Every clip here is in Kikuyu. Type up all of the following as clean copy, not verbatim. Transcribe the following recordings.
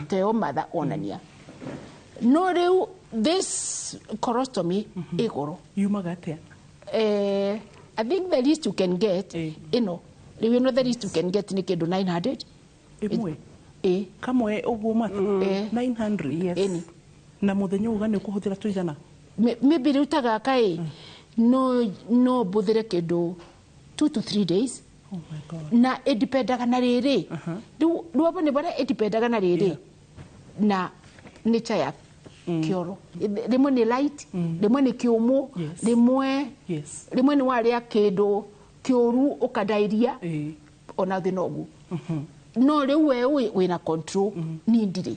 Teo matha onania no rĩu this colostomy ĩ goro. Yumaga atĩa? I think the least you can get, ĩno rĩu ĩno, the least you can get nĩ kĩndũ 900. Ĩmwe? Ĩ. Kamwe ũguo mata? 900? Yes. Ĩni. Na mũthenya uga nĩ ũkũhũthĩra tũigana? Maybe rĩu ta gaka ĩ, no mbũthĩre kĩndũ 2 to 3 days. Oh my God. Na ĩdipendaga na rĩrĩ, rĩu rwabo nĩ barĩa ĩdipendaga na rĩrĩ na nature ya kĩoro. Rĩmwe nĩ light, rĩmwe nĩ kĩũmũ, rĩmwe rĩmwe nĩ warĩa kĩndũ kĩũru ũkandairia. Ona thĩna ũguo no rĩu we wĩna control, niĩ ndirĩ.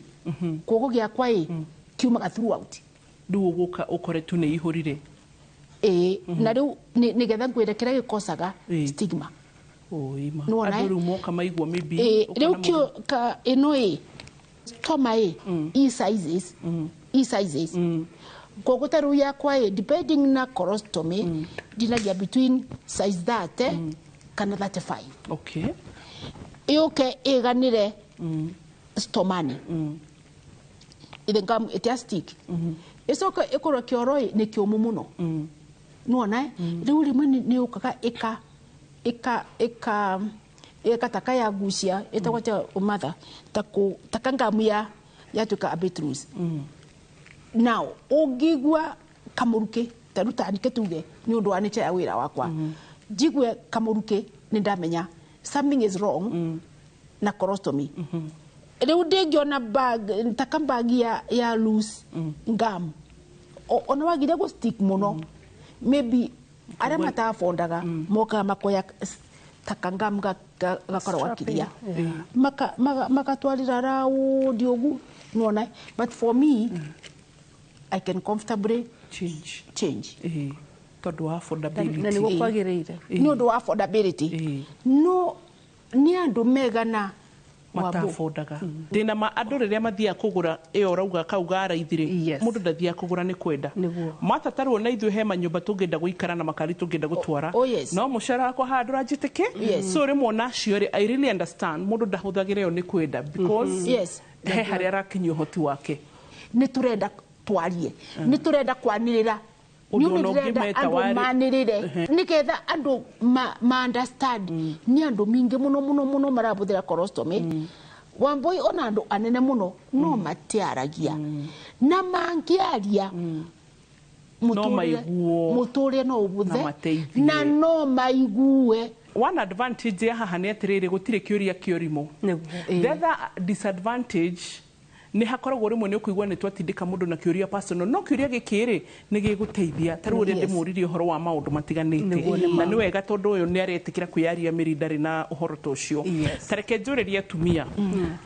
Koguo gĩakwa ĩ kiumaga throughout. Rĩu ũgũka ũkore tu nĩ ihũrire. Ĩĩ, na rĩu nĩgetha ngwĩre kĩrĩa gĩkocaga, stigma. Oi ma. Nĩwona, andũ eh? Rĩu moka maigua maybe Ĩĩ, ũkona rĩu kĩo ka ĩno ĩ stoma ĩ e sizes, e sizes. Koguo ta rĩu yakwa ĩ, depending na colostomy, ndinagia between size 30 kana 35. Ĩũke ĩganĩre stomani ithe ngam ĩtia stick, ĩcoke ĩkorwo kĩoro ĩ nĩ kĩũmũ mũno. Nĩwona, eh? Rĩu rĩmwe nĩ yũkaga ĩka ĩka taka ya gucia ĩtagwo atĩa ũmatha, ta kũ taka ngamu ya yatuĩka a bit loose. Now ũngĩigua kamũrukĩ ta rĩu ta nike tuge nĩ ũndũ wa nature ya wĩra wakwa, njigue kamũrukĩ nĩ ndamenya something is wrong na colostomy. Rĩu ndĩngĩona bag taka bag ya loose gum, ona wagire gũ stick mũno, maybe arĩa matafondaga mokaga makoya taka gum gakoragwo gakiria magatwarĩra raundi ũguo, nĩwona. But for me, I can comfortably change. Change. Ĩĩ, tondũ wa affordability. Na nĩguo kwagĩrĩire. Nĩ ũndũ wa affordability. No nĩ andũ megana Wambo. Matafondaga ndĩna ma andũ rĩrĩa mathiaga kũgũra ĩyo ũrauga kau ga raithi rĩ, mũndũ ndathiaga kũgũra nĩ kwenda. Nĩguo. Matatarwo na ithuĩ he manyũmba tũngĩenda gũikara na makari tũngĩenda gũtwara, no mũcara wakwa haha ndũranjĩtĩkĩ. So rĩmwe onacio rĩ, I really understand mũndũ ndahũthagĩra ĩyo nĩ kwenda because he harĩa arakinyia ũhoti wake. Nĩ tũrenda twarie, nĩ tũrenda kwanĩrĩra. Ũndũ Nĩ ũndũ ona ndĩrenda ũngĩmeta andũ manĩrĩre nĩgetha andũ ma understand nĩ andũ mingĩ mũno mũno mũno marabũthĩra colostomy. Wambui, ona andũ anene mũno no matiaragia, na mangĩaria No maiguo. Mũtũrĩre no ũbuthe. Na mateithie. Na no maigue. One advantage ya haha nĩ atĩrĩrĩ, gũtirĩ kĩũria kĩorimũ. Nĩguo. The other disadvantage nĩ hakoragwo rĩmwe nĩ ũkũigua nĩ twatindĩka mũndũ na kĩũria personal, no kĩũria gĩkĩ rĩ nĩ gĩgũteithia. Ta rĩu ũrĩa ndĩmũririe ũhoro wa maũndũ matiganĩte, na nĩ wega tondũ ũyũ nĩ aretĩkĩra kwĩyaria mĩri ndarĩ na ũhoro ta ũcio. Ta reke njũrĩrie atumia,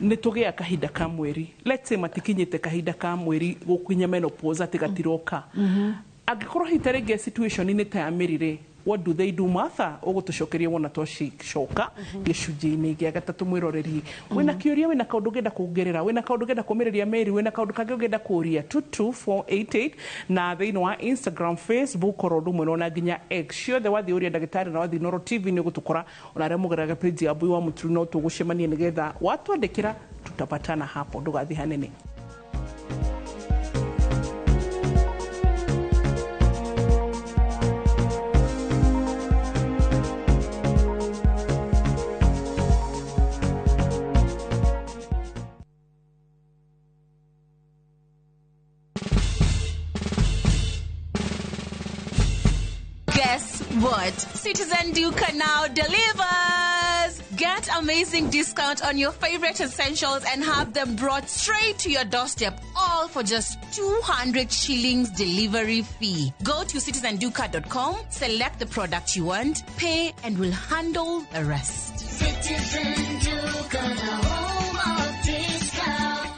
nĩ tũgĩa kahinda ka mweri, let's say matikinyĩte kahinda ka mweri gũkinya menopause atĩ gatiroka, angĩkorwo hihi ta rĩngĩ situation-inĩ ta ya mĩri rĩ, what do they do? Martha ũgũtũcokeria wona twacoka gĩcunjĩ-inĩ gĩa gatatũ. Mwĩroreri, wĩna kĩũria, wĩna kaũndũ ũngĩenda kuongerera, wĩna kaũndũ ũngĩenda kũmĩrĩria Mary, wĩna kaũndũ kangĩ ũngĩenda kũria, 22488 na thĩinĩ wa Instagram, Facebook, oro ũndũ ũmwe na nginya X, ciothe wathiĩ ũria ndagĩtarĩ na wathiĩ Noro TV nĩ ũgũtũkora. Ona arĩa mũgeraga page ya Mbui wa Mũturu no tũgũcemania nĩgetha watwandĩkĩra, tutapatana hapo. Ndũgathiĩ hanene. Guess what? Citizen Duka now delivers! Get amazing discount on your favorite essentials and have them brought straight to your doorstep, all for just 200 shillings delivery fee. Go to citizenduka.com, select the product you want, pay, and we'll handle the rest. Citizen Duka, the home of discount.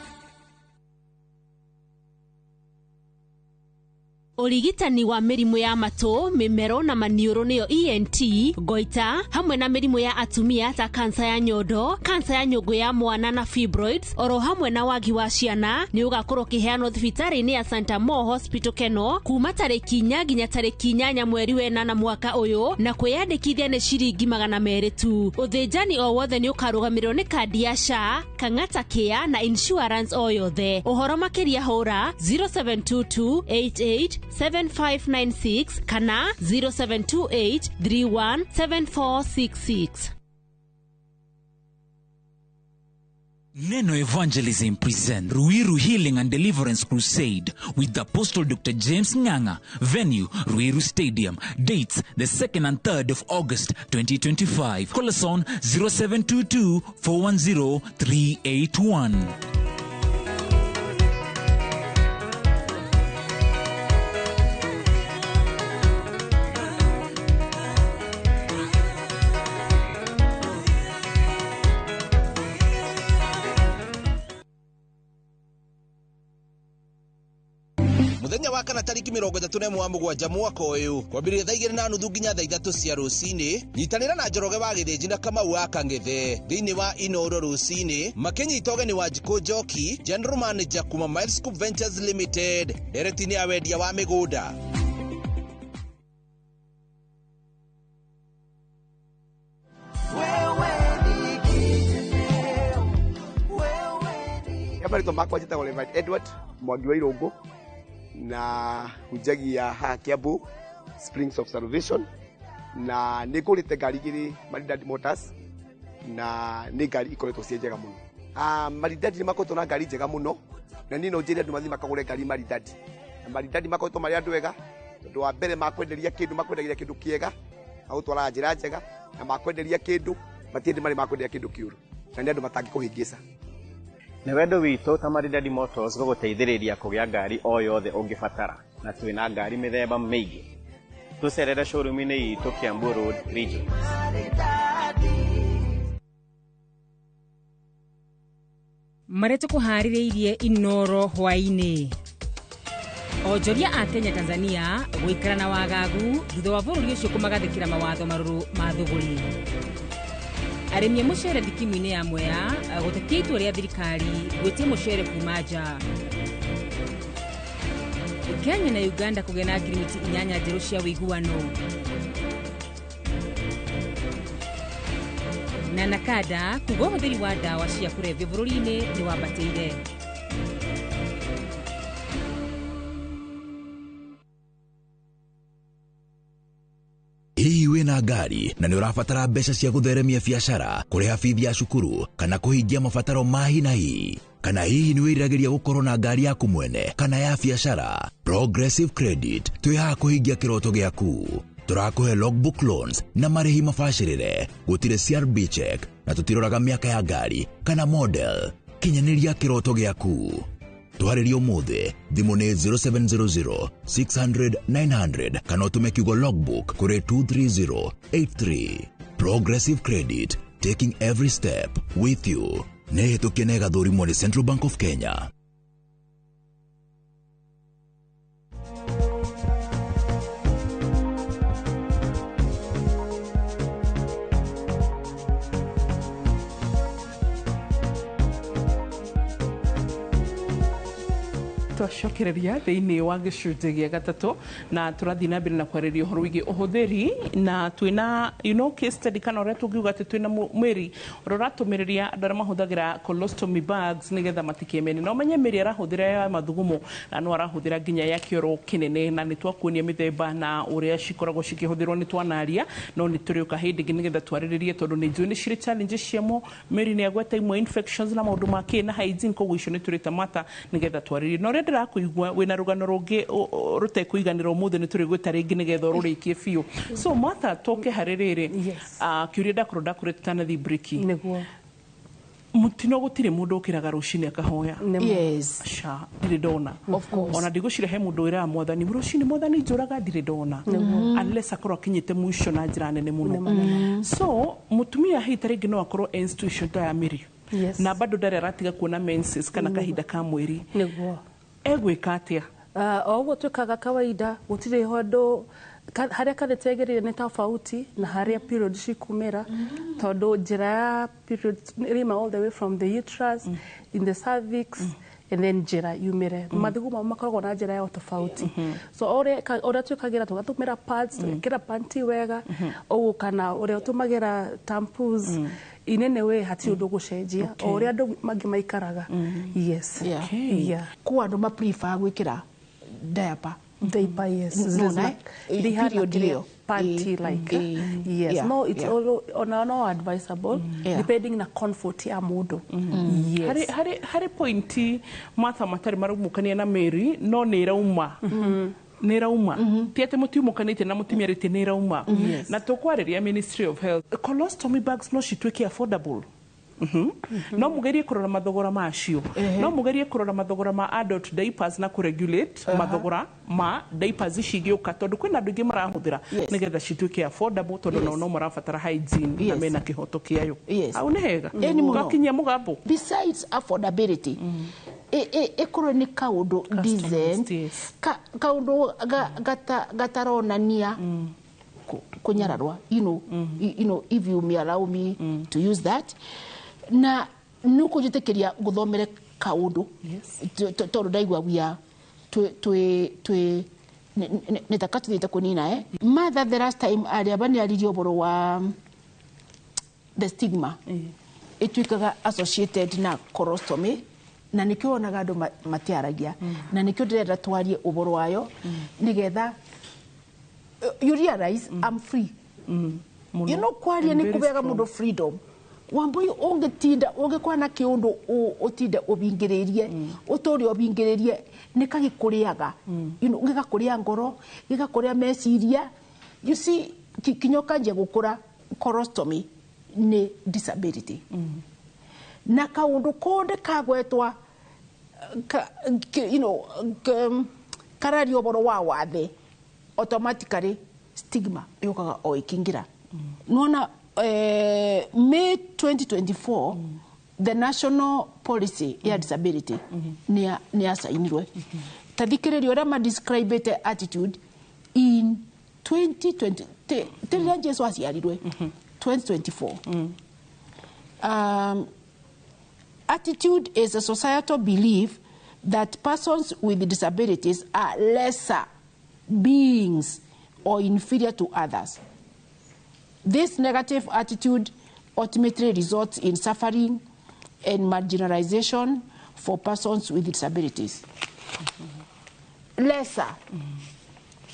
Ũrigitani wa mĩrimũ ya matũ, mĩmero na maniũrũ nĩyo ENT, goita, hamwe na mĩrimũ ya atumia ta kansa ya nyondo, kansa ya nyũngũ ya mwana na fibroids, oro hamwe na wagi wa ciana nĩ ũgakorwo ũkĩheanwo thibitarĩ-inĩ ya Santa Mo Hospital Keno kuma tarĩki 4 nginya tarĩki 8 mweri wa 8 mwaka ũyũ, na kwĩyandĩkithia nĩ ciringi 200 tu. Ũthĩnjani o wothe nĩ ũkarũgamĩrĩrwo nĩ kandi ya SHA, Kang'ata Care na insurance o yothe. Ũhoro makĩria hũra 0722 88 7596 kana 0728 317466. Neno Evangelism present Ruiru Healing and Deliverance Crusade with Apostle Dr. James Nganga. Venue, Ruiru Stadium. Dates, the 2nd and 3rd of August 2025. Call us on 0722 410 381. Muthenya wa kana tariki 31 wa 7 mwaka ũyũ, kwambĩrĩria thaa 2:30 nginya thaa 3 cia rũcinĩ, nyitanĩra na Njoroge wa Gĩthĩnji na Kamau wa Kang'ethe thĩinĩ wa Inoro rũcinĩ, makĩnyita ũgeni wa Njikũ Njoki, General Manager kuma Miles Scoop Ventures Limited, ndereti-inĩ ya wendia wa mĩgũnda. Marĩtwa makwa njĩtagwo Reverend Edward Mwangi wa Irũngũ, na hunjagia haha Kiambu Springs of Salvation, na nĩ ngũrĩte ngari igĩrĩ Maridadi Motors, na nĩ ngari ikoretwo ciĩ njega mũno. Maridadi nĩ makoretwo na ngari njega mũno, na niĩ no njĩre andũ mathiĩ makagũre ngari Maridadi. Na Maridadi makoretwo marĩ andũ ega, tondũ wa mbere makwenderia kĩndũ, makwendagia kĩndũ kĩega, magũtwaraga njĩra njega, na makwenderia kĩndũ matirĩ marĩ makwenderia kĩndũ kĩũru, na nĩ andũ matangĩkũhĩngĩca. Nĩ wendo witũ ta Maridadi Motors gũgũteithĩrĩria kũgĩa ngari o yothe ũngĩbatara, na twĩna ngari mĩthemba mĩingĩ. Tũcerere showroom-inĩ itũ Kiambu Road Region. Marĩa tũkũharĩrĩirie Inoro hwaĩ-inĩ: onjoria a Kenya Tanzania gũikara na wagagu thutha wa bũrũri ũcio kũmagathĩkĩra mawatho marũrũ ma thũgũrĩ; arĩmi a mũcere thikimu-inĩ ya Mwea gũtetia itua rĩa thirikari gwĩtia mũcere kuma nja; Kenya na Uganda kũgĩa na ngirimiti 8 njerũ cia ũiguano; na Nakada kuga ũhũthĩri wa ndawa cia kũrebia bũrũri-inĩ nĩ wambatĩire. Hihi wĩna ngari na nĩ ũrabatara mbeca cia gũtheremia biacara, kũrĩha bithi ya cukuru kana kũhingia mabataro ma hi na hi? Kana hihi nĩ wĩriragĩria gũkorwo na ngari yaku mwene kana ya biacara? Progressive Credit twĩ haha kũhingia kĩroto gĩaku. Tũrakũhe logbook loans na marĩhi mabacĩrĩre, gũtirĩ CRB check na tũtiroraga mĩaka ya ngari kana model. Kinyanĩria kĩroto gĩaku. Twarĩrie ũmũthĩ, thimũ nĩ 0700 600 900 kana ũtũme kiugo logbook kũrĩ 23083. Progressive Credit, taking every step with you. Nĩ hĩtũkie na ĩgathũrimwo nĩ Central Bank of Kenya. Twacokereria thĩinĩ wa gĩcunjĩ gĩa gatatũ, na tũrathiĩ na mbere na kwarĩria ũhoro wĩgiĩ ũhũthĩri, na twĩna case study, kana ũrĩa tũngiuga atĩ twĩna mwĩri ũrĩa ũratũmĩrĩria andũ arĩa mahũthagĩra colostomy bags nĩgetha matikemene. Na ũmenye mĩri arahũthĩra ya mathugumo na no arahũthĩra nginya ya kĩoro kĩnene, na nĩ twakuonia mĩthemba na ũrĩa cikoragwo cikĩhũthĩrwo. Nĩ twanaria, no nĩ tũrĩũka hĩndĩ ĩngĩ nĩgetha twarĩrĩrie, tondũ nĩ njũĩ nĩ cirĩ challenges ciamo. Mĩri nĩ agweta imwe, infections na maũndũ ma kĩ na hygiene, koguo icio nĩ tũrĩta mata nĩgetha twarĩrĩrie. Na ũrĩa ndĩrakũigua wĩna rũgano rũngĩ rũtekũiganĩra ũmũthĩ, nĩ tũrĩgwĩta rĩngĩ nĩgetha ũrũrĩkie biũ. So Martha, tũke harĩ rĩrĩ. Kĩũria ndakorwo ndakũrĩ tũtanathiĩ break. Nĩguo. Mũtino, gũtirĩ mũndũ ũkĩraga rũcinĩ akahoya. Yes. Ca ndirĩ ndona. Of course. Ona ndigũcira he mũndũ wĩraga Mwathani rũcinĩ, "Mwathani, njũraga." Ndirĩ ndona unless akorwo akinyĩte mũico na njĩra nene mũno. So mũtumia hihi ta rĩngĩ no akorwo e institution ta ya mĩri na bado ndarĩ aratiga kuona menses kana kahinda ka mweri. Nĩguo. Egwĩka atĩa? O ũguo twĩkaga kawaida, gũtirĩ handũ harĩa catheter ĩgereire nĩ tofauti na harĩa period cikumĩra, tondũ njĩra ya period ĩrĩma all the way from the uterus in the cervix and then njĩra yumĩre. Mathugumo makoragwo na njĩra yao tofauti, so ũrĩa ũrĩa twĩkagĩra, tũgatũmĩra pads, tũgekĩra panty wega ũguo, kana ũrĩa ũtũmagĩra tampons, in any way hatirĩ ũndũ gũcenjia, o ũrĩa andũ mangĩ maikaraga, yes. Yeah. Kũ andũ ma prefer gwĩkĩra diaper. Diaper, yes. No, na, period ĩyo. Panty like, yes. No, it's all ona no advisable, depending na comfort ya mũndũ, yes. Harĩ pointi Martha matarĩ maraumũkania na Mary, no nĩ ĩrauma, nĩ ĩrauma, ti atĩ mũtiumũkanĩtie na mũtimiarĩtie, nĩ ĩrauma. Na tũkwarĩria Ministry of Health, colostomy bags no cituĩke affordable. No mugerie kũrora mathogora macio, no mugerie kũrora mathogora ma adult diapers na kũregulate mathogora ma diapers ici igĩũka, tondũ kwĩna andũ aingĩ marahũthĩra, nĩgetha cituĩke affordable, tondũ nao no marabatara hygiene na mena kĩhoto kĩayo. Hau nĩ hega. Ĩni mũno. Twakinyia mũgambo. Besides affordability, ĩkorwo nĩ kaũndũ decent, kaũndũ gataronania kũnyararwa, if you may allow me to use that, na nĩ ũkũnjĩtĩkĩria ngũthomere kaũndũ, tondũ ndaigua wia twĩ nĩ taka tũthiĩte kũnina. Martha, the last time arĩa banĩaririe ũhoro wa the stigma ĩtuĩkaga associated na colostomy, na nĩkĩo wonaga andũ matiaragia, na nĩkĩo ndĩrenda twarie ũhoro wayo, nĩgetha you realize I'm free kwaria nĩ kũbeaga mũndũ freedom. Wambui, ũngĩtinda ũngĩkorwo na kĩũndũ ũtinde ũbingĩrĩrie, ũtũre ũbingĩrĩrie, nĩ kagĩkũrĩaga, gĩgakũrĩa ngoro, gĩgakũrĩa meciria, you see, kinya ũkanjia gũkũra. Colostomy nĩ disability, na kaũndũ konde kagwetwa ka, kararia ũhoro wa wathe, automatically stigma yũkaga o ĩkĩingĩra. Nona May 2024, the national policy ya disability nĩ yacainirwe. Ta thikĩrĩria ũrĩa madescribĩte attitude in 2020, rĩrĩa Jesu aciarirwe, 2024. Attitude is a societal belief that persons with disabilities are lesser beings or inferior to others. This negative attitude ultimately results in suffering and marginalization for persons with disabilities. Lesser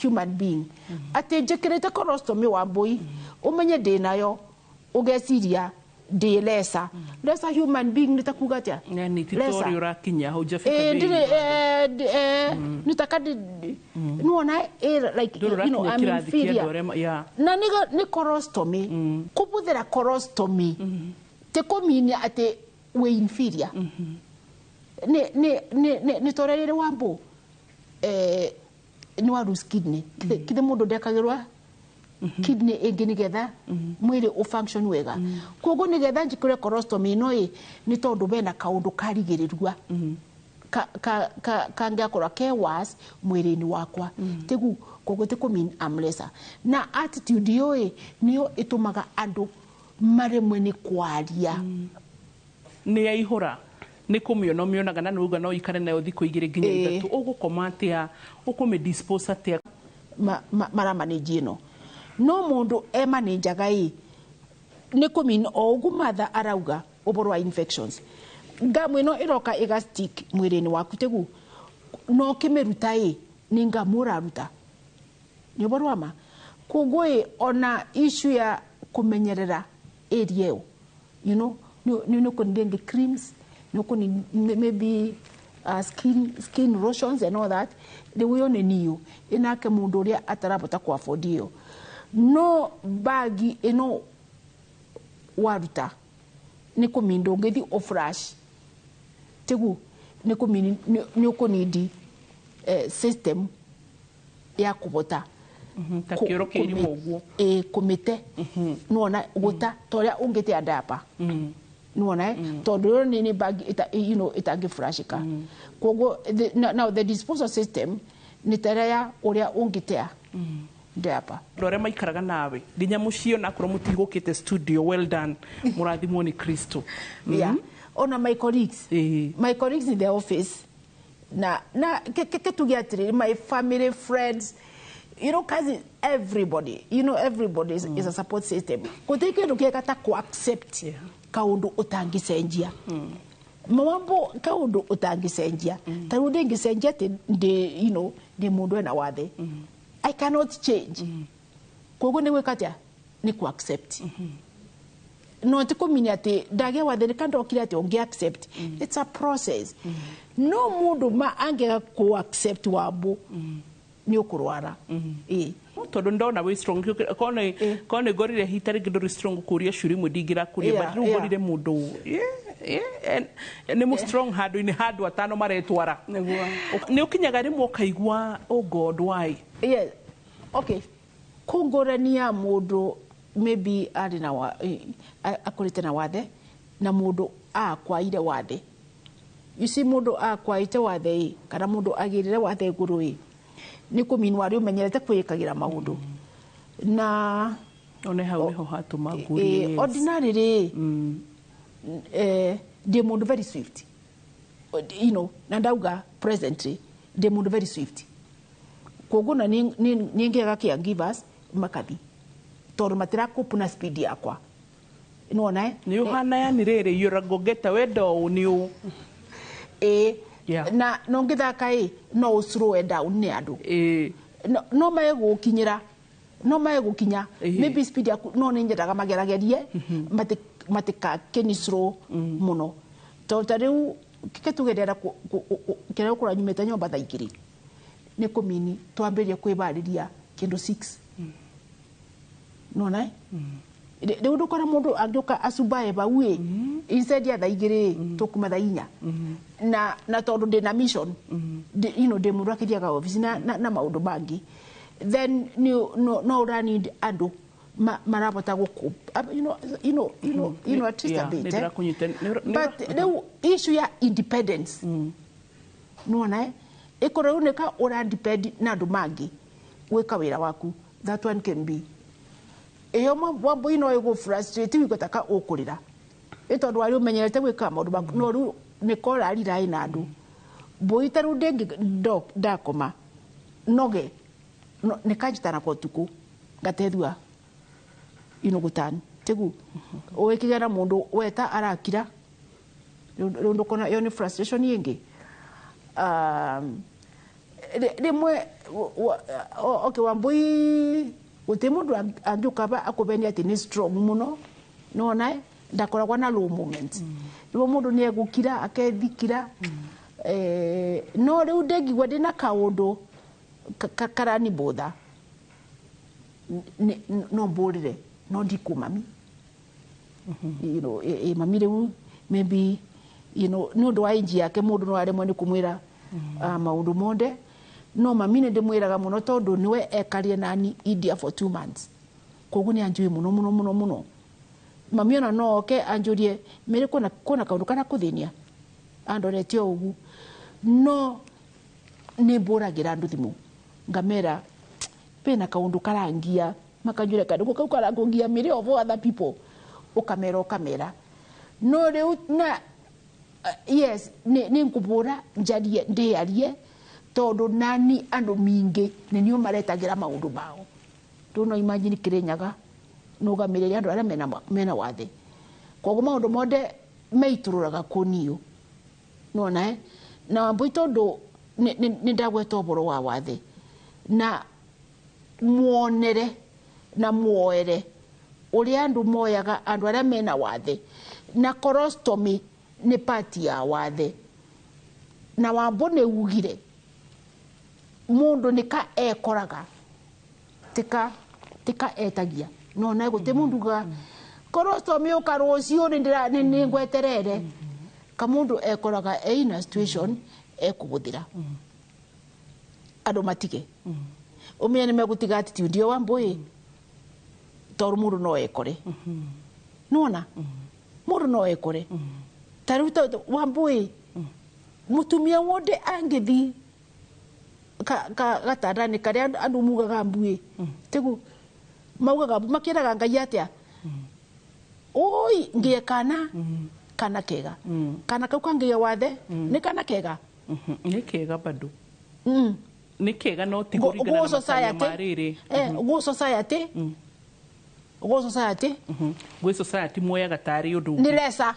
human being. Atĩ njĩkĩrĩte colostomy, wa mbũi, ũmenye ndĩ nayo, ũgeciria ndĩ lesser. Lesser human being nĩ ta kuga atĩa? Yani ti Lesser. tori ũrakinya hau njafika. Ndĩrĩ nĩ ta kandi nĩwona like Ndũrĩ ũrakinya I'm kĩrathi kĩa inferior. andũ arĩa yeah. Na nĩ colostomy, kũbũthĩra colostomy ti kũminia atĩ wĩ inferior. Nĩ torĩa rĩrĩ, wambũ, nĩ wa lose kidney, kithe mũndũ ndekagĩrwa kidney ĩngĩ nĩgetha mwĩrĩ ũ function wega? Koguo nĩgetha njĩkĩre colostomy ĩno ĩ nĩ tondũ bena kaũndũ karigĩrĩrua kangĩakorwo ke worse mwĩrĩ-inĩ wakwa tigu. Koguo ti kũ mean I'm lesser. Na attitude ĩyo ĩ nĩyo ĩtũmaga andũ maremwe nĩ kwaria. Nĩ yaihũra, nĩ kũmĩona ũmĩonaga, na nĩuga no ikare nayo thikũ 2 nginya 3. Ũgũkoma atĩa? Ũkũmĩ dispose atĩa? Maramanĩnji ĩno no mũndũ emanĩnjaga ĩ nĩ kũmean o ũguo Martha arauga ũhoro wa infections, ngamu ĩno ĩroka ĩga stick mwĩrĩ-inĩ waku, tĩgu no ũkĩmĩruta ĩ nĩ ngamu ũraruta, nĩ ũhoro wa ma. Koguo ĩ ona issue ya kũmenyerera area ĩyo, nĩ ũkũni rĩngĩ creams, nĩ ũkũni maybe skin lotions and all that. Rĩu ĩyo nĩ niũ ĩnake mũndũ ũrĩa atarabota ku afford ĩyo, no bagi ĩno waruta nĩ kũminda ũngĩthi ũfresh, tigu nĩ kũmini nĩ ũkũnindi system ya kũbota Ta kĩoro kĩa irima ũguo. Ĩ kũmĩte nĩwona gũta ta ũrĩa ũngĩte diaper. Nĩwona tondũ ĩyo nĩ bag you know ĩtangĩfurashĩka. Koguo now the disposal system nĩ ta ĩrĩa ya ũrĩa ũngĩtea diaper. Andũ arĩa maikaraga nawe nginya mũciĩ onakorwo mũtigũkĩte studio, well done, mũrathimwo nĩ Kristo. Yeah. Ona my colleagues, my colleagues in the office, na ke tuge atĩrĩrĩ, my family, friends, cousin, everybody, everybody is a support system. Gũtirĩ kĩndũ kĩega ta ku accept kaũndũ ũtangĩcenjia, mawambo kaũndũ ũtangĩcenjia. Ta rĩu ndĩngĩcenjia atĩ ndĩ ndĩ mũndũ ena wathe. I cannot change. Koguo nĩ gwĩka atĩa? Nĩ ku accept. No ti kũminya atĩ ndagĩa wathe nĩ kandokire atĩ ũngĩ accept. It's a process. No mũndũ ma angĩaga ku accept wambo nĩ ũkũrwara. Ĩĩ. Tondũ ndona wĩ strong, korwo nĩ ngorire hita rĩngĩ ndũrĩ strong kũria ciũria imwe ndingĩrakũria, but rĩu ngorire mũndũ nĩ mũ strong handũ-inĩ handũ atano maretwara. Nĩ ũkinyaga rĩmwe ũkaigua, "Oh God, why?" Yes. Okay. Kũngũrania mũndũ maybe arĩ na akũrĩte na wathe na mũndũ akwaire wathe. You see, mũndũ akwaite wathe ĩ kana mũndũ agĩrĩre wathe igũrũ ĩ nĩ kũminwo arĩ ũmenyerete kwĩĩkagĩra maũndũ na One hau nĩho hatũma ngũrie. Ordinary rĩ, ndĩ mũndũ very swift, na ndauga presently ndĩ mũndũ very swift, koguo na nĩ ngĩaga caregivers makathi tondũ matiracope na speed yakwa, nĩwona. Nĩ ũhana yani rĩrĩ you're a go-getter, wenda ũũ nĩ ũũ. Ĩ, na no ngĩthaka ĩ no ũ slow down nĩ andũ no mae gũkinyĩra, no mae gũkinya maybe speed yaku, no nĩ nyendaga mageragerie matikakĩni slow mũno, tondũ ta rĩu kĩke tuge ndĩrenda kĩrĩa gũkorwo nyumĩte nyũmba thaa 2 nĩ kũmini twambĩrĩrie kwĩbarĩria kĩndũ 6, nona rĩu ndũkora mũndũ angĩũka acumbae bau ĩ instead ya thaa 2 tũkuma thaa 4, na tondũ ndĩna mission, ndĩ mũndũ akĩthiaga ofici na maũndũ mangĩ, then no ũra need andũ marabota gũkũ at least a bit, nĩ eh? Ndĩrakũnyita. But rĩu issue ya independence, nĩwona ĩkorwo rĩu nĩka ũra depend na andũ mangĩ gwĩka wĩra waku, that one can be ĩyo wambui no ĩgũ frustrate wĩigua taka ũkũrĩra ĩ tondũ warĩ ũmenyerete gwĩka maũndũ maku, no rĩu nĩko ũrariraĩ na andũ mbũi. Ta rĩu ndĩngĩ ndakoma noge nĩkanjitana kwa ũtukũ ngatethua inũgũtani tĩgu ũgĩkĩgĩa na mũndũ weta arakira. Rĩu ndũkona ĩyo nĩ frustration ĩngĩ. Rĩmwe okay, wambui gũtirĩ mũndũ angĩũka ba akũbenia atĩ nĩ strong mũno, nĩwona ndakoragwo na low moment. Rĩmwe mũndũ nĩ egũkira akethikira, no rĩu ndĩngigua ndĩna kaũndũ karanibotha no mbũrĩre no ndikũ mami, mami rĩu maybe nĩ ũndũ wa age yake mũndũ no aremwo nĩ kũmwĩra maũndũ monde, no mami nĩ ndĩmwĩraga mũno tondũ nĩwe ekarie nani India for 2 months, koguo nĩ anjũĩ mũno mũno mũno mũno. Mami ona no oke anjũrie, "Mĩrĩ kwĩna kaũndũ karakũthĩnia?" Andorete o ũguo, no nĩ mbũragĩra andũ thimũ ngamera pena kaũndũ karangia, makanjũria kaũndũ kau karakũngia mĩrĩ of other people, ũkamera ũkamera no rĩu na yes, nĩ ngũbũra njarie ndĩarie tondũ nani andũ mingĩ nĩ nio maretagĩra maũndũ mao. Rĩu no imagine Kĩrĩnyaga nũgamĩrĩre andũ arĩa mena wathe, koguo maũndũ mothe meitũrũraga kũniũ, nona na wambui tondũ nĩ ndagweta ũhoro wa wathe na muonere na muoere ũrĩa andũ moyaga andũ arĩa mena wathe na colostomy nĩ part ya wathe na wambo nĩ ugire mũndũ nĩka ekoraga tika etagia, nona gũtĩ mũndũ ugaga colostomy ũka rũciũ nĩ ngweterere kamũndũ ekoraga eina situation ekũhũthĩra andũ matige ũmenye nĩ megũtiga attitude ĩyo wambũĩ tondũ mũndũ no ekore nona. Mũndũ no ekore ta rĩu Wambui mutumia wothe angĩthi gatanda-inĩ karĩa andũ mugaga mbuĩ tigu maugaga makĩraga Ngai atĩa oi ngie kana kana kega kana kau kangĩe wathe nĩ kana kega. Nĩ kega bado nĩ kega no ti kũringana na matanya ma rĩrĩ. Go society go society gwĩ society muoyaga tarĩ ũndũ nĩ lesa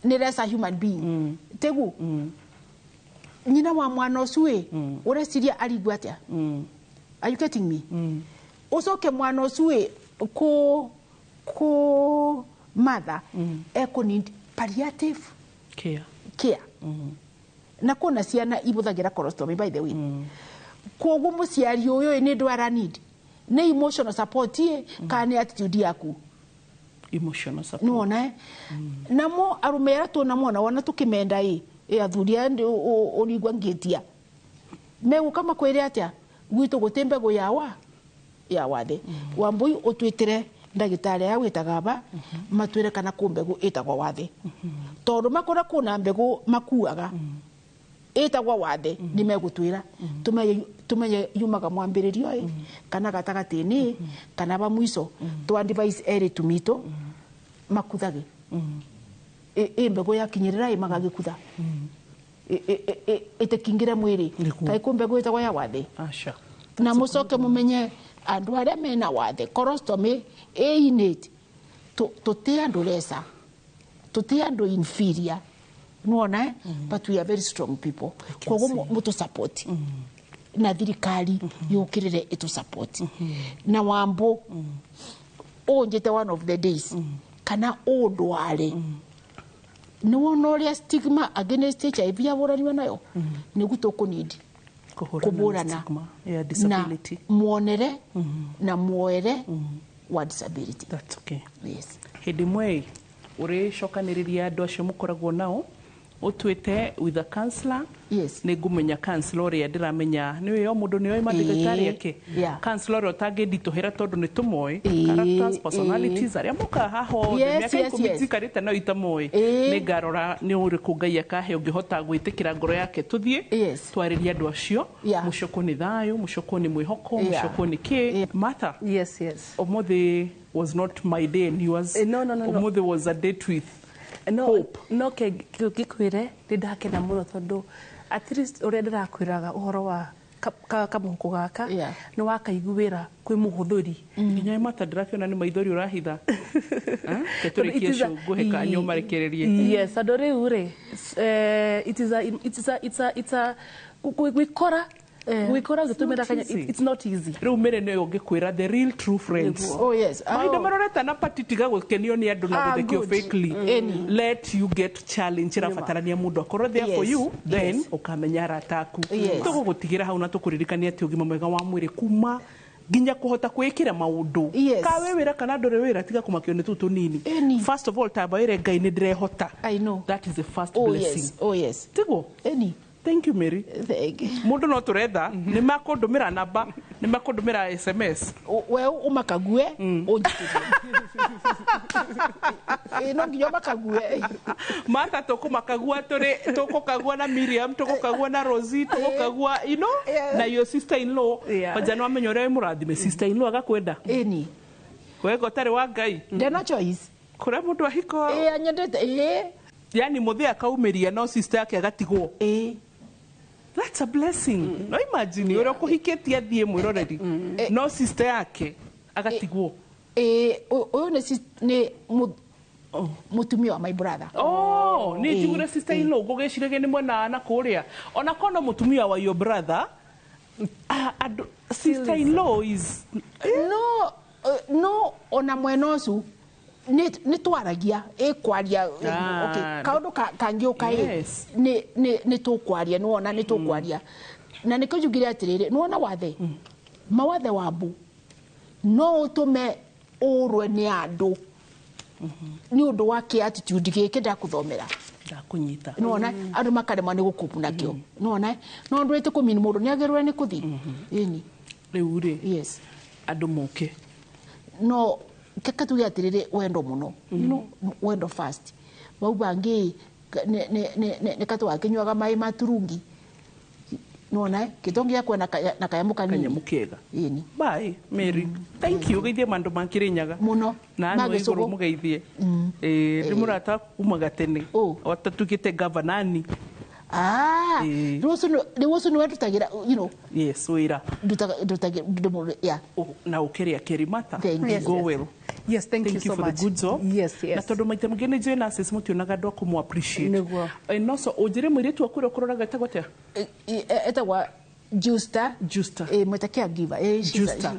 nĩ lesa human being tegu nyina wa mwana ũcio ĩ ũreciria arigua atĩa? Are you getting me? Ũcoke mwana ũcio ĩ kũ mother ekũ need palliative care na kuna ciana ibũthagĩra colostomy by the way. Koguo mũciari ũyũ nĩ ndwara need nĩ emotional support ĩ kana nĩ attitude yaku? Emotional support. Nĩwona namo arũme arĩa tũnamona wona tũkĩmenda ĩ athuri aya ũrigua ngĩtia megũka makwĩre atĩa gwitũ gũtĩ mbegũ ya wathe. Wambui ũtwĩtĩre ndagĩtarĩ aya wĩtaga ba matwĩre kana kũ mbegũ ĩtagwo wathe tondũ makora kũna mbegũ makuaga ĩtagwo wathe nĩ megũtwĩra tumenye yumaga mwambĩrĩrio ĩ kana gatagatĩ-inĩ kana ba mwico twa advice erĩ tumitũ makuthage ĩ mbegũ yakinyĩrĩra ĩ magagĩkutha ĩtĩkingĩre mwĩrĩ kaĩ kũ mbegũ ĩtagwo ya wathe. Na mũcoke mũmenye andũ arĩa mena wathe colostomy ĩ innate tũtĩ andũ lesa tũtĩ andũ inferior nĩwona but we are very strong people. Koguo mũtũ support na thirikari yũkĩrĩre ĩtũ support na Wambo ũnjĩte one of the days kana ũndware nĩwona ũrĩa stigma against HIV yahũranirwo nayo nĩguo tũkũnidi kũhũrana na muonere na muoere wa disability. That's okay. Yes. Hĩndĩ ĩmwe ũrĩcokanĩrĩria andũ acio mũkoragwo nao ũtuĩte with a counselor. Yes. Nĩ ngũmenya counselor ũrĩa ndĩramenya nĩ o mũndũ nĩ oĩ mandagĩtarĩ ake counselor ũrĩa ũtangĩnditũhĩra tondũ nĩ tũmoĩ characters personalities arĩa mokaga haha othe mĩaka 10 njikarĩte nao itamoĩ nĩ ngarora nĩ ũrĩkũ Ngai akahe ũngĩhota gwĩtĩkĩra ngoro yake tũthiĩ twarĩrie andũ acio mũcoko nĩ thayũ mũcoko nĩ mwĩhoko mũcoko nĩ kĩ. Martha. Yes, yes. Ũmũthĩ was not my day and yours. No. Ũmũthĩ was a date with no, hope. No ngĩkwĩre nĩ ndakena mũno tondũ at least ũrĩa ndĩrakwĩraga ũhoro wa kamũhuko gaka nĩ wakaiguĩra kwĩ mũhũthĩri nginya Martha ndĩrakĩona nĩ maithori ũrahitha tũrĩkie show ngũhe kanya ũmarekererie. Yes, andũ rĩu rĩ it's a gwĩkora gwĩkora ũgĩtũmĩra kanya it's not easy. Rĩu mĩrĩ nĩyo ũngĩkwĩra the real true friends. Oh yes. Mahinda maroreta na pati tiga gũkenio nĩ andũ na gũthekio fakely. Let you get challenge ĩrabatarania mũndũ akorwo there for you then ũkamenya arata aku. Tũgũgũtigĩra hau na tũkũririkania atĩ ũgima mwega wa mwĩrĩ kuma nginya kũhota kwĩkĩra maũndũ ka wĩ wĩra kana ndũrĩ wĩra tiga kũmakio nĩ tũu tũnini. First of all tamba wĩre Ngai nĩ ndĩrehota. That is the first blessing. Oh yes. Tiguo? Eni. Thank you, Mary. Thank you. Mundu no turetha ni makundumira namba ni makundumira SMS. We umakague unjitirie. No nginya makague. Martha tukumakagua turi tukukagua na Miriam tukukagua na Rosie tukukagua you know na your sister in law. Kwanja no amenya uria murathime sister in law agakwenda. Eni. Wego tari wa Ngai. Ndena choice. Kuria mundu ahiko. Anyendete Yani muthe akaumiria no sister yake agatigwo. That's a blessing. No imagine uria kuhikitie athie mwiroreri no sister yake agatigwo. Uyu ni mutumia wa my brother. Oh, ni njigure sister in law ngugiciragia ni mwena na kuria. Ona kono mutumia wa your brother sister in law is no no ona mwena ucu nĩ twaragia ĩkwaria okay kaũndũ kangĩũka ĩ nĩ tũkwaria nĩwona nĩ tũkwaria na nĩkĩo njugire atĩrĩrĩ nĩwona wathe mawathe wa mbu no ũtũme ũrwe nĩ andũ nĩ ũndũ wa kĩ attitude gĩkĩ ndakũthomera ndakunyita nĩwona andũ makaremwo nĩ gũkũbu nakĩo nĩwona no ũndũ wĩtĩ kũmini mũndũ nĩagĩrĩirwo nĩ kũthi ĩni rĩu rĩ yes andũ moke no Katuge atiriri wendo muno. You know, wendo fast. Bau bangi ne katwa kinywaga mai maturungi. Nona kitongi yakwa na kayamu kanini. Kanyamu kega. Ĩni. Bye Mary. Thank you geithie mandu makirinyaga. Muno. Na no iguru mugeithie. Ndi murata umaga tene. Watatukite governor. Ah, riu no ndutagira, you know. Yes, wira. Ndutagira yeah. Na ukiria Kirimata. Thank you. Go well. Yes, thank you so for much. The good job. Yes, yes. Na tondu maita maingi nĩ njũĩ nurses mũtionaga andũ a kũmũ appreciate. Nĩguo. No so ũnjĩre mũirĩtu waku ũrĩa ũkũroraga etagwo atĩa? Etagwo Justa. Justa. Mweta caregiver. Justa.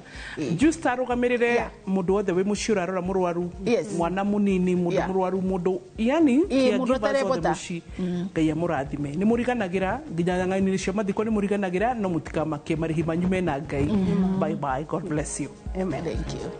Justa arũgamĩrĩre mũndũ wothe wĩ mũciĩ ũrarora mũrwaru, mwana mũnini, mũndũ mũrwaru, mũndũ yani caregivers othe mũciĩ. Ngai amũrathime. Nĩ mũriganagĩra nginya ng'ainĩ cia mathiko nĩ mũriganagĩra no mũtikamakie marĩhi manyu mena Ngai. Bye bye. God bless you. Amen. Thank you.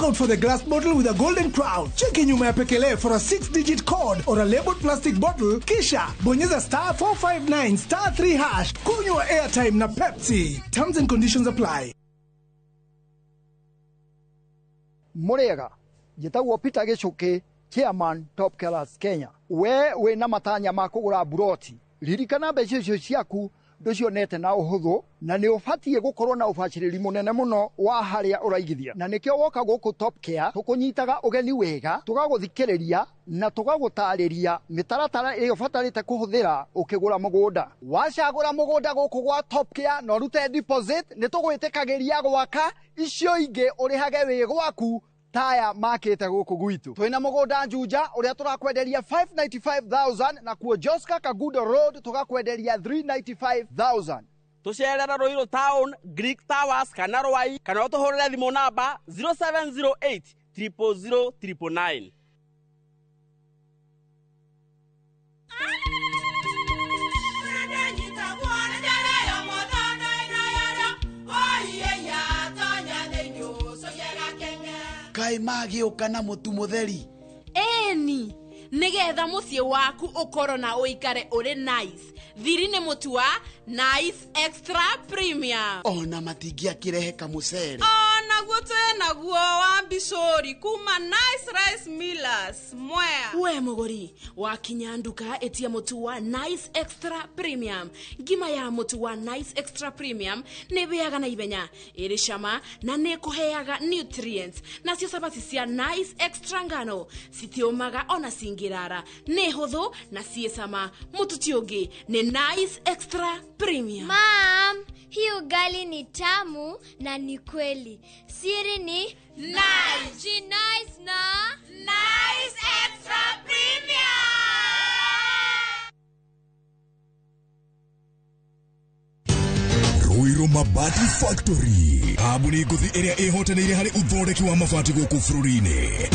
Out for the glass bottle with a golden crown. Cheki nyuma ya pekele for a 6-digit code or a labeled plastic bottle. Kisha bonyeza star 459 star 3 hash. Kunywa airtime na Pepsi. Terms and conditions apply. Murega, njĩtagwo Peter Gichuki, chairman Top Killers Kenya. We wĩna matanya ma kũgũra buroti. Ririkana mbeca icio ciaku ndũcionete na ũhũthũ na nĩ ũbatiĩ gũkorwo na ũbacĩrĩri mũnene mũno wa harĩa ũraigithia na nĩkĩo woka gũkũ Top Care tũkũnyitaga ũgeni wega tũgagũthikĩrĩria na tũgagũtarĩria mĩtaratara ĩrĩa ũbatarĩte kũhũthĩra ũkĩgũra mũgũnda. Wacagũra mũgũnda gũkũ gwa Top Care na ũrute deposit nĩ tũgwĩtĩkagĩria gwaka icio ingĩ ũrĩhage wĩ gwaku taya makite guku gwitu. Twina mugunda Juja uria turakwenderia 595,000 na kuo Joska Kagudo Road tugakwenderia 395,000. Tucerera Ruiru Town, Greek Towers kana Rwai kana utuhurire thimu namba 0708 000 999. Kai magĩũka na mũtu mũtheri. Eni, nĩgetha mũciĩ waku ũkorwo na ũikare ũrĩ nice. Thiri nĩ mũtu wa Nice Extra Premium. Ona matingĩakĩrehe kamũcere. Onaguo twĩnaguo wa mbicũri kuma Nice Rice Millers Mwea. We mũgũri, wakinya nduka ĩtia mũtu wa Nice Extra Premium. Ngima ya mũtu wa Nice Extra Premium nĩ ĩhĩaga na ihenya, ĩrĩ cama na nĩ ĩkũheaga nutrients. Nacio cabaci cia Nice Extra ngano citiũmaga ona cingĩrara, nĩ hũthũ na ciĩ cama. Mũtu ti ũngĩ nĩ Nice Extra Premium. Mom, hii ugali ni tamu na ni kweli. Siri ni Nice. She nice na Nice Extra Premium. Ruiru Mabati Factory. Kambuni ngũthi ĩrĩa ĩhotanĩire harĩ ũthondeki wa mabati gũkũ bũrũri-inĩ.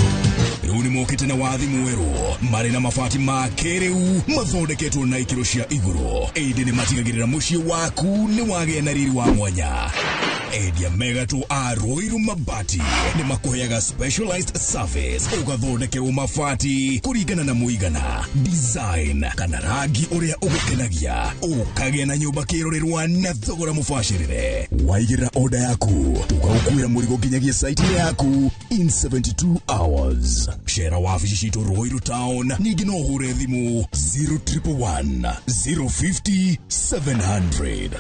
Rĩu nĩ mokĩte na wathi mwerũ marĩ na mabati ma kĩrĩu mathondeketwo na ikĩro cia igũrũ. Ĩndĩ nĩ matigagĩrĩra mũciĩ waku nĩ wagĩa na riri wa mwanya. Endia mega tu a Ruiru Mabati nĩ makũheaga specialized service ũgathondekerwo mabati kũringana na mũigana, design kana rangi ũrĩa ũgũkenagia, ũkagĩa na nyũmba kĩrorerwa na thogora mũbacĩrĩre. Waigĩrĩra oda yaku tũgagũkuĩra mũrigo nginyagia site yaku in 72 hours. Cera wabici citũ Ruiru Town, ningĩ no ũhũre thimũ 0111 050 700.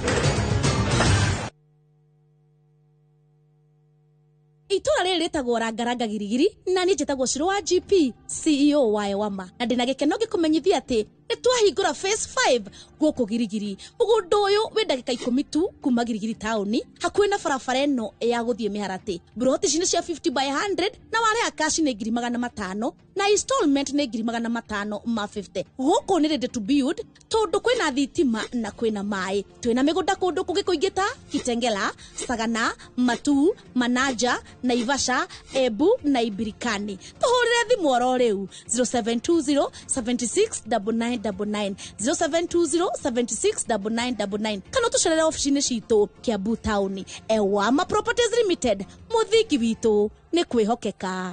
Itura rĩrĩ rĩtagwo Rangaranga Girigiri na niĩ njĩtagwo Shiro wa GP CEO wa Ewama na ndĩna gĩkeno ngĩkũmenyithia atĩ nĩ twahingũra phase 5 gũkũ Girigiri. Mũgũnda ũyũ wĩ ndagĩka 10 tu kuma Girigiri taũni, hakuhĩ na barabara ĩno ya gũthiĩ Mĩharatĩ. Mburoti ici nĩ cia 50 by 100 na warĩha cash nĩ 500,000 na installment nĩ 550,000. Gũkũ nĩ ready to build tondũ kwĩna thitima na kwĩna maĩ. Twĩna mĩgũnda kũndũ kũngĩ kũingĩ ta Kitengela, Sagana, Matu, Manaja, Naivasha, Embu na Ibirikani. Tũhũrĩre thimũ oro rĩu 0720 76 9999 0720 76 9999 kana ũtũcerere obici-inĩ citũ Kiambu taũni. Ewama Properties Limited, mũthingi witũ nĩ kwĩhokeka.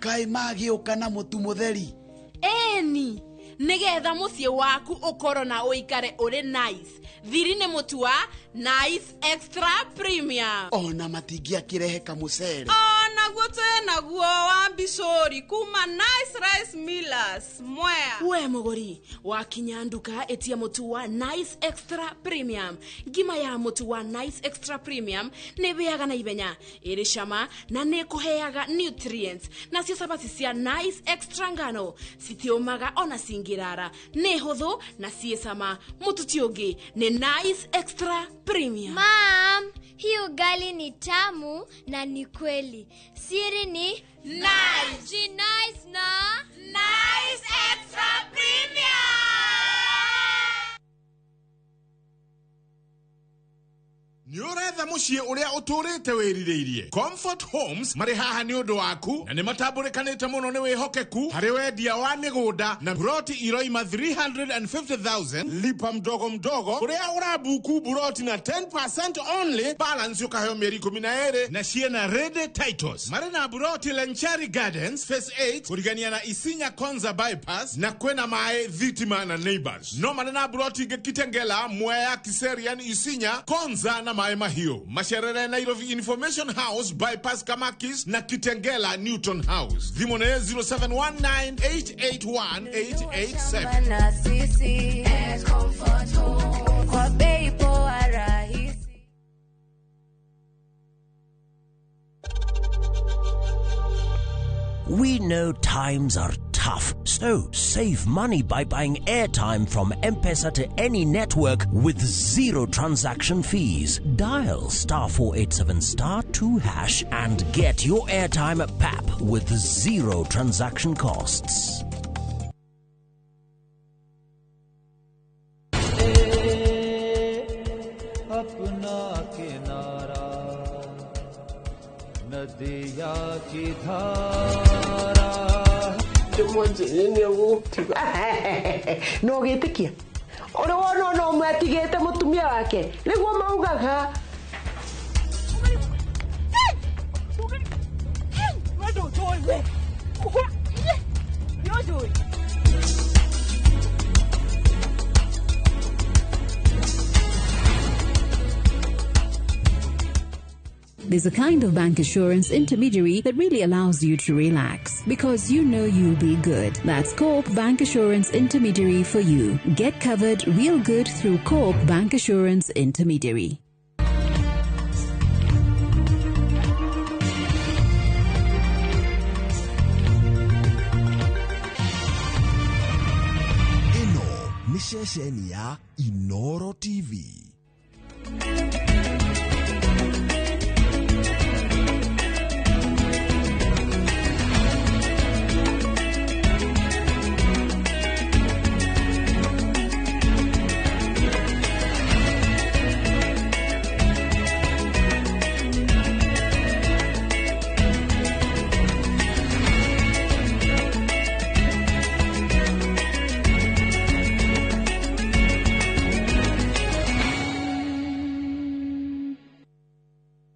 Kaĩ magĩũka na mũtu mũtheri? Ĩni, nĩgetha mũciĩ waku ũkorwo na ũikare ũrĩ nice. Thiri nĩ mũtu wa Nice Extra Premium. Ona matingĩakĩrehe kamũcere. Onaguo twĩnaguo wa mbicũri kuma Nice Rice Millers Mwea. We mũgũri wakinya nduka ĩtia mũtu wa Nice Extra Premium. Ngima ya mũtu wa Nice Extra Premium nĩ ĩhĩaga na ihenya, ĩrĩ cama na nĩ ĩkũheaga nutrients. Nacio cabaci cia Nice Extra ngano citiũmaga ona cingĩrara, nĩ hũthũ na ciĩ cama. Mũtu ti ũngĩ nĩ Nice Extra Premium. Mom, hii ugali ni tamu na ni kweli. Siri ni Nice. Nice na Nice Extra Premium. Nĩ ũretha mũciĩ ũrĩa ũtũrĩte wĩrirĩirie. Comfort Homes marĩ haha nĩ ũndũ waku na nĩ matambũrĩkanĩte mũno nĩ wĩhokeku harĩ wendia wa mĩgũnda na buroti iroima 350,000 lipa mdogo mdogo kũrĩa ũrabuku buroti na 10% only, balance ũkaheo mĩeri 12 na ciĩna ready titles. Marĩ na buroti Lenchari Gardens phase 8 kũrigania na Isinya Konza bypass na kwĩna maĩ, thitima na neighbors. No marĩ na buroti ingĩ Kitengela, Mwea, Kiserian, Isinya, Konza na maĩ mahiũ. Macerere Nairobi Information House bypass Kamakis na Kitengela Newton House. Thimũ nĩ 0719881887. Na sisi Comfort Home kwa bei poa rahisi. We know times are tough, so save money by buying airtime from M-Pesa to any network with zero transaction fees. Dial *487*2# and get your airtime at PAP with zero transaction costs. No gĩtĩkia ũrĩ wona ona ũmwe atigĩte mũtumia wake nĩguo maugaga. There's a kind of bank assurance intermediary that really allows you to relax because you know you'll be good. That's Co-op Bank Assurance Intermediary for you. Get covered real good through Co-op Bank Assurance Intermediary. Ĩno nĩ ceceni ya Inoro TV.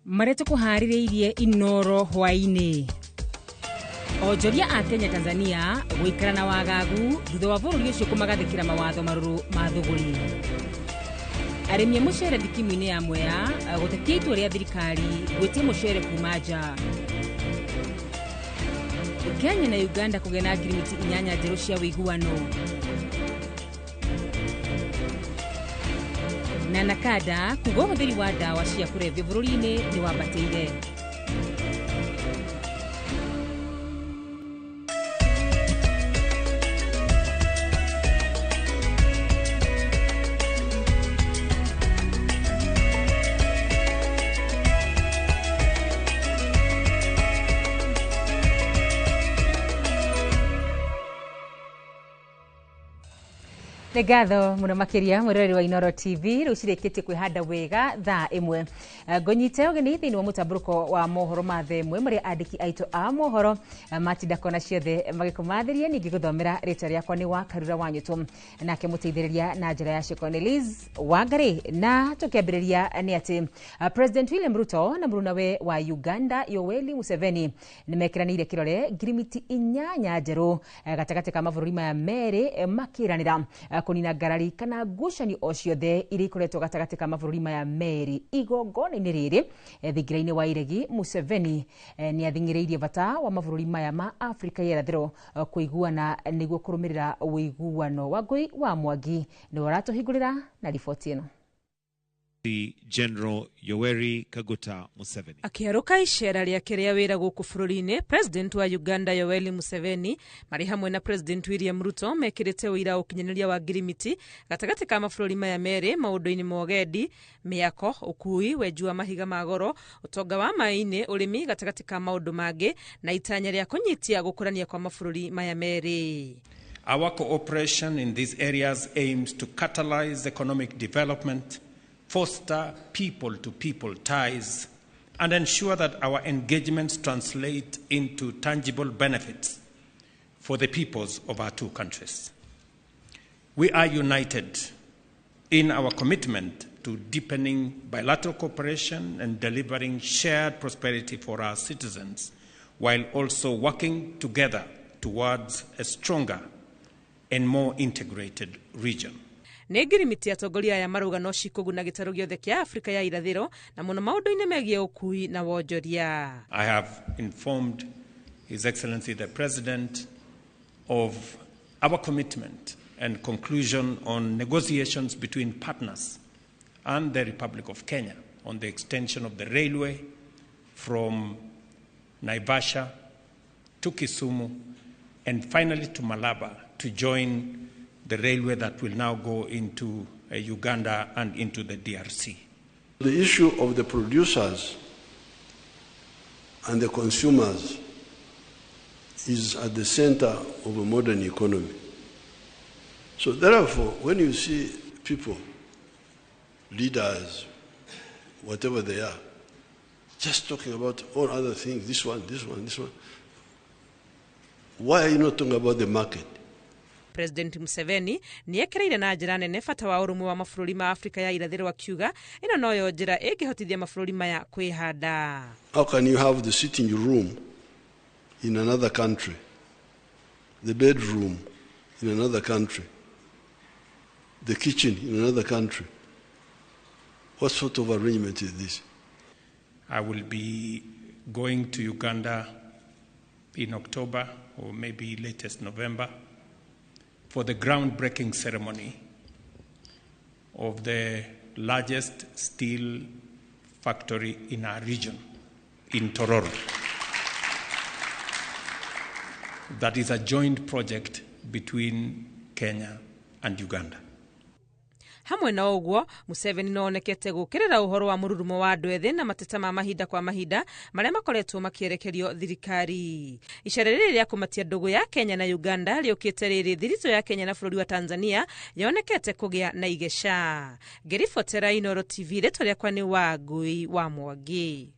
Marĩa tũkũharĩrĩirie Inoro hwaĩ-inĩ. Onjoria a Kenya Tanzania gũikara na wagagu thutha wa bũrũri ũcio kũmagathĩkĩra mawatho marũrũ ma thũgũrĩ. Arĩmi a mũcere thikimu-inĩ ya Mwea gũtetia itua rĩa thirikari gwĩtia mũcere kuma nja. Kenya na Uganda kũgĩa na ngirimiti 8 njerũ cia ũiguano. Na Nakada kuga ũhũthĩri wa ndawa cia kũrebia bũrũri-inĩ nĩ wambatĩire. Nĩ ngatho mũno makĩria mwĩroreri wa Inoro TV rĩu cirĩkĩtie kwĩhanda wega thaa 1. Ngũnyite ũgeni thĩinĩ wa mũtambũrũko wa mohoro ma thaa 1 marĩa andĩki aitũ a mohoro matinda kona ciothe magĩkũmathĩria. Ningĩ gũthomera rĩtwa rĩakwa nĩ wa Karura wa Nyũtũ, nake mũteithĩrĩria na njĩra ya ciĩko nĩ Liz Wangari. Na tũkĩambĩrĩria nĩ atĩ President William Ruto na mũrunawe wa Uganda Yoweri Museveni nĩmekĩranĩire kĩrore ngirimiti 8 njerũ gatagatĩ ka mabũrũri maya merĩ makĩranĩra kũnina ngarari kana ngucanio o ciothe iria ikoretwo gatagatĩ ka mabũrũri maya merĩ. Igongona-inĩ rĩrĩ thingira-inĩ wa iregi, Museveni nĩ athing'ĩrĩirie bata wa mabũrũri maya ma Afrika ya irathĩro kũiguana nĩguo kũrũmĩrĩra ũiguano. Wangũi wa Mwangi nĩwe ũratũhingũrĩra na riboti ĩno. General Yoweri Kaguta Museveni. Akĩarũka icera rĩake rĩa wĩra gũkũ bũrũri-inĩ, President wa Uganda Yoweri Museveni marĩ hamwe na President William Ruto mekĩrĩte ũira ũkinyanĩria wa ngirimiti gatagatĩ ka mabũrũri maya merĩ maũndũ-inĩ ma ũgendi, mĩako, ũkui, wenji wa mahiga ma goro, ũtonga wa maĩ-inĩ, ũrĩmi gatagatĩ ka maũndũ mangĩ, na itanya rĩa kũnyitia gũkũrania kwa mabũrũri maya merĩ. Our cooperation in these areas aims to catalyze economic development, foster people-to-people ties, and ensure that our engagements translate into tangible benefits for the peoples of our two countries. We are united in our commitment to deepening bilateral cooperation and delivering shared prosperity for our citizens, while also working together towards a stronger and more integrated region. Nĩ ngirimiti atongoria aya marauga no cikũguna gĩtarũ gĩothe kĩa Afrika ya irathĩro na mũno maũndũ-inĩ megiĩ ũkui na wonjoria. I have informed His Excellency the President of our commitment and conclusion on negotiations between partners and the Republic of Kenya on the extension of the railway from Naivasha to Kisumu and finally to Malaba to join the railway that will now go into Uganda and into the DRC. The issue of the producers and the consumers is at the center of a modern economy. So therefore, when you see people, leaders, whatever they are, just talking about all other things, this one, this one, this one, why are you not talking about the market? President Museveni nĩekĩrĩire na njĩra nene bata wa ũrũmwe wa mabũrũri ma Afrika ya irathĩro akiuga ĩno noyo njĩra ĩngĩhotithia mabũrũri maya kwĩhanda. How can you have the sitting room in another country, the bedroom in another country, the kitchen in another country? What sort of arrangement is this? I will be going to Uganda in October or maybe latest November for the groundbreaking ceremony of the largest steel factory in our region, in Tororo. That is a joint project between Kenya and Uganda. Hamwe na ũguo, Museveni no onekete gũkĩrĩra ũhoro wa mũrurumo wa andũ ethĩ na mateta ma mahinda kwa mahinda marĩa makoretwo makĩerekerio thirikari. Icera rĩrĩ rĩa kũmatia ndũgũ ya Kenya na Uganda rĩũkĩte rĩrĩ thiritũ ya Kenya na bũrũri wa Tanzania yonekete kũgĩa na igeca. Ngĩribotera Inoro TV, rĩtwa rĩakwa nĩ Wangui wa Mwangi.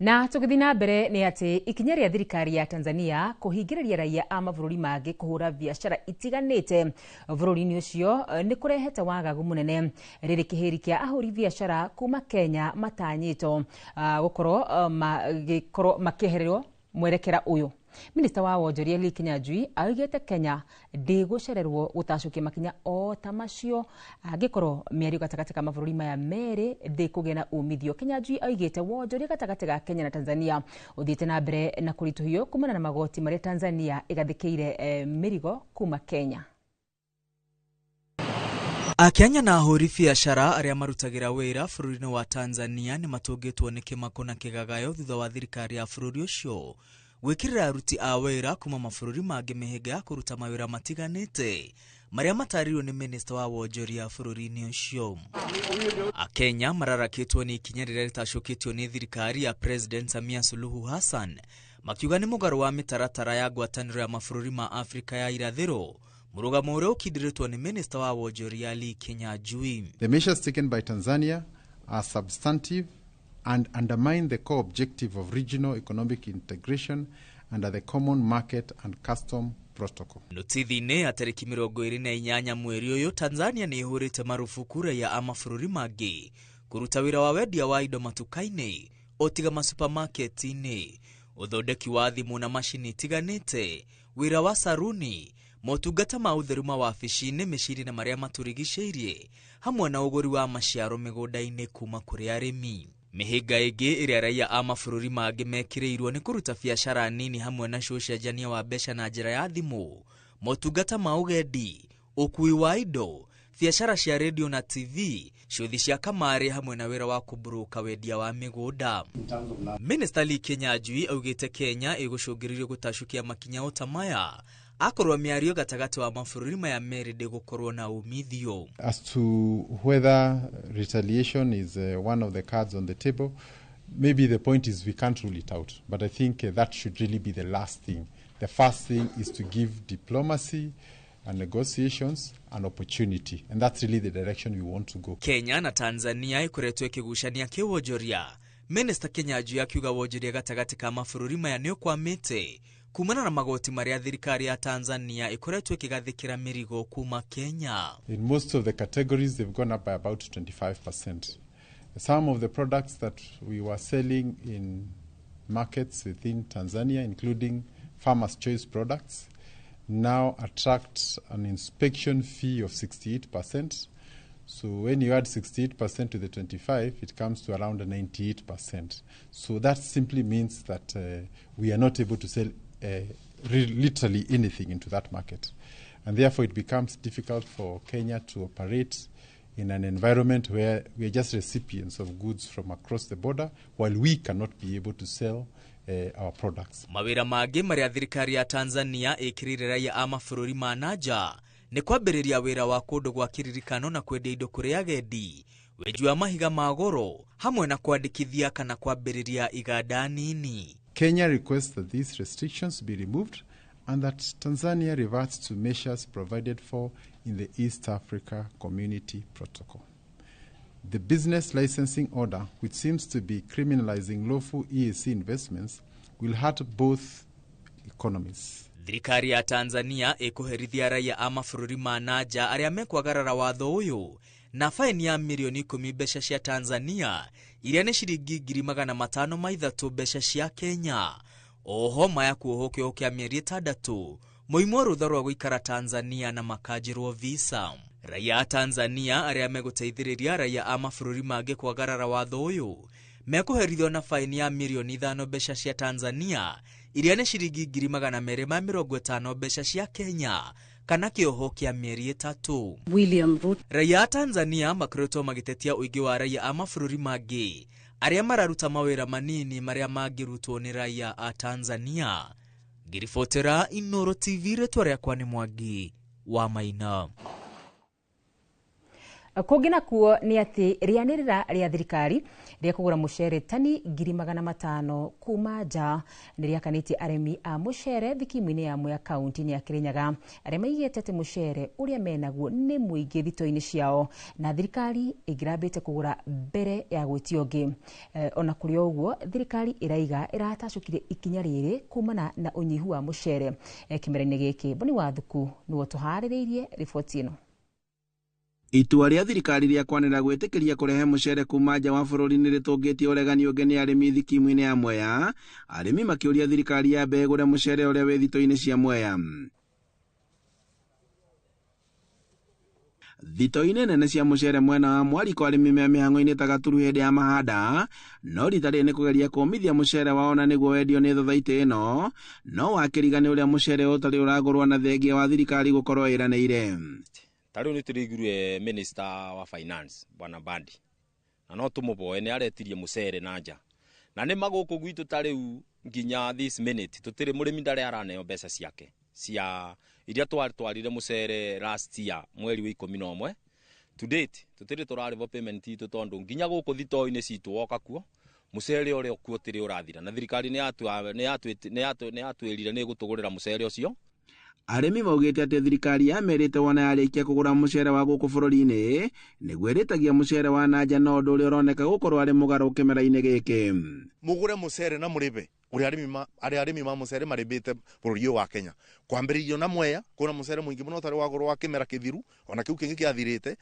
Na tũgĩthiĩ na mbere nĩ atĩ ikinya rĩa thirikari ya Tanzania kũhingĩrĩria raia a mabũrũri mangĩ kũhũra biacara itiganĩte bũrũri-inĩ ũcio nĩ kũrehete wagagu mũnene rĩrĩ kĩhĩri kĩa ahũri biacara kuma Kenya matanyĩtwo gũkorwo magĩkorwo makĩehererwo mwerekera ũyũ. Minista wa wonjoria Lee Kinyanjui augĩte Kenya ndĩgũcererwo gũtacũkia makinya o ta macio angĩkorwo mĩario gatagatĩ ka mabũrũri maya merĩ ndĩkũgĩa na umithio. Kinyanjui augĩte wonjoria gatagatĩ ga Kenya na Tanzania ũthiĩte na mbere na kũritũhio kumana na magoti marĩa Tanzania ĩgathĩkĩire mĩrigo kuma Kenya. Akenya na ahũri biacara arĩa marutagĩra wĩra bũrũri-inĩ wa Tanzania nĩ matũngĩtwo nĩ kĩmako na kĩgagayo thutha wa thirikari ya bũrũri ũcio gwĩkĩrĩra aruti a wĩra kuma mabũrũri mangĩ mĩhĩnga ya kũruta mawĩra matiganĩte marĩa matarĩirio nĩ minista wa wonjoria bũrũri-inĩ ũcio. Akenya mararakĩtwo nĩ ikinya rĩrĩa rĩtacũkĩtio nĩ thirikari ya President Samia Suluhu Hassan makiuga nĩ mũgarũ wa mĩtaratara ya ngwatanĩro ya mabũrũri ma Afrika ya irathĩro, mũrũgamo ũrĩa ũkindĩrĩtwo nĩ minista wa wonjoria Lee Kinyanjui. The measures taken by Tanzania are substantive and undermine the core objective of regional economic integration under the Common Market and Custom Protocol. Notithi-inĩ ya tarĩki 28 mweri ũyũ, Tanzania nĩ ĩhũrĩte marubuku raia a mabũrũri mangĩ kũruta wĩra wa wendia wa indo matuka-inĩ o tiga masupamaketi-inĩ, ũthondeki wa thimũ na macini itiganĩte, wĩra wa saruni, motungata ma ũtheru mawabici-inĩ, mĩciĩ-inĩ na marĩa matũrigicĩirie, hamwe na ũgũri wa maciaro mĩgũnda-inĩ kuma kũrĩ arĩmi. Mĩhĩnga ĩngĩ ĩrĩa raia a mabũrũri mangĩ mekĩrĩirwo nĩ kũruta biacara nini hamwe na ũcenjania wa mbeca na njĩra ya thimũ, motungata ma ũgendi, ũkuui wa indo, biacara cia redio na TV, ciũthi cia kamarĩ hamwe na wĩra wa kũmburuka wendia wa mĩgũnda. Minista Lee Kinyanjui augĩte Kenya ĩgũcũngĩrĩrio gũtacũkia makinya o ta maya akorwo mĩario gatagatĩ wa mabũrũri maya merĩ ndĩgũkorwo na umithio. As to whether retaliation is one of the cards on the table, maybe the point is we can't rule it out. But I think that should really be the last thing. The first thing is to give diplomacy and negotiations an opportunity. And that's really the direction we want to go. Kenya na Tanzania ikoretwo ĩkĩgucania kĩwonjoria. Minista Kinyanjui akiuga wonjoria gatagatĩ ka mabũrũri maya nĩ ũkwamĩte kumana na magoti marĩa thirikari ya Tanzania ikoretwo ĩkĩgathĩkĩra mĩrigo kuma Kenya. In most of the categories they've gone up by about 25%. Some of the products that we were selling in markets within Tanzania, including Farmers Choice products, now attract an inspection fee of 68%. So when you add 68% to the 25, it comes to around 98%. So that simply means that we are not able to sell literally anything into that market. And therefore it becomes difficult for Kenya to operate in an environment where we are just recipients of goods from across the border, while we cannot be able to sell our products. Mawĩra mangĩ marĩa thirikari ya Tanzania ĩkĩrĩire raia a mabũrũri ma nanja nĩ kwambĩrĩria wĩra wa kũndũ gwa kĩririkano na kwendia indo kũrĩ agendi, wenji wa mahiga ma goro, hamwe na kwandĩkithia kana kwambĩrĩria iganda nini. Kenya requests that these restrictions be removed and that Tanzania reverts to measures provided for in the East Africa Community Protocol. The business licensing order, which seems to be criminalizing lawful EAC investments, will hurt both economies. Thirikari ya Tanzania ĩkũherithia raia a mabũrũri ma nanja arĩa mekwagarara watho ũyũ na faini ya mirioni 10 mbeca cia Tanzania iria nĩ ciringi 503 mbeca cia Kenya. Oho maya kuohwo kĩoho kĩa mĩeri 6 mũimwo rũtha rwa gũikara Tanzania na makanjĩrwo visa. Raia a Tanzania arĩa megũteithĩrĩria raia a mabũrũri mangĩ kwagarara watho ũyũ mekũherithio na faini ya mirioni 5 mbeca cia Tanzania iria nĩ ciringi 250 mbeca cia Kenya kana kĩoho kĩa mĩeri 3. William Ruto. Raia a Tanzania makoretwo magĩtetia ũingĩ wa raia a mabũrũri mangĩ arĩa mararuta mawĩra manini marĩa mangĩrutwo nĩ raia a Tanzania. Ngĩribotera Inoro TV, rĩtwa rĩakwa nĩ Mwangi wa Maina. Kũngĩ nakuo nĩ atĩ rĩanĩrĩra rĩa thirikari rĩa kũgũra mũcere tani 500,000 kuma nja nĩ rĩakanĩtie arĩmi a mũcere thikimu-inĩ ya Mwea kaunti-inĩ ya Kirinyaga, arĩa maigĩte atĩ mũcere ũrĩa menaguo nĩ mũingĩ thito-inĩ ciao na thirikari ĩngĩrambĩte kũgũra mbere ya gwĩtia ũngĩ. Ona kũrĩ o ũguo, thirikari ĩraiga ĩratacũkire ikinya rĩrĩ kumana na ũnyihu wa mũcere kĩmera-inĩ gĩkĩ. Boni Wathuku nĩwe tũharĩrĩirie riboti ĩno. Itua rĩa thirikari rĩa kwanĩra gwĩtĩkĩria kũrehe mũcere kuma nja wa bũrũri nĩ rĩtũngĩtie ũregani ũngĩ nĩ arĩmi thikimu-inĩ ya Mwea, arĩmi makĩũria thirikari yambe ĩgũre mũcere ũrĩa wĩ thito-inĩ cia Mwea. Thito-inĩ nene cia mũcere mwena wa Mwariko arĩmi me mĩhang'o-inĩ ta Gaturu hĩndĩ ya mahanda, no rita rĩrĩ nĩ kũgeria kũmithia mũcere wao na nĩguo wendio nĩ thothaitĩ ĩno, no wakĩriga nĩ ũrĩa mũcere ũtarĩ ũragũrwo na thengia wa thirikari gũkorwo ĩranĩire. Ta rĩu nĩ tũrĩiguire Minister wa Finance Bwana Mbadi, na no tũmũboe nĩ aretirie mũcere na nja, na nĩ magũkũ gwitũ ta rĩu nginya this minute tũtirĩ mũrĩmi ndarĩ araneo mbeca ciake cia iria twatwarire mũcere last year mweri wa 11 to date tũtirĩ tũrarĩhwo payment itũ tondũ nginya gũkũ thitoo-inĩ citũ woka kuo mũcere ũrĩa kuo ũtirĩ ũrathira, na thirikari nĩ yatwĩrire nĩ ĩgũtũgũrĩra mũcere ũcio. Arĩmi maugĩte atĩ thirikari yamerĩte wona yarĩkia kũgũra mũcere wa gũkũ bũrũri-inĩ nĩguo ĩrĩtagia mũcere wa na nja, no ũndũ ũrĩa ũroneka gũkorwo arĩ mũgarũ kĩmera-inĩ gĩkĩ. Mũgũre mũcere na mũrĩbe ũrĩa arĩmi ma mũcere marĩbĩte bũrũri ũyũ wa Kenya, kwambĩrĩrio na Mwea kwĩna mũcere mũingĩ mũno ũtarĩ wagũrwo wa kĩmera kĩthiru, ona kĩu kĩngĩ kĩathirĩte,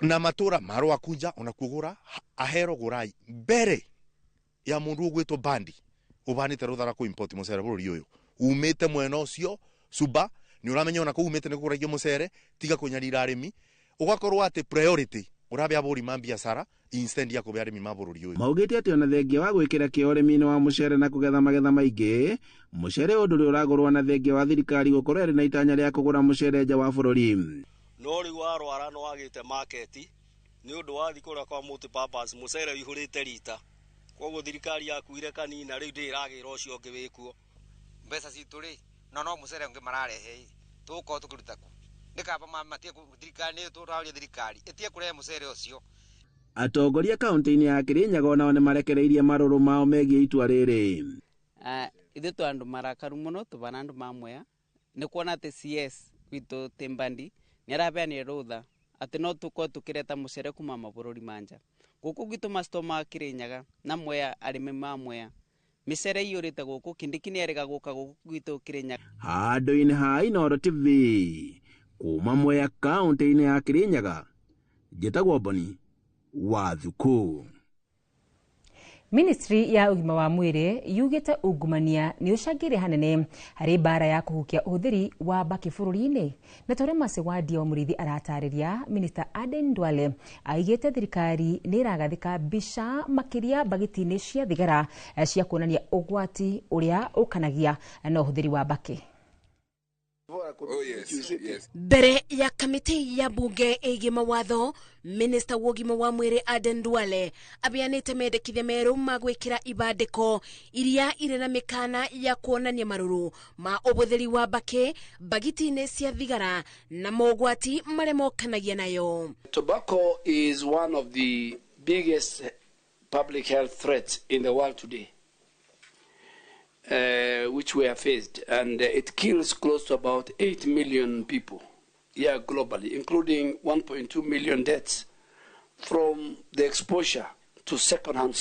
na matũra ma Rwakunja ona kuo gũra ahero gũrai mbere ya mũndũ ũgwĩtwo Mbandi ũbanĩte rũthara kũ import mũcere bũrũri ũyũ umĩte mwena ũcio Suba nĩ ũramenya ona kũu umĩte nĩ kũgũragio mũcere, tiga kũnyarira arĩmi, ũgakorwo atĩ priority ũrabe abũri ma biacara instead ya kũbe arĩmi ma bũrũri ũyũ. Maugĩte atĩ ona thengia wa gwĩkĩra kĩo ũrĩmi-inĩ wa mũcere na kũgetha magetha maingĩ, mũcere ũyũ ndũrĩ ũragũrwo na thengia wa thirikari gũkorwo ĩrĩ na itanya rĩa kũgũra mũcere nja wa bũrũri. No rĩu warwara nĩ wagĩte market nĩ ũndũ wathiĩ kũrĩa kwa multipurpose mũcere ũihũrĩte rita, koguo thirikari yakuire kanina rĩu ndĩrĩ ĩragĩra ũcio ũngĩ wĩkuo. Mbeca citũ rĩ no mũcere ũngĩ mararehe tũgũkorwo tũkĩruta kũ? Nĩ kaba matige thirikari nĩ tũraũria thirikari ĩtige kũrehe mũcere ũcio. Atongoria kaunti-inĩ ya Kirinyaga onao nĩ marekereirie marũrũ mao megiĩ itua rĩrĩ. Ithuĩ twĩ andũ marakaru mũno tũbana andũ ma Mwea nĩ kuona atĩ CS witũ Mbandi nĩ araheanire rũtha atĩ no tũkorwo tũkĩreta mũcere kuma mabũrũri ma nja. Gũkũ gwitũ macito ma Kirinyaga na Mwea arĩmi ma Mwea mĩcere iyũrĩte gũkũ Kindiki nĩ erĩga gũka gũkũ gwitũ Kirinyaga. Handũ-inĩ ha Inooro TV kuma Mwea kaunti-inĩ ya Kirinyaga, njĩtagwo Boni Wathuku. Ministry ya ũgima wa mwĩrĩ yugĩte ungumania nĩ ũcangĩire hanene harĩ mbara ya kũhukia ũhũthĩri wa mbakĩ bũrũri-inĩ. Na ta ũrĩa Mercy Wandia wa Mũrĩithi aratarĩria, Minister Aden Duale aigĩte thirikari nĩ ĩragathĩka mbica makĩria mbagiti-inĩ cia thigara cia kuonania ũgwati ũrĩa ũkanagia na ũhũthĩri wa mbakĩ. Mbere ya kamĩtĩ ya bunge ĩgiĩ mawatho, Minister wa ũgima wa mwĩrĩ Aden Duale abeanĩte mendekithia merũ ma gwĩkĩra ibandĩko iria irĩ na mĩkana ya kuonania marũrũ ma ũhũthĩri wa mbakĩ mbagiti-inĩ cia thigara na mogwati marĩa mokanagia nayo. Tobacco is one of the biggest public health threats in the world today, which we are faced, and it kills close to about 8 million people here globally, including 1.2 million deaths from the exposure to second-hand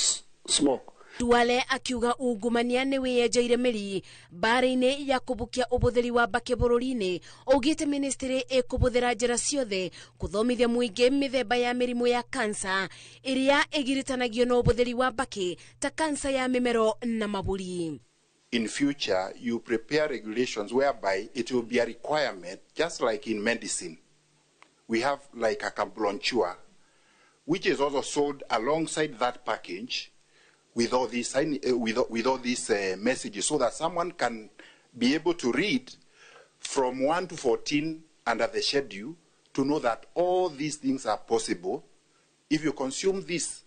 smoke. Duale akiuga ungumania nĩ wĩyenjeire mĩri mbara-inĩ ya kũbukia ũhũthĩri wa mbakĩ bũrũri-inĩ. Augĩte ministry ĩkũhũthĩra njĩra ciothe kũthomithia mũingĩ mĩthemba ya mĩrimũ ya kansa ĩrĩa ĩgiritanagio na ũhũthĩri wa mbakĩ ta kansa ya mĩmero na mabũri. In future, you prepare regulations whereby it will be a requirement, just like in medicine. We have like a brochure, which is also sold alongside that package with all these, with all these messages, so that someone can be able to read from 1 to 14 under the schedule to know that all these things are possible if you consume this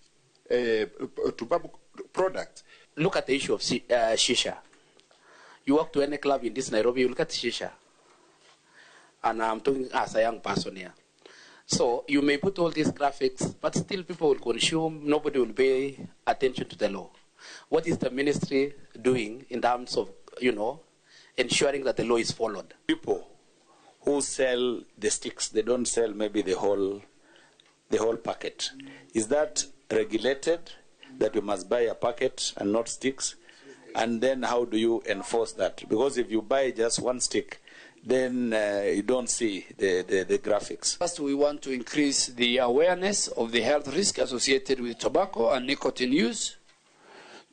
tobacco product. Look at the issue of shisha. You walk to any club in this Nairobi, you look at shisha. And I'm talking as a young person here. So you may put all these graphics, but still people will consume, nobody will pay attention to the law. What is the ministry doing in terms of, ensuring that the law is followed? People who sell the sticks, they don't sell maybe the whole packet. Is that regulated, that you must buy a packet and not sticks? And then how do you enforce that? Because if you buy just one stick, then you don't see the graphics. First, we want to increase the awareness of the health risk associated with tobacco and nicotine use.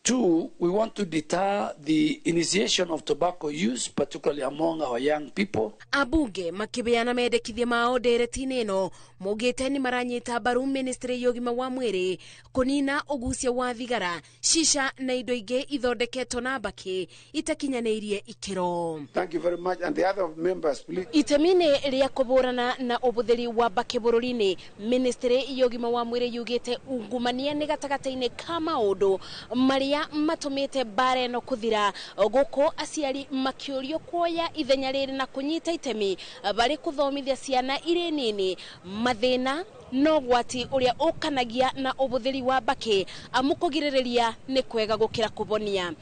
2, we want to deter the initiation of tobacco use, particularly among our young people. Abunge makibeana mendekithia mao ndereti-inĩ ĩno maugĩte nĩ maranyita mbaru ministry ya ũgima wa mwĩrĩ kũnina ũgucia wa thigara, shisha na indo ingĩ ithondeketwo na mbakĩ itakinyanĩirie ikĩro. Thank you very much. And the other members, please. Itemi-inĩ rĩa kũhũrana na ũhũthĩri wa mbakĩ bũrũri-inĩ, ministry ya ũgima wa mwĩrĩ yugĩte ungumania nĩ gatagatĩ-inĩ ka maũndũ marĩa matũmĩte mbara ĩno kũthira, gũkũ aciari makĩũrio kuoya ithenya rĩrĩ na kũnyita itemi barĩ kũthomithia ciana irĩ nini mathĩna no gwati ũrĩa ũkanagia na ũhũthĩri wa mbakĩ, amu kũgirĩrĩria nĩ kwega gũkĩra kũbonia.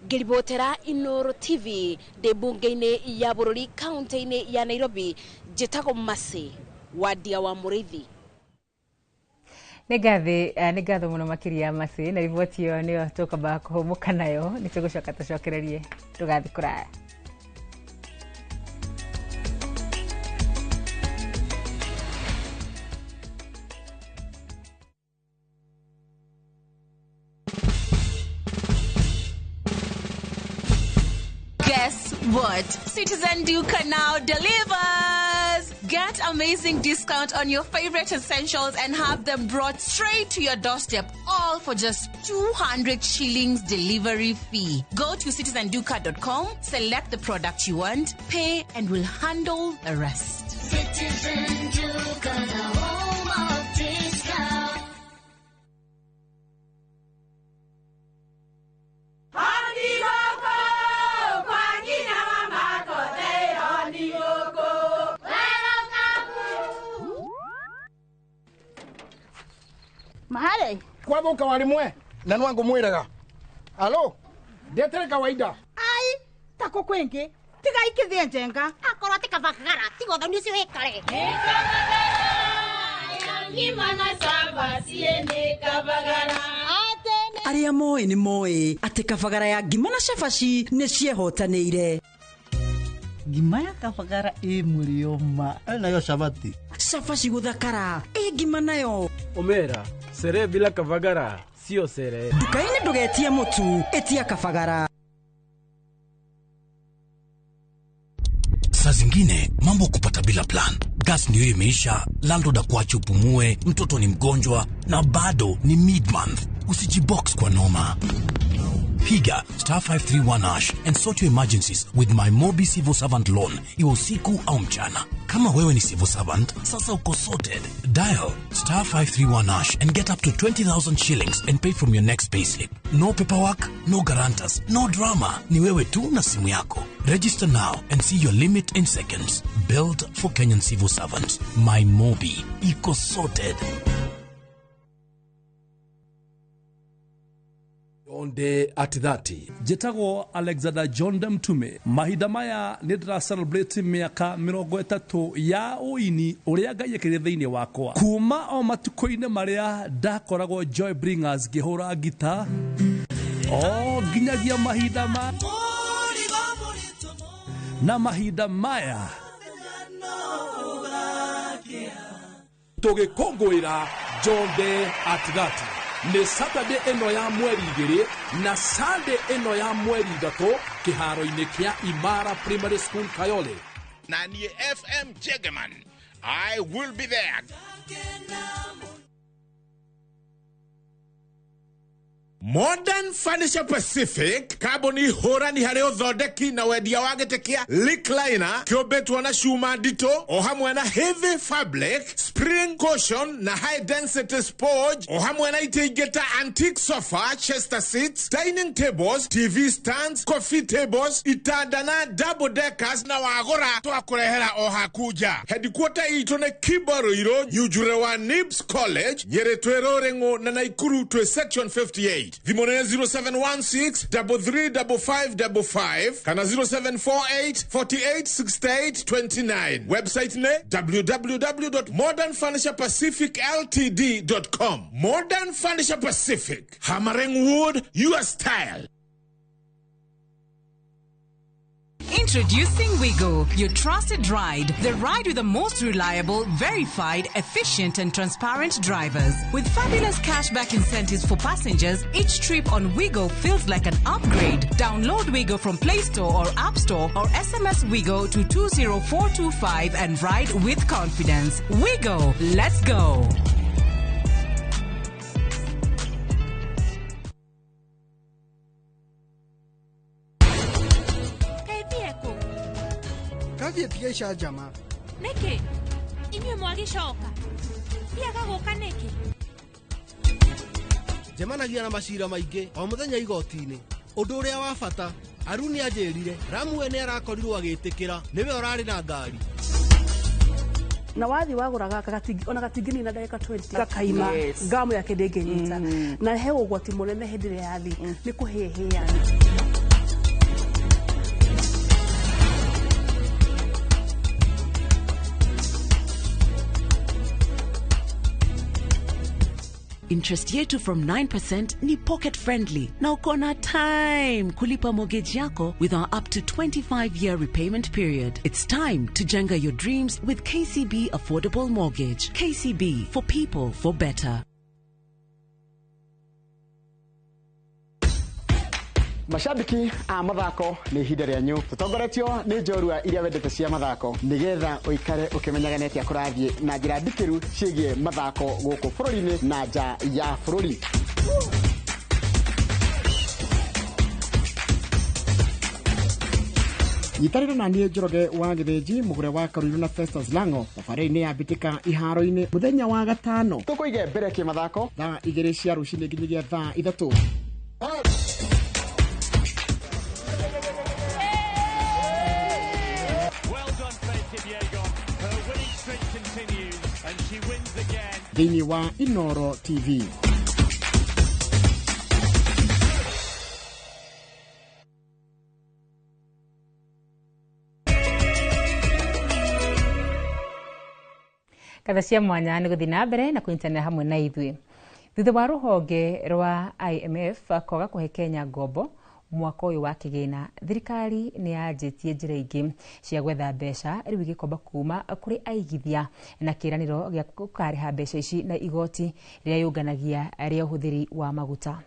Ngĩribotera Inooro TV ndĩ mbunge-inĩ ya bũrũri kaunti-inĩ ya Nairobi, njĩtagwo Mercy Wandia wa Mũrĩithi. Nĩ ngatho mũno makĩria Mercy, na riboti ĩyo nĩyo tũkwamba kũhũmũka nayo, nĩ tũgũcoka tũcokererie, ndũgathiĩ kũraya. Guess what? Citizen Duka now delivers! Get amazing discount on your favorite essentials and have them brought straight to your doorstep, all for just 200 shillings delivery fee. Go to citizenduka.com, select the product you want, pay, and we'll handle the rest. Citizen Duka, the home of discount. Mahare kwathuka wari mwe na nwangu mwiraga alo ndetere kawaida ai tako kwingi tiga ikithie njenga akorwo ti kabagara tiga uthoni ucio wikare Arĩa moĩ nĩ moĩ atĩ kabagara ya ngima na cabaci nĩ ciehotanĩire. Ngima ya kabagara ĩ mũrĩo ma nayo cabaci cabaci gũthakara ĩ ngima nayo Omera sere bila kabagara sio sere. Nduka-inĩ ndũgetie mũtu, ĩtia kabagara. Saa zingine mambo kupata bila plan. Gas ndio imeisha, landlord akuache upumue, mtoto ni mgonjwa na bado ni mid-month. Usijibox kwa noma. Piga *531# and sort your emergencies with my Mobi Civil Servant Loan, iwe usiku au mchana. Kama wewe ni civil servant, sasa uko sorted. Dial *531# and get up to 20,000 shillings and pay from your next payslip. No paperwork, no guarantors, no drama. Ni wewe tu na simu yako. Register now and see your limit in seconds. Built for Kenyan civil servants. My Mobi. Iko sorted. Onde at 30. Njĩtagwo Alexander John Mtume. Mahinda maya nĩ ndĩra celebrate mĩaka 30 ya ũini ũrĩa Ngai ekĩrire thĩinĩ wakwa. Kuma o matukũ-inĩ marĩa ndakoragwo Joy Bringers ngĩhũra ngita o nginyagia mahinda ma na mahinda maya tũgĩkũngũĩra John Day at 30. Nĩ Saturday ĩno ya mweri 2 na Sunday ĩno ya mweri 3 kĩharo-inĩ kĩa Imara Primary School Kayole. Na niĩ FM Jegeman, I will be there. Modern Furniture Pacific, kambuni hũrani harĩ ũthondeki na wendia wa gĩtĩ kĩa recliner kĩũmbĩtwo na cuma nditũ o hamwe na heavy fabric, spring cushion na high density sponge o hamwe na itĩ ingĩ ta antique sofa, chester seats, dining tables, TV stands, coffee tables, itanda na double deckers na wagũra twakũrehera o haku nja. Headquarter itũ nĩ Kibaruirũ, Nyunjure wa Nibs College, Nyĩrĩ twĩ Rũrĩng'ũ na Naikuru twĩ section 58. Thimũ nĩ 0716 335555 kana 0748 48 68 29. Website nĩ www.modernfurniturepacificltd.com. Modern Furniture Pacific, hammering wood, your style. Introducing Wigo, your trusted ride. The ride with the most reliable, verified, efficient, and transparent drivers. With fabulous cashback incentives for passengers, each trip on Wigo feels like an upgrade. Download Wigo from Play Store or App Store or SMS Wigo to 20425 and ride with confidence. Wigo, let's go. Kathiĩ icanjama. Nĩkĩ? Inyuĩ mwagĩcoka? Thiaga gũka nĩkĩ? Njemanagia na macira maingĩ o mũthenya igoti-inĩ. Ũndũ ũrĩa wa bata, Aruni anjĩrire Ramwe nĩ arakorirwo agĩtĩkĩra nĩwe ũrarĩ na ngari. Na wathi wagũra gaka ona gatingĩnina ndagĩka 20 gakaima. Yes. Ngamu yake ndĩngĩnyita. Na he ũgwati mũnene hĩndĩ ĩrĩa yathi nĩ kũhĩhĩa. Interest yetu from 9% ni pocket friendly na uko na time kulipa mortgage yako with our up to 25-year repayment period. It's time to jenga your dreams with KCB Affordable Mortgage. KCB, for people, for better. Mashabiki a mathako nĩ ihinda rĩanyu tũtongoretio nĩ njorua iria wendete cia mathako nĩgetha ũikare ũkĩmenyaga nĩ atĩa kũrathiĩ na njĩra ndikĩru ciĩgiĩ mathako gũkũ bũrũri-inĩ na nja ya bũrũri. Nyitanĩra na niĩ Njoroge wa Gĩthĩnji mũgũre wa Karuiru na Festus Lango thabarĩ-inĩ ya mbĩtĩka iharo-inĩ mũthenya wa gatano tũkũige mbere kĩmathako thaa 2 cia rũcinĩ nginyagia thaa 3. Thĩinĩ wa Inoro TV. Katha cia mwanya nĩ gũthiĩ na mbere na kũnyitanĩra hamwe na ithuĩ. Thutha wa rũhonge rwa IMF kwaga kũhe Kenya ngombo mwaka ũyũ wa kĩgĩna, thirikari nĩ yanjĩtie njĩra ingĩ cia gwetha mbeca rĩu igĩkomba kuma kũrĩ aigithia na kĩĩranĩro gĩa gũkarĩha mbeca ici na igoti rĩrĩa yũnganagia rĩa ũhũthĩri wa maguta.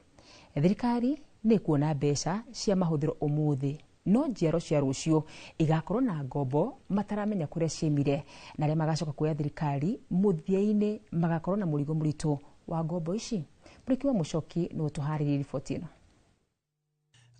Thirikari nĩ ĩkuona mbeca cia mahũthĩro ũmũthĩ, no njiaro cia rũciũ igakorwo na ngombo mataramenya kũrĩa ciaimire, na arĩa magacoka kuoya thirikari mũthia-inĩ magakorwo na mũrigo mũritũ wa ngombo ici. Mũrĩki wa Mũcoki nĩwe ũtũharĩirie riboti ĩno.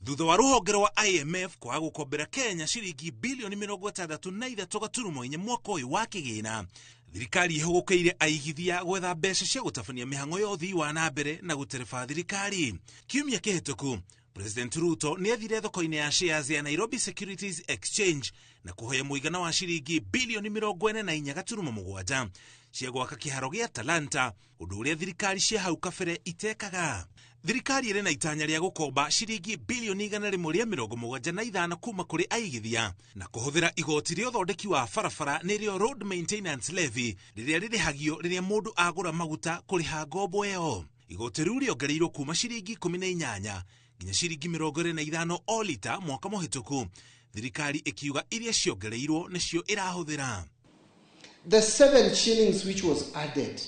Thutha wa rũhonge rwa IMF kwaga gũkombera Kenya ciringi bilioni 63.4 mwaka ũyũ wa kĩgĩna, thirikari ĩhũgũkĩire aigithia gwetha mbeca cia gũtabania mĩhang'o ya ũthii wa na mbere na gũtereba thirikari. Kiumia kĩhĩtũku, President Ruto nĩ athire thoko-inĩ ya shares ya Nairobi Securities Exchange na kũhoya mũigana wa ciringi bilioni 44.7 cia gwaka kĩharo gĩa Talanta, ũndũ ũrĩa thirikari cia hau kabere itekaga. Thirikari ĩrĩ na itanya rĩa gũkomba ciringi bilioni 175 kuma kũrĩ aigithia na kũhũthĩra igoti rĩa ũthondeki wa barabara nĩrĩo Road Maintenance Levy rĩrĩa rĩrĩhagio rĩrĩa mũndũ agũra maguta kũrĩha ngombo ĩyo. Igoti rĩu rĩongereirwo kuma ciringi 18 nginya ciringi 25 o lita mwaka mũhĩtũku, thirikari ĩkiuga iria ciongereirwo nĩcio ĩrahũthĩra. The 7 shillings which was added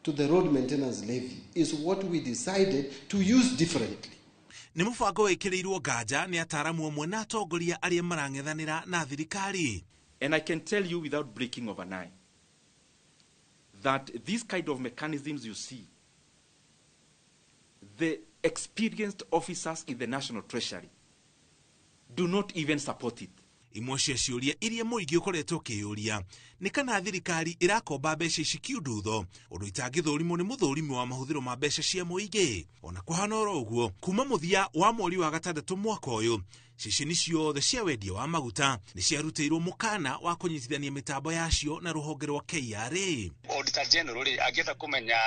to the road maintenance levy is what we decided to use differently. Nĩ mũbango wĩkĩrĩirwo nganja nĩ ataaramu amwe na atongoria arĩa marang'ethanĩra na thirikari. And I can tell you without breaking of an eye that these kind of mechanisms you see, The experienced officers in the National Treasury do not even support it. Imwe cia ciũria iria mũingĩ ũkoretwo ũkĩyũria nĩ kana thirikari ĩrakomba mbeca ici kiundutho ũndũ itangĩthũrimwo nĩ mũthũrimi wa mahũthĩro ma mbeca cia mũingĩ. Ona kũhana oro ũguo, kuma mũthia wa mweri wa gatandatũ mwaka ũyũ, ceceni ciothe cia wendia wa maguta nĩ ciarutĩirwo mũkana wa kũnyitithania mĩtambo yacio na rũhonge rwa KRA. Auditor General rĩ angĩenda kũmenya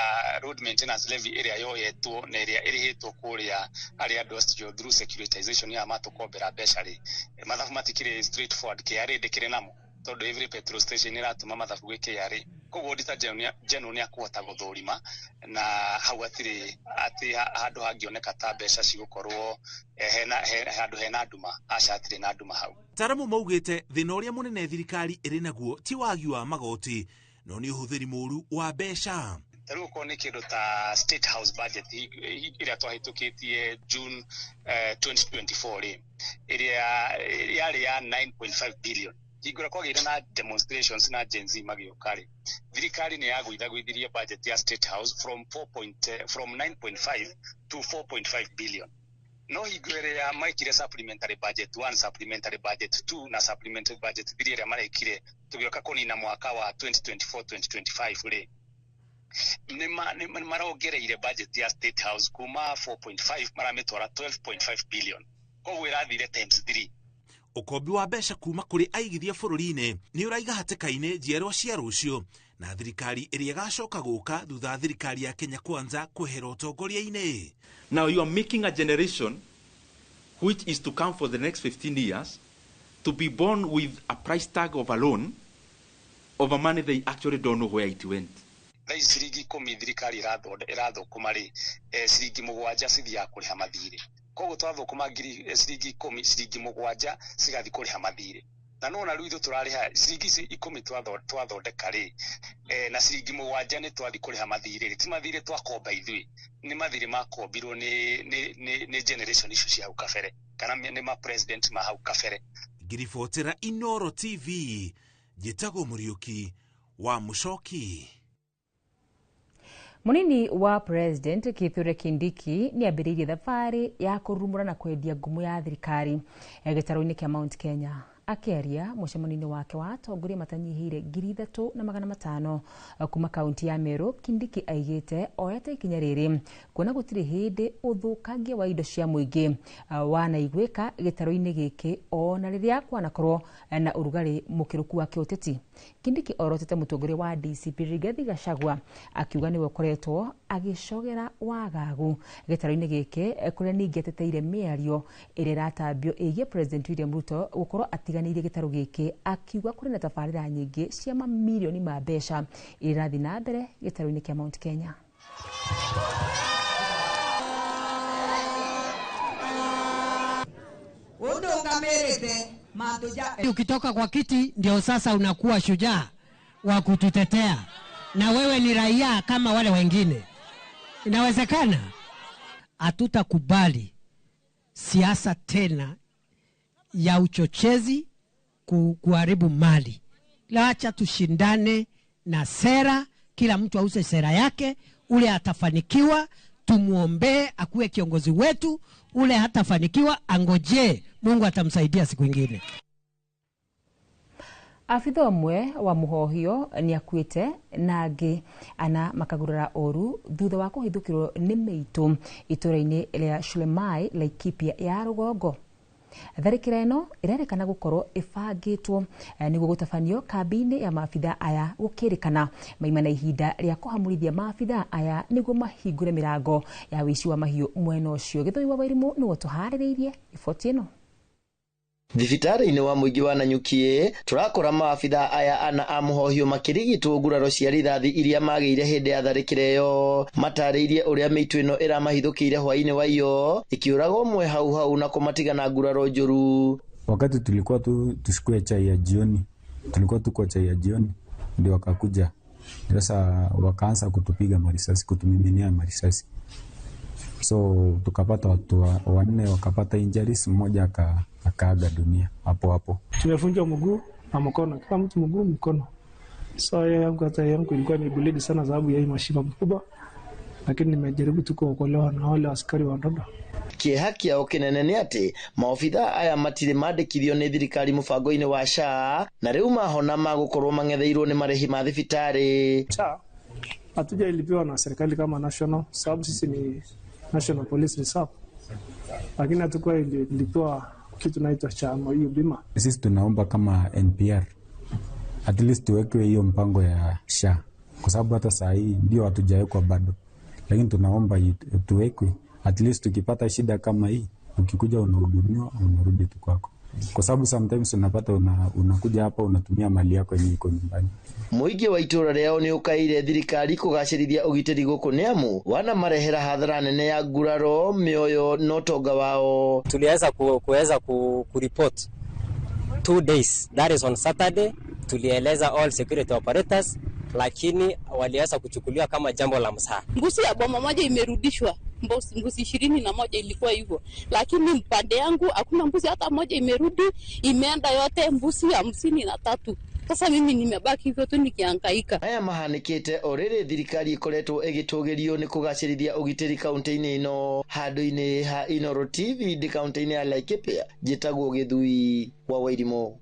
road maintenance levy ĩrĩa yoyetwo na ĩrĩa ĩrĩhĩtwo kũrĩa harĩ andũ acio through securitization ya matũkombera mbeca rĩ, mathabu matikĩrĩ straightforward. KRA ndĩkĩrĩ namo tondũ every petrol station ĩratũma mathabu gwĩ KRA. Koguo Auditor General nĩ akũhota gũthũrima na hau hatirĩ atĩ handũ hangĩoneka ta mbeca cigũkorwo hena handũ hena nduma, aca hatirĩ na nduma hau. Ataaramu maugĩte thĩna ũrĩa mũnene thirikari ĩrĩ naguo ti wagi wa magoti no nĩ ũhũthĩri mũru wa mbeca. Ta rĩu okorwo nĩ kĩndũ ta State House budget ĩrĩa twahĩtũkĩtie June 2024 rĩ, ĩrĩa yarĩ ya 9.5 billion. Hingo ĩrĩa kwagĩire na demonstrations na Gen Z magĩũka rĩ, thirikari nĩ yagũithagũithirie budget ya State House from 9.5 to 4.5 billion. No hingo ĩrĩa maikire supplementary budget 1, supplementary budget 2 na supplementary budget 3 ĩrĩa marekire tũgĩũka kũnina mwaka wa 2024-2025 rĩ, nĩ marongereire budget ya State House kuma 4.5 maramĩtwara 12.5 billion. Koguo ĩrathire times 3. Ũkombi wa mbeca kuma kũrĩ aigithia bũrũri-inĩ nĩ ũraiga hatĩka-inĩ njiarwa cia rũciũ na thirikari ĩrĩa ĩgacoka gũka thutha wa thirikari ya Kenya Kwanza kwehera ũtongoria-inĩ. Now you are making a generation which is to come for the next 15 years to be born with a price tag of a loan of a money they actually don't know where it went. Thaa ici ciringi 10 thirikari ĩrathũkũma rĩ, ciringi 7 cithiaga kũrĩha mathirĩ. Koguo twathũkũma ciringi 10, ciringi 7 cigathiĩ kũrĩha mathirĩ. Na nona rĩu ithuĩ tũrarĩha ciringi ici 10 twathondeka rĩ, na ciringi 7 nĩ twathiĩ kũrĩha mathirĩ rĩ, ti mathirĩ twakomba ithuĩ, nĩ mathirĩ makombirwo nĩ generation icio cia hau kabere kana nĩ ma president ma hau kabere. Ngiribotera Inoro TV, njĩtagwo Mũriũki wa Mũcoki. Munini wa President Kithure Kindiki nĩ ambĩrĩirie thabarĩ ya kũrumũra na kwendia ngumo ya thirikari gĩtarũ-inĩ kĩa Mount Kenya. Akĩaria mũcemanio-inĩ wake wa atongoria matanyihĩire 3,500 kuma kaunti ya Meru, Kindiki aigĩte oyete ikinya rĩrĩ kuona gũtirĩ hĩndĩ ũthũkangia wa indo cia mũingĩ wanaiguĩka gĩtarũ-inĩ gĩkĩ ona rĩrĩa kwanakorwo na ũrugarĩ mũkĩrũku wa kĩũteti. Kindiki orotete mũtongoria wa DCP Rigathi Gachagua akiuga nĩwe ũkoretwo agĩcogera wagagu gĩtarũ-inĩ gĩkĩ kũrĩa ningĩ ateteire mĩario ĩrĩa ĩratambio ĩgiĩ President William Ruto gũkorwo atiganĩirie gĩtarũ gĩkĩ, akiuga kũrĩ na tabarĩra nyingĩ cia mamirioni ma mbeca iria irathiĩ na mbere gĩtarũ-inĩ kĩa Mount Kenya. Ukitoka kwa kiti ndio sasa unakuwa shujaa wa kututetea, na wewe ni raia kama wale wengine. Inawezekana? Hatutakubali siasa tena ya uchochezi kuharibu mali. Acha tushindane na sera, kila mtu auze sera yake. Ule atafanikiwa tumuombee akuwe kiongozi wetu, ule hatafanikiwa angojee, Mungu atamsaidia siku ingine. Afitha ũmwe wa mũhohio nĩ akuĩte na angĩ ana makagurara ũru thutha wa kũhithũkĩrwo nĩ mĩitũ itũra-inĩ rĩa Shulemai, Laikipia ya rũgongo. Tharĩkĩra ĩno ĩrerĩkana gũkorwo ĩbangĩtwo nĩguo gũtabanio kambĩ-inĩ ya maabitha aya gũkĩrĩkana maima na ihinda rĩa kũhamũrithia maabitha aya nĩguo mahingũre mĩrango ya wĩici wa mahiũ mwena ũcio. Gĩthũi wa Wairimu nĩwe tũharĩrĩirie riboti ĩno. Thibitarĩ-inĩ wa mũingĩ wa Nanyuki tũrakora maabitha aya ana a mũhohio makĩrigitwo nguraro cia rithathi iria magĩire hĩndĩ ya tharĩkĩra ĩyo. Matarĩirie ũrĩa mĩitũ ĩno ĩramahithũkĩire hwaĩ-inĩ wa iyo ĩkĩũraga ũmwe hau hau na kũmatiga na nguraro njũru. Wakati tulikuwa tu tuchukue chai ya jioni, tulikuwa tuko chai ya jioni ndio wakakuja sasa wakaanza kutupiga marisasi, kutumiminia marisasi. So tukapata watu wanne wakapata injuries, mmoja akaaga dunia hapo hapo. Tumevunjwa mguu na mkono, kila mtu mguu mkono. So yangu hata yangu ilikuwa ni bleed sana sababu ya mashiba mkubwa. lakini nimejaribu tu kuokolewa na wale askari wadogo. Kĩeha kĩao kĩnene nĩ atĩ maobithaa aya matirĩ mandĩkithio nĩ thirikari mũbango-inĩ wa SHA na rĩu mahona magũkorwo mang'etheirwo nĩ marĩhi ma thibitarĩ. SHA hatujailipiwa na serikali kama national, sababu sisi ni National Police Reserve, lakini hatukuwa ilipiwa kitu naitwa SHA ama hiyo bima. Sisi tunaomba kama NPR at least tuwekwe hiyo mpango ya SHA, kwa sababu hata saa hii ndio hatujawekwa bado, lakini tunaomba tuwekwe at least tukipata shida kama hii, ukikuja unahudumiwa, unarudi tu kwako, kwa sababu sometimes unapata unakuja hapa unatumia mali yako yenye iko nyumbani. Mũingĩ wa itũũra rĩao nĩ ũkaire thirikari kũgacĩrithia ũgitĩri gũkũ nĩ amu wanamarehera hathara nene ya nguraro mĩoyo na ũtonga wao. Tuliweza kuweza kuripot 2 days, that is on Saturday. Tulieleza all security operators, lakini waliweza kuchukuliwa kama jambo la mzaha. Mbuzi ya boma moja imerudishwa, mbuzi 21 ilikuwa hivyo, lakini mpande yangu hakuna mbuzi hata moja imerudi, imeenda yote mbuzi 53. Sasa mimi nimebaki hivyo tu nikihangaika. Aya mahanĩkĩte o rĩrĩ thirikari ĩkoretwo ĩgĩtũgĩrio nĩ kũgacĩrithia ũgitĩri kaunti-inĩ ĩno. Handũ-inĩ ha Inooro TV ndĩ kaunti-inĩ ya Laikipia, njĩtagwo Gĩthui wa Wairimũ.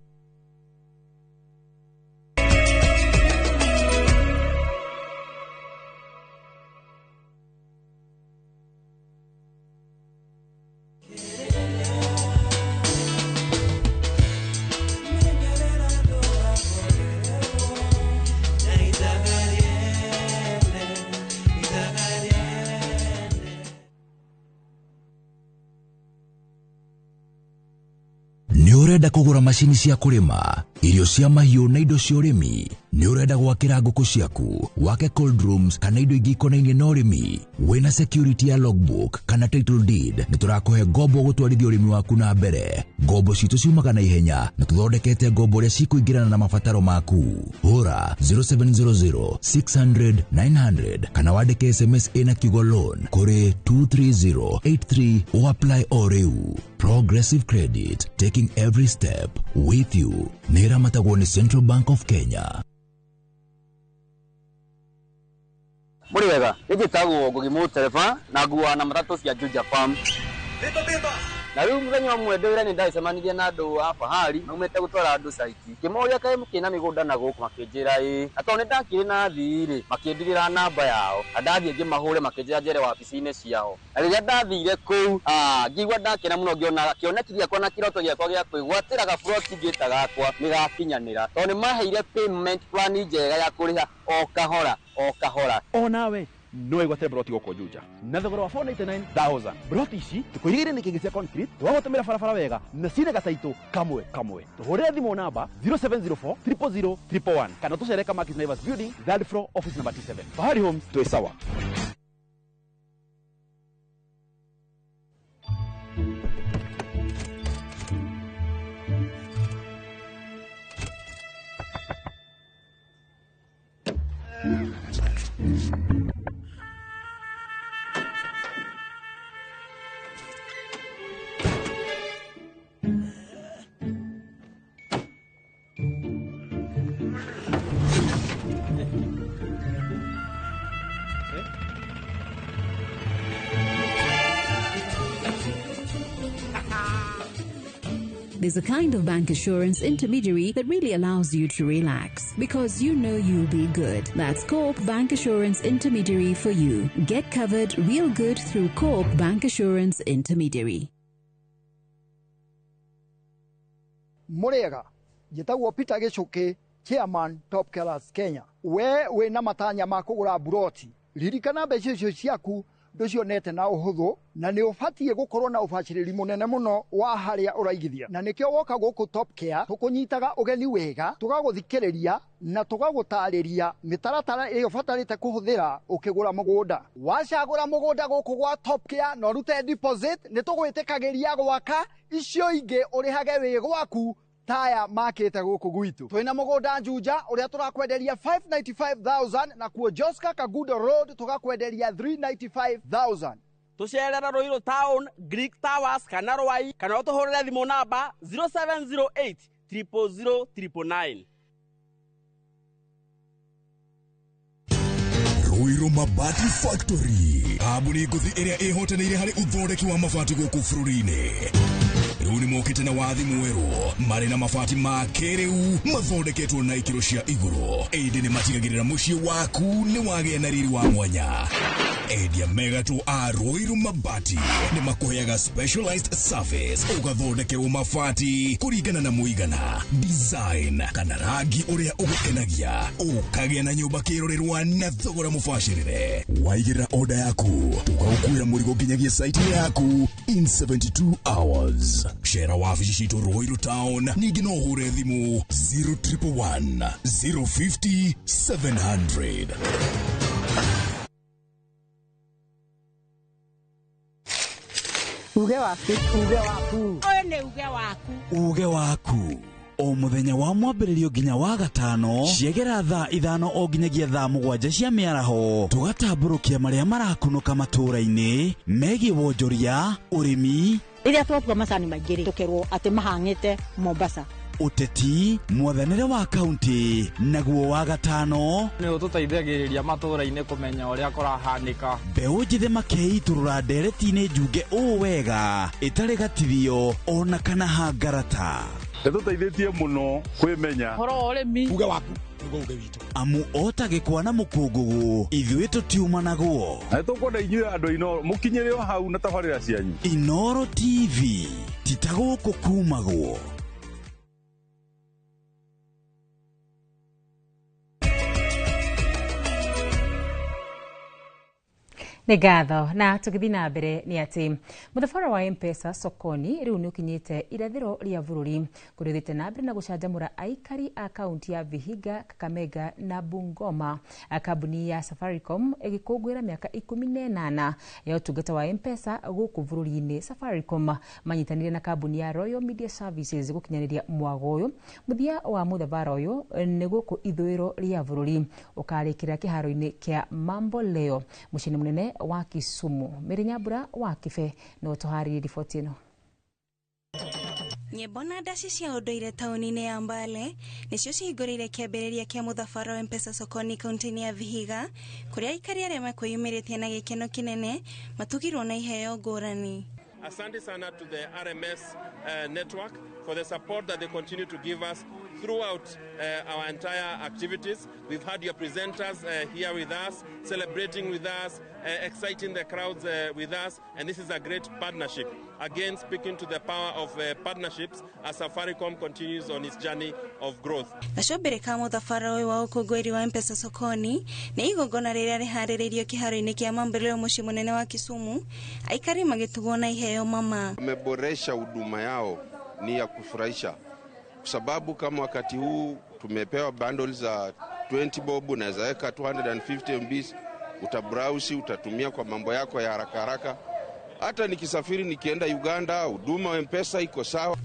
Nĩ ũrenda kũgũra macini cia kũrĩma, irio cia mahiũ na indo cia ũrĩmi? Nĩ ũrenda gwakĩra ngũkũ ciaku, wake cold rooms kana indo ingĩ ikonainie na ũrĩmi? Wĩna security ya logbook kana title deed, nĩ tũrakũhe ngombo gũtwarithia ũrĩmi waku na mbere. Ngombo citũ ciumaga na ihenya na tũthondekete ngombo ũrĩa cikũingĩrana na mabataro maku. Hũra 0700 600 900 kana wandĩke SMS ĩna kiugo loan kũrĩ 23083 ũapply o rĩu. Progressive Credit, taking every step with you. Nĩ ĩramatagwo nĩ Central Bank of Kenya. Mũrĩ wega, nĩ njĩtagwo Ngugi Mũtereba na nguaga na matatũ cia Juja Farm. Na rĩu mũthenya ũmwe ndĩ wĩra nĩ ndacemanirie na andũ a Fahari maumĩte gũtwara andũ caiti. Ngĩmoria kaĩ mũkĩrĩ na mĩgũnda na gũkũ, makĩnjĩra ĩĩ. Na tondũ nĩ ndakĩrĩ na athii rĩ, makĩndigĩra namba yao. Na ndathiĩ ngĩmahũre makĩnjĩra njere wabici-inĩ ciao. Na rĩrĩa ndathire kũu, ngĩigua ndakena mũno ngĩona kĩoneki gĩakwa na kĩroto gĩakwa gĩa kwĩgwatĩra gaburoti ngĩta gakwa nĩ gakinyanĩra. Tondũ nĩ maheire payment plan njega ya kũrĩha o kahora o kahora. Onawe no wĩgwatĩre broti gũkũ Juja na thogora wa 499,000. Broti ici tũkũirigĩire nĩ kĩngĩ cia concrete, tũgagũtũmĩra barabara wega na cina gataitũ kamwe kamwe. Tũhũrĩre thimũ namba 0704 000 111 kana tũcere Kamakis Naivas Building, third floor, office number 27. Fahari Homes, twĩ sawa. There's a kind of bank assurance intermediary that really allows you to relax because you know you'll be good. That's Co-op Bank Assurance Intermediary for you. Get covered real good through Co-op Bank Assurance Intermediary. Mũrĩega, njĩtagwo Peter Gĩchũkĩ, Chairman Top Killers Kenya. We wĩna matanya ma kũgũra buroti, ririkana mbeca icio ciaku ndũcionete na ũhũthũ, na nĩ ũbatiĩ gũkorwo na ũbacĩrĩri mũnene mũno wa harĩa ũraigithia. Na nĩkĩo woka gũkũ Top Care tũkũnyitaga ũgeni wega, tũgagũthikĩrĩria na tũgagũtarĩria mĩtaratara ĩrĩa ũbatarĩte kũhũthĩra ũkĩgũra mũgũnda. Wacagũra mũgũnda gũkũ gwa Top Care na ũrute deposit, nĩ tũgwĩtĩkagĩria gwaka icio ingĩ ũrĩhage wĩ gwaku taya makĩte gũkũ gwitũ. Twĩna mũgũnda Juja ũrĩa tũrakwenderia 595,000 na kuo Joska Kagudo Road tũgakwenderia 395,000. Tũcerera Ruiru Town, Greek Towers kana Rwai kana ũtũhũrĩre thimũ namba 0708 000 999. Ruiru Mabati Factory, kambuni ngũthi ĩrĩa ĩhotanĩire harĩ ũthondeki wa mabati gũkũ bũrũri-inĩ. Rĩu nĩ mokĩte na wathi mwerũ, marĩ na mabati ma kĩrĩu mathondeketwo na ikĩro cia igũrũ, ĩndĩ nĩ matigagĩrĩra mũciĩ waku nĩ wagĩa na riri wa mwanya. Endia megatũ a Ruiru Mabati nĩ makũheaga specialized service, ũgathondekerwo mabati kũringana na mũigana, design kana rangi ũrĩa ũgũkenagia, ũkagĩa na nyũmba kĩrorerwa na thogora mũbacĩrĩre. Waigĩrĩra order yaku, tũgagũkuĩra mũrigo nginyagia site yaku in 72 hours. Cera wabici citũ Ruiru Town, ningĩ no ũhũre thimũ 0111 050 700. Uge waku, uge waku. Ũyũ nĩ uge waku. Uge waku. O mũthenya wa mwambĩrĩrio nginya wa gatano ciegera thaa 5 o nginyagia thaa 7 cia mĩaraho, tũgatambũrũkia marĩa marakunũka matũũra-inĩ megiĩ wonjoria, ũrĩmi, rĩrĩa twatua macani maingĩ rĩ, tũkerwo atĩ mahang'ĩte Mombasa, ũteti, mwathanĩre wa kaunti, naguo wa gatano nĩ ũtũteithagĩrĩria matũũra-inĩ kũmenya ũrĩa kũrahanĩka. Mbeũ njĩthĩ makeitũrũra ndereti-inĩ njunge ũũ wega ĩtarĩ gatithio ona kana hangarata. Nĩtũteithĩtie mũno kwĩmenya ũhoro wa ũrĩmi. Uge waku nĩguo uge witũ. Amu ota gĩkwa na mũkũngũgũ ithuĩ tũtiumanagwo. Na nĩtũkwenda inyuĩ andũ a Inooro mũkinyĩre o hau na tabarĩra cianyu. Inooro TV ti ta gũkũ kumagwo. Nĩ ngatho. Na tũgĩthiĩ na mbere nĩ atĩ mũthabara wa M-Pesa sokoni rĩu nĩ ũkinyĩte irathĩro rĩa bũrũri, kũrĩa ũthiĩte na mbere na gũcanjamũra aikari a kaunti ya Vihiga, Kakamega na Bungoma. Kambuni ya Safaricom ĩgĩkũngũĩra mĩaka 18 ya ũtungata wa M-Pesa gũkũ bũrũri-inĩ. Safaricom manyitanĩire na kambuni ya Royal Media Services gũkinyanĩria mwago ũyũ. Mũthia wa mũthabara ũyũ nĩ gũkũ ithũĩro rĩa bũrũri ũkarĩkĩra kĩharo-inĩ kĩa Mambo Leo mũciĩ-inĩ mũnene wa Kisumu. Mary Nyambura wa Kibe no tũharĩrie riboti ĩno. Nyĩmbo na ndaci cia ũndũire taũni-inĩ ya Mbale nĩcio cihingũrĩire kĩambĩrĩria kĩa mũthabara wa M-Pesa sokoni kaunti-inĩ ya Vihiga, kũrĩa aikari arĩa mekwĩyumĩrĩtie na gĩkeno kĩnene matugirwo na iheo ngũrani. Asante sana to the RMS network for the support that they continue to give us throughout our entire activities. We've had your presenters here with us, celebrating with us, exciting the crowds with us, and this is a great partnership. Again, speaking to the power of partnerships as Safaricom continues on its journey of growth. Gacombere ka mũthabara ũyũ wa ũkũngũĩri wa M-Pesa sokoni nĩ igongona rĩrĩa rĩharĩrĩirio kĩharo-inĩ kĩa Mamboleo mũciĩ mũnene wa Kisumu, aikari magĩtugwo na iheo mama. Wameboresha huduma yao, ni ya kufurahisha, kwa sababu kama wakati huu tumepewa bundles za 20 bob, unaweza weka 250 MB, utabrowse, utatumia kwa mambo yako ya haraka haraka. Hata nikisafiri nikienda Uganda, huduma wa M-Pesa iko sawa.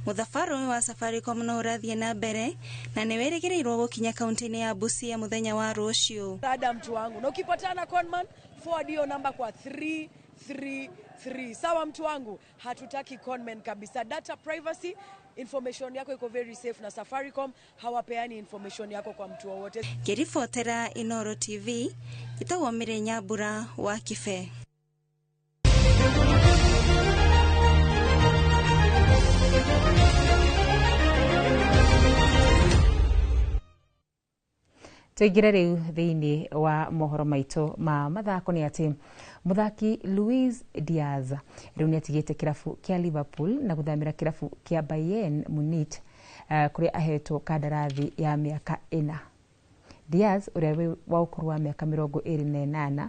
Mũthabara ũyũ wa Safaricom no ũrathiĩ na mbere na nĩ wĩrĩgĩrĩirwo gũkinya kaunti-inĩ ya Busia mũthenya wa rũciũ. Dada mtu wangu, na ukipatana conman forward hiyo namba kwa 333. Sawa mtu wangu, hatutaki conman kabisa. Data privacy, information yako iko very safe na Safaricom hawapeani information yako kwa mtu wowote. Ngĩribotera Inooro TV, njĩtagwo Mary Nyambura wa Kibe. Tũingĩre rĩu thĩinĩ wa mohoro maitũ ma mathako nĩ atĩ mũthaki Luis Diaz rĩu nĩ atigĩte kĩrabu kĩa Liverpool na gũthamĩra kĩrabu kĩa Bayern Munich, kũrĩa ahetwo kandarathi ya mĩaka 4. Diaz ũrĩa wĩ wa ũkũrũ wa mĩaka 28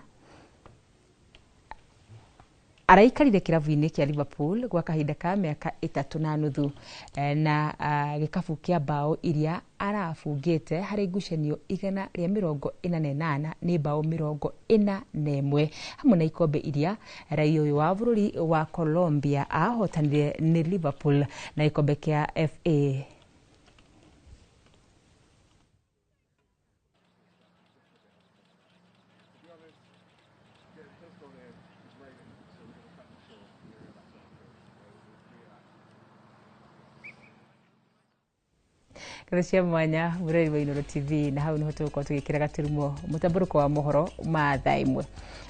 araikarire kĩrabu-inĩ kĩa Liverpool gwa kahinda ka mĩaka 3.5 na gĩkabu kĩa bao iria arabungĩte harĩ ngucanio 148 nĩ bao 41 hamwe na ikombe iria raia ũyũ wa bũrũri wa Colombia ahotanire nĩ Liverpool na gĩkombe kĩa FA. Ngatho cia mwanya mũrori wa Inooro TV, na hau niho tũgũkorwo tũgĩkĩra gaturumo mũtambũrũko wa mohoro ma thaa 1.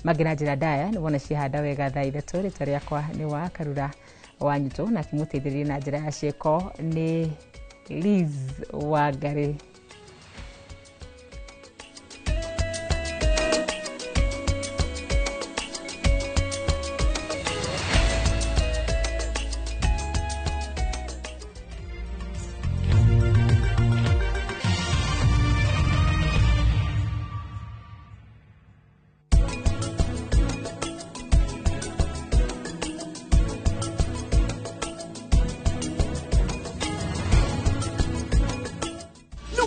Mangĩ na njĩra ndaya nĩ wona ciahanda wega thaa 3. Rĩtwa rĩakwa nĩ wa Karura wa Nyuto, na akĩmũteithĩrĩria na njĩra ya ciĩko nĩ Liz Wangari.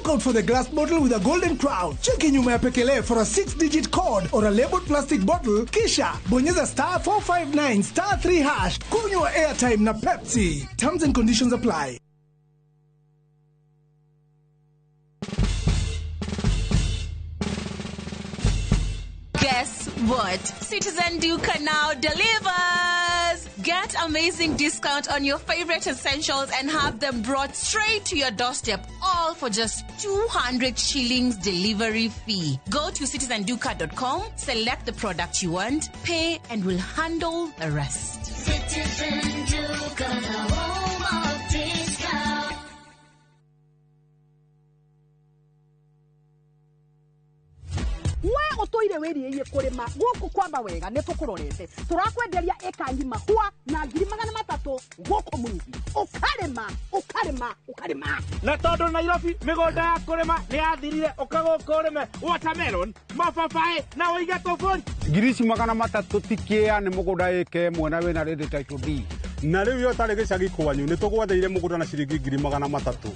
Out for the glass bottle with a golden crown. Cheki nyuma ya pekele for a 6-digit code or a labeled plastic bottle, kisha bonyeza star 459 star 3 hash. Kunywa airtime na Pepsi. Terms and conditions apply. Guess what? Citizen Duka now delivers! Get amazing discount on your favorite essentials and have them brought straight to your doorstep, all for just 200 shillings delivery fee. Go to citizenduka.com, select the product you want, pay, and we'll handle the rest. Citizen Duka, the home of discount. We utoire wiriie kurima guku kwamba wega ni tukurorete turakwenderia eka ngima hua na 300,000 guku mungi ukarima ukarima ukarima na tondu Nairobi migunda ya kurima ni yathirire uka guku urime watermelon mababaĩ na uige tuburi 300,000 tikia ni mugunda eke mwena wina redi title D na riu yo tari gicagi kwanyu ni tugwatheire mugunda na ciringi 300,000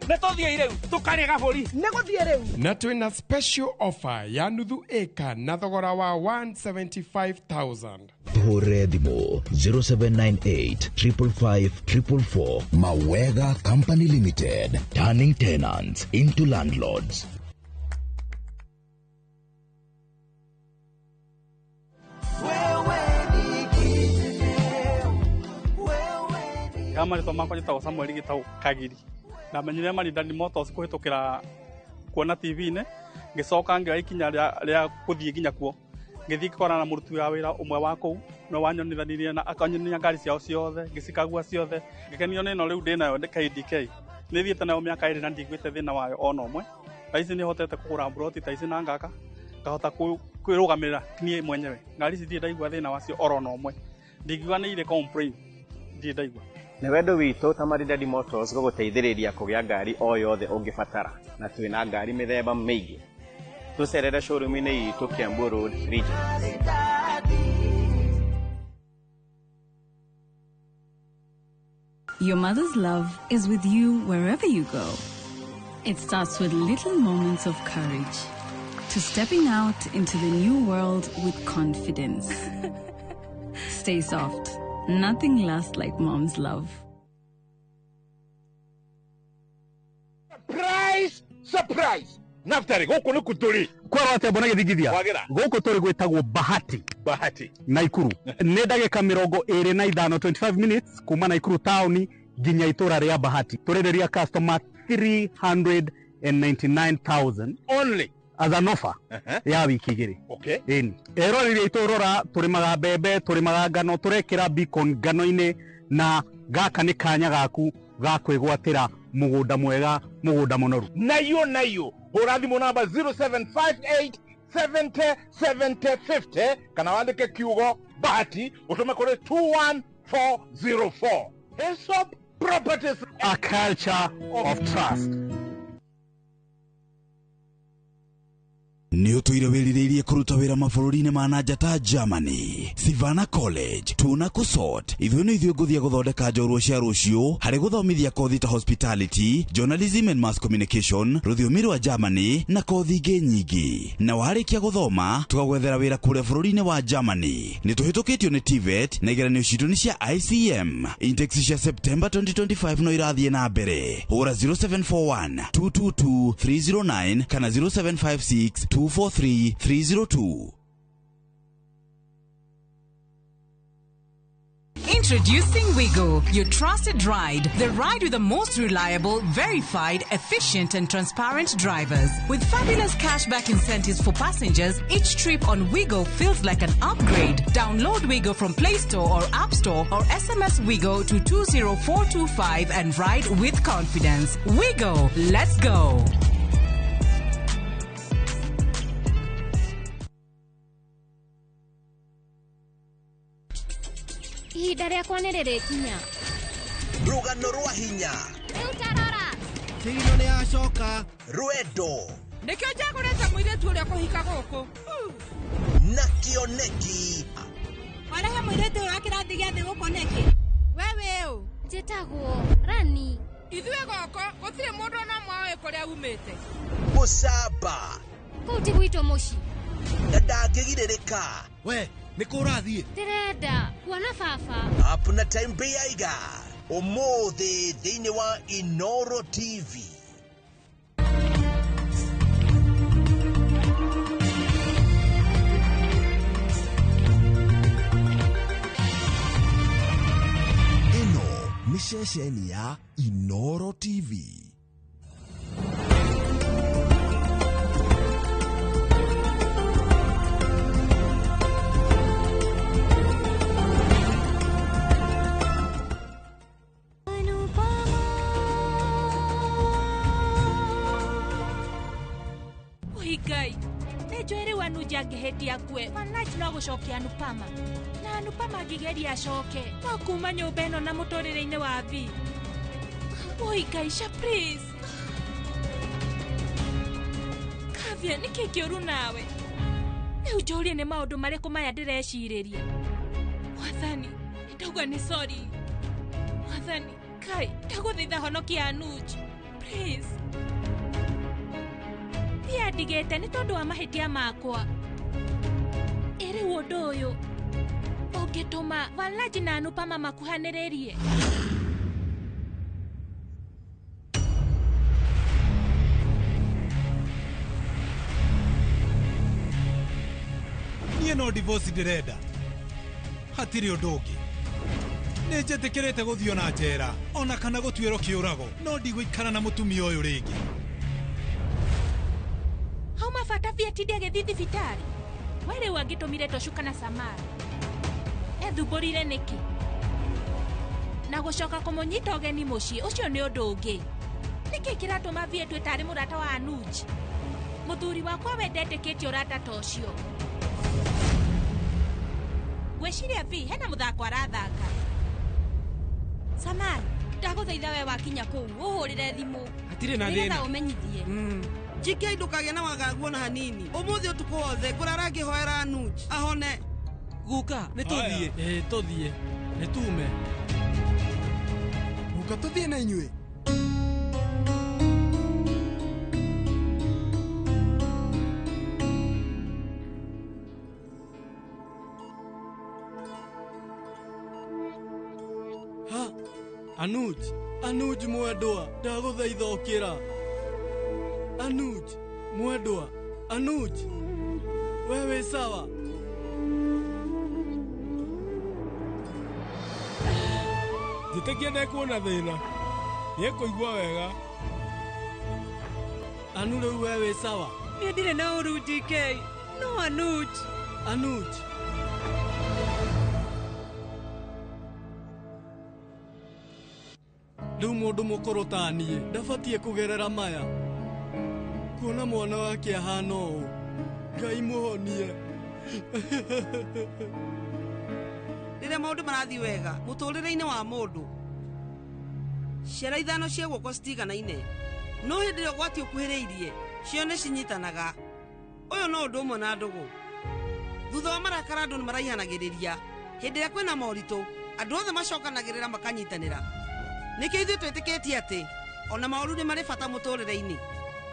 ni tuthie riu tukarie gaburi ni guthie riu na twina special offer ya nuthu eka na thogora wa 175,000. Tuhure thimũ 0798 555 444. Mawega Company Limited, turning tenants into landlords. Marĩtwa makwa njĩtagwo Samuel Gĩtaũ Kagiri. Ndamenyire Maridadi Motors kũhĩtũkĩra kuona TV-inĩ, ngĩcoka ngĩoya ikinya rĩa gũthiĩ nginya kuo. Ngĩthiĩ ngĩkorana na mũruti wa wĩra ũmwe wa kũu, nĩwe wanyonithanirie na akanyonia ngari ciao ciothe, ngĩcikagua ciothe. Ngĩkenio nĩ ĩno rĩu ndĩnayo KDK. Nĩ thiĩte nayo mĩaka 2 na ndiguĩte thĩna wayo ona ũmwe. Thaa ici nĩhotete kũgũra mburoti ta ici na ngaka, ngahota kwĩrũgamĩrĩra niĩ mwenyewe. Ngari ici ndirĩ ndaigua thĩna wacio oro ũmwe. Ndingiuga nĩ irĩ complain, ndirĩ ndaigua. Nĩ wendo witũ ta Maridadi Motors gũgũteithĩrĩria kũgĩa ngari o yothe ũngĩbatara, na twĩna ngari mĩthemba mĩingĩ. Tũcerere showroom-inĩ itũ Kiambu Road, Region. Your mother's love is with you wherever you go. It starts with little moments of courage to stepping out into the new world with confidence. Stay soft. Nothing lasts like mom's love. Surprise! Surprise! Naftari, gũkũ nĩ kũtũrĩ. Kwerwo atĩa mbona gĩthingithia? Gũkũ tũrĩ gwĩtagwo Bahati. Bahati. Naikuru. Nĩ ndagĩka 25, 25 minutes kuma Naikuru taũni nginya itũra rĩa Bahati. Tũrenderia customer 399,000 only as an offer ya wiki 2. Okay. Ĩni. Eroreri aitũ rora tũrĩmaga mbembe, tũrĩmaga ngano, tũrekĩra beacon ngano-inĩ, na gaka nĩ kanya gaku ga kwĩgwatĩra mũgũnda mwega, mũgũnda mũnoru. Nayo nayo hũra thimũ namba 0758 70 70 50 kana wandĩke kiugo Bahati ũtũme kũrĩ 21404. Hesop Properties, a culture of trust. Nĩ ũtũire wĩrirĩirie kũruta wĩra mabũrũri-inĩ ma nanja ta Germany, Sivana College, tuna kũsort. Ithuĩ nĩ ithuĩ ngũthia gũthondeka njorua cia rũciũ harĩ gũthomithia kothi ta hospitality, journalism and mass communication, rũthiomi rwa Germany na kothi ingĩ nyingĩ. Na warĩkia gũthoma tũgagwethera wĩra kũrĩa bũrũri-inĩ wa Germany. Nĩ tũhĩtũkĩtio nĩ TVET na igeranio citũ nĩ cia ICM. Index cia September 2025 no irathiĩ na mbere. Hũra 0741 222 309 kana 0756 243 302. Introducing Wigo, your trusted ride. The ride with the most reliable, verified, efficient, and transparent drivers. With fabulous cashback incentives for passengers, each trip on Wigo feels like an upgrade. Download Wigo from Play Store or App Store or SMS Wigo to 20425 and ride with confidence. Wigo, let's go. Ihinda rĩakwa nĩ rĩrĩkinya. Rũgano rwa hinya. Rĩu tarora. Tirino nĩ yacoka. Rwendo. Nĩkĩo njagũrĩte mũirĩtu ũrĩa kũhika gũkũ. Na kĩoneki. Warehe mũirĩtu ũyũ wa kĩrathi gĩa thĩ gũkũ nĩkĩ? We wĩ ũ? Njĩtagwo Rani. Ithuĩ gũkũ gũtirĩ mũndũ ona ũmwe ũĩ kũrĩa umĩte. Gũcamba. Kũu ti gwitũ mũciĩ. Na ndangĩgirĩrĩka. We nĩ kũ ũrathiĩ? Ndĩrenda kuona baba. Up na time Beiga. Ũmũthĩ thĩinĩ wa Inoro TV. Ĩno nĩ ceceni ya Inoro TV. Ngai nĩnjũĩ rĩu Anuj angĩhĩtia akue Vanlaj no gũcokia Anupama na Anupama angĩgeria acoke no kuma nyũmba ĩno na mũtũrĩre-inĩ wa Vi. Oi Ngai, Sha, please. Kavya, nĩkĩ kĩũru nawe? Rĩu njũrie nĩ maũndũ marĩkũ maya ndĩrecirĩria? Mwathani, ndauga nĩ sorry. Mwathani, Kai, ndagũthaitha honokia Anuj. Please. Pia ndigĩte nĩ tondũ wa mahĩtia makwa. Ĩ rĩu ũndũ ũyũ ũngĩtũma Vanlaj na Anupama makuhanĩrĩrie. Niĩ no divorce ndĩrenda. Hatirĩ ũndũ ũngĩ. Nĩ njĩtĩkĩrĩte gũthiĩ ona njera ona kana gũtuĩrwo kĩũrago, no ndigũikara na mũtumia ũyũ rĩngĩ. Hauma bata pia tindi agĩthiĩ thibitarĩ. We rĩu angĩtũmire Toshu kana Samara. Ethumbũrire nĩkĩ? Na gũcoka kũmũnyita ũgeni mũciĩ, ũcio nĩ ũndũ ũngĩ. Nĩkĩ kĩratũma Vi etue tarĩ mũrata wa Anuj? Mũthuri wakwa we ndetĩkĩtie ũrata ta ũcio. Ngwĩciria Vi hena mũthako arathaka. Samara, ndagũthaitha we wakinya kũu ũhũrĩre thimũ. Hatirĩ na thĩna. Nĩgetha ũmenyithie. Njike ndũkagĩe na wagagu ona hanini. Ũmũthĩ ũtukũ wothe ngũrara ngĩhoera Anuj ahone. Guka, nĩ tũthiĩ. Ĩĩ tũthiĩ. Nĩ tume. Guka tũthiĩ na inyuĩ. Ha, Anuj, Anuj mwendwa, ndagũthaitha ũkĩra. Anuj, mwendwa, Anuj, wewe sawa. Njĩtĩkia ndekuona thĩna. Nĩekũigua wega. Anu rĩu we wĩ sawa. Niĩ ndirĩ na ũru DK. No Anuj. Anuj. Rĩu mũndũ mũkũrũ ta niĩ ndabatiĩ kũgerera maya. Kuona mwana wake ahana ũũ. Ngai mũhonie. Rĩrĩa maũndũ marathiĩ wega mũtũrĩre-inĩ wa mũndũ, ciara ithano cia guoko citiganaine, no hĩndĩ ĩrĩa ũgwati ũkuhĩrĩirie cio nĩ cinyitanaga. Ũyũ no ũndũ ũmwe na ndũgũ. Thutha wa marakara andũ nĩ maraihanagĩrĩria. Hĩndĩ ĩrĩa kwĩna moritũ andũ othe macokanagĩrĩra makanyitanĩra. Nĩkĩo ithuĩ twĩtĩkĩtie atĩ ona maũru nĩ marĩ bata mũtũrĩre-inĩ.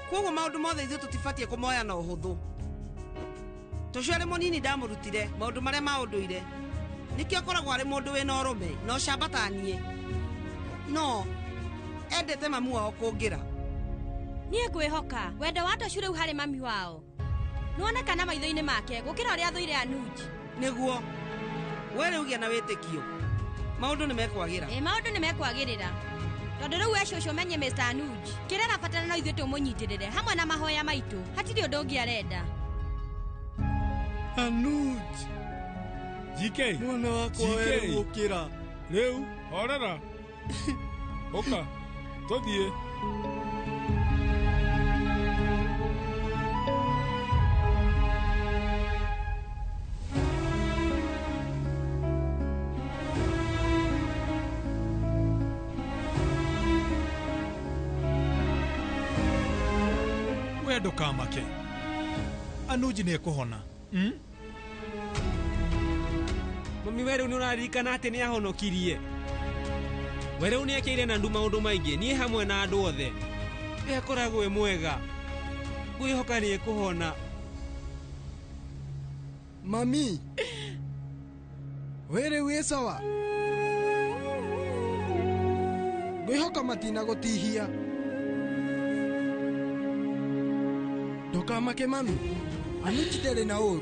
Koguo maũndũ mothe ithuĩ tũtibatiĩ kũmoya na ũhũthũ. Tũcio arĩ mũnini ndamũrutire maũndũ marĩa ma ũndũire. Nĩkĩo akoragwo arĩ mũndũ wĩna ũrũme na ũcamba ta niĩ. No endete mamu wao kũngĩra. Niĩ ngwĩhoka wendo wa Toshu rĩu harĩ mami wao nĩwonekana maitho-inĩ make gũkĩra ũrĩa athũire Anuj. Nĩguo we rĩu gĩa na wĩtĩkio. Maũndũ nĩ mekwagĩra. Ĩ maũndũ nĩ mekwagĩrĩra. Tondũ rĩu we cũcũ menye Mr. Anuj. Kĩrĩa arabatara no ithuĩ tũmũnyitĩrĩre hamwe na mahoya maitũ. Hatirĩ ũndũ ũngĩ arenda. Anuj. GK. Mwana wakwa we gũkĩra. Rĩu horera. Ũka. Tũthiĩ. We ndũkamake. Anuji nĩ ekũhona. Mami we rĩu nĩ ũraririkana atĩ nĩ ahonokirie. We rĩu nĩ ekĩire na ndu maũndũ maingĩ niĩ hamwe na andũ othe. We akoragwo e mwega. Ngwĩhoka nĩ ekũhona. Mami. We rĩu wĩ sawa? Ngwĩhoka matinagũtihia. Ndũkamake mami. Anuji ndarĩ na ũru.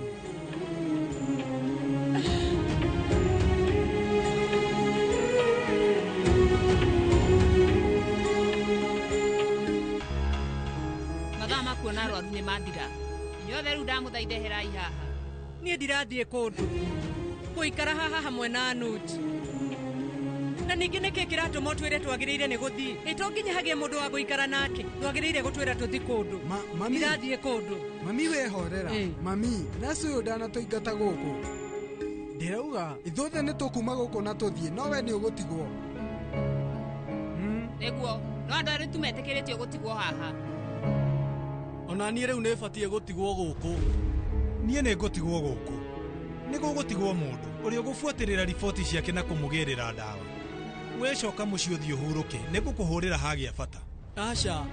Mathaa ma kuona arwaru nĩ mathira. Inyuothe rĩu ndamũthaitha eherai haha. Niĩ ndirathiĩ kũndũ. Ngũikara haha hamwe na Anuj. Na ningĩ nĩkĩ kĩratũma ũtwĩre twagĩrĩire nĩ gũthiĩ? Ĩ to nginya hagĩe mũndũ wa gũikara nake. Twagĩrĩire gũtwĩra tũthiĩ kũndũ. Mami. Ndirathiĩ kũndũ. Mami we horera. Mami, naci ũyũ ndanatũingata gũkũ. Ndĩrauga ithuothe nĩ tũkuma gũkũ na tũthiĩ, no we nĩ ũgũtigwo. Nĩguo, no andũ erĩ tu metĩkĩrĩtio gũtigwo haha. Ona niĩ rĩu nĩ batiĩ gũtigwo gũkũ. Niĩ nĩ ngũtigwo gũkũ. Nĩ gũgũtigwo mũndũ ũrĩa ũgũbuatĩrĩra riboti ciake na kũmũgĩrĩra ndawa. We coka mũciĩ ũthiĩ ũhurũke, nĩ ngũkũhũrĩra hagĩa bata. Aca,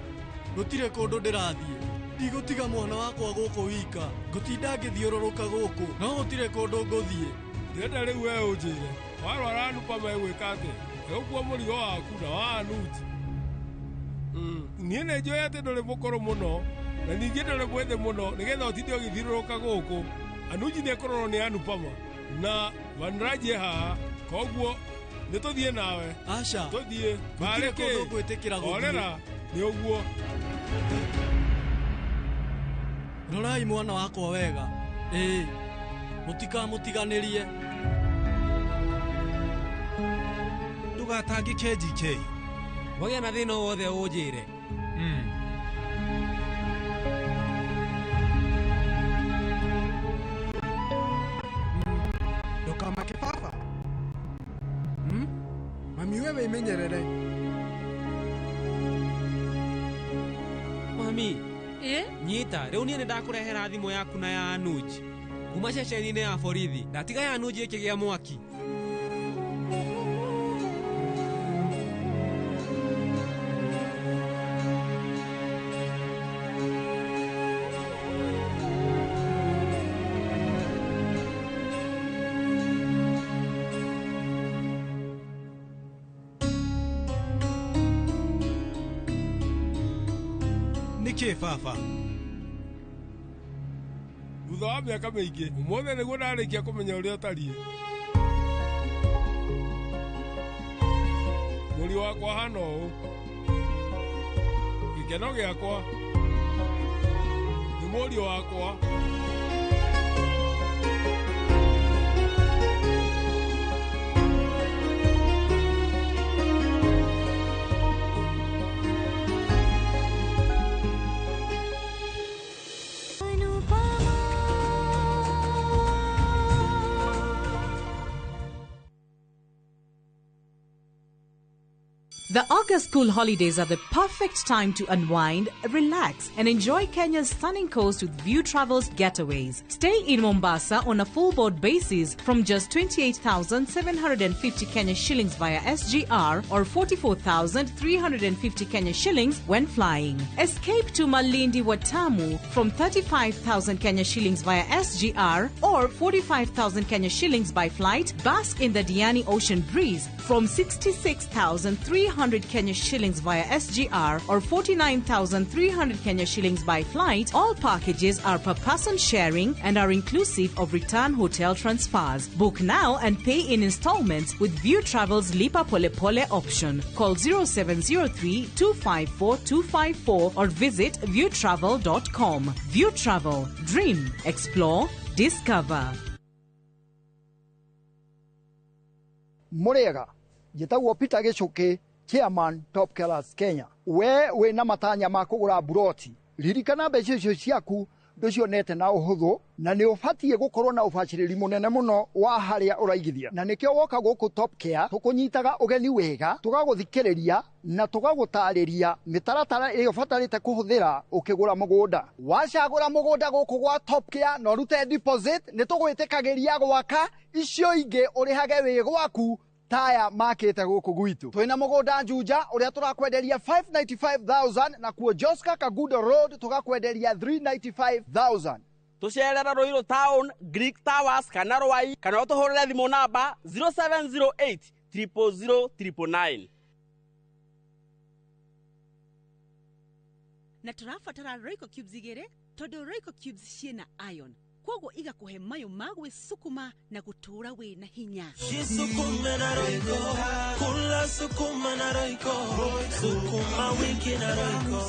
gũtirĩ kũndũ ndĩrathiĩ. Ndigũtiga mwana wakwa gũkũ wika. Ngũtinda ngĩthiũrũrũka gũkũ, no gũtirĩ kũndũ ngũthiĩ. Ndĩrenda rĩu we ũnjĩre. Warwara Anupama ĩgwĩka atĩa? Ĩgũkua mũrigo waku na wa Anuj. Niĩ nĩ njũĩ atĩ ndũrĩ mũkũrũ mũno na ningĩ ndũrĩ mwĩthĩ mũno nĩgetha ũtinde ũgĩthiũrũrũka gũkũ. Anuji nĩ ekũrorwo nĩ Anupama na Vanraj e haha, koguo nĩ tũthiĩ nawe. Aca, tũthiĩ. Gũtirĩ kũndũ ngwĩtĩkĩra gũthiĩ. Horera, nĩ ũguo. Rorai mwana wakwa wega. Ĩĩ, mũtikamũtiganĩrie. Ndũgatangĩke GK. Wagĩa na thĩna o wothe ũnjĩre. Ndũkamake baba. Mami we wĩmenyerere. Mami. Ĩ? Nyita, rĩu niĩ nĩ ndakũrehera thimũ yaku na ya Anuj. Kuma ceceni-inĩ ya borithi, ndatiga ya Anuj ĩkĩgĩa mwaki. Nĩkĩ baba? Thutha wa mĩaka mĩingĩ, ũmũthĩ nĩguo ndarĩkia kũmenya ũrĩa ũtariĩ. Mũriũ wakwa ahana ũũ. Gĩkeno gĩakwa nĩ mũriũ wakwa. The August school holidays are the perfect time to unwind, relax, and enjoy Kenya's stunning coast with View Travels getaways. Stay in Mombasa on a full board basis from just 28,750 Kenya shillings via SGR or 44,350 Kenya shillings when flying. Escape to Malindi Watamu from 35,000 Kenya shillings via SGR or 45,000 Kenya shillings by flight. Bask in the Diani Ocean breeze from 66,350 200 Kenya shillings via SGR or 49,300 Kenya shillings by flight. All packages are per person sharing and are inclusive of return hotel transfers. Book now and pay in installments with View Travel's Lipa Pole Pole option. Call 0703 254 254 or visit viewtravel.com. View Travel. Dream, explore, discover. Murega njĩtagwo Peter Gĩchũkĩ, chairman Top Killers Kenya. We wĩna matanya ma kũgũra mburoti, ririkana mbeca icio ciaku ndũcionete na ũhũthũ, na nĩ ũbatiĩ gũkorwo na ũbacĩrĩri mũnene mũno wa harĩa ũraigithia, na nĩkĩo woka gũkũ Top Care tũkũnyitaga ũgeni wega, tũgagũthikĩrĩria na tũgagũtarĩria mĩtaratara ĩrĩa ũbatarĩte kũhũthĩra ũkĩgũra mũgũnda. Wacagũra mũgũnda gũkũ gwa Top Care na ũrute deposit, nĩ tũgwĩtĩkagĩria gwaka icio ingĩ ũrĩhage wĩ gwaku taya makĩte gũkũ gwitũ. Twĩna mũgũnda Juja ũrĩa tũrakwenderia 595,000, na kuo Joska Kagudo Road tũgakwenderia 395,000. Tũcerera Ruiru Town, Greek Towers kana Rwai, kana ũtũhũrĩre thimũ namba 0708 000 999. Na tũrabatara Royco cubes igĩrĩ tondũ Royco cubes ciĩna iron, koguo igakũhe mayũ ma gwĩcukuma na gũtũũra wĩna hinya. Jisukume na Royco, kula sukuma na Royco, sukuma wiki na Royco.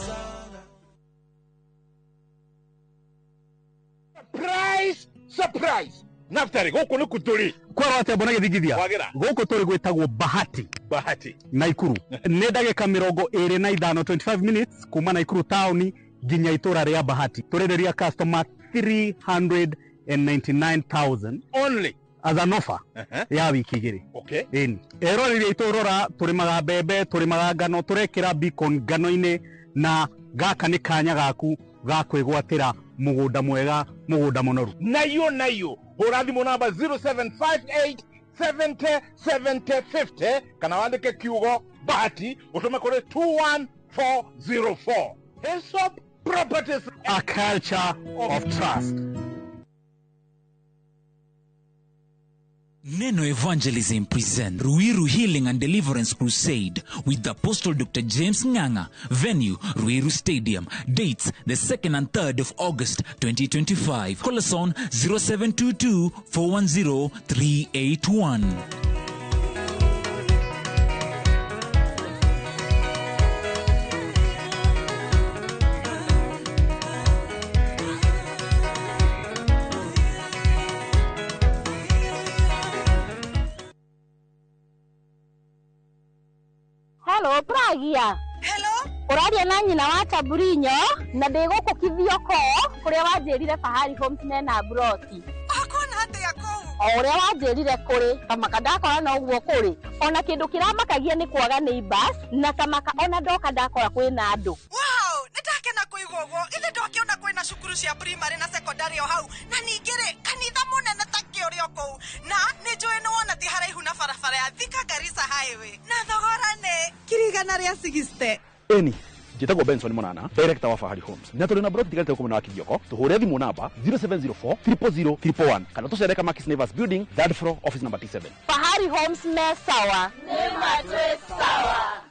Surprise! Surprise! Naftari, gũkũ nĩ kũtũrĩ. Kwerwo atĩa mbona gĩthingithia? Kwagĩra. Gũkũ tũrĩ gwĩtagwo Bahati. Bahati. Naikuru. Nĩ ndagĩka 25, 25 minutes kuma Naikuru taũni nginya itũra rĩa Bahati. Tũrenderia customer 399,000 only as an offer ya wiki igĩrĩ. Okay. Ĩni. Eroreri aitũ rora, tũrĩmaga mbembe, tũrĩmaga ngano, tũrekĩra beacon ngano-inĩ, na gaka nĩ kanya gaku ga kwĩgwatĩra mũgũnda mwega, mũgũnda mũnoru. Nayo nayo hũra thimũ namba 0758 70 70 50 kana wandĩke kiugo Bahati ũtũme kũrĩ 21404. Hesop Properties, a culture of trust. Neno Evangelism present Ruiru Healing and Deliverance Crusade with Apostle Dr. James Nganga. Venue, Ruiru Stadium. Dates, the 2nd and 3rd of August 2025. Call us on 0722 410 381. Hello, Pragia. Hello. Ũraria na nyina wa Taburinyo na ndĩ gũkũ Kithioko kũrĩa wanjĩrire Fahari Homes mena mburoti. Ũkuona atĩa kũu? O ũrĩa wanjĩrire kũrĩ, kamaka ndakora no ũguo kũrĩ. Ona kĩndũ kĩramakagia nĩ kwaga neighbors na kamaka ona ndoka ndakora kwĩna andũ. Wow, nĩndakena kũigua ũguo. Ithe ndokĩona kwĩna cukuru cia primary na secondary o hau, na ningĩ rĩ kanitha mũnene ta kĩũrĩ o kũu, na nĩ njũĩ nĩ wona ti haraihu na barabara ya Thika Garissa Highway, na thogora nĩ 160,000. Eni njĩtagwo Benson Monana, director wa Fahari Homes, na tũrĩ na broti tigarĩte gũkũ mwena wa Kithioko. Tũhũre thimũ namba 0704 000 111 kana tũcere Kamakis Neighbors Building, third floor, office number T7. Fahari Homes me sawa. Nĩ matwĩ sawa.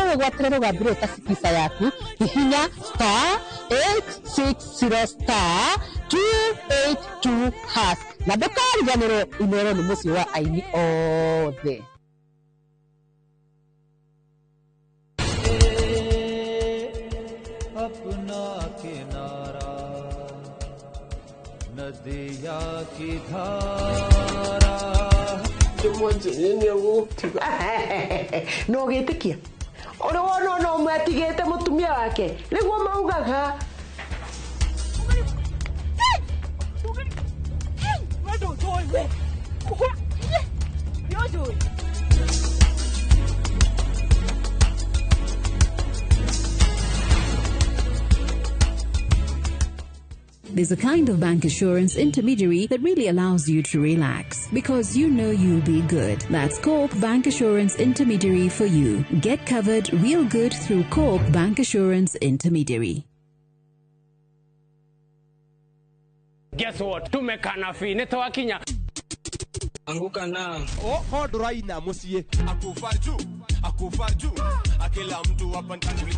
Wĩgwatĩre rũgambĩ ta Skiza yaku, hihinya star 860 star 282 hash na ndũkariganĩrwo Inooro nĩ mũciĩ wa aini othe. अपना किनारा नदिया की धारा no gĩtĩkia ũrĩ wona ona ũmwe atigĩte mũtumia wake nĩguo maugaga. There's a kind of bank assurance intermediary that really allows you to relax because you know you'll be good. That's Co-op Bank Assurance Intermediary for you. Get covered real good through Co-op Bank Assurance Intermediary. Guess what? Tumekana fi nitwakinya. Anguka na. Oh, koduraina musie. Akufa juu, akufa juu. Akila mtu hapa ndani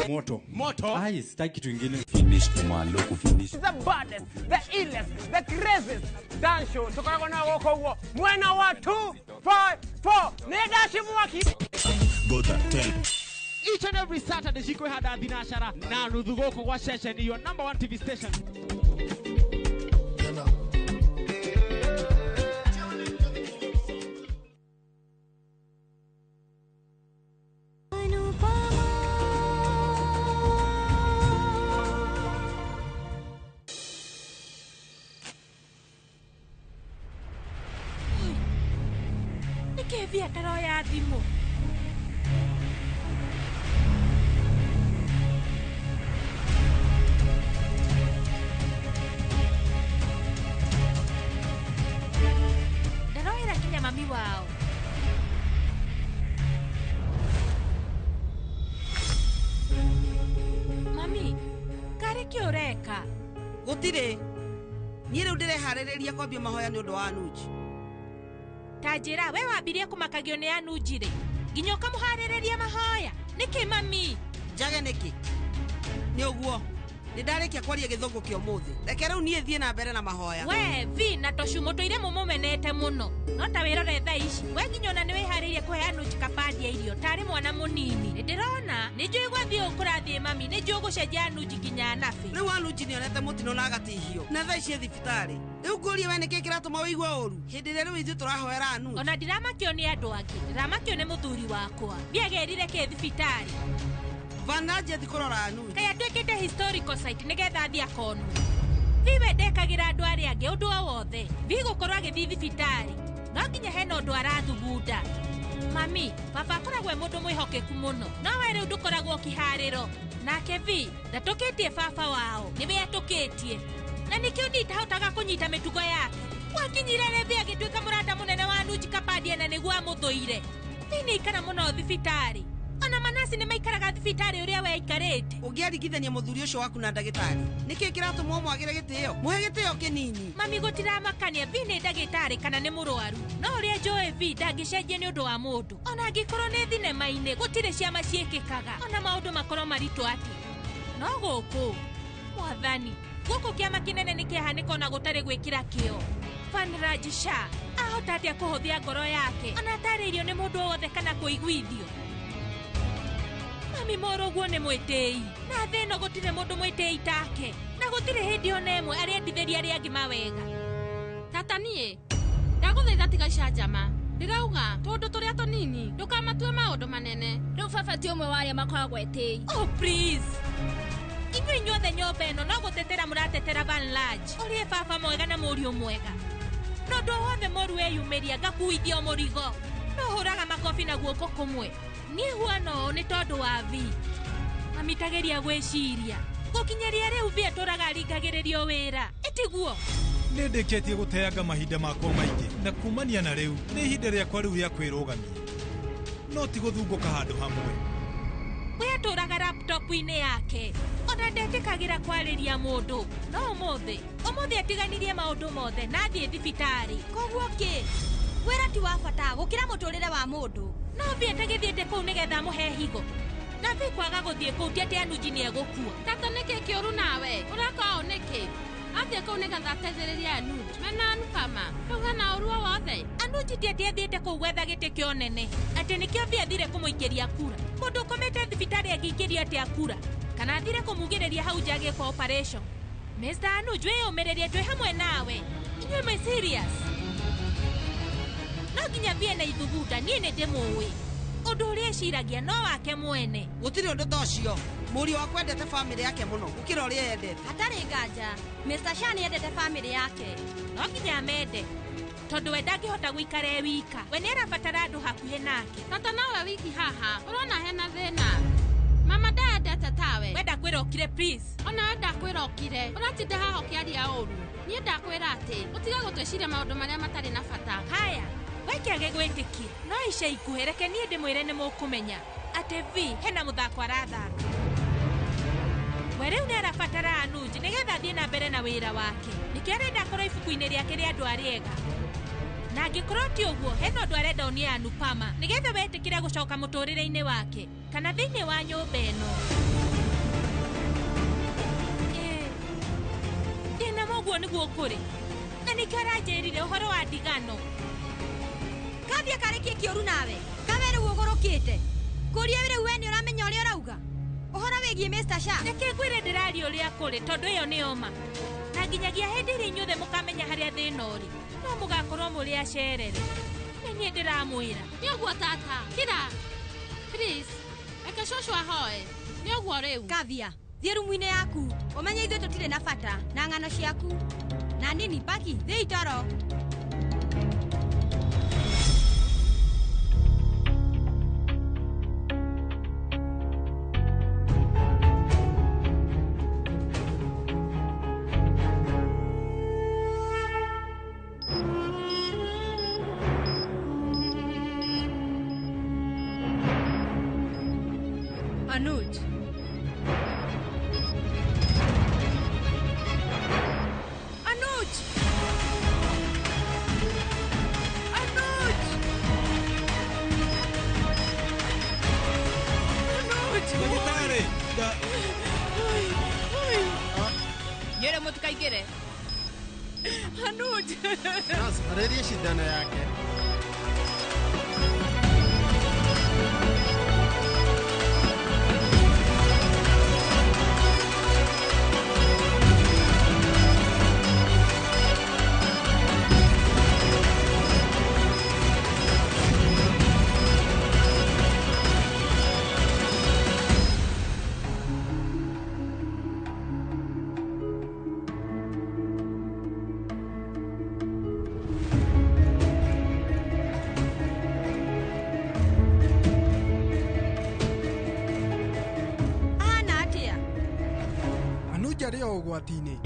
moto. Moto. Ai, sitaki kitu kingine. Finish kumalo kufinish. The baddest, the illest, the craziest dance show. Tukoragwo na gũkũ ũguo. Mwena wa 2 5 4. Nĩ ndacimwaki. Gota 10. Each and every Saturday cikwĩhanda thinacara na nuthu gũkũ gwa ceceni your number 1 TV station. Ataroya thimũ. Ndaroera nginya mami wao. Mami, karĩ kĩ ũreka? Gũtirĩ. Niĩ rĩu ndĩreharĩrĩria kwambia mahoya nĩ ũndũ wa Anuj. Ta njĩra we wambirie kũmakagio nĩ Anuj rĩ nginya ũkamũharĩrĩria mahoya nĩkĩ mami? Njage nĩkĩ? Nĩ ũguo nĩ ndarĩkia kwaria gĩthũngũ kĩa ũmũthĩ. Reke rĩu niĩ thiĩ na mbere na mahoya. We vi na Toshu mũtũire mũmũmenete mũno no ta wĩrore thaa ici we nginya ona nĩ wĩharĩirie kũhe Anuj kabandia irio tarĩ mwana mũnini. Nĩ ndĩrona nĩ njũĩ gwathiĩ ũũ kũrathiĩ mami, nĩ njũĩ gũcenjia Anuj nginya nabi. Rĩu Anuj nĩonete mũtino na agatihio na thaa ici e thibitarĩ. Rĩu ngũrie we nĩkĩ kĩratũma ũigue ũru hĩndĩ ĩrĩa rĩu ithuĩ tũrahoera Anuj? Ona ndiramakio nĩ andũ angĩ, ndiramakio nĩ mũthuri wakwa. Ndiagerire kĩ thibitarĩ? Vanraji athi kũrora Anuj. Kaĩ atuĩkĩte historical site nĩgetha athiĩ akonwo. Viwe ndekagĩra andũ arĩa angĩ ũndũ o wothe. Vi gũkorwo agĩthiĩ thibitarĩ no nginya hena ũndũ arathugunda. Mami, baba akoragwo e mũndũ mwĩhokeku mũno no we rĩu ndũkoragwo kĩharĩro. Nake Vi ndatũkĩtie baba wao, nĩwe atũkĩtie. Na nĩkĩo niĩ itahotaga kũnyita mĩtugo yake. Gwakinyire rĩ Vi agĩtuĩka mũrata mũnene wa Anuj Kapadia na nĩguo amũthũire. Vi nĩaikara mũno thibitarĩ. Ona manasi nĩ maikaraga thibitarĩ ũrĩa we aikarĩte. Ũngĩaringithania mũthuri ũcio waku na ndagĩtarĩ, nĩkĩ kĩratũma ũmwagĩre gĩtĩo? Mũhe gĩtĩo kĩnini. Mami gũtiramakania Vi nĩ ndagĩtarĩ kana nĩ mũrwaru. No ũrĩa njũĩ Vi ndangĩcenjia nĩ ũndũ wa mũndũ. Ona angĩkorwo nĩ thinema-inĩ gũtirĩ ciama ciĩkĩkaga. Ona maũndũ makorwo maritũ atĩa. No gũkũ mwathani, gũkũ kĩama kĩnene nĩ kĩahanĩka ona gũtarĩ gwĩkĩra kĩo. Vanraj Shah ahota atĩa kũhũthia ngoro yake ona atarĩirio nĩ mũndũ o wothe kana kũiguithio? Mami mũrũguo nĩ mwĩtĩi na thĩ ĩno gũtirĩ mũndũ mwĩtĩi take na gũtirĩ hĩndĩ ona ĩmwe arĩendithĩria arĩa angĩ mawega. Tata niĩ ndagũthaitha tiga icanjama. Ndĩrauga tũndũ tũrĩa tũnini ndũkamatue maũndũ manene. Rĩu baba ti ũmwe wa arĩa makoragwo etĩi. Oh please. Inyuĩ inyuothe nyũmba ĩno no gũtetera mũratetera Vanraj ũrĩa baba mwega na mũriũ mwega. No ũndũ wothe mũru weyumĩria ngakuithia mũrigo. No hũraga makobi na guoko kũmwe. Niĩ huana ũũ nĩ tondũ wa Vi. Mami tageria gwĩciria. Gũkinyĩria rĩu Vi atũraga aringagĩrĩrio wĩra. Ĩtiguo? Nĩ ndĩkĩtie gũteanga mahinda makwa maingĩ na kumania na rĩu nĩ ihinda rĩakwa rĩu rĩa kwĩrũgamia. No ti gũthungũka handũ hamwe. We atũraga laptop-inĩ yake. Ona ndetĩkagĩra kwarĩria mũndũ. No ũmũthĩ, ũmũthĩ atiganirie maũndũ mothe na athiĩ thibitarĩ. Koguo kĩ? Wĩra ti wa bata gũkĩra mũtũrĩre wa mũndũ. No Vi atagĩthiĩte kũu nĩgetha amũhe higo. Na Vi kwaga gũthiĩ kũu ti atĩ Anuj nĩegũkua. Tata nĩkĩ kĩũru nawe? Ũreka ũũ nĩkĩ? Athiĩ kũu nĩgetha ateithĩrĩrie Anuj. Mena Anupama. Rĩu hena ũru o wothe. Anuj ti atĩ athiĩte kũu gwetha gĩtĩ kĩa ũnene. Atĩ nĩkĩo Vi athire kũmũikĩria kura. Mũndũ ũkomete thibitarĩ angĩikĩrio atĩa kura? Kana athire kũmugĩrĩria hau nja agĩkwo operation? Mr. Anuj wĩyũmĩrĩrie twĩ hamwe nawe. Inyuĩ mwĩ serious? No nginya Vi ena ithugunda niĩ nĩ ndĩmũĩ. Ũndũ ũrĩa eciragia no wake mwene. Gũtirĩ ũndũ ta ũcio. Mũriũ wakwa endete bamĩrĩ yake mũno gũkĩra ũrĩa eyendete. Hatarĩ nganja, Mr. Shah nĩendete bamĩrĩ yake. No nginya amende tondũ we ndangĩhota gũikara e wika. We nĩarabatara andũ hakuhĩ nake. Tata nowe wiki haha ũrona hena thĩna. Mama ndendete tawe. nawe. We ndakwĩra ũkire please. Ona we ndakwĩra ũkire. Ũratinda haha ũkĩaria ũru. Niĩ ndakwĩra atĩ ũtige gũtwĩciria maũndũ marĩa matarĩ na bata. Haya, we kĩage gwĩtĩkia. No ica ikuhĩ reke niĩ ndĩmwĩre nĩ mũkũmenya atĩ V hena mũthako arathaka. We rĩu nĩ arabatara Anuj nĩgetha athiĩ na mbere na wĩra wake. Nĩkĩo arenda akorwo ibuku-inĩ rĩake rĩa andũ arĩa ega. Na angĩkorwo ti ũguo, hena ũndũ arenda onie Anupama nĩgetha wetĩkĩre gũcoka mũtũrĩre-inĩ wake kana thĩinĩ wa nyũmba ĩno. Ndĩna mũguo nĩguo kũrĩ. Na nĩkĩo aranjĩrire ũhoro wa ndigano. Kavia karĩ kĩ kĩũru nawe? Kawe rĩu ũgũrũkĩte. Kũria rĩu we nĩ ũramenya ũrĩa ũrauga? Ũhoro wĩgiĩ Mr. Shah. Reke ngwĩre ndĩraria ũrĩa kũrĩ tondũ ĩyo nĩ oma. Na nginyagia hĩndĩ ĩrĩa inyuothe mũkamenya harĩa thĩna ũrĩ, no mũgakorwo mũrĩ acerere. Nĩ niĩ ndĩramwĩra. Nĩ ũguo tata, kira. Please, reke cũcũ ahoe. Nĩ ũguo rĩu. Kavia, thiĩ rumu-inĩ yaku. Ũmenye ithuĩ tũtirĩ na bata na ng'ano ciaku. Na nini paki, thiĩ toro. Anuj. Anuj. Anuj. Anuj. Ndagĩtarĩ. Nyere mũtikaingĩre. Anuj. Nurse, arĩria cindano yake. Ũgwati-inĩ.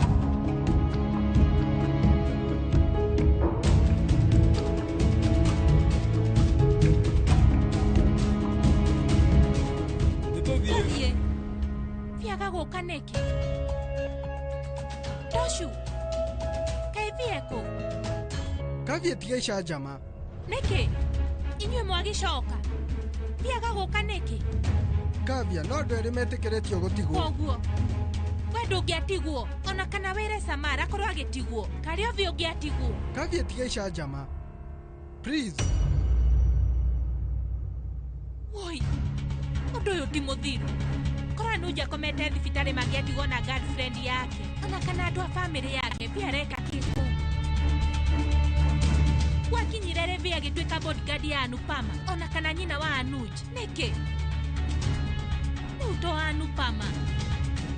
Nĩtũthiĩ. Biaga gũka nĩkĩ? Toshu, kaĩ thiĩ kũ? Kavia tiga icanjama. Nĩkĩ? Inyuĩ mwagĩcoka. Biaga gũka nĩkĩ? Kavia, no andũ erĩ metĩkĩrĩtio gũtigwo. Koguo we ndũngĩatigwo ona kana wĩre Samara akorwo agĩtigwo karĩ obi ũngĩatigwo. Kavia tiga icanjama. Please. Woi, ũndũ ũyũ ti mũthiru. Korwo Anuj akomete thibitarĩ mangĩatigwo na girlfriend yake ona kana andũ a bamĩrĩ yake pia areka kĩkũ. Gwakinyire rĩ Vee agĩtuĩka bodyguard ya Anupama ona kana nyina wa Anuj nĩkĩ? Rĩu to Anupama.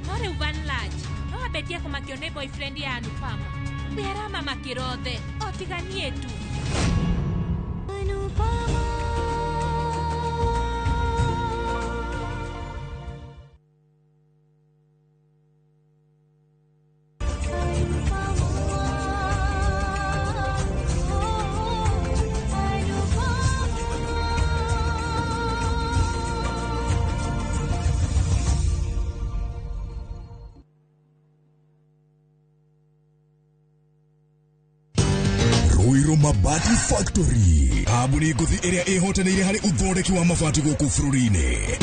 No rĩu Van Large no ambetie kũmakio nĩ boyfriend ya Anupama. We aramamakĩra othe o tiga niĩ tu. Ruiru Mabati Factory, kambuni ngũthi ĩrĩa ĩhotanĩire harĩ ũthondeki wa mabati gũkũ bũrũri-inĩ.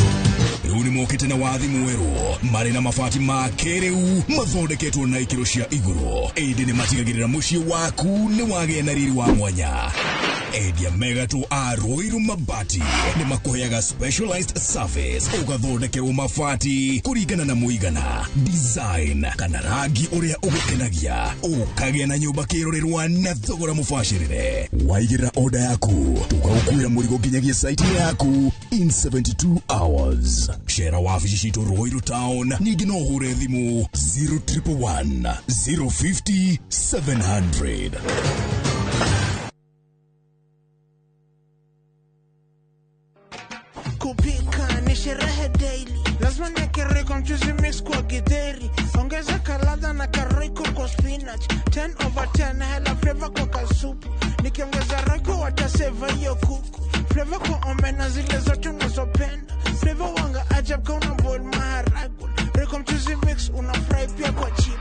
Rĩu nĩ mokĩte na wathi mwerũ, marĩ na mabati ma kĩrĩu mathondeketwo na ikĩro cia igũrũ, ĩndĩ nĩ matigagĩrĩra mũciĩ waku nĩ wagĩa na riri wa mwanya. Endia mega tu a Ruiru Mabati nĩ makũheaga specialized service, ũgathondekerwo mabati kũringana na mũigana, design kana rangi ũrĩa ũgũkenagia, ũkagĩa na nyũmba kĩrorerwa na thogora mũbacĩrĩre. Waigĩrĩra order yaku, tũgagũkuĩra mũrigo nginyagia site yaku in 72 hours. Cera wabici citũ Ruiru Town, ningĩ no ũhũre thimũ 0111 050 700. Kupika ni sherehe daily. Lazima niweke Royco mchuzi mix kwa githeri. Ongeza kaladha na karoiko kwa spinach. 10/10 hela flavor kwa kasupu. Nikiongeza Royco wataseva hiyo kuku. Flavor kwa omena zile zote unazopenda. Flavor wanga ajab ka una boil maharagwe. Royco mchuzi mix una fry pia kwa chipo.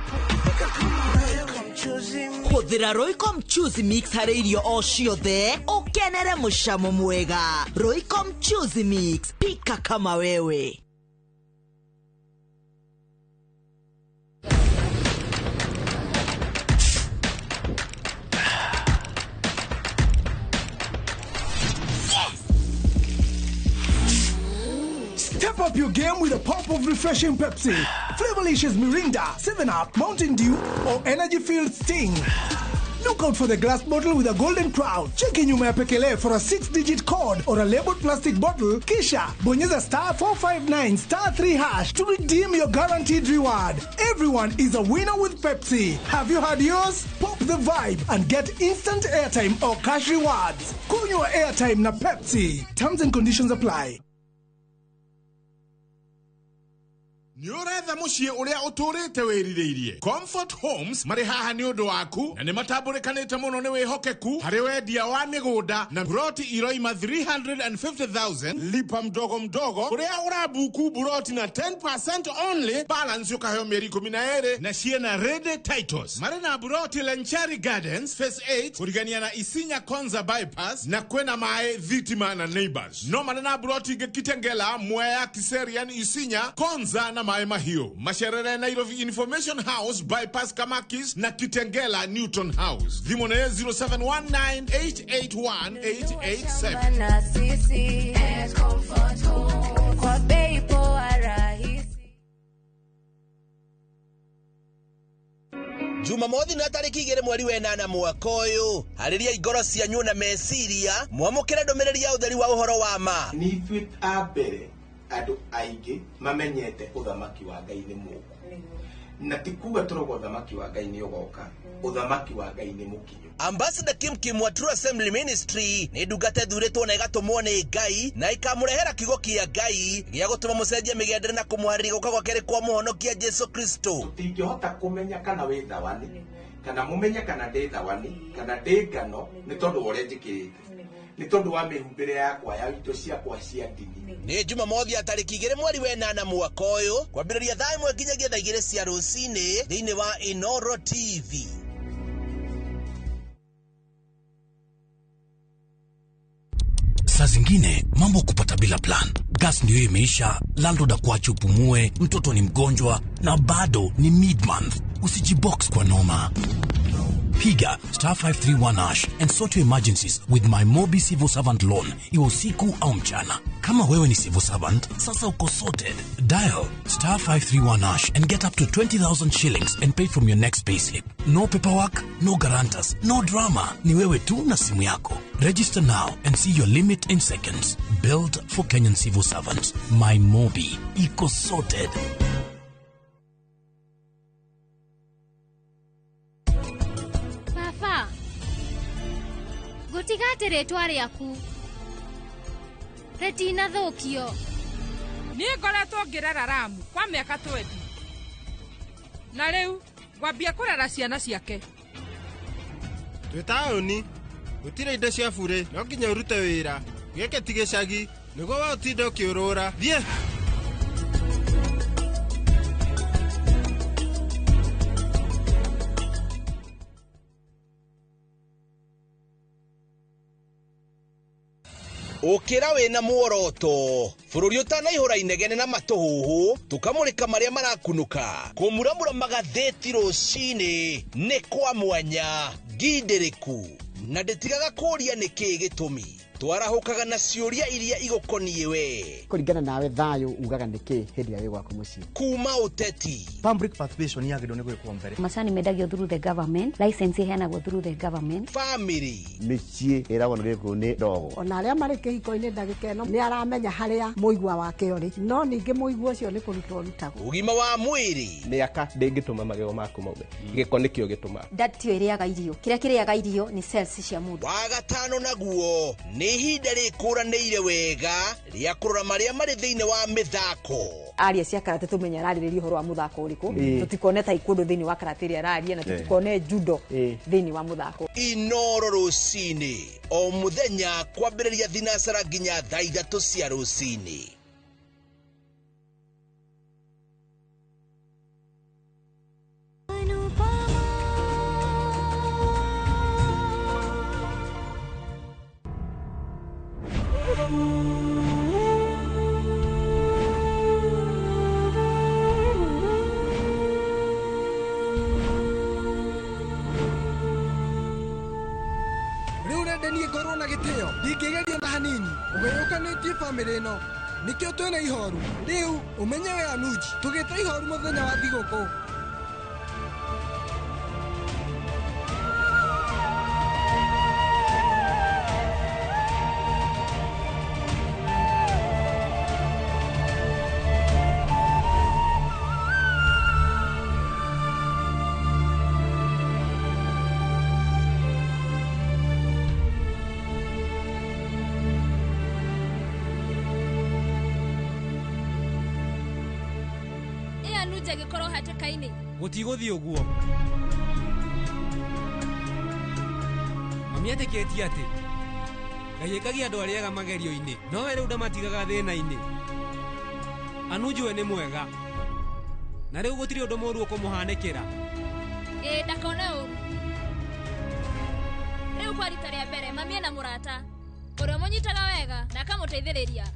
Royco mchuzi mix. Hũthĩra Royco mchuzi mix harĩ irio o ciothe ũkenere mũcamo mwega. Royco mchuzi mix, pika kama wewe. Step up your game with a pop of refreshing Pepsi. Flavorlicious Mirinda, 7-Up, Mountain Dew, or energy-filled Sting. Look out for the glass bottle with a golden crown. Cheki nyuma ya pekele for a 6-digit code or a labeled plastic bottle. Kisha, bonyeza *459 *3# to redeem your guaranteed reward. Everyone is a winner with Pepsi. Have you had yours? Pop the vibe and get instant airtime or cash rewards. Kunywa airtime na Pepsi. Terms and conditions apply. Nĩ ũretha mũciĩ ũrĩa ũtũrĩte wĩrirĩirie. Comfort Homes marĩ haha nĩ ũndũ waku na nĩ matambũrĩkanĩte mũno nĩ wĩhokeku harĩ wendia wa mĩgũnda na broti iroima 350,000 lipa mdogo mdogo ũrĩa ũrabuku broti na 10% only balance ũkaheo mĩeri 12 na ciĩna ready titles. Marĩ na broti Lenchari Gardens Phase 8 kũrigania na Isinya Konza Bypass na kwĩna maĩ thitima na neighbors. No marĩ na broti ingĩ Kitengela, Mwea, Kiserian, Isinya, Konza na Maĩ Mahiũ. Macerere Nairobi Information House Bypass Kamakis na Kitengela Newton House. Thimũ nĩ 0719881887. Na sisi Comfort Home kwa bei poa rahisi. Jumamothi na tariki 2 mweri wa 8 mwaka ũyũ, harĩria ingoro cianyu na meciria mwamũkĩre ndũmĩrĩri ya ũtheri wa ũhoro wa ma. Nĩ ithuĩ a mbere andũ aingĩ mamenyete ũthamaki wa Ngai nĩ mũku, na ti kuga tũrauga ũthamaki wa Ngai nĩ ũgoka, ũthamaki wa Ngai nĩ mũkinyu. Ambassador Kim Kim wa True Assembly Ministry nĩ ndungata ĩthurĩtwo na ĩgatũmwo nĩ Ngai na ĩkamũrehera kiugo kĩa Ngai gĩa gũtũma mũcenjie mĩgendere na kũmũharĩria gũka gwa kerĩ kwa mũhonokia Jesu Kristo. Tũtingĩhota kũmenya kana wĩ thawani kana mũmenye kana ndĩ thawani kana ndĩ ngano nĩ tondũ wa ũrĩa njĩkĩrĩte, nĩ tondũ wa mĩhumbĩre yakwa ya indo ciakwa cia ndini. Nĩ Jumamothi ya tariki 2 mweri wa 8 mwaka ũyũ kwambĩrĩria thaa 1 nginyagia thaa 2 cia rũcinĩ thĩinĩ wa Inoro TV. Saa zingine mambo kupata bila plan. Gas ndio imeisha, landlord akuache upumue, mtoto ni mgonjwa na bado ni mid-month. Usijibox kwa noma. Piga *531# and sort your emergencies with my Mobi Civil Servant Loan. Iwe usiku au mchana. Kama wewe ni civil servant, sasa uko sorted. Dial *531# and get up to 20,000 shillings and pay from your next payslip. No paperwork, no guarantors, no drama. Ni wewe tu na simu yako. Register now and see your limit in seconds. Built for Kenyan civil servants. My Mobi. Iko sorted. Baba, ngũtiga atĩ rĩtwa rĩaku rĩtinathũkio. Niĩ ngoretwo ngĩrera Ramu kwa mĩaka 20 na rĩu ngwambia kũrera ciana ciake. Twĩ taũni gũtirĩ indo cia burĩ, no nginya ũrute wĩra gĩkĩ ti gĩcagi nĩguo we ũtinde ũkĩũrũra. Thiĩ. Ũkĩra wĩna muoroto bũrũri ũtanaihũra inegene na matũhũhũ tũkamũrĩka marĩa marakunũka kũmuramura magathĩti rũcinĩ nĩ kwa mwanya ngindĩrĩku na ndĩtigaga kũũria nĩkĩĩ gĩtũmi twarahũkaga na ciũria iria igũkoniĩ we kũringana nawe thayũ ugaga nĩkĩ hĩndĩ ĩrĩa wĩ gwaku mũciĩ kuma ũteti. Public participation yagĩrĩirwo nĩ gwĩkwo mbere. Macani mendagio through the government, license iheanagwo through the government. Family mĩciĩ ĩragwo nĩ gĩkũyũ nĩ ndogo. Ona arĩa marĩ kĩhiko-inĩ ndagĩka ĩno nĩ aramenya harĩa mũigua wake ũrĩ, no ningĩ mũigua ũcio nĩ kũrutwo ũrutagwo. Ũgima wa mwĩrĩ. Mĩaka ndĩngĩtũma magego maku maume, gĩko nĩkĩo gĩtũmaga. Nda tiyo ĩrĩaga irio, kĩrĩa kĩrĩaga irio nĩ cells cia mũndũ. Wa gatano naguo nĩ Nĩ ihinda rĩkũranĩire wega rĩa kũrora marĩa marĩ thĩinĩ wa mĩthako. Aria cia karate tumenya ararĩrĩria ũhoro wa mũthako ũrĩkũ. Ĩĩ. Tũtikone taekwondo thĩinĩ wa karate ĩrĩa araria na tũtikone judo thĩinĩ wa mũthako. Inoro rũcinĩ o mũthenya kwambĩrĩria thinacara nginya thaa 3 cia rũcinĩ. Rĩu ũrenda niĩ ngorwo na gĩtĩo ndingĩgeria na hanini ũgayũkanĩtie bamĩrĩ ĩno nĩkĩo twĩna ihoru rĩu ũmenye we Anuji tũgĩte ihoru mũthenya wa thigũkũ. Anuja gĩkorwo hatĩka-inĩ. Gũtigũthiĩ ũguo. Mami etĩkĩtie atĩ Ngai ĩkagia andũ arĩa ega magerio-inĩ, no we rĩu ndamatigaga thĩna-inĩ. Anuji we nĩ mwega na rĩu gũtirĩ ũndũ mũũru ũkũmũhanĩkĩra. Ĩĩ ndakone ũru. Rĩu kwa rita rĩa mbere mami ena mũrata ũrĩa ũmũnyitaga wega na akamũteithĩrĩria.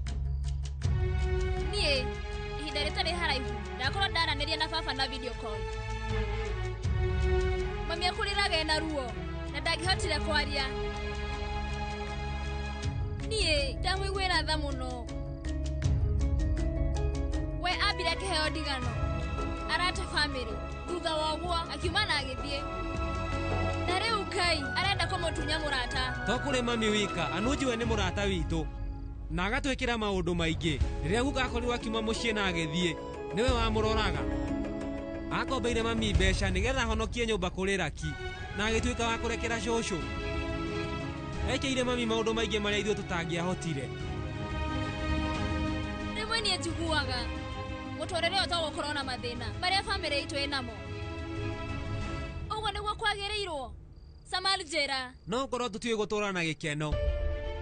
Niĩ ihinda rĩtarĩ haraihu ndakorwo ndaranĩria na baba na video call. Mami akũrĩraga ena ruo na ndangĩhotire kwaria. Niĩ ndamũiguĩra tha mũno. We ambire akĩheo ndigano arate bamĩrĩ thutha wa ũguo akiuma na agĩthiĩ. Na rĩu Ngai arenda kũmũtunya mũrata. To kũrĩ mami wika, Anuji we nĩ mũrata witũ na agatwĩkĩra maũndũ maingĩ. Rĩrĩa guka akorirwo akiuma mũciĩ na agĩthiĩ nĩwe wamũroraga. Akombeire mami mbeca nĩgetha ahonokie nyũmba kũrĩ Raki na agĩtuĩka wa kũrekera cũcũ. Ekĩire mami maũndũ maingĩ marĩa ithuĩ tũtangĩahotire. Rĩmwe niĩ njiguaga mũtũrĩre ũyũ to gũkorwo na mathĩna marĩa bamĩrĩ itũ ĩnamo. Ũguo nĩguo kwagĩrĩirwo. Samal njĩra. No ũkorwo tũtiũĩ gũtũũra na gĩkeno.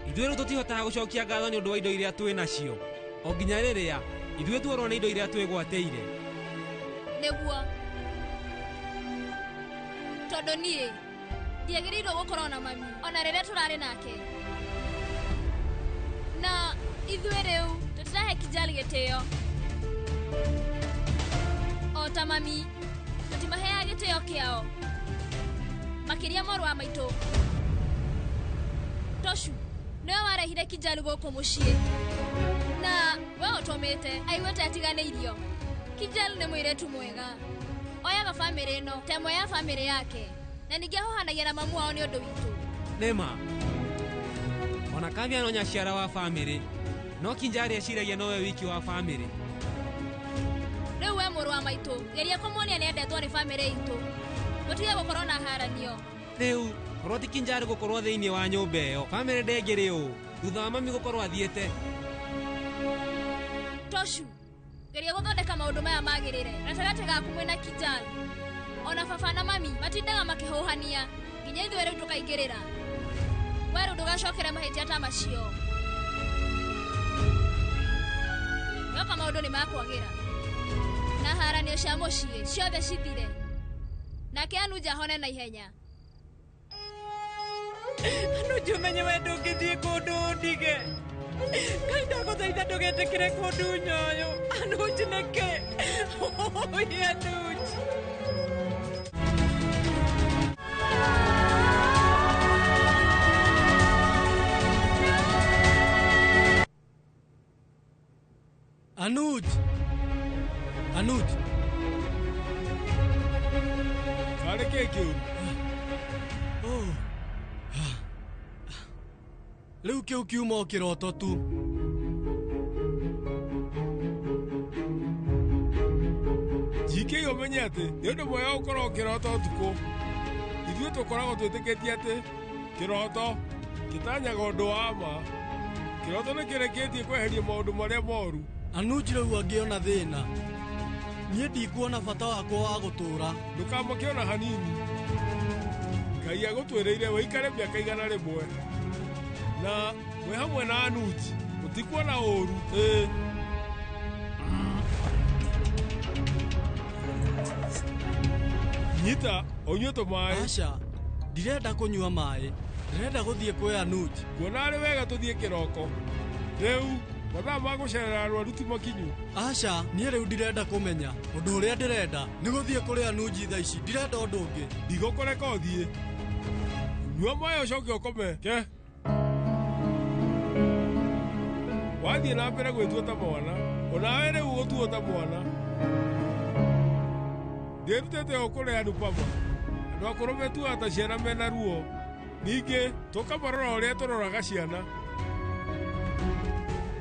Ithuĩ rĩu tũtihotaga gũcokia ngatho nĩ ũndũ wa indo iria twĩ nacio o nginya rĩrĩa ithuĩ tuorwo nĩ indo iria twĩgwatĩire. Nĩguo tondũ niĩ ndiagĩrĩirwo gũkorwo na mami ona rĩrĩa tũrarĩ nake. Na ithuĩ rĩu tũtirahe Kijali gĩtĩo. O ta mami tũtimaheaga gĩtĩo kĩao makĩria mũrũ wa maitũ Toshu nĩwe warehire Kijali gũkũ mũciĩ na we ũtũmĩte aiguĩte atiganĩirio. Kijali nĩ mũirĩtu mwega oyaga bamĩrĩ ĩno ta ĩmwe ya bamĩrĩ yake na ningĩ ahũhanagia na mamu wao nĩ ũndũ witũ. Nĩma ona Kavya no nyaciara wa bamĩrĩ no Kinjari eciragia nowe wiki wa bamĩrĩ. Rĩu we mũrũ wa maitũ geria kũmuonia nĩendetwo nĩ bamĩrĩ itũ gũtige gũkorwo na haranio. Rĩu korwo ti Kinjari gũkorwo thĩinĩ wa nyũmba ĩyo bamĩrĩ ndĩngĩrĩ ũũ thutha wa mami gũkorwo athiĩte. Toshu geria gũthondeka maũndũ maya magĩrĩre gatagatĩ gaku mwĩna Kijali. Ona baba na mami matindaga makĩhũhania nginya ithuĩ rĩu tũkaingĩrĩra. We rĩu ndũgacokere mahĩtia ta macio. Yoka maũndũ nĩ makwagĩra na haranio cia mũciĩ ciothe cithire nake Anuja ahone na ihenya. Anuji ũmenye we ndũngĩthiĩ kũndũ ũndige. Ngai ndagũthaitha ndũgetĩkĩre kũndunya ũyũ. Anuji nĩkĩ? Oi Anuji. Anuj! Anuj! Karĩ kĩ kĩũru? Rĩu kĩu kiuma o kĩroto tu. Njikĩire ũmenye atĩ nĩ ũndũ mwega gũkorwo ũkĩrota ũtukũ. Ithuĩ tũkoragwo twĩtĩkĩtie atĩ kĩroto Ngĩtanyaga ũndũ wa ma. Kĩroto nĩ kĩrĩkĩtie kweheria maũndũ marĩa moru. Anuj rĩu angĩona thĩna. Niĩ ndikuona bata wakwa wa gũtũũra. Ndũkamake ona hanini. Ngai agũtwĩrĩire wĩikare mĩaka 100. Na mwĩ hamwe na Anuj mũtikuona ũũru. Ĩĩ. Nyita, ũnyue tũmaĩ. Aca, ndirenda kũnyua maĩ. Ndĩrenda gũthiĩ kwĩ Anuj. Nguona arĩ wega tũthiĩ kĩroko. Rĩu mathaa ma gũcerera arwaru ti makinyu. Aca, niĩ rĩu ndirenda kũmenya. Ũndũ ũrĩa ndĩrenda nĩ gũthiĩ kũrĩ Anuj thaa ici. Ndirenda ũndũ ũngĩ. Ndigũkũreka ũthiĩ. Nyua maĩ ũcoke ũkome. Ke. Wathiĩ na mbere gwĩtua ta mwana. Onawe rĩu ũgũtuo ta mwana. Ndĩrutĩte o kũrĩ Anupama. Andũ akũrũ metuaga ta ciana mena ruo. Ningĩ tũkamarora ũrĩa tũroraga ciana.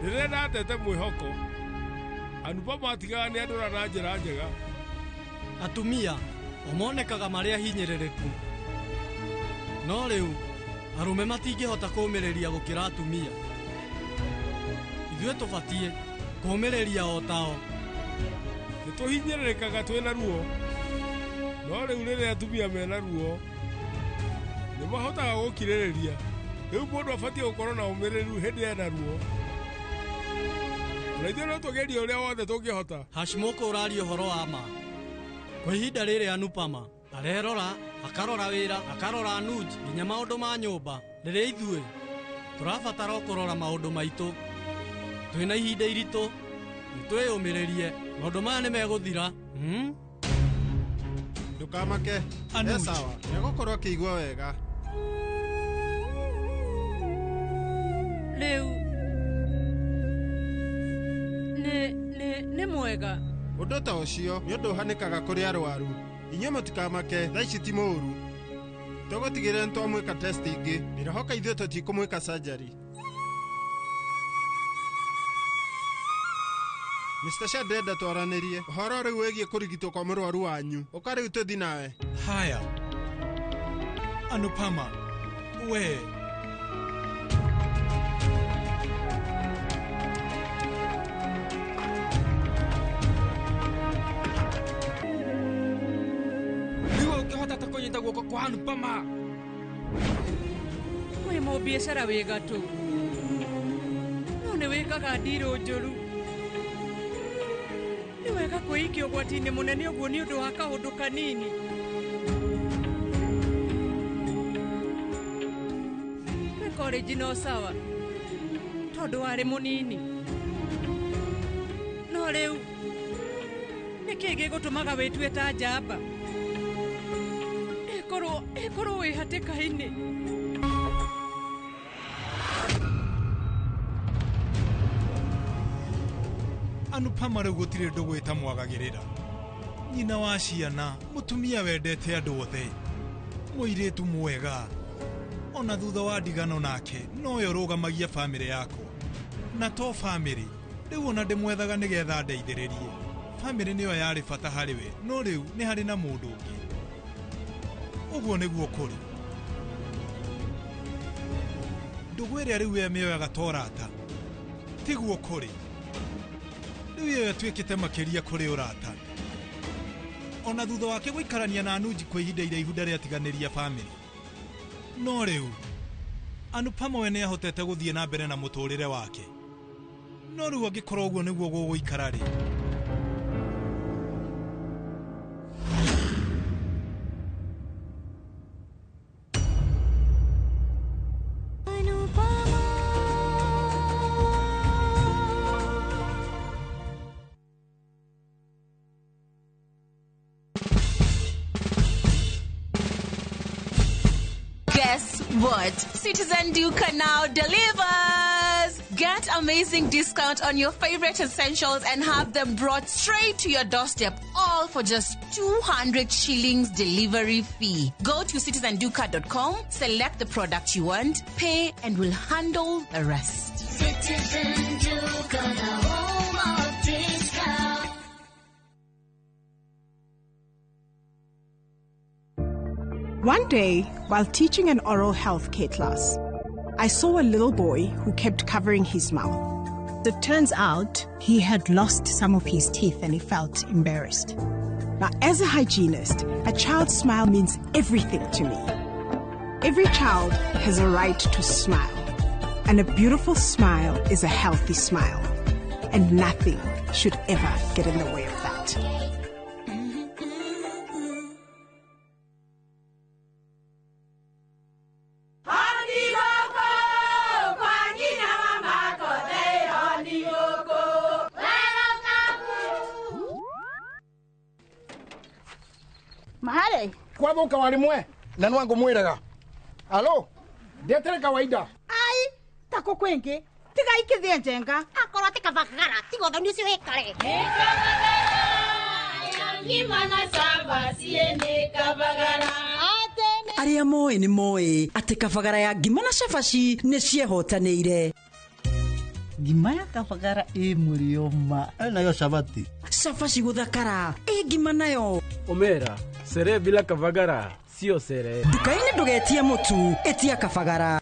Rĩrĩa ndatete mwĩhoko, Anupama atigaga nĩ andora na njĩra njega. Atumia o monekaga marĩ ahinyĩrĩrĩku. No rĩu arũme matingĩhota kũũmĩrĩria gũkĩra atumia. Ithuĩ tũbatiĩ kũũmĩrĩria o tao. Nĩ tũhinyĩrĩrĩkaga twĩna ruo. No rĩu rĩrĩa atumia mena ruo, nĩ mahotaga gũkirĩrĩria. Rĩu mũndũ abatiĩ gũkorwo na ũmĩrĩru hĩndĩ ena ruo. Na ithuĩ no tũgerie ũrĩa wothe tũngĩhota. Hashimoko ũraria ũhoro wa ma. Kwa ihinda rĩrĩ Anupama arerora, akarora wĩra, akarora Anuj nginya maũndũ ma nyũmba. Rĩrĩa ithuĩ tũrabatara o kũrora maũndũ maitũ. Twĩna ihinda iritũ, nĩ twĩyũmĩrĩrie. Maũndũ maya nĩ megũthira. Ndũkamake. Anuj. E sawa, nĩegũkorwo akĩigua wega. Rĩu nĩ mwega. Ũndũ ta ũcio nĩ ũndũ ũhanĩkaga kũrĩ arwaru. Inyuĩ mũtikamake, thaa ici ti mũũru. Tũgũtigĩrĩra nĩ twamwĩka test ingĩ. Ndĩrehoka ithuĩ tũtikũmwĩka surgery. Mr. Shah ndĩrenda twaranĩrie ũhoro rĩu wĩgiĩ kũrigitwo kwa mũrwaru wanyu. Ũka rĩu tũthiĩ nawe. Haya. Anupama, we. Rĩu ũngĩhota ta kũnyita guoko kwa Anupama. Wĩ mũbiacara wĩ gatũ. No nĩ wĩkaga ndirũ njũru. Nĩ wega kwĩikia ũgwati-inĩ mũnene ũguo nĩ ũndũ wa kaũndũ kanini. Wĩ college no sawa tondũ warĩ mũnini. No rĩu nĩkĩ gĩgũtũmaga wĩtue ta njamba? Ĩkorwo wĩ hatĩka-inĩ. Anupama rĩu gũtirĩ ũndũ gwĩta mwagagĩrĩra. Nyina wa ciana, mũtumia wendete andũ othe, mũirĩtu mwega. Ona thutha wa ndigano nake, nowe ũrũgamagia bamĩrĩ yakwa. Na to bamĩrĩ, rĩu ona ndĩmwethaga nĩgetha ndeithĩrĩrie. Bamĩrĩ nĩyo yarĩ bata harĩ we, no rĩu nĩ harĩ na mũndũ ũngĩ. Ũguo nĩguo kũrĩ. Ndũgũ ĩrĩa rĩu we mĩoyaga ta ũrata, tiguo kũrĩ. Rĩu ĩyo ĩtuĩkĩte makĩria kũrĩ ũrata. Ona thutha wake gũikarania na Anuj kwa ihinda iraihu ndarĩ atiganĩria bamĩrĩ. No rĩu Anupama we nĩahotete gũthiĩ na mbere na mũtũrĩre wake. No rĩu angĩkorwo ũguo nĩguo gũgũikara rĩ, Guess what? Citizen Duka now delivers! Get amazing discount on your favorite essentials and have them brought straight to your doorstep, all for just 200 shillings delivery fee. Go to citizenduka.com, select the product you want, pay, and we'll handle the rest. Citizen Duka, the home of discount. One day, while teaching an oral health care class, I saw a little boy who kept covering his mouth. It turns out he had lost some of his teeth and he felt embarrassed. Now, as a hygienist, a child's smile means everything to me. Every child has a right to smile, and a beautiful smile is a healthy smile, and nothing should ever get in the way of that. Mahare kwathuka warimwe na nwangu mwiraga alo ndetere kawaida ai tako kwingi tiga ikithie njenga akorwo ti kabagara tiga uthoni ucio wikare Arĩa moĩ nĩ moĩ atĩ kabagara ya ngima na cabaci nĩ ciehotanĩire. Ngima ya kabagara ĩ mũrĩo ma nayo cabati cabaci gũthakara ĩ ngima nayo Omera, sere bila kabagara sio sere. Nduka-inĩ ndũgetie mũtu, ĩtia kabagara.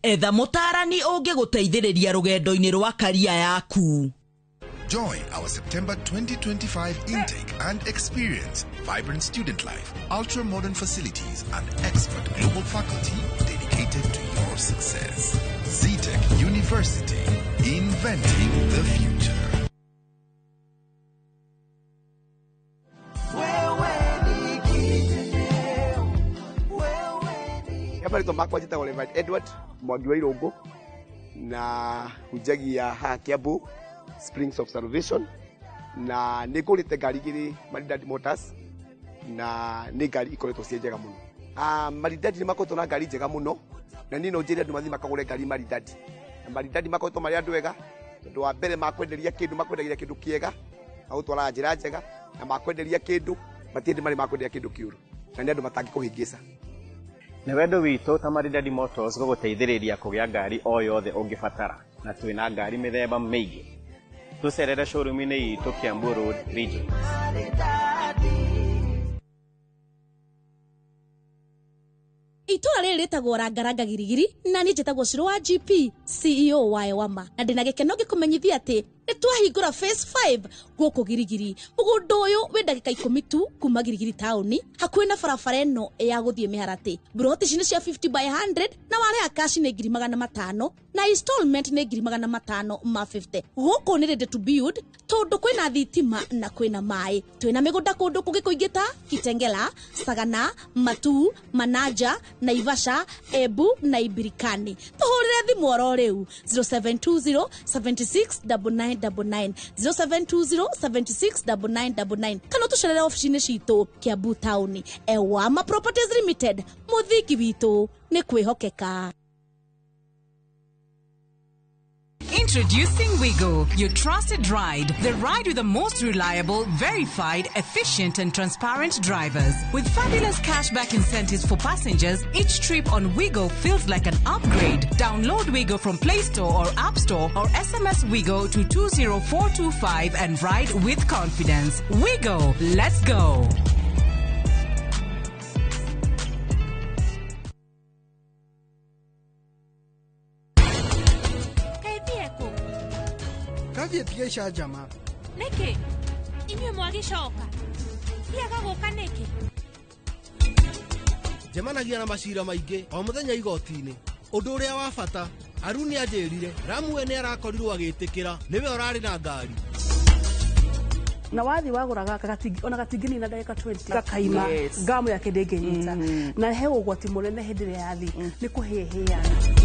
Etha mũtaarani ũngĩgũteithĩrĩria rũgendo-inĩ rwa karia yaku. Join our September 2025 intake and experience vibrant student life, ultra-modern facilities, and expert global faculty dedicated to your success. Zetech University, inventing the future. Marĩtwa makwa njĩtagwo Reverend Edward Mwangi wa Irũngũ na hunjagia haha Kiambu Springs of Salvation na nĩ ngũrĩte ngari igĩrĩ Maridadi Motors na nĩ ngari ikoretwo ciĩ njega mũno. Maridadi nĩ makoretwo na ngari njega mũno na niĩ no njĩre andũ mathiĩ makagũre ngari Maridadi. Na Maridadi makoretwo marĩ andũ ega tondũ wa mbere makwenderia kĩndũ makwendagĩria kĩndũ kĩega magũtwaraga njĩra njega na makwenderia kĩndũ matirĩ marĩ makwenderia kĩndũ kĩũru na nĩ andũ matangĩkũhĩngĩca. Nĩ wendo witũ ta Maridadi Motors gũgũteithĩrĩria kũgĩa ngari o yothe ũngĩbatara na twĩna ngari mĩthemba mĩingĩ. Tũcerere showroom-inĩ itũ Kiambu Road Region. Itũra rĩrĩ rĩtagwo Rangaranga Girigiri na niĩ njĩtagwo Ciro wa GP CEO wa Ewama na ndĩna gĩkeno ngĩkũmenyithia atĩ nĩ twahingũra phase 5 gũkũ Girigiri. Mũgũnda ũyũ wĩ ndagĩka 10 tu kuma Girigiri taũni hakuhĩ na barabara ĩno ya gũthiĩ Mĩharatĩ. Mburoti ici nĩ cia 50 by 100 na warĩha cash nĩ 500,000 na installment nĩ 550. Gũkũ nĩ ready to build tondũ kwĩna thitima na kwĩna maĩ. Twĩna mĩgũnda kũndũ kũngĩ kũingĩ ta Kitengela, Sagana, Matu, Manaja, Naivasha, Embu na Ibirikani. Tũhũrĩre thimũ oro rĩu 0720 76 9999 0720 76 9999 kana tũcerere ofici-inĩ citũ Kiambu taũni. Ewama Properties Limited, mũthingi witũ nĩ kwĩhokeka. Introducing Wigo, your trusted ride. The ride with the most reliable, verified, efficient and transparent drivers. With fabulous cashback incentives for passengers, each trip on Wigo feels like an upgrade. Download Wigo from Play Store or App Store or SMS Wigo to 20425 and ride with confidence. Wigo, let's go. Tiga icanjama nĩkĩ inyuĩ mwagĩcoka tiaga gũka nĩkĩ njemanagia na macira maingĩ o mũthenya igoti-inĩ ũndũ ũrĩa wa bata Aruni anjĩrire Ramue nĩ arakorirwo agĩtĩkĩra nĩwe ũrarĩ na ngari na wathi wagũraga ona gatingĩnina ndagĩka 20 gakaima ngamu yake ndĩngĩnyita na he ũgwati mũnene hĩndĩ ĩrĩa yathi nĩ kũhĩhĩana.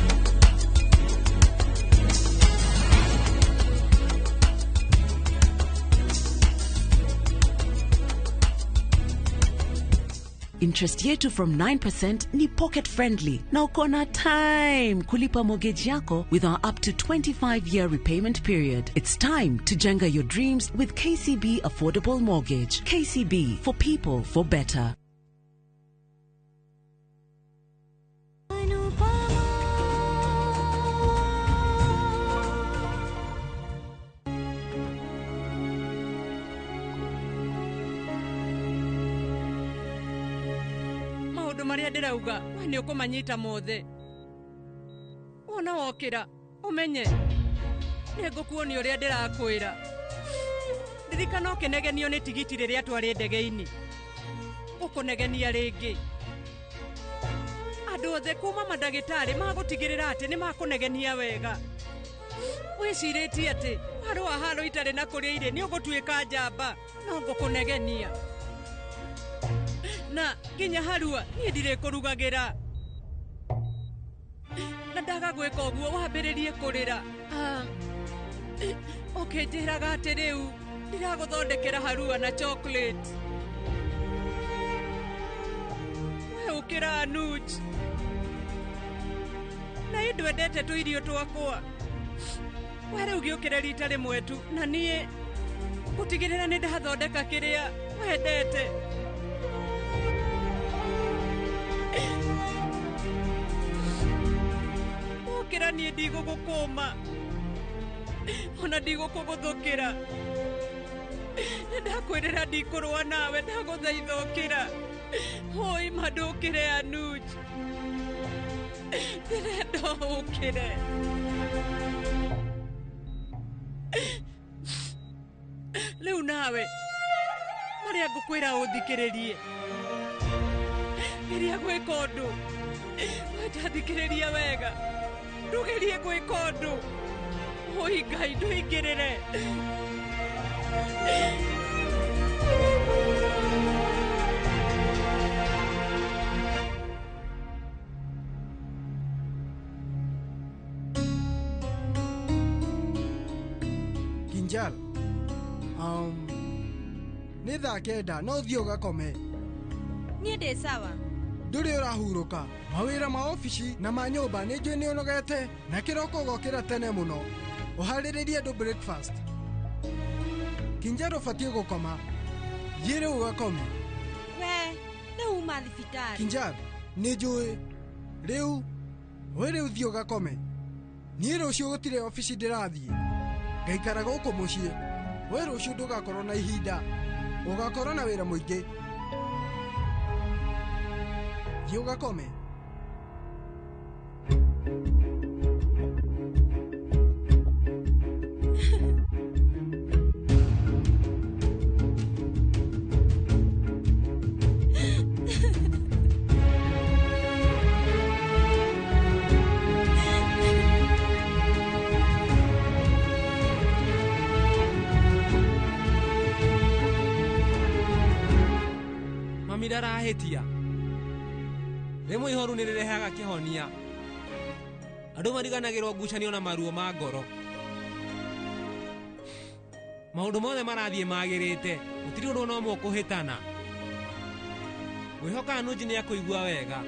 Interest yetu from 9% ni pocket friendly na uko na time kulipa mortgage yako with our up to 25-year repayment period. It's time to jenga your dreams with KCB Affordable Mortgage. KCB, for people, for better. Marĩa ndĩrauga we nĩ ũkũmanyita mothe. Wona wokĩra ũmenye nĩ ngũkuonia ũrĩa ndĩrakwĩra. Ririkana ũkĩnegenio nĩ tigiti rĩrĩa twarĩ ndege-inĩ. Ũkũnegenia rĩngĩ. Andũ othe kuma mandagĩtarĩ magũtigĩrĩra atĩ nĩ makũnegenia wega. Wĩcirĩtie atĩ warũa haro itarĩ na kũrĩa irĩ nĩ ũgũtuĩka njamba, no ngũkũnegenia. Na nginya harua niĩ ndirĩkũrugagĩra. Na ndaga gwĩka ũguo wambĩrĩrie kũrĩra. Ũkĩnjĩraga atĩ rĩu ndiragũthondekera harua na chocolate. We ũkĩra Anuj. Na ĩ ndwendete tũirio twakwa. We rĩu gĩũkĩre rita rĩmwe tu na niĩ gũtigĩrĩra nĩ ndathondeka kĩrĩa wendete. Ũkĩra niĩ ndigũgũkũma. Ona ndigũkũgũthũkĩra. Ndakwĩrĩra ndikũrũa nawe, ndagũthaitha ũkĩra. Hoi ma ndũkĩre Anuj. Ndĩrenda ũkĩre. Rĩu nawe marĩa ngũkwĩra ũthikĩrĩrie. Geria gwĩka ũndũ. Wetathikĩrĩria wega. Ndũgerie gwĩka ũndũ. Hoi Ngai ndũingĩrĩre. Kinjal, nĩ thaa 9 no thiĩ ũgakome. Niĩ ndĩ sawa. Ndũrĩ ũrahurũka. Mawĩra ma obici na ma nyũmba nĩ njũĩ nĩ ũnogete na kĩroko ũgokĩra tene mũno. Ũharĩrĩrie andũ breakfast. Kinjal ũbatiĩ gũkoma. Thiĩ rĩu ũgakome. We, rĩu uma thibitarĩ. Kinjal, nĩ njũĩ. Rĩu, we rĩu thiĩ ũgakome. Niĩ rũciũ gũtirĩ obici ndĩrathiĩ. Ngaikara gũkũ mũciĩ. We rũciũ ndũgakorwo na ihinda. Ũgakorwo na wĩra mũingĩ. Thiĩ ũgakome. Mami ndarahĩtia. Rĩmwe ihoru nĩ rĩrehaga kĩhonia. Andũ mariganagĩrwo ngucanio na maruo ma ngoro. Maũndũ mothe marathiĩ magĩrĩte, gũtirĩ ũndũ ona ũmwe ũkũhĩtana. Ngwĩhoka Anuj nĩ akũigua wega.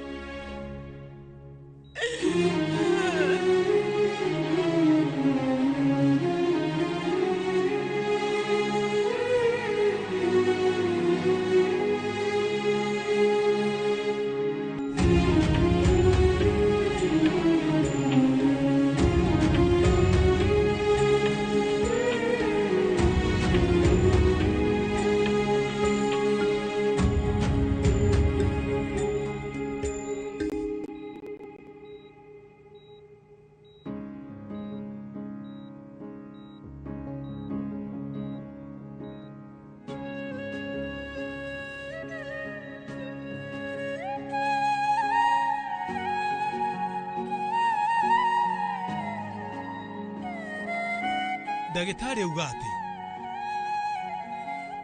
Ndagĩtarĩ auga atĩ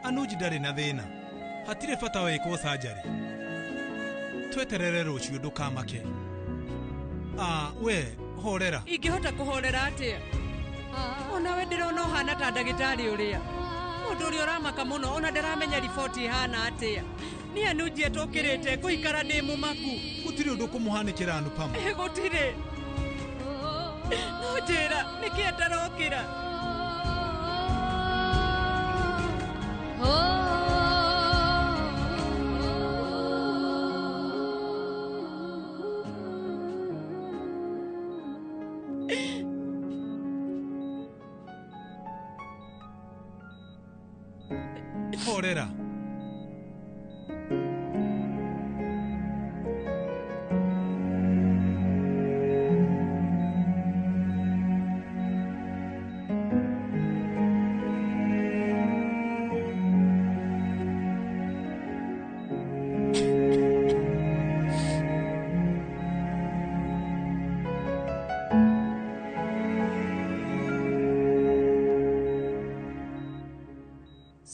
Anuj ndarĩ na thĩna. Hatirĩ bata wĩkwo surgery. Tweterere rũciũ ndũkamake. We horera. Ingĩhota kũhorera atĩa? Ona we ndĩrona ũhana ta ndagĩtarĩ ũrĩa. Mũndũ ũrĩa ũramaka mũno ona ndaramenya riboti ĩhana atĩa. Niĩ Anuj etũkĩrĩte ngũikara ndĩ mũmaku. Gũtirĩ ũndũ ũkũmũhanĩkĩra Anupama. Gũtirĩ. No njĩra nĩkĩ atarokĩra. Horera.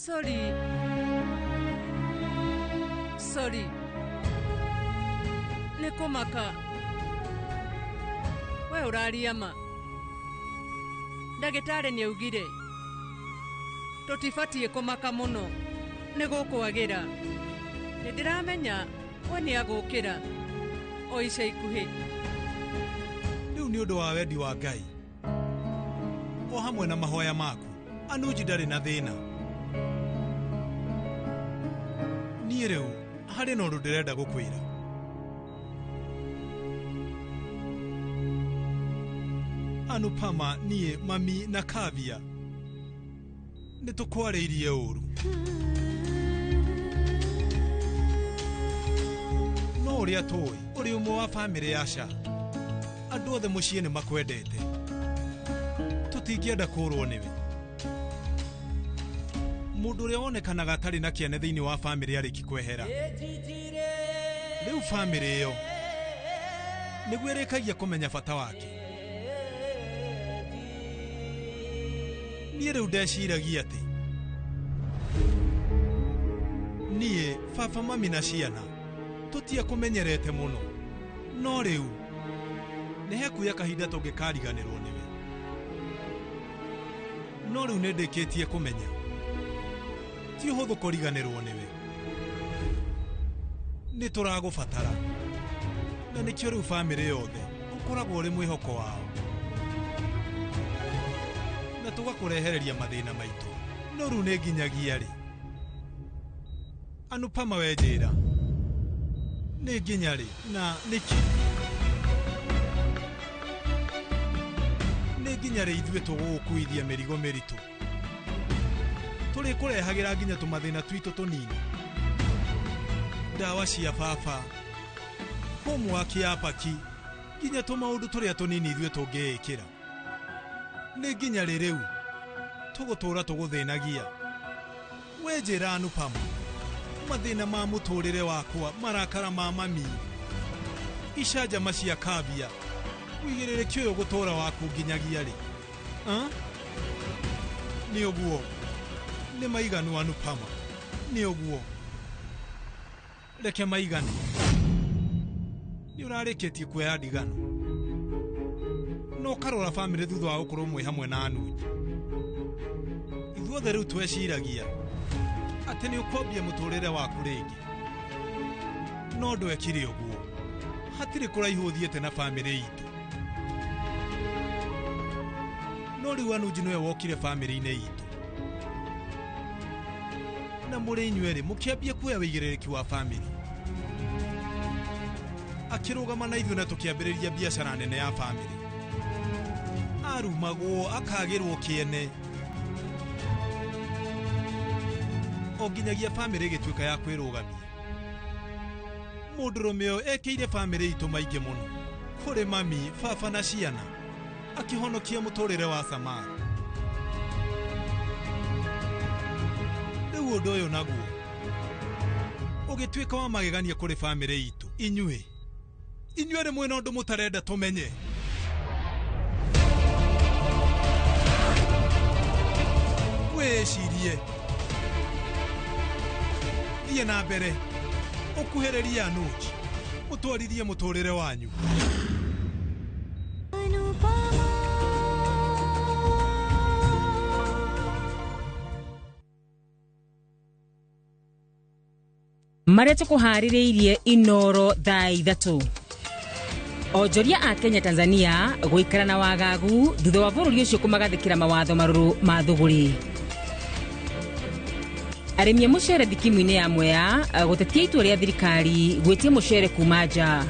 Sorry. Sorry. Nĩ kũmaka. We ũraria ma. Ndagĩtarĩ nĩ augire. Tũtibatiĩ kũmaka mũno. Nĩ gũkwagĩra. Nĩ ndĩramenya we nĩ agũkĩra. O ica ikuhĩ. Rĩu nĩ ũndũ wa wendi wa Ngai o hamwe na mahoya maku, Anuji ndarĩ na thĩna. Niĩ rĩu harĩ na ũndũ ndĩrenda gũkwĩra. Anupama, niĩ, mami na Kavya nĩ tũkwarĩirie ũru, no ũrĩa tũĩ ũrĩ ũmwe wa bamĩrĩ ya Sha. Andũ othe mũciĩ nĩ makwendete, tũtingĩenda kũrwo nĩwe. Mũndũ ũrĩa wonekanaga atarĩ na kĩene thĩinĩ wa bamĩrĩ arĩki kwehera, rĩu bamĩrĩ ĩyo nĩguo ĩrĩkagia kũmenya bata wake. Niĩ rĩu ndeciragia atĩ niĩ, baba, mami na ciana tũtiekũmenyerete mũno, no rĩu nĩ hekuoya kahinda tũngĩkariganĩrwo nĩwe. No rĩu nĩ ndĩkĩtie kũmenya ti ũhũthũ kũriganĩrwo nĩwe. Nĩ tũragũbatara, na nĩkĩo rĩu bamĩrĩ yothe ũkoragwo ũrĩ mwĩhoko wao, na tũgakũrehereria mathĩna maitũ. No rĩu nĩ nginyagia rĩ? Anupama, we njĩra nĩ nginya rĩ na nĩkĩ? Nĩ nginya rĩ ithuĩ tũgũgũkuithia mĩrigo mĩritũ, tũrĩkũrehagĩra nginya tũmathĩna twitũ tũnini? Ndawa cia baba, homework ya paki, nginya tũmaũndũ tũrĩa tũnini ithuĩ tũngĩĩkĩra. Nĩ nginya rĩ rĩu tũgũtũra tũgũthĩnagia? We njĩra Anupama, mathĩna ma mũtũrĩre wakwa, marakara ma mami, icanjama cia Kavya, wĩigĩrĩrĩki ũyũ gũtũra waku nginyagia rĩ? Nĩ ũguo nĩ maiganu Anupama, nĩ ũguo reke maigane. Nĩ ũrarĩkĩtie kuoya ndigano no ũkarora bamĩrĩ thutha wa gũkorwo mwĩ hamwe na Anuji. Ithuothe rĩu tweciragia atĩ nĩ ũkwambia mũtũrĩre waku rĩngĩ, no ndwekire ũguo. Hatirĩ kũraihu ũthiĩte na bamĩrĩ itũ. No rĩu Anuji nĩwe wokire bamĩrĩ-inĩ itũ, na mũrĩ inyuerĩ mũkĩambia kuoya wĩigĩrĩrĩki wa bamĩrĩ. Akĩrũgama na ithuĩ na tũkĩambĩrĩria biacara nene ya bamĩrĩ. Arumagwo akagĩrwo kĩene o nginyagia bamĩrĩ ĩgĩtuĩka ya kwĩrũgamia. Mũndũrũme ũyũ ekĩire bamĩrĩ itũ maingĩ mũno, kũrĩ mami, baba na ciana, akĩhonokia mũtũrĩre wa Samara. Rĩu ũndũ ũyũ naguo ũgĩtuĩka wa magegania kũrĩ bamĩrĩ itũ. Inyuĩ rĩ mwĩna ũndũ mũtarenda tũmenye? Wĩcirie, thiĩ na mbere, ũkuhĩrĩrie Anuji, mũtwarithie mũtũrĩre wanyu. Marĩa tũkũharĩrĩirie Inoro thaa 3. Onjoria a Kenya Tanzania gũikara na wagagu thutha wa bũrũri ũcio kũmagathĩkĩra mawatho marũrũ ma thũgũrĩ. Arĩmi a mũcere thikimu-inĩ ya Mwea gũtetia itua rĩa thirikari gwĩtia mũcere kuma nja.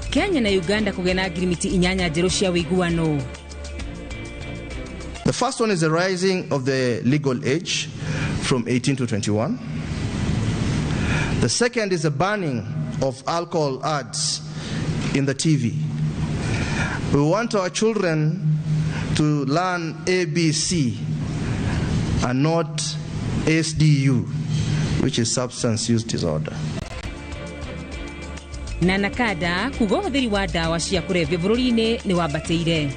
Kenya na Uganda kũgĩa na ngirimiti 8 njerũ cia ũiguano. The first one is the rising of the legal age from 18 to 21. The second is the banning of alcohol ads in the TV. We want our children to learn ABC and not SDU, which is substance use disorder. Na Nakada kuga ũhũthĩri wa ndawa cia kũrebia bũrũri-inĩ nĩ wambatĩire.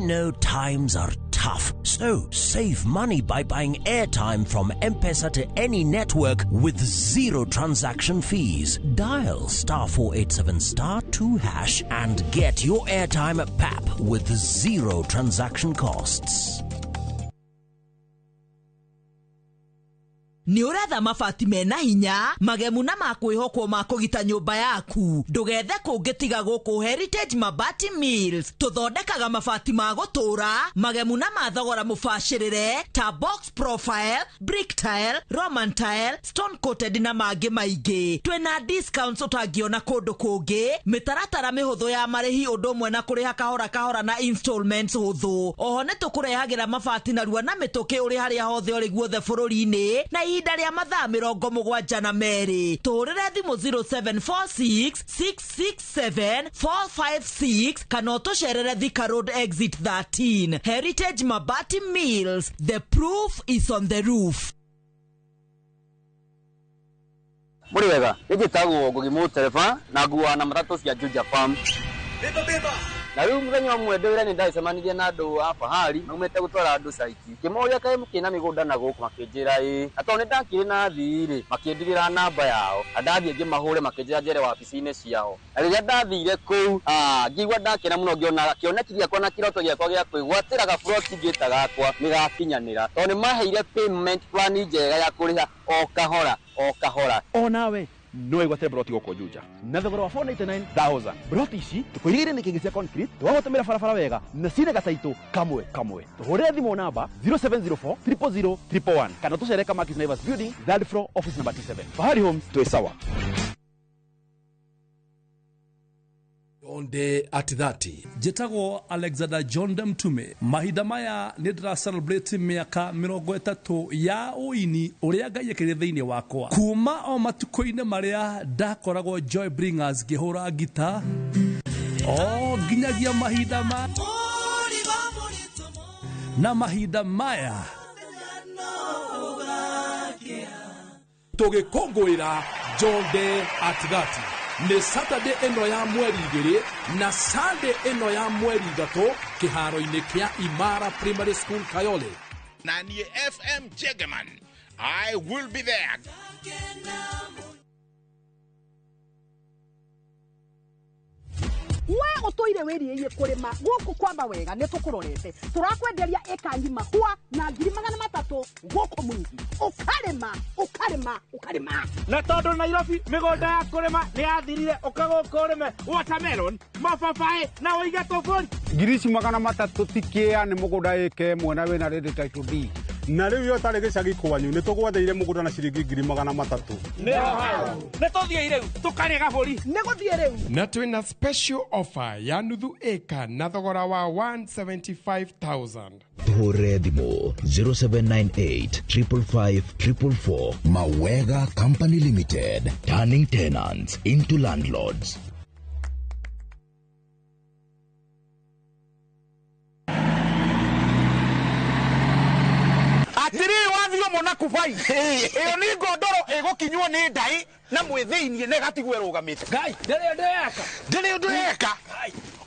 know times are tough, so save money by buying airtime from M-Pesa to any network with zero transaction fees. Dial *487*2# and get your airtime at PAP with zero transaction costs. Nĩ ũretha mabati mena hinya magemu na makwĩhokwo ma kũgita nyũmba yaku. Ndũgethe kũngĩ tiga gũkũ Heritage Mabati Mills. Tũthondekaga mabati ma gũtũũra magemu na ma thogora mũbacĩrĩre ta box profile, brick tile, Roman tile, stone coated na mangĩ maingĩ. Twĩna discounts ũtangĩona kũndũ kũngĩ, mĩtaratara mĩhũthũ ya marĩhi ũndũ ũmwe na kũrĩha kahora kahora na installments hũthũ. Oho nĩ tũkũrehagĩra mabati narua na mĩtũkĩ ũrĩ harĩa hothe ũrĩ guothe bũrũri-inĩ na ihinda rĩa mathaa 72. Tũhũrĩre thimũ 0746 667 456 kana ũtũcerere Thika Road Exit 13. Heritage Mabati Mills, the proof is on the roof. Mũrĩ wega, njĩtagwo Ngugi Mũtereba na nguaga na matatũ cia Juja Farm. Na rĩu mũthenya ũmwe ndĩ wĩra nĩ ndacemanirie na andũ a fahari maumĩte gũtwara andũ caiki. Ngĩmoria kaĩ mũkĩna mĩgũnda na gũkũ, makĩnjĩra ĩĩ. Na tondũ nĩ ndakĩrĩ na athii rĩ, makĩndigĩra namba yao. Na ndathiĩ ngĩmahũre makĩnjĩra njere wabici-inĩ ciao. Na rĩrĩa ndathire kũu, ngĩigua ndakena mũno ngĩona kĩoneki gĩakwa na kĩroto gĩakwa gĩa kwĩgwatĩra gaburoti ngĩta gakwa nĩ gakinyanĩra. Tondũ nĩ maheire payment plan njega ya kũrĩha o kahora o kahora. Onawe no wĩgwatĩre broti gũkũ Juja na thogora wa 499,000. Broti ici tũkũirigĩire nĩ kĩngĩ cia concrete, tũgagũtũmĩra barabara wega na cina gataitũ kamwe kamwe. Tũhũrĩre thimũ namba 0704 000 111 kana tũcere Kamakis Naivas Building, third floor, office number T7. Fahari Homes, twĩ sawa. Jonde at 30. Njĩtagwo Alexander John Mtume. Mahinda maya nĩ ndĩra celebrate mĩaka 30 ya ũini ũrĩa Ngai ekĩrire thĩinĩ wakwa. Kuma o matukũ-inĩ marĩa ndakoragwo Joy Bringers ngĩhũra ngita o nginyagia mahinda ma na mahinda maya tũgĩkũngũĩra Jonde at 30. Nĩ Saturday ĩno ya mweri 2 na Sunday ĩno ya mweri 3 kĩharo-inĩ kĩa Imara Primary School Kayole. Na niĩ FM Jegeman, I will be there. We ũtũire wĩriĩie kũrĩma gũkũ kwamba wega nĩ tũkũrorete tũrakwenderia ĩka ng'ima hwa na 300,000 gũkũ Mwingi. Ũkarĩma ũkarĩma ũkarĩma. Na tondũ Nairobi mĩgũnda ya kũrĩma nĩ yathirire, ũka gũkũ ũrĩme watermelon, mababaĩ na ũige tũbũri. Ngiri ici 300 ti kĩa nĩ mũgũnda ĩka ĩmwe na wĩna ready title deed. Na rĩu yo ũtarĩ gĩcagi kwanyu nĩ tũgwetheire mũgũnda na ciringi 300,000. Nĩ tũthiĩ rĩu tũkarĩe gabũri. Nĩ gũthiĩ rĩu. Na twĩna special offer ya nuthu ĩka na thogora wa 175,000. Tũhũrĩre thimũ 0798 555 444. Mawega Company Limited, turning tenants into landlords. Atiriri wathio mona kubai iyo ni ngondoro igukinywo ni ndai na mwithiinie na igatigwo irugamite. Ngai ndiri undu eka, ndiri undu eka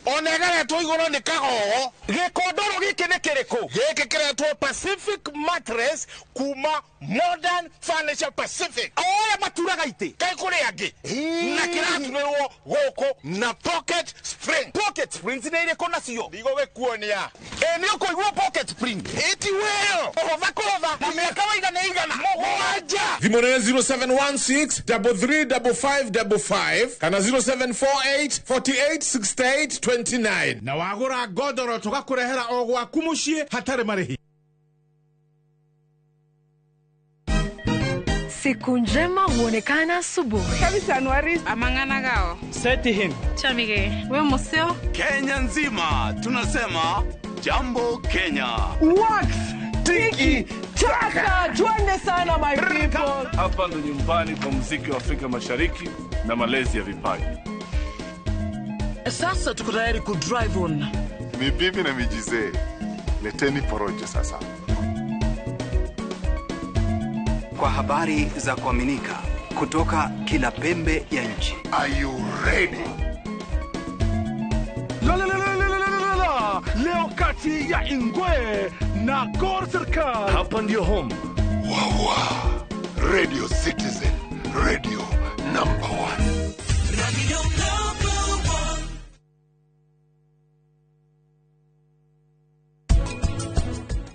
ona ĩgeretwo igũrũ nĩ kagogo. Gĩkondoro gĩkĩ nĩ kĩrĩkũ? Gĩkĩ kĩretwo Pacific Mattress kuma Modern Furniture Pacific. Oya maturaga itĩ kaĩ kũrĩ angĩ na kĩraturĩrwo gũkũ na pocket spring. Pocket springs nĩ irĩkũ nacio? Ndigũgĩkuonia. Ĩ nĩ ũkũigua pocket spring ĩti wĩyo kũhũtha kũhũtha na mĩaka waiga nĩ igana mũgwanja. Thimũ nĩ 0716 335555 kana 0748 48 68 29. Na wagũra ngondoro tũgakũrehera o gwaku mũciĩ hatarĩ marĩhi. Siku njema huonekana asubuhi. Kabisa Anuari amangana gao. Seti him. Chamige. We museo. Kenya nzima tunasema jambo Kenya. Wax tiki taka. Twende sana my people. Hapa ndo nyumbani kwa muziki wa Afrika Mashariki na malezi ya vipaji. Sasa tuko tayari ku drive on. Ni bibi na mijizee. Leteni porojo sasa. Kwa habari za kuaminika kutoka kila pembe ya nchi. Are you ready? La la la la la la la. Leo Kati ya Ingwe na Gor Serikal. Hapa ndio home. Wawa Radio Citizen, radio number 1. Radio number 1.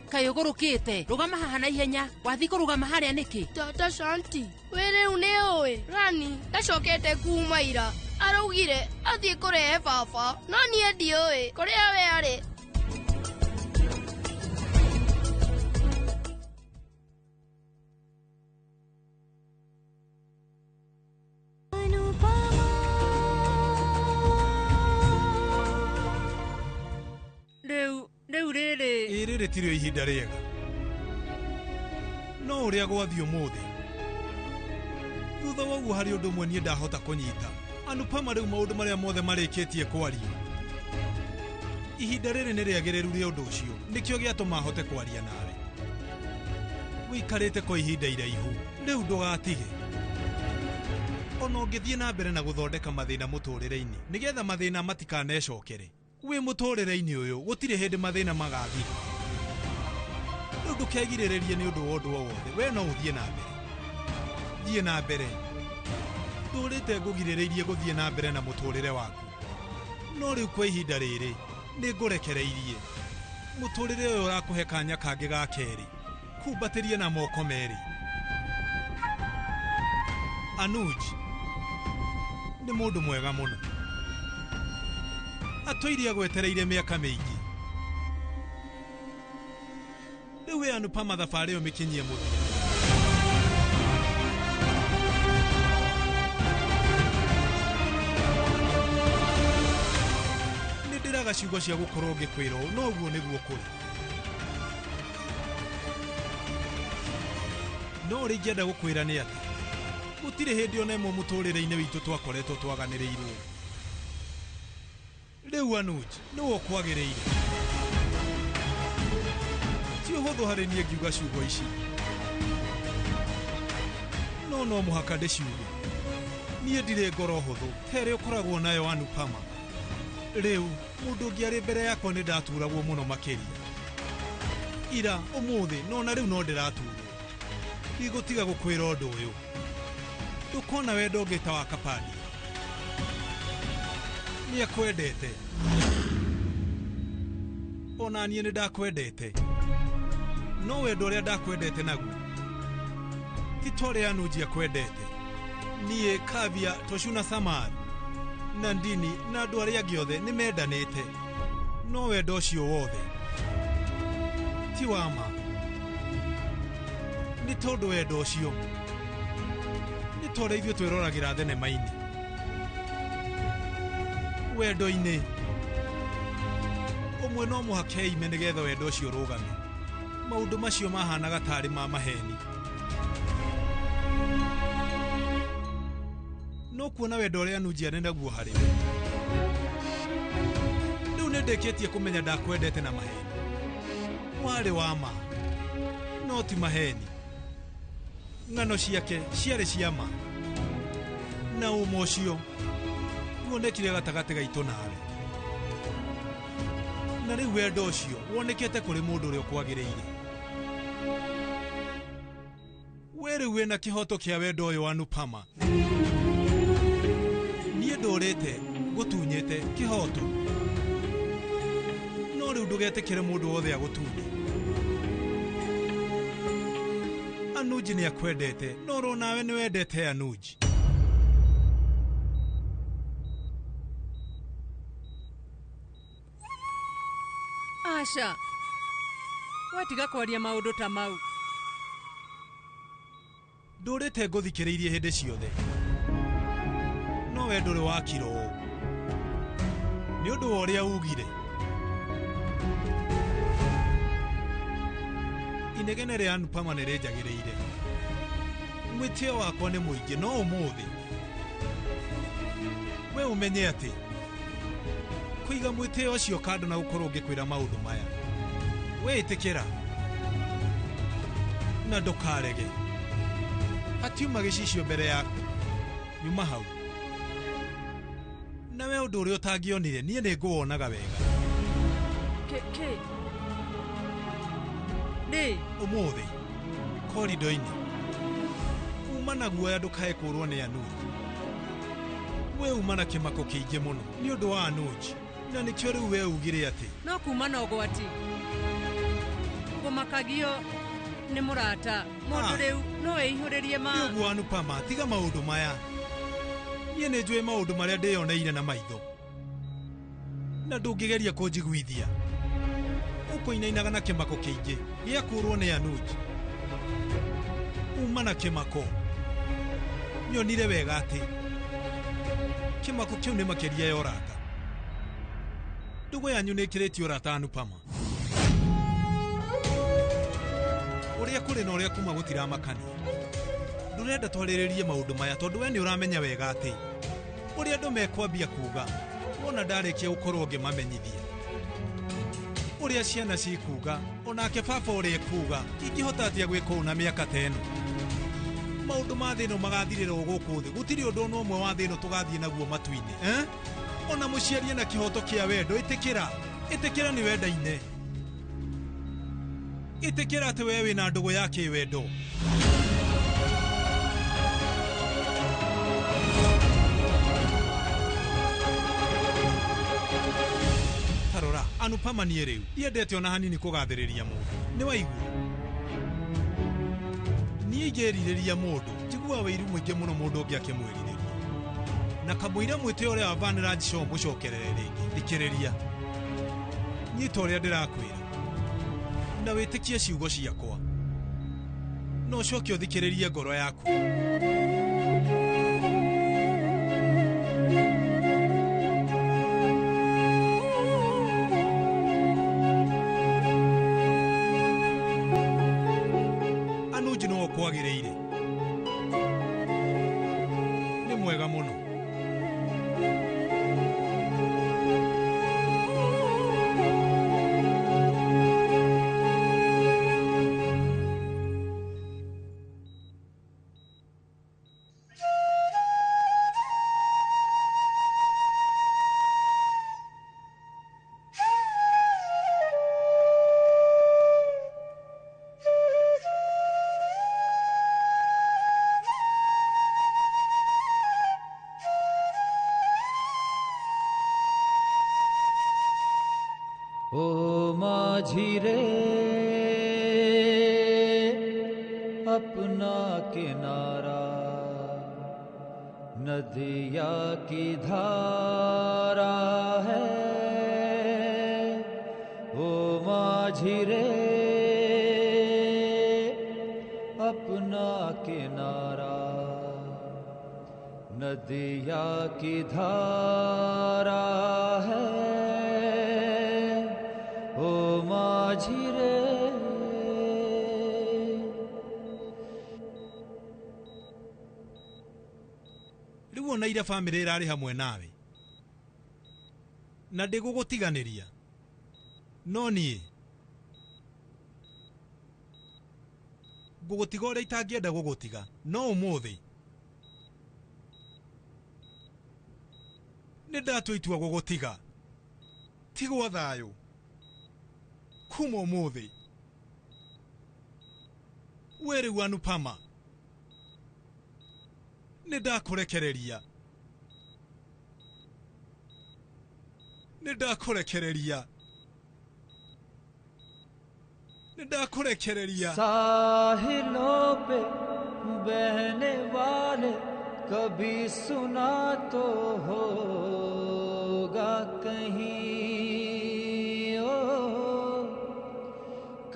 Kayũgũrũkĩte rũgama haha na ihenya wathiĩ kũrũgama harĩa nĩkĩ? Tata Shanti, we rĩu nĩ ũĩ Rani ndacokete kuma ira, araugire athiĩ kũrehe baba, no niĩ ndiũĩ kũrĩa we arĩ. Rĩu rĩrĩ ĩ rĩrĩ tirĩo ihinda rĩega, no ũrĩa gwathiĩ ũmũthĩ thutha wa ũguo harĩ ũndũ ũmwe niĩ ndahota kũnyita. Anupama rĩu maũndũ marĩa mothe marĩkĩtie kwario, ihinda rĩrĩ nĩ rĩagĩrĩru rĩa ũndũ ũcio, nĩkĩo gĩatũma hote kwaria nawe. Wĩikarĩte kwa ihinda iraihu, rĩu ndũgatige. Ona ũngĩthiĩ na mbere na gũthondeka mathĩna mũtũrĩre-inĩ, nĩgetha mathĩna matikanecokere. Wĩ mũtũrĩre-inĩ ũyũ gũtirĩ hĩndĩ mathĩna magathira. Rĩu ndũkegirĩrĩrie nĩ ũndũ wa ũndũ o wothe, we no ũthiĩ na mbere. Thiĩ na mbere. Ndũrĩte ngũgirĩrĩirie gũthiĩ na mbere na mũtũrĩre waku, no rĩu kwa ihinda rĩrĩ nĩ ngũrekereirie. Mũtũrĩre ũyũ ũrakũhe kanya kangĩ ga kerĩ, kumbatĩrie na moko merĩ. Anuj nĩ mũndũ mwega mũno, atũirie agwetereire mĩaka mĩingĩ. Rĩu we Anupama thabarĩ ĩyo mĩkinyie mũthia. Nĩ ndĩraga ciugo cia gũkorwo ngĩkwĩra ũũ, no ũguo nĩguo kũrĩ. No ũrĩa ingĩenda gũkwĩra nĩ atĩ gũtirĩ hĩndĩ ona ĩmwe mũtũrĩre-inĩ witũ twakoretwo twaganĩrĩirwo. Rĩu Anuj nĩwe ũkwagĩrĩire. Ti ũhũthũ harĩ niĩ ngiuga ciugo ici, no no mũhaka ndĩciuge. Niĩ ndirĩ ngoro hũthũ ta ĩrĩa ũkoragwo nayo Anupama. Rĩu mũndũ ũngĩ arĩ mbere yakwa nĩ ndaturagwo mũno makĩria. Ira ũmũthĩ no na rĩu no ndĩraturwo. Ndigũtiga gũkwĩra ũndũ ũyũ, ndũkona wendo ũngĩ ta wa Kapadia. Nĩ akwendete, ona niĩ nĩ ndakwendete, no wendo ũrĩa ndakwendete naguo ti ta ũrĩa Anuj akwendete. Niĩ, Kavya, Toshu na Samar na Ndini na andũ arĩa angĩ othe nĩ mendanĩte, no wendo ũcio wothe ti wa ma. Nĩ tondũ wendo ũcio nĩ ta ũrĩa ithuĩ twĩroragĩra thenema-inĩ. Wendo-inĩ ũmwe no mũhaka eime nĩgetha wendo ũcio ũrũgame. Maũndũ macio mahanaga tarĩ ma maheni, no kuona wendo ũrĩa Anuj arĩ naguo harĩ we. Rĩu nĩ ndĩkĩtie kũmenya ndakwendete na maheni. Warĩ wa ma, no ti maheni. Ng'ano ciake ciarĩ cia ma, na ũma ũcio wonekire gatagatĩ gaitũ nawe. Na rĩu wendo ũcio wonekete kũrĩ mũndũ ũrĩa ũkwagĩrĩire. We rĩu wĩna kĩhoto kĩa wendo ũyũ Anupama. Niĩ ndũrĩte ngũtunyĩte kĩhoto, no rĩu ndũgetĩkĩre mũndũ wothe agũtunye. Anuj nĩ akwendete, no ro nawe nĩ wendete Anuj. Aca, watiga kwaria maũndũ ta mau. Ndũrĩte ngũthikĩrĩirie hĩndĩ ciothe, no we ndũrĩ wakira ũũ nĩ ũndũ wa ũrĩa ugire. Inegene rĩa Anupama nĩ rĩnjagĩrĩire. Mwĩtĩo wakwa nĩ mũingĩ, no ũmũthĩ we ũmenye atĩ kũiga mwĩtĩo ũcio kando na gũkorwo ngĩkwĩra maũndũ maya, we ĩtĩkĩra na ndũkarege. Hatiuma gĩcicio mbere yaku, nyuma hau. Na we ũndũ ũrĩa ũtangĩonire niĩ nĩ ngũwonaga wega. Kĩ rĩ? Ũmũthĩ korido-inĩ uma na guoya ndũkae kũrwo nĩ Anuj. We uma na kĩmako kĩingĩ mũno nĩ ũndũ wa Anuj, na nĩkĩo rĩu we ugire atĩ no kuma na ũgwati kũmakagio nĩ mũrata mũndũ. Ah. Rĩu no ĩihũrĩrie ma. Nĩ ũguo Anupama, tiga maũndũ maya. Niĩ nĩ njũĩ maũndũ marĩa ndĩyoneire na maitho, na ndũngĩgeria kũnjiguithia. Ũkũinainaga na kĩmako kĩingĩ gĩa kũrwo nĩ Anuj. Uma na kĩmako. Nyonire wega atĩ kĩmako kĩu nĩ makĩria ya ũrata. Ndũgũ yanyu nĩ ĩkĩrĩtie ũrata, Anupama. Ũrĩa kũrĩ na ũrĩa kuma gũtiramakania. Ndũrenda twarĩrĩrie maũndũ maya tondũ we nĩ ũramenya wega atĩ ũrĩa andũ mekwambia kuga wona ndarĩkia gũkorwo ngĩmamenyithia ũrĩa ciana cikuga, onake baba ũrĩa ekuga, ingĩhota atĩa gwĩka ũũ na mĩaka ta ĩno? Maũndũ ma thĩ ĩno magathirĩra o gũkũ thĩ. Gũtirĩ ũndũ ona ũmwe wa thĩ ĩno tũgathiĩ naguo matu-inĩ, eh? Ona mũciarie na kĩhoto kĩa wendo. Ĩtĩkĩra, ĩtĩkĩra nĩ wendaine. Ĩtĩkĩra atĩ we wĩna ndũgũ ya kĩwendo. Tarora Anupama, niĩ rĩu ndiendete ona hanini kũgathĩrĩria mũndũ. Nĩ waigua niĩ ingĩrirĩria mũndũ, njiguaga wĩiru mũingĩ mũno mũndũ ũngĩ akĩmwĩrirĩria. Na kamũira mwĩtĩ ũrĩa wa Vanraj Show mũcokerere rĩngĩ. Thikĩrĩria, nyita ũrĩa ndĩrakwĩra na wĩtĩkie ciugo ciakwa, no ũcoke ũthikĩrĩrie ngoro yaku. Anuj no ũkwagĩrĩire, nĩ mwega mũno. ओ माझी रे, अपना किनारा नदिया की धारा है। ओ माझी रे, अपना किनारा नदिया की धारा है। ओ माझी रे। Rĩu ona ira bamĩrĩ ĩrarĩ hamwe nawe na ndĩgũgũtiganĩria, no niĩ ngũgũtiga ũrĩa itangĩenda gũgũtiga. No ũmũthĩ nĩ ndatua itua gũgũtiga. Tigwo thayũ kuma ũmũthĩ. We rĩu Anupama, nĩ ndakũrekereria, nĩ ndakũrekereria, nĩ ndakũrekereria. साहिलों पे बहने वाले, कभी सुना तो होगा कहीं, ओ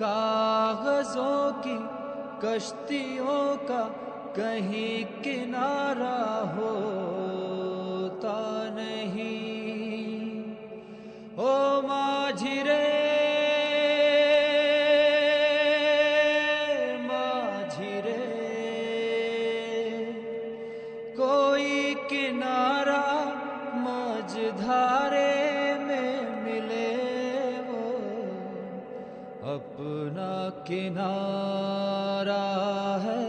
कागजों की कश्तियों का कहीं किनारा होता नहीं। ओ माझी रे, माझी रे, कोई किनारा मझधारे में मिले, वो अपना किनारा है।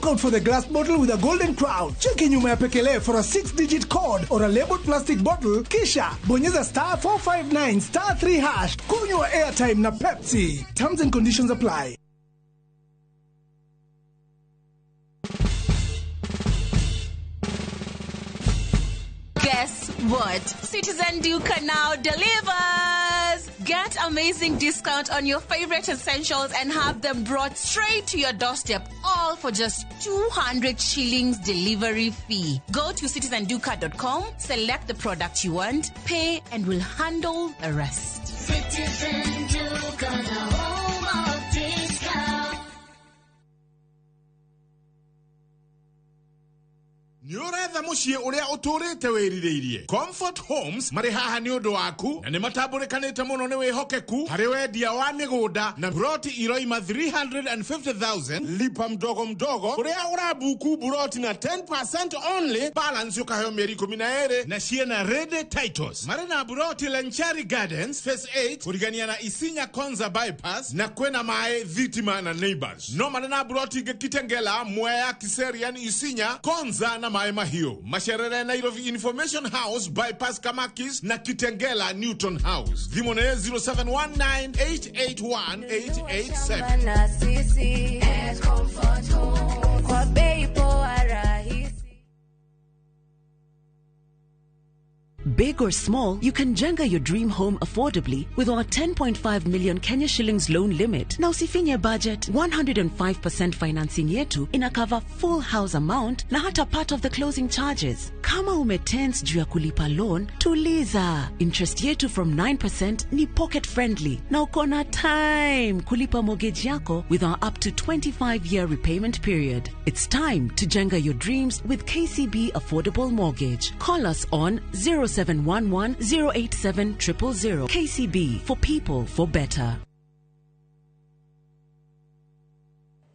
out for the glass bottle with a golden crown. Cheki nyuma ya pekele for a 6-digit code or a labeled plastic bottle, kisha bonyeza star 459 star 3 hash. Kunywa airtime na Pepsi. Terms and conditions apply. Guess what? Citizen Duka now delivers! Get amazing discount on your favorite essentials and have them brought straight to your doorstep, all for just 200 shillings delivery fee. Go to citizenduka.com, select the product you want, pay, and we'll handle the rest. Citizen Duka, the home of discount. Nĩ ũretha mũciĩ ũrĩa ũtũrĩte wĩrirĩirie. Comfort Homes marĩ haha nĩ ũndũ waku na nĩ matambũrĩkanĩte mũno nĩ wĩhokeku harĩ wendia wa mĩgũnda na broti iroima 350,000 lipa mdogo mdogo ũrĩa ũrabuku broti na 10% only balance ũkaheo mĩeri 12 na ciena ready titles. Marĩ na broti Lenchari Gardens phase 8 kũrigania na Isinya Konza bypass na kwĩna maĩ thitima na neighbors. No marĩ na broti ingĩ Kitengela, Mwea, Kiserian, Isinya, Konza na maĩ mahiũ. Macerere Nairobi Information House bypass Kamakis na Kitengela Newton House. Thimũ nĩ 0719881887. Na sisi at Comfort Home kwa bei poa rahisi. Big or small, you can jenga your dream home affordably with our 10.5 million Kenya shillings loan limit. Na usifinye budget, 105% financing yetu ina cover full house amount na hata part of the closing charges. Kama umetense juu ya kulipa loan, tuliza. Interest yetu from 9% ni pocket friendly na uko na time kulipa mortgage yako with our up to 25-year repayment period. It's time to jenga your dreams with KCB Affordable Mortgage. Call us on 0711 087 000. KCB, for people, for better.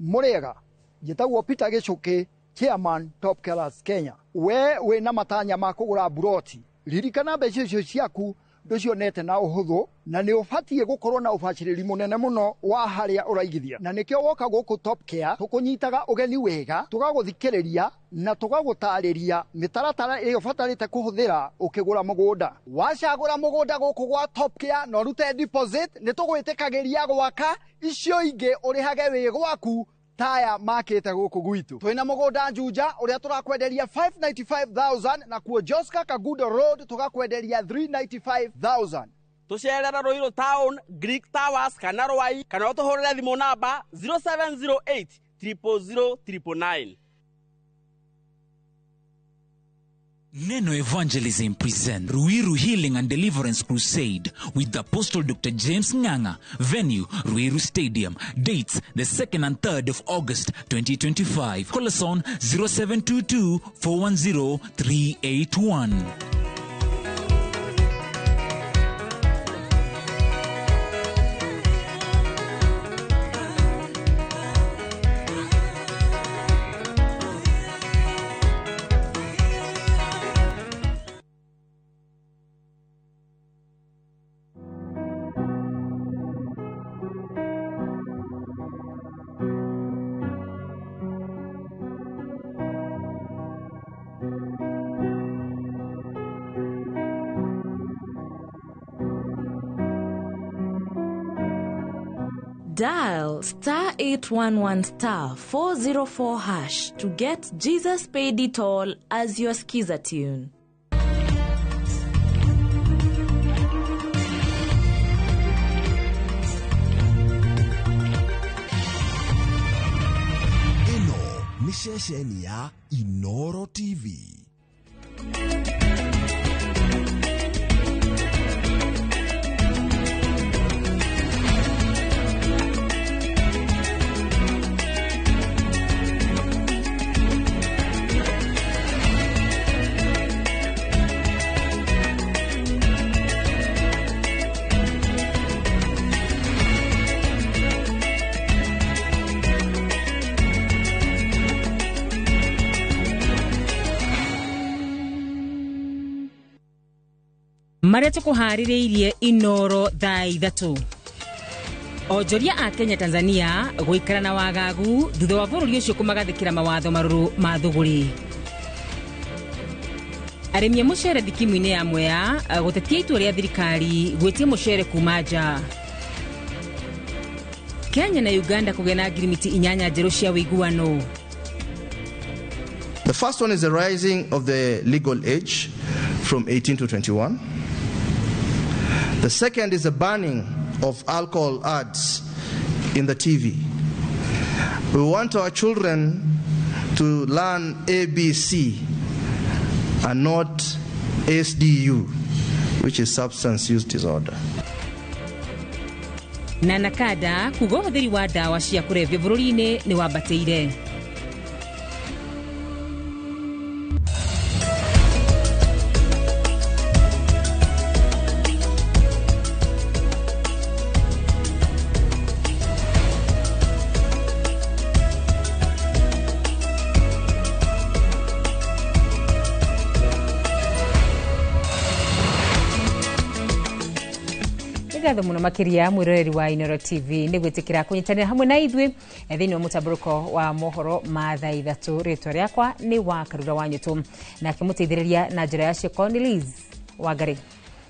Murega, njĩtagwo Peter Gĩchũkĩ, chairman Top Killers Kenya. We wĩna matanya ma kũgũra buroti, ririkana mbeca icio ciaku ndũcionete na ũhũthũ na nĩ ũbatiĩ gũkorwo na ũbacĩrĩri mũnene mũno wa harĩa ũraigithia, na nĩkĩo woka gũkũ Top Care tũkũnyitaga ũgeni wega, tũgagũthikĩrĩria na tũgagũtarĩria mĩtaratara ĩrĩa ũbatarĩte kũhũthĩra ũkĩgũra mũgũnda. Wacagũra mũgũnda gũkũ gwa Top Care na ũrute deposit, nĩ tũgwĩtĩkagĩria gwaka icio ingĩ ũrĩhage wĩ gwaku taya makĩte gũkũ gwitũ. Twĩna mũgũnda Juja ũrĩa tũrakwenderia 595,000 na kuo Joska Kagudo Road tũgakwenderia 395,000. Tũcerere Ruiru Town, Greek Towers kana Rwai, kana ũtũhũrĩre thimũ namba 0708 000 999. Neno Evangelism present Ruiru Healing and Deliverance Crusade with Apostle Dr. James Nganga. Venue, Ruiru Stadium. Dates, the 2nd and 3rd of August 2025. Call us on 0722 410 381. Dial star 811 star 404 hash to get Jesus Paid It All as your skiza tune. Ĩno nĩ ceceni ya Inoro TV. Marĩa tũkũharĩrĩirie Inoro thaa 3. Onjoria a Kenya Tanzania gũikara na wagagu thutha wa bũrũri ũcio kũmagathĩkĩra mawatho marũrũ ma thũgũrĩ. Arĩmi a mũcere thikimu-inĩ ya Mwea gũtetia itua rĩa thirikari gwĩtia mũcere kuma nja. Kenya na Uganda kũgĩa na ngirimiti 8 njerũ cia ũiguano. The first one is the rising of the legal age from 18 to 21. The second is the banning of alcohol ads in the TV. We want our children to learn ABC and not SDU, which is substance use disorder. Na Nakada kuga ũhũthĩri wa ndawa cia kũrebia bũrũri-inĩ nĩ wambatĩire. Ngatho muno makiria mwiroreri wa Inooro TV nĩ gwĩtĩkĩra kũnyitanĩra hamwe na ithuĩ thĩinĩ wa mũtambũrũko wa mohoro ma thaa 3. Rĩtwa rĩakwa nĩ wa Karura wa Nyũtũ, nake mũteithĩrĩria na njĩra ya ciĩko nĩ Liz Wangari.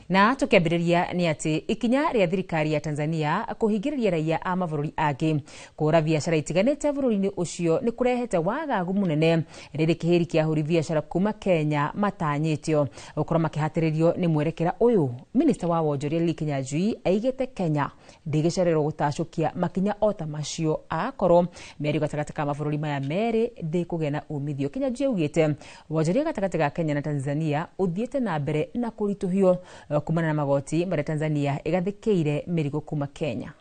Na tũkĩambĩrĩria nĩ atĩ ikinya rĩa thirikari ya Tanzania kũhingĩrĩria raia a mabũrũri angĩ kũhũra biacara itiganĩte bũrũri-inĩ ũcio nĩ kũrehete wagagu mũnene rĩrĩ kĩhĩri kĩa ahũri biacara kuma Kenya matanyĩtio gũkorwo makĩhatĩrĩrio nĩ mwerekera ũyũ. Minista wa wonjoria Lee Kinyanjui aigĩte Kenya ndĩgĩcererwo gũtacũkia makinya o ta macio akorwo mĩario gatagatĩ ka mabũrũri maya merĩ ndĩkũgĩa na umithio. Kinyanjui augĩte wonjoria gatagatĩ ga Kenya na Tanzania ũthiĩte na mbere na kũritũhio kumana na magoti marĩa Tanzania ĩgathĩkĩire mĩrigo kuma Kenya.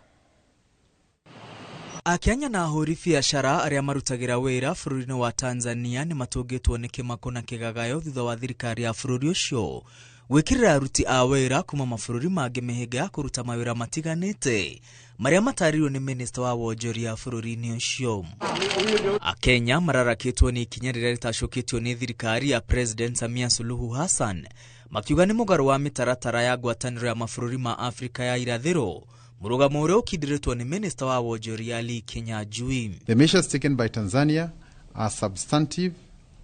Akenya na ahũri biacara arĩa marutagĩra wĩra bũrũri-inĩ wa Tanzania nĩ matũngĩtwo nĩ kĩmako na kĩgagayo thutha wa thirikari ya bũrũri ũcio gwĩkĩrĩra aruti a wĩra kuma mabũrũri mangĩ mĩhĩnga ya kũruta mawĩra matiganĩte marĩa matarĩirio nĩ minista wa wonjoria bũrũri-inĩ ũcio. Akenya mararakĩtwo nĩ ikinya rĩrĩa rĩtacũkĩtio nĩ thirikari ya President Samia Suluhu Hassan makiuga nĩ mũgarũ wa mĩtaratara ya ngwatanĩro ya mabũrũri ma Afrika ya irathĩro, mũrũgamo ũrĩa ũkindĩrĩtwo nĩ minista wa wonjoria Lee Kinyanjui. The measures taken by Tanzania are substantive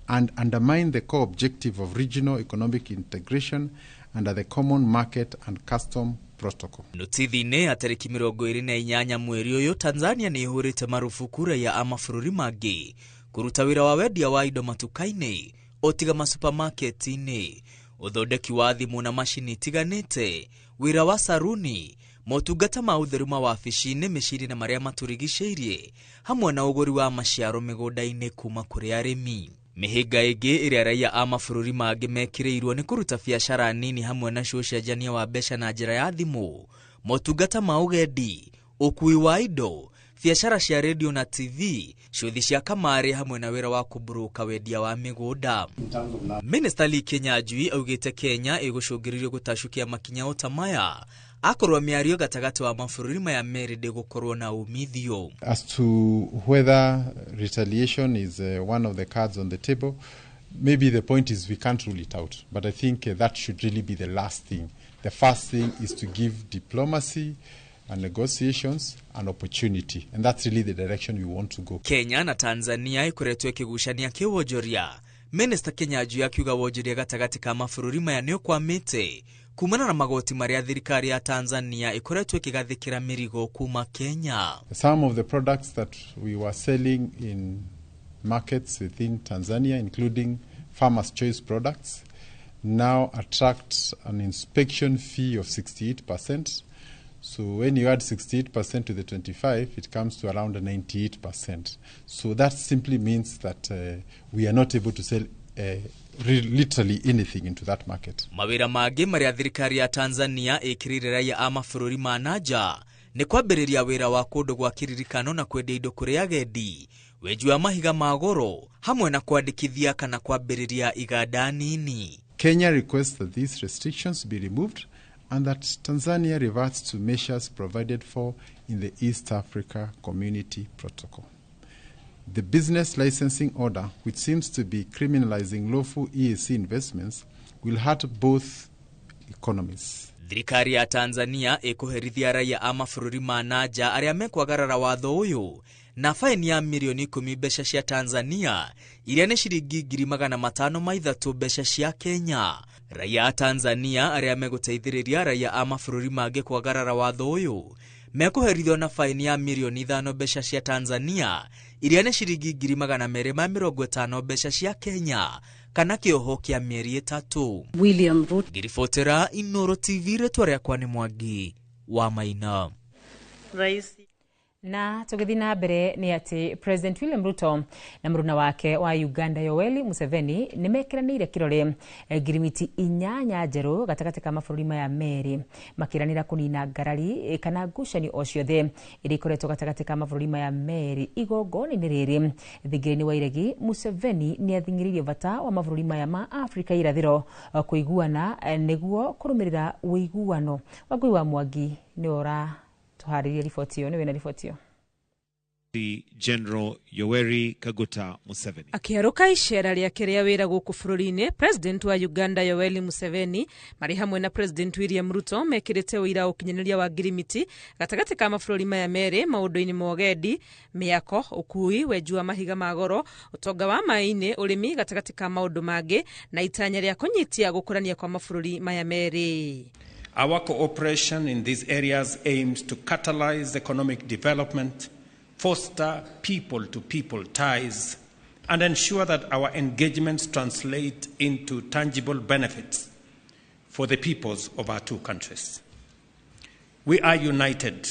and undermine the core objective of regional economic integration under the Common Market and Custom Protocol. Notithi-inĩ ya tarĩki 28 mweri ũyũ, Tanzania nĩ ĩhũrĩte marubuku raia a mabũrũri mangĩ kũruta wĩra wa wendia wa indo matuka-inĩ o tiga masupamaketi-inĩ, ũthondeki wa thimũ na macini itiganĩte, wĩra wa saruni, motungata ma ũtheru mawabici-inĩ, mĩciĩ-inĩ na marĩa matũrigicĩirie, hamwe na ũgũri wa maciaro mĩgũnda-inĩ kuma kũrĩ arĩmi. Mĩhĩnga ĩngĩ ĩrĩa raia a mabũrũri mangĩ mekĩrĩirwo nĩ kũruta biacara nini hamwe na ũcenjania wa mbeca na njĩra ya thimũ, motungata ma ũgendi, ũkuui wa indo, biacara cia redio na TV, ciũthi cia kamarĩ hamwe na wĩra wa kũmburuka wendia wa mĩgũnda. Minista Lee Kinyanjui augĩte Kenya ĩgũcũngĩrĩrio gũtacũkia makinya o ta maya akorwo mĩario gatagatĩ wa mabũrũri maya merĩ ndĩgũkorwo na umithio. As to whether retaliation is one of the cards on the table, maybe the point is we can't rule it out, but I think that should really be the last thing. The first thing is to give diplomacy and negotiations an opportunity, and that's really the direction we want to go. Kenya na Tanzania ikoretwo ĩkĩgucania kĩwonjoria. Minista Kinyanjui akiuga wonjoria gatagatĩ ka mabũrũri maya nĩ ũkwamĩte kumana na magoti marĩa thirikari ya Tanzania ĩkoretwo ĩkĩgathĩkĩra mĩrigo kuma Kenya. Some of the products that we were selling in markets within Tanzania, including Farmers Choice products, now attract an inspection fee of 68%. So when you add 68% to the 25, it comes to around 98%. So that simply means that we are not able to sell literally anything into that market. Mawĩra mangĩ marĩa thirikari ya Tanzania ĩkĩrĩire raia a mabũrũri ma nanja nĩ kwambĩrĩria wĩra wa kũndũ gwa kĩririkano na kwendia indo kũrĩ agendi, wenji wa mahiga ma goro hamwe na kwandĩkithia kana kwambĩrĩria iganda nini. Kenya requests that these restrictions be removed and that Tanzania reverts to measures provided for in the East Africa Community Protocol. The business licensing order, which seems to be criminalizing lawful EAC investments, will hurt both economies. Thirikari ya Tanzania ĩkũherithia raia a mabũrũri ma na nja arĩa mekwagarara watho ũyũ na faini ya mirioni 10 mbeca cia Tanzania iria nĩ ciringi 503,000 mbeca cia Kenya. Raia a Tanzania arĩa megũteithĩrĩria raia a mabũrũri mangĩ kwagarara watho ũyũ mekũherithio na faini ya mirioni 5 mbeca cia Tanzania iria nĩ ciringi 250,000 mbeca cia Kenya kana kĩoho kĩa mĩeri 3. William Ruto. Ngĩribotera Inooro TV, rĩtwa rĩakwa nĩ Mwangi wa Maina. Rais Na tũgĩthiĩ na mbere nĩ atĩ President William Ruto na mũruna wake wa Uganda Yoweri Museveni nĩ mekĩranĩire kĩrore ngirimiti 8 njerũ gatagatĩ ka mabũrũri maya merĩ, makĩranĩra kũnina ngarari kana ngucanio o ciothe iria ikoretwo gatagatĩ ka mabũrũri maya merĩ. Igongona-inĩ rĩrĩ thingira-inĩ wa iregi, Museveni nĩ athing'ĩrĩirie bata wa mabũrũri maya ma Afrika irathĩro kũiguana nĩguo kũrũmĩrĩra ũiguano. Wangui wa Mwangi nĩwe ũratũharĩria riboti ĩyo, nĩwe na riboti ĩyo. General Yoweri Kaguta Museveni. Akĩarũka icera rĩake rĩa wĩra gũkũ bũrũri-inĩ, President wa Uganda Yoweri Museveni marĩ hamwe na President William Ruto mekĩrĩte ũira ũkinyanĩria wa ngirimiti gatagatĩ ka mabũrũri maya merĩ maũndũ-inĩ ma ũgendi, mĩako, ũkui, wenji wa mahiga ma goro, ũtonga wa maĩ-inĩ, ũrĩmi gatagatĩ ka maũndũ mangĩ, na itanya rĩa kũnyitia gũkũrania kwa mabũrũri maya merĩ. Our cooperation in these areas aims to catalyze economic development, foster people-to-people ties, and ensure that our engagements translate into tangible benefits for the peoples of our two countries. We are united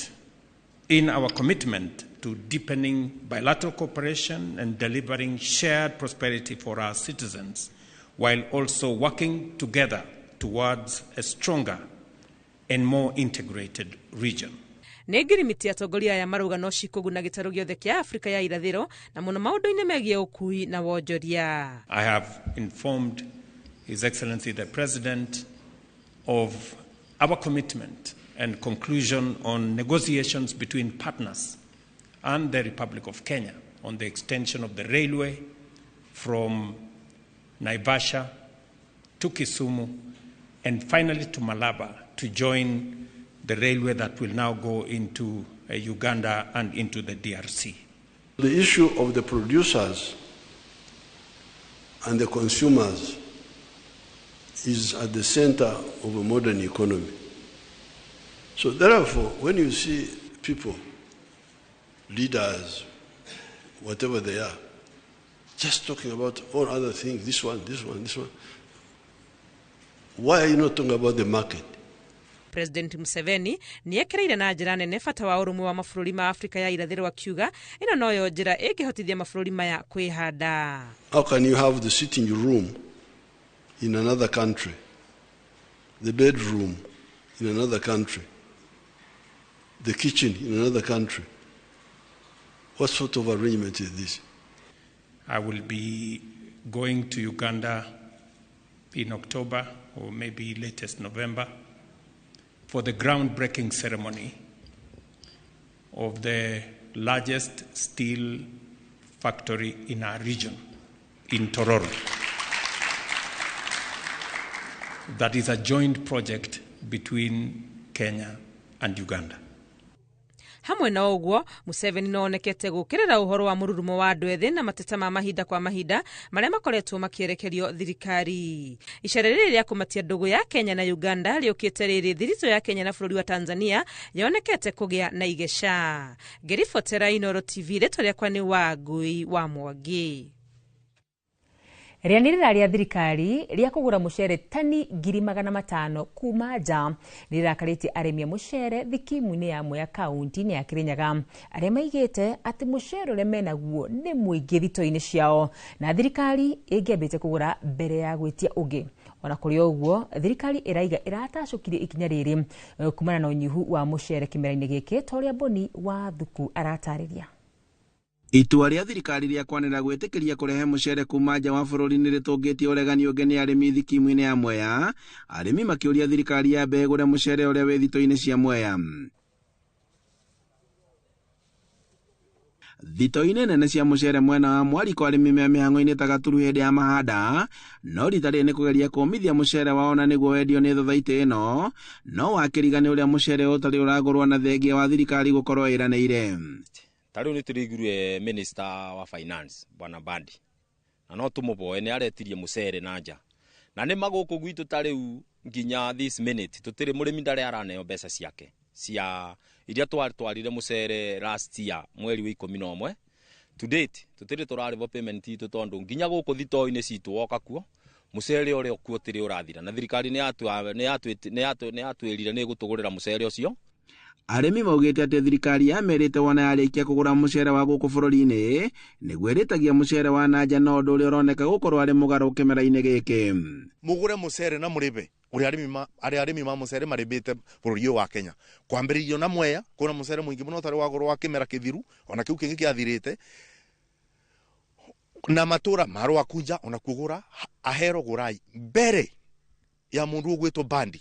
in our commitment to deepening bilateral cooperation and delivering shared prosperity for our citizens, while also working together towards a stronger and more integrated region. Nĩ ngirimiti atongoria aya marauga no cikũguna gĩtarũ gĩothe kĩa Afrika ya irathĩro na mũno maũndũ-inĩ megiĩ ũkui na wonjoria. I have informed His Excellency the President of our commitment and conclusion on negotiations between partners and the Republic of Kenya on the extension of the railway from Naivasha to Kisumu and finally to Malaba to join the railway that will now go into Uganda and into the DRC. The issue of the producers and the consumers is at the center of a modern economy. So therefore, when you see people, leaders, whatever they are, just talking about all other things, this one, this one, this one, why are you not talking about the market? President Museveni nĩekĩrĩire na njĩra nene bata wa ũrũmwe wa mabũrũri ma Afrika ya irathĩro akiuga ĩno noyo njĩra ĩngĩhotithia mabũrũri maya kwĩhanda. How can you have the sitting room in another country, the bedroom in another country, the kitchen in another country? What sort of arrangement is this? I will be going to Uganda in October or maybe latest November for the groundbreaking ceremony of the largest steel factory in our region, in Tororo. That is a joint project between Kenya and Uganda. Hamwe na ũguo, Museveni no onekete gũkĩrĩra ũhoro wa mũrurumo wa andũ ethĩ na mateta ma mahinda kwa mahinda marĩa makoretwo makĩerekerio thirikari. Icera rĩrĩ rĩa kũmatia ndũgũ ya Kenya na Uganda rĩũkĩte rĩrĩ thiritũ ya Kenya na bũrũri wa Tanzania yonekete kũgĩa na igeca. Ngĩribotera Inooro TV, rĩtwa rĩakwa nĩ Wangui wa Mwangi. Rĩanĩrĩra rĩa thirikari rĩa kũgũra mũcere tani 500,000 kuma nja rĩrakarĩtie arĩmi a mũcere thikimu-inĩ ya Mwea kaunti-inĩ ya Kirinyaga arĩa maigĩte atĩ mũcere ũrĩa menaguo nĩ mũingĩ thito-inĩ ciao na thirikari ĩngĩambĩte kũgũra mbere ya gwĩtia ũngĩ. Ona kũrĩ ũguo, thirikari ĩraiga ĩratacũkirie ikinya rĩrĩ kumana na ũnyihu wa mũcere kĩmera-inĩ gĩkĩ ta ũrĩa Boni wa Thuku aratarĩria. Itua rĩa thirikari rĩa kwanĩra gwĩtĩkĩria kũrehe mũcere kuma nja wa bũrũri nĩ rĩtũngĩtie ũregani ũngĩ nĩ arĩmi thikimu-inĩ ya Mwea, arĩmi makĩũria thirikari yambe ĩgũre mũcere ũrĩa wĩ thito-inĩ cia Mwea. Thito-inĩ nene cia mũcere mwena wa Mwariko arĩmi me mĩhang'o-inĩ ta Gaturu hĩndĩ ya mahanda, no rita rĩrĩ nĩ kũgeria kũmithia mũcere wao na nĩguo wendio nĩ thothaitĩ ĩno, no wakĩriga nĩ ũrĩa mũcere ũtarĩ ũragũrwo na thengia wa thirikari gũkorwo ĩranĩire. Ta rĩu nĩ tũrĩiguire minister wa finance bwana Mbadi, na no tũmũboe nĩ aretirie mũcere na nja, na nĩ magũkũ gwitũ ta rĩu nginya this minute tũtirĩ mũrĩmi ndarĩ araneo mbeca ciake cia iria twatwarire mũcere last year mweri wa 11. To date tũtirĩ tũrarĩhwo payment itũ tondũ nginya gũkũ thitoo-inĩ citũ woka kuo mũcere ũrĩa kuo ũtirĩ ũrathira, na thirikari nĩ yatwĩrire nĩ ĩgũtũgũrĩra mũcere ũcio. Arĩmi maugĩte atĩ thirikari yamerĩte wona yarĩkia kũgũra mũcere wa gũkũ bũrũri-inĩ nĩguo ĩrĩtagia mũcere wa na nja, no ũndũ ũrĩa ũroneka gũkorwo arĩ mũgarũ kĩmera-inĩ gĩkĩ. Mũgũre mũcere na mũrĩbe ũrĩa arĩmi ma mũcere marĩbĩte bũrũri ũyũ wa Kenya, kwambĩrĩrio na Mwea kwĩna mũcere mũingĩ mũno ũtarĩ wagũrwo wa kĩmera kĩthiru, ona kĩu kĩngĩ kĩathirĩte, na matũra ma Rwakunja ona kuo gũra ahero gũrai mbere ya mũndũ ũgwĩtwo Mbadi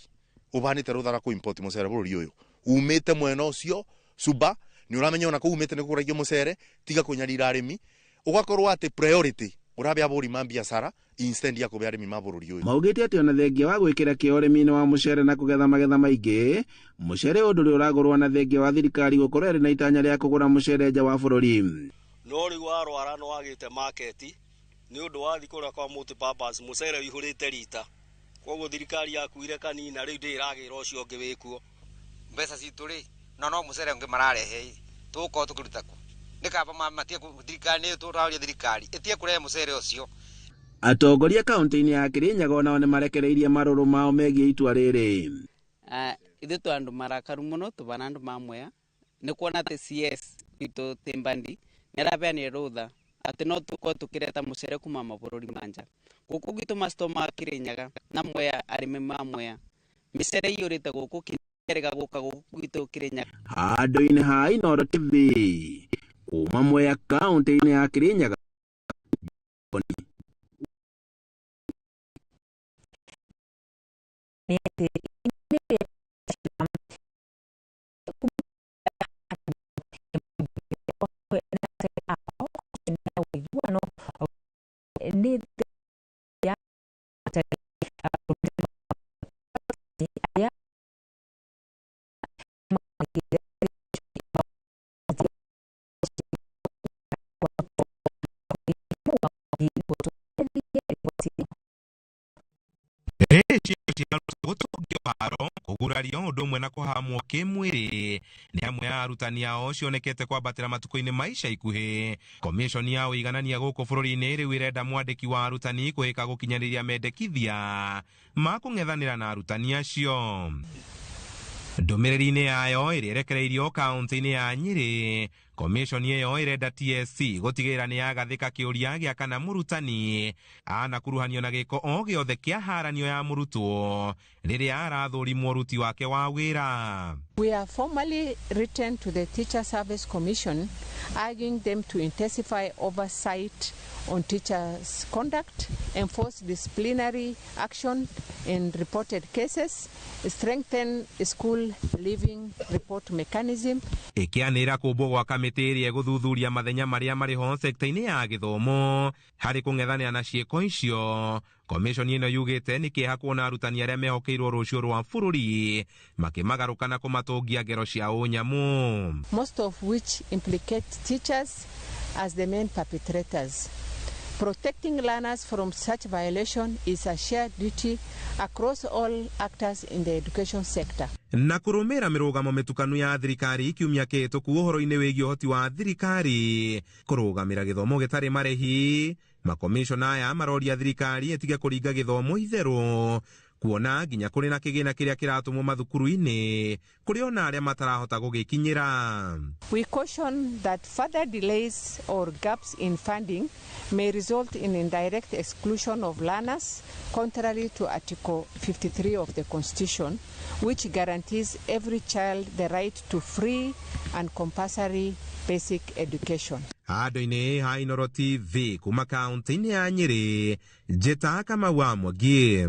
ũbanĩte rũthara kũ import mũcere bũrũri ũyũ umĩte mwena ũcio Suba, nĩ ũramenya ona kũu umĩte nĩ kũgũragio mũcere, tiga kũnyarira arĩmi, ũgakorwo atĩ priority ũrabe abũri ma biacara instead ya kũbe arĩmi ma bũrũri ũyũ. Maugĩte atĩ ona thengia wa gwĩkĩra kĩo ũrĩmi-inĩ wa mũcere na kũgetha magetha maingĩ, mũcere ũyũ ndũrĩ ũragũrwo na thengia wa thirikari gũkorwo ĩrĩ na itanya rĩa kũgũra mũcere nja wa bũrũri. No rĩu warwara nĩ wagĩte market nĩ ũndũ wathiĩ kũrĩa kwa multipurpose mũcere ũihũrĩte rita, koguo thirikari yakuire kanina rĩu ndĩragĩra ũcio ũngĩ wĩkuo. Mbeca citũ rĩ no no mũcere ũngĩ mararehe tũgũkorwo tũkĩruta kũ? Nĩ kaba matige thirikari nĩ tũraũria thirikari ĩtige kũrehe mũcere ũcio. Atongoria kaunti-inĩ ya Kirinyaga onao nĩ marekereirie marũrũ mao megiĩ itua rĩrĩ. Ithuĩ tũ andũ marakaru mũno tũbana andũ ma Mwea nĩ kuona atĩ CS witũ ti Mbadi nĩ araheanire rũtha atĩ no tũkorwo tũkĩreta mũcere kuma mabũrũri ma nja. Gũkũ gwitũ macito ma Kirinyaga na Mwea, arĩmi ma Mwea mĩcere iyũrĩte gũkũ kĩrega gũka gũkũ gwitũ Kirinyaga. Handũ-inĩ ha Inooro TV kuma Mwea kaunti-inĩ ya Kirinyaga. Kũgurario ũndũ ũmwe na kũhamwo kĩmwĩrĩ nĩ amwe a arutani ao cionekete kwambatĩra matukũ-inĩ ma ica ikuhĩ. Komishoni ya ũiganania gũkũ bũrũri-inĩ rĩu ĩrenda mwandĩki wa arutani kwĩka gũkinyanĩria mendekithia ma kũng'ethanĩra na arutani acio. Ndũmĩrĩri-inĩ yayo ĩrĩa ĩrekereirio kaunti-inĩ ya Nyĩrĩ, komishoni ĩyo ĩrenda TSC gũtigĩrĩra nĩ yagathĩka kĩũria gĩa kana mũrutani anakuruhanio na gĩko o gĩothe kĩa haranio ya mũrutwo rĩrĩa arathũrimwo ũruti wake wa wĩra. We are formally written to the Teacher Service Commission urging them to intensify oversight on teachers' conduct, enforce disciplinary action in reported cases, strengthen school leaving report mechanism. Ĩkĩanĩrĩra kũmbwo gwa kamĩtĩ ĩrĩa ĩgũthuthuria mathenya marĩa marĩ ho sekta-inĩ ya gĩthomo harĩ kũng'ethanĩra na ciĩko icio. Komishoni ĩno yugĩte nĩ kĩeha kuona arutani arĩa mehokeirwo rũciũ rwa bũrũri makĩmagarũka na kũmatũngia ngero cia ũnyamũ. Most of which implicate teachers as the main perpetrators. Protecting learners from such violation is a shared duty across all actors in the education sector. Na kũrũmĩrĩra mĩrũgamo mĩtukanu ya thirikari kiumia kĩhĩtũku ũhoro-inĩ wĩgiĩ ũhoti wa thirikari kũrũgamĩra gĩthomo gĩtarĩ marĩhi, makomishona aya maroria thirikari ĩtige kũringa gĩthomo itherũ kuona nginya kũrĩ na kĩgĩna kĩrĩa kĩratũmwo mathukuru-inĩ kũrĩ ona arĩa matarahota gũgĩkinyĩra. We caution that further delays or gaps in funding may result in indirect exclusion of learners, contrary to Article 53 of the Constitution, which guarantees every child the right to free and compulsory basic education. Handũ-inĩ ha Inooro TV kuma kaunti-inĩ ya Nyĩrĩ, njĩta Kamau wa Mwangi.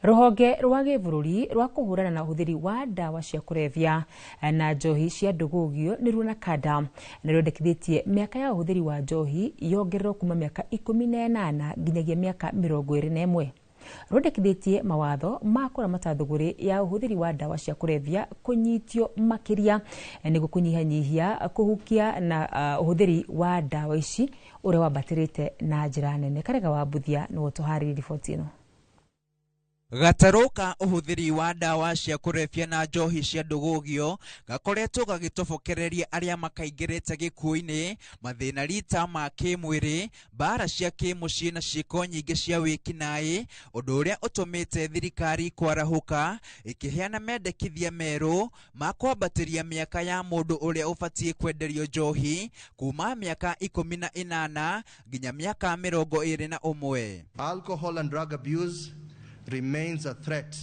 Rũhonge rwa gĩbũrũri rwa kũhũrana na ũhũthĩri wa ndawa cia kũrebia na njohi cia ndũgũgio nĩruo NACADA nĩ rwendekithĩtie mĩaka ya ũhũthĩri wa njohi yongererwo kuma mĩaka 18 nginyagia mĩaka 21. Rwendekithĩtie mawatho ma kũramata thũgũrĩ ya ũhũthĩri wa ndawa cia kũrebia kũnyitio makĩria nĩguo kũnyihanyihia kũhukia na ũhũthĩri wa ndawa ici ũrĩa wambatĩrĩte na njĩra nene. Karega wa Mbuthia nĩwe ũtũharĩirie riboti ĩno. Gatarũ ka ũhũthĩri wa ndawa cia kũrebia na njohi cia ndũgũgio gakoretwo gagĩtobokereria arĩa makaingĩrĩte gĩkuũ-inĩ, mathĩna rita ma kĩmwĩrĩ, mbara cia kĩmũciĩ na ciĩko nyingĩ cia wĩkinaĩ, ũndũ ũrĩa ũtũmĩte thirikari kwarahũka ĩkĩheana mendekithia merũ ma kwambatĩria mĩaka ya mũndũ ũrĩa ũbatiĩ kwenderio njohi kuma mĩaka 18 nginya mĩaka 21. Alcohol and drug abuse remains a threat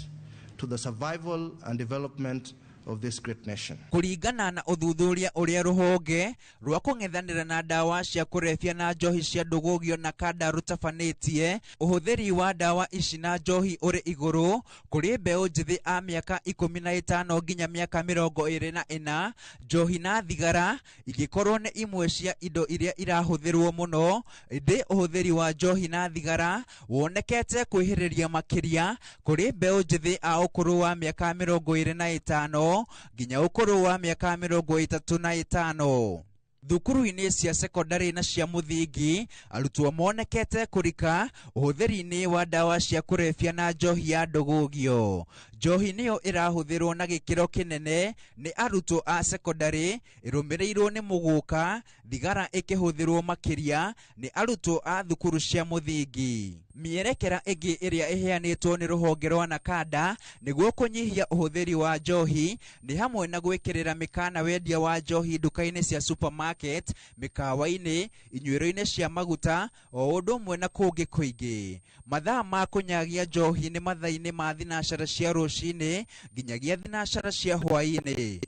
to the survival and development of this great nation. Kũringana na ũthuthuria ũrĩa rũhonge rwa kũng'ethanĩra na ndawa cia kũrebia na njohi cia ndũgũgio NACADA rũtabanĩtie, ũhũthĩri wa ndawa ici na njohi ũrĩ igũrũ kũrĩ mbeũ njĩthĩ a mĩaka 15 nginya mĩaka 24, njohi na thigara igĩkorwo nĩ imwe cia indo iria irahũthĩrwo mũno, ĩndĩ ũhũthĩri wa njohi na thigara wonekete kwĩhĩrĩria makĩria kũrĩ mbeũ njĩthĩ a ũkũrũ wa mĩaka 25 nginya ũkũrũ wa mĩaka 35. Thukuru-inĩ cia sekondari na cia mũthingi arutwo monekete kũrika ũhũthĩri-inĩ wa ndawa cia kũrebia na njohi ya ndũgũgio. Njohi nĩyo ĩrahũthĩrwo na gĩkĩro kĩnene nĩ arutwo a sekondari, ĩrũmĩrĩirwo nĩ mũgũka, thigara ĩkĩhũthĩrwo makĩria nĩ arutwo a thukuru cia mũthingi. Mĩerekera ĩngĩ ĩrĩa ĩheanĩtwo nĩ rũhonge rwa NACADA nĩguo kũnyihia ũhũthĩri wa njohi nĩ hamwe na gwĩkĩrĩra mĩkana wendia wa njohi nduka-inĩ cia supermarket, mĩkawa-inĩ, inyuĩro-inĩ cia maguta o ũndũ ũmwe na kũngĩ kũingĩ. Mathaa ma kũnyagia njohi nĩ mathaa-inĩ ma thinacara cia rũcinĩ nginyagia thinacara cia hwaĩ-inĩ.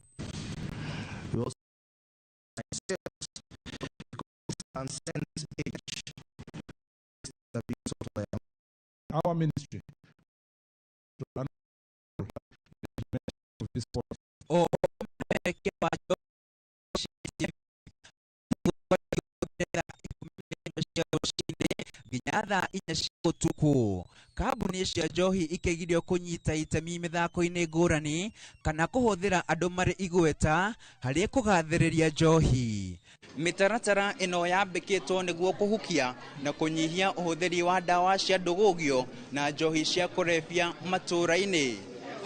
Our ministry of this nginya thaa 4 cia ũtukũ. Kambuni cia njohi ikĩgirio kũnyita itemi mĩthako-inĩ ngũrani kana kũhũthĩra andũ marĩ igweta harĩ kũgathĩrĩria njohi. Mĩtaratara ĩno yambĩkĩtwo nĩguo kũhukia na kũnyihia ũhũthĩri wa ndawa cia ndũgũgio na njohi cia kũrebia matũũra-inĩ.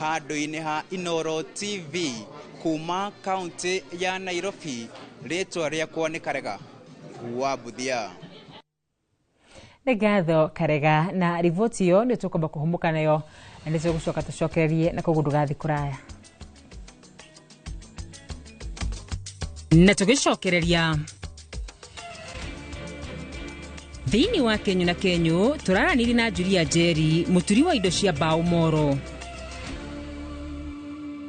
Handũ-inĩ ha Inooro TV kuma kaunti ya Nairobi, rĩtwa rĩakwa nĩ Karega wa Mbuthia. Nĩ ngatho Karega na riboti ĩyo nĩ tũkwamba kũhũmũka nayo na nĩ tũgũcoka tũcokererie na koguo ndũgathiĩ kũraya. Na tũgĩcokereria thĩinĩ wa Kenyu na Kenyu tũraranĩria na Julia Njeri, mũturi wa indo cia mbaũ Moro.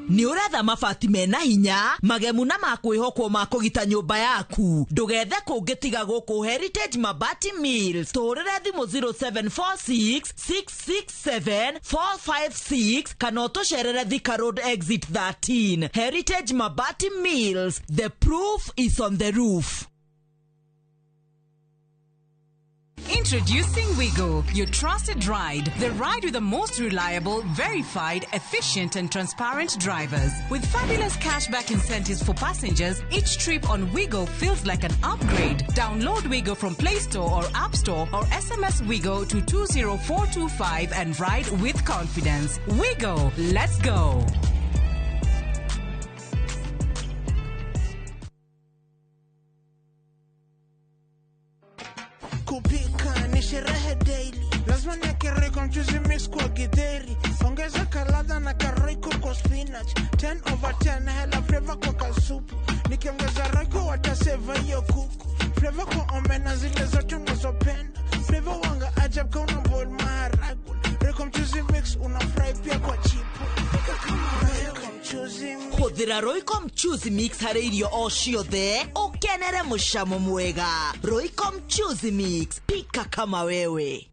Nĩ ũretha mabati mena hinya magemu na makwĩhokwo ma kũgita nyũmba yaku, ndũgethe kũngĩ tiga gũkũ Heritage Mabati Mills. Tũhũrĩre thimũ 0746 667 456 kana ũtũcerere Thika Road Exit 13. Heritage Mabati Mills, the proof is on the roof. Introducing Wigo, your trusted ride. The ride with the most reliable, verified, efficient and transparent drivers. With fabulous cashback incentives for passengers, each trip on Wigo feels like an upgrade. Download Wigo from Play Store or App Store or SMS Wigo to 20425 and ride with confidence. Wigo, let's go. Kupika ni sherehe daily, lazima niweke Royco mchuzi mix kwa githeri, ongeza kaladha na karoyco kwa spinach, 10/10 hela flavor kwa kasupu, nikiongeza Royco wataseva hiyo kuku, flavor kwa omena zile zote unazopenda, flavor wanga ajab kama una boil maharagwe, Royco mchuzi mix una fry pia kwa chipo, pika kama Royco mchuzi mix. Hũthĩra Royco mchuzi mix harĩ irio o ciothe ũkenere mũcamo mwega. Royco mchuzi mix, pika kama wewe.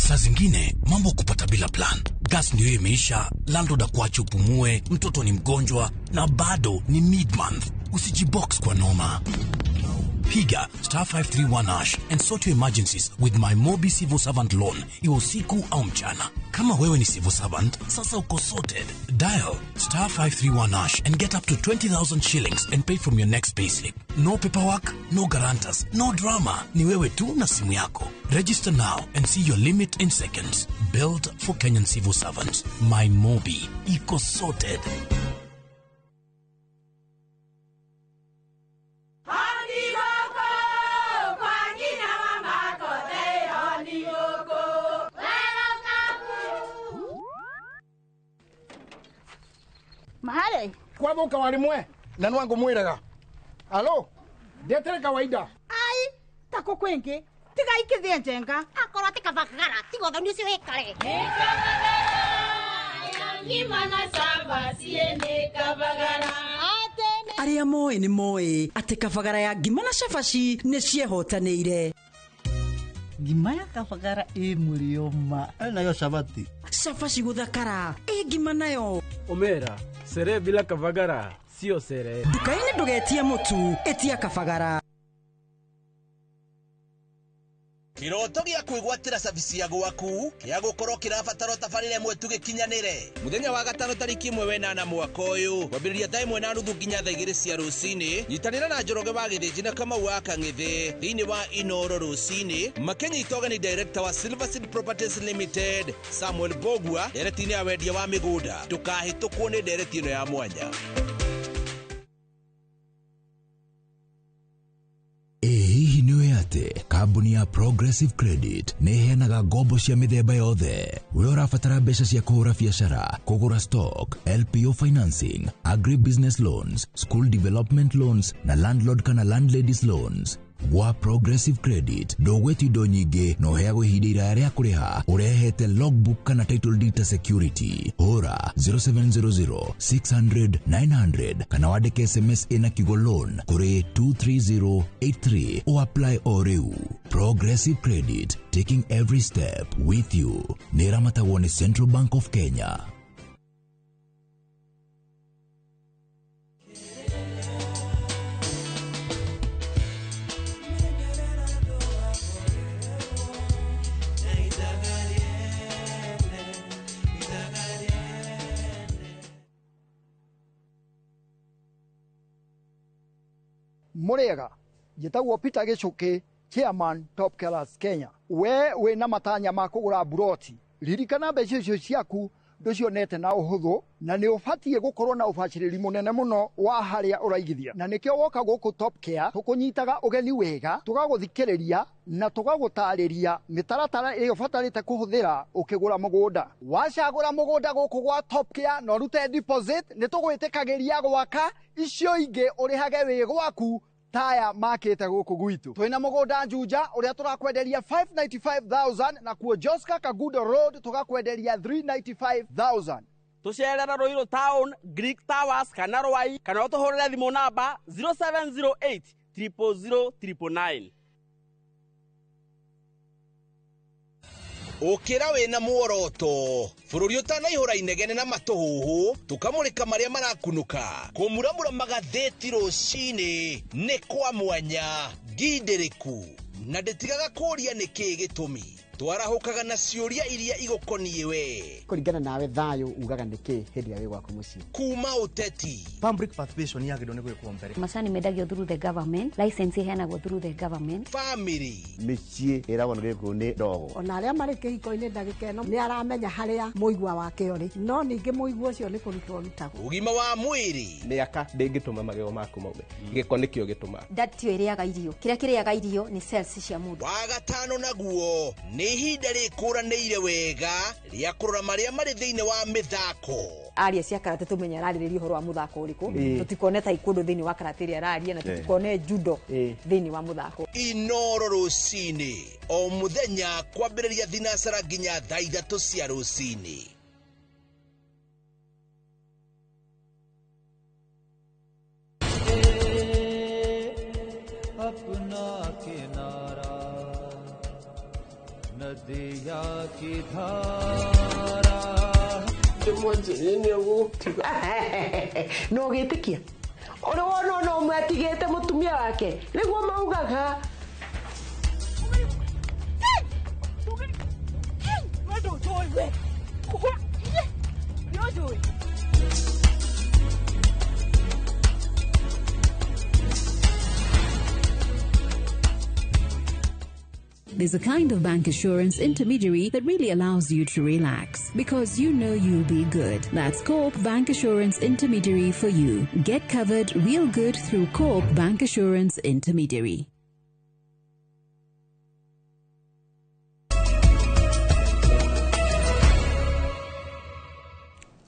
Saa zingine mambo kupata bila plan. Gas ndio imeisha, landlord akuache upumue, mtoto ni mgonjwa na bado ni mid-month. Usijibox kwa noma. Piga *531# and sort your emergencies with my Mobi Civil Servant Loan, iwe usiku au mchana. Kama wewe ni civil servant, sasa uko sorted. Dial *531# and get up to 20,000 shillings and pay from your next payslip. No paperwork, no guarantors, no drama. Ni wewe tu na simu yako. Register now and see your limit in seconds. Built for Kenyan civil servants. My Mobi. Iko sorted. Mahale kwathuka warimwe na nwangu mwiraga alo ndetere kawaida ai tako kwingi tiga ikithie njenga akorwo ti kabagara tiga uthoni ucio wikare Arĩa moĩ nĩ moĩ atĩ kabagara ya ngima na cabaci nĩ ciehotanĩire. Ngima ya kabagara ĩ mũrĩo ma nayo cabati cabaci gũthakara ĩ ngima nayo Omera, sere bila kabagara sio sere. Nduka-inĩ ndũgetie mũtu, ĩtia kabagara. Kiroto gĩa kwĩgwatĩra cabici ya gwaku kĩa gũkorwo kĩrabatara tabarĩra ĩmwe tu gĩkinyanĩre. Mũthenya wa gatano tarĩki 1 wenana mwaka ũyũ kwambĩrĩria thaa 1:30 nginya thaa 2 cia rũcinĩ. Nyitanĩra na Njoroge wa Gĩthĩnji na Kamau wa Kang'ĩthĩ thĩinĩ wa Inoro rũcinĩ makĩnyita ũgeni director wa Silver Seed Properties Limited Samuel Bogua ndereti-inĩ ya wendia wa mĩgũnda. Ndũkahĩtũkwo nĩ ndereti ĩno ya mwanya. Hihi nĩ atĩ kambuni ya Progressive Credit nĩ ĩheanaga ngombo cia mĩthemba yothe. We ũrabatara mbeca cia kũhũra biacara, kũgũra stock, LPO financing, agribusiness loans, school development loans na landlord kana landladies loans. Gwa Progressive Credit ndũgwĩtio indo nyingĩ na ũheagwo ihinda iraya rĩa kũrĩha ũrehete logbook kana title deed ta security. Hũra 0700 600 900 kana wandĩke SMS ĩna kiugo loan kũrĩ 23083 o apply o rĩu. Progressive Credit, taking every step with you. Nĩ ĩramatagwo nĩ Central Bank of Kenya. Muriega njĩtagwo Peter Gĩchũkĩ, chairman Top Killers Kenya. We wĩna matanya ma kũgũra buroti, ririkana mbeca icio ciaku ndũcionete na ũhũthũ, na nĩ ũbatiĩ gũkorwo na ũbacĩrĩri mũnene mũno wa harĩa ũraigithia, na nĩkĩo woka gũkũ Top Care tũkũnyitaga ũgeni wega, tũgagũthikĩrĩria na tũgagũtarĩria mĩtaratara ĩrĩa ũbatarĩte kũhũthĩra ũkĩgũra mũgũnda. Wacagũra mũgũnda gũkũ gwa Top Care na ũrute deposit, nĩ tũgwĩtĩkagĩria gwaka icio ingĩ ũrĩhage wĩ gwaku taya makĩte gũkũ gwitũ. Twĩna mũgũnda Juja ũrĩa tũrakwenderia 595,000 na kuo Joska Kagudo Road tũgakwenderia 395,000. Tũcerere Ruiru Town, Greek Towers kana Rwai kana ũtũhũrĩre thimũ namba 0708 000 999. Ũkĩra wĩna muoroto bũrũri ũtanaihũra inegene na matũhũhũ tũkamũrĩka marĩa marakunũka kũmuramura magathĩti rũcinĩ nĩ kwa mwanya ngindĩrĩku na ndĩtigaga kũũria nĩkĩĩ gĩtũmi twarahũkaga na ciũria iria igũkoniĩ we kũringana nawe thayũ ugaga nĩkĩ hĩndĩ ĩrĩa wĩ gwaku mũciĩ kuma ũteti public participation yagĩrĩirwo nĩ gwĩkwo mbere macani mendagio through the government license iheanagwo through the government family mĩciĩ ĩragwo nĩ gĩkũyũ nĩ ndogo ona arĩa marĩ kĩhiko-inĩ ndagĩka ĩno nĩ aramenya harĩa mũigua wake ũrĩ no ningĩ mũigua ũcio nĩ kũrutwo ũrutagwo ũgima wa mwĩrĩ mĩaka ndĩngĩtũma magego maku maume gĩko nĩkĩo gĩtũmaga ndatio ĩrĩaga irio kĩrĩa kĩrĩaga irio nĩ cells cia mũndũ wa gatano naguo nĩ ihinda rĩkũranĩire wega rĩa kũrora marĩa marĩ thĩinĩ wa mĩthako aria cia karate tumenya ararĩrĩria ũhoro wa mũthako ũrĩkũ tũtikone taekwondo thĩinĩ wa karate ĩrĩa araria na tũtikone judo thĩinĩ wa mũthako. Inoro rũcinĩ o mũthenya kwambĩrĩria thinacara nginya thaa 3 cia rũcinĩ. Apna kinara नदिया की धारा No gĩtĩkia ũrĩ wona ona ũmwe atigĩte mũtumia wake nĩguo maugaga. There's a kind of bank assurance intermediary that really allows you to relax because you know you'll be good. That's Co-op Bank Assurance Intermediary for you. Get covered real good through Co-op Bank Assurance Intermediary.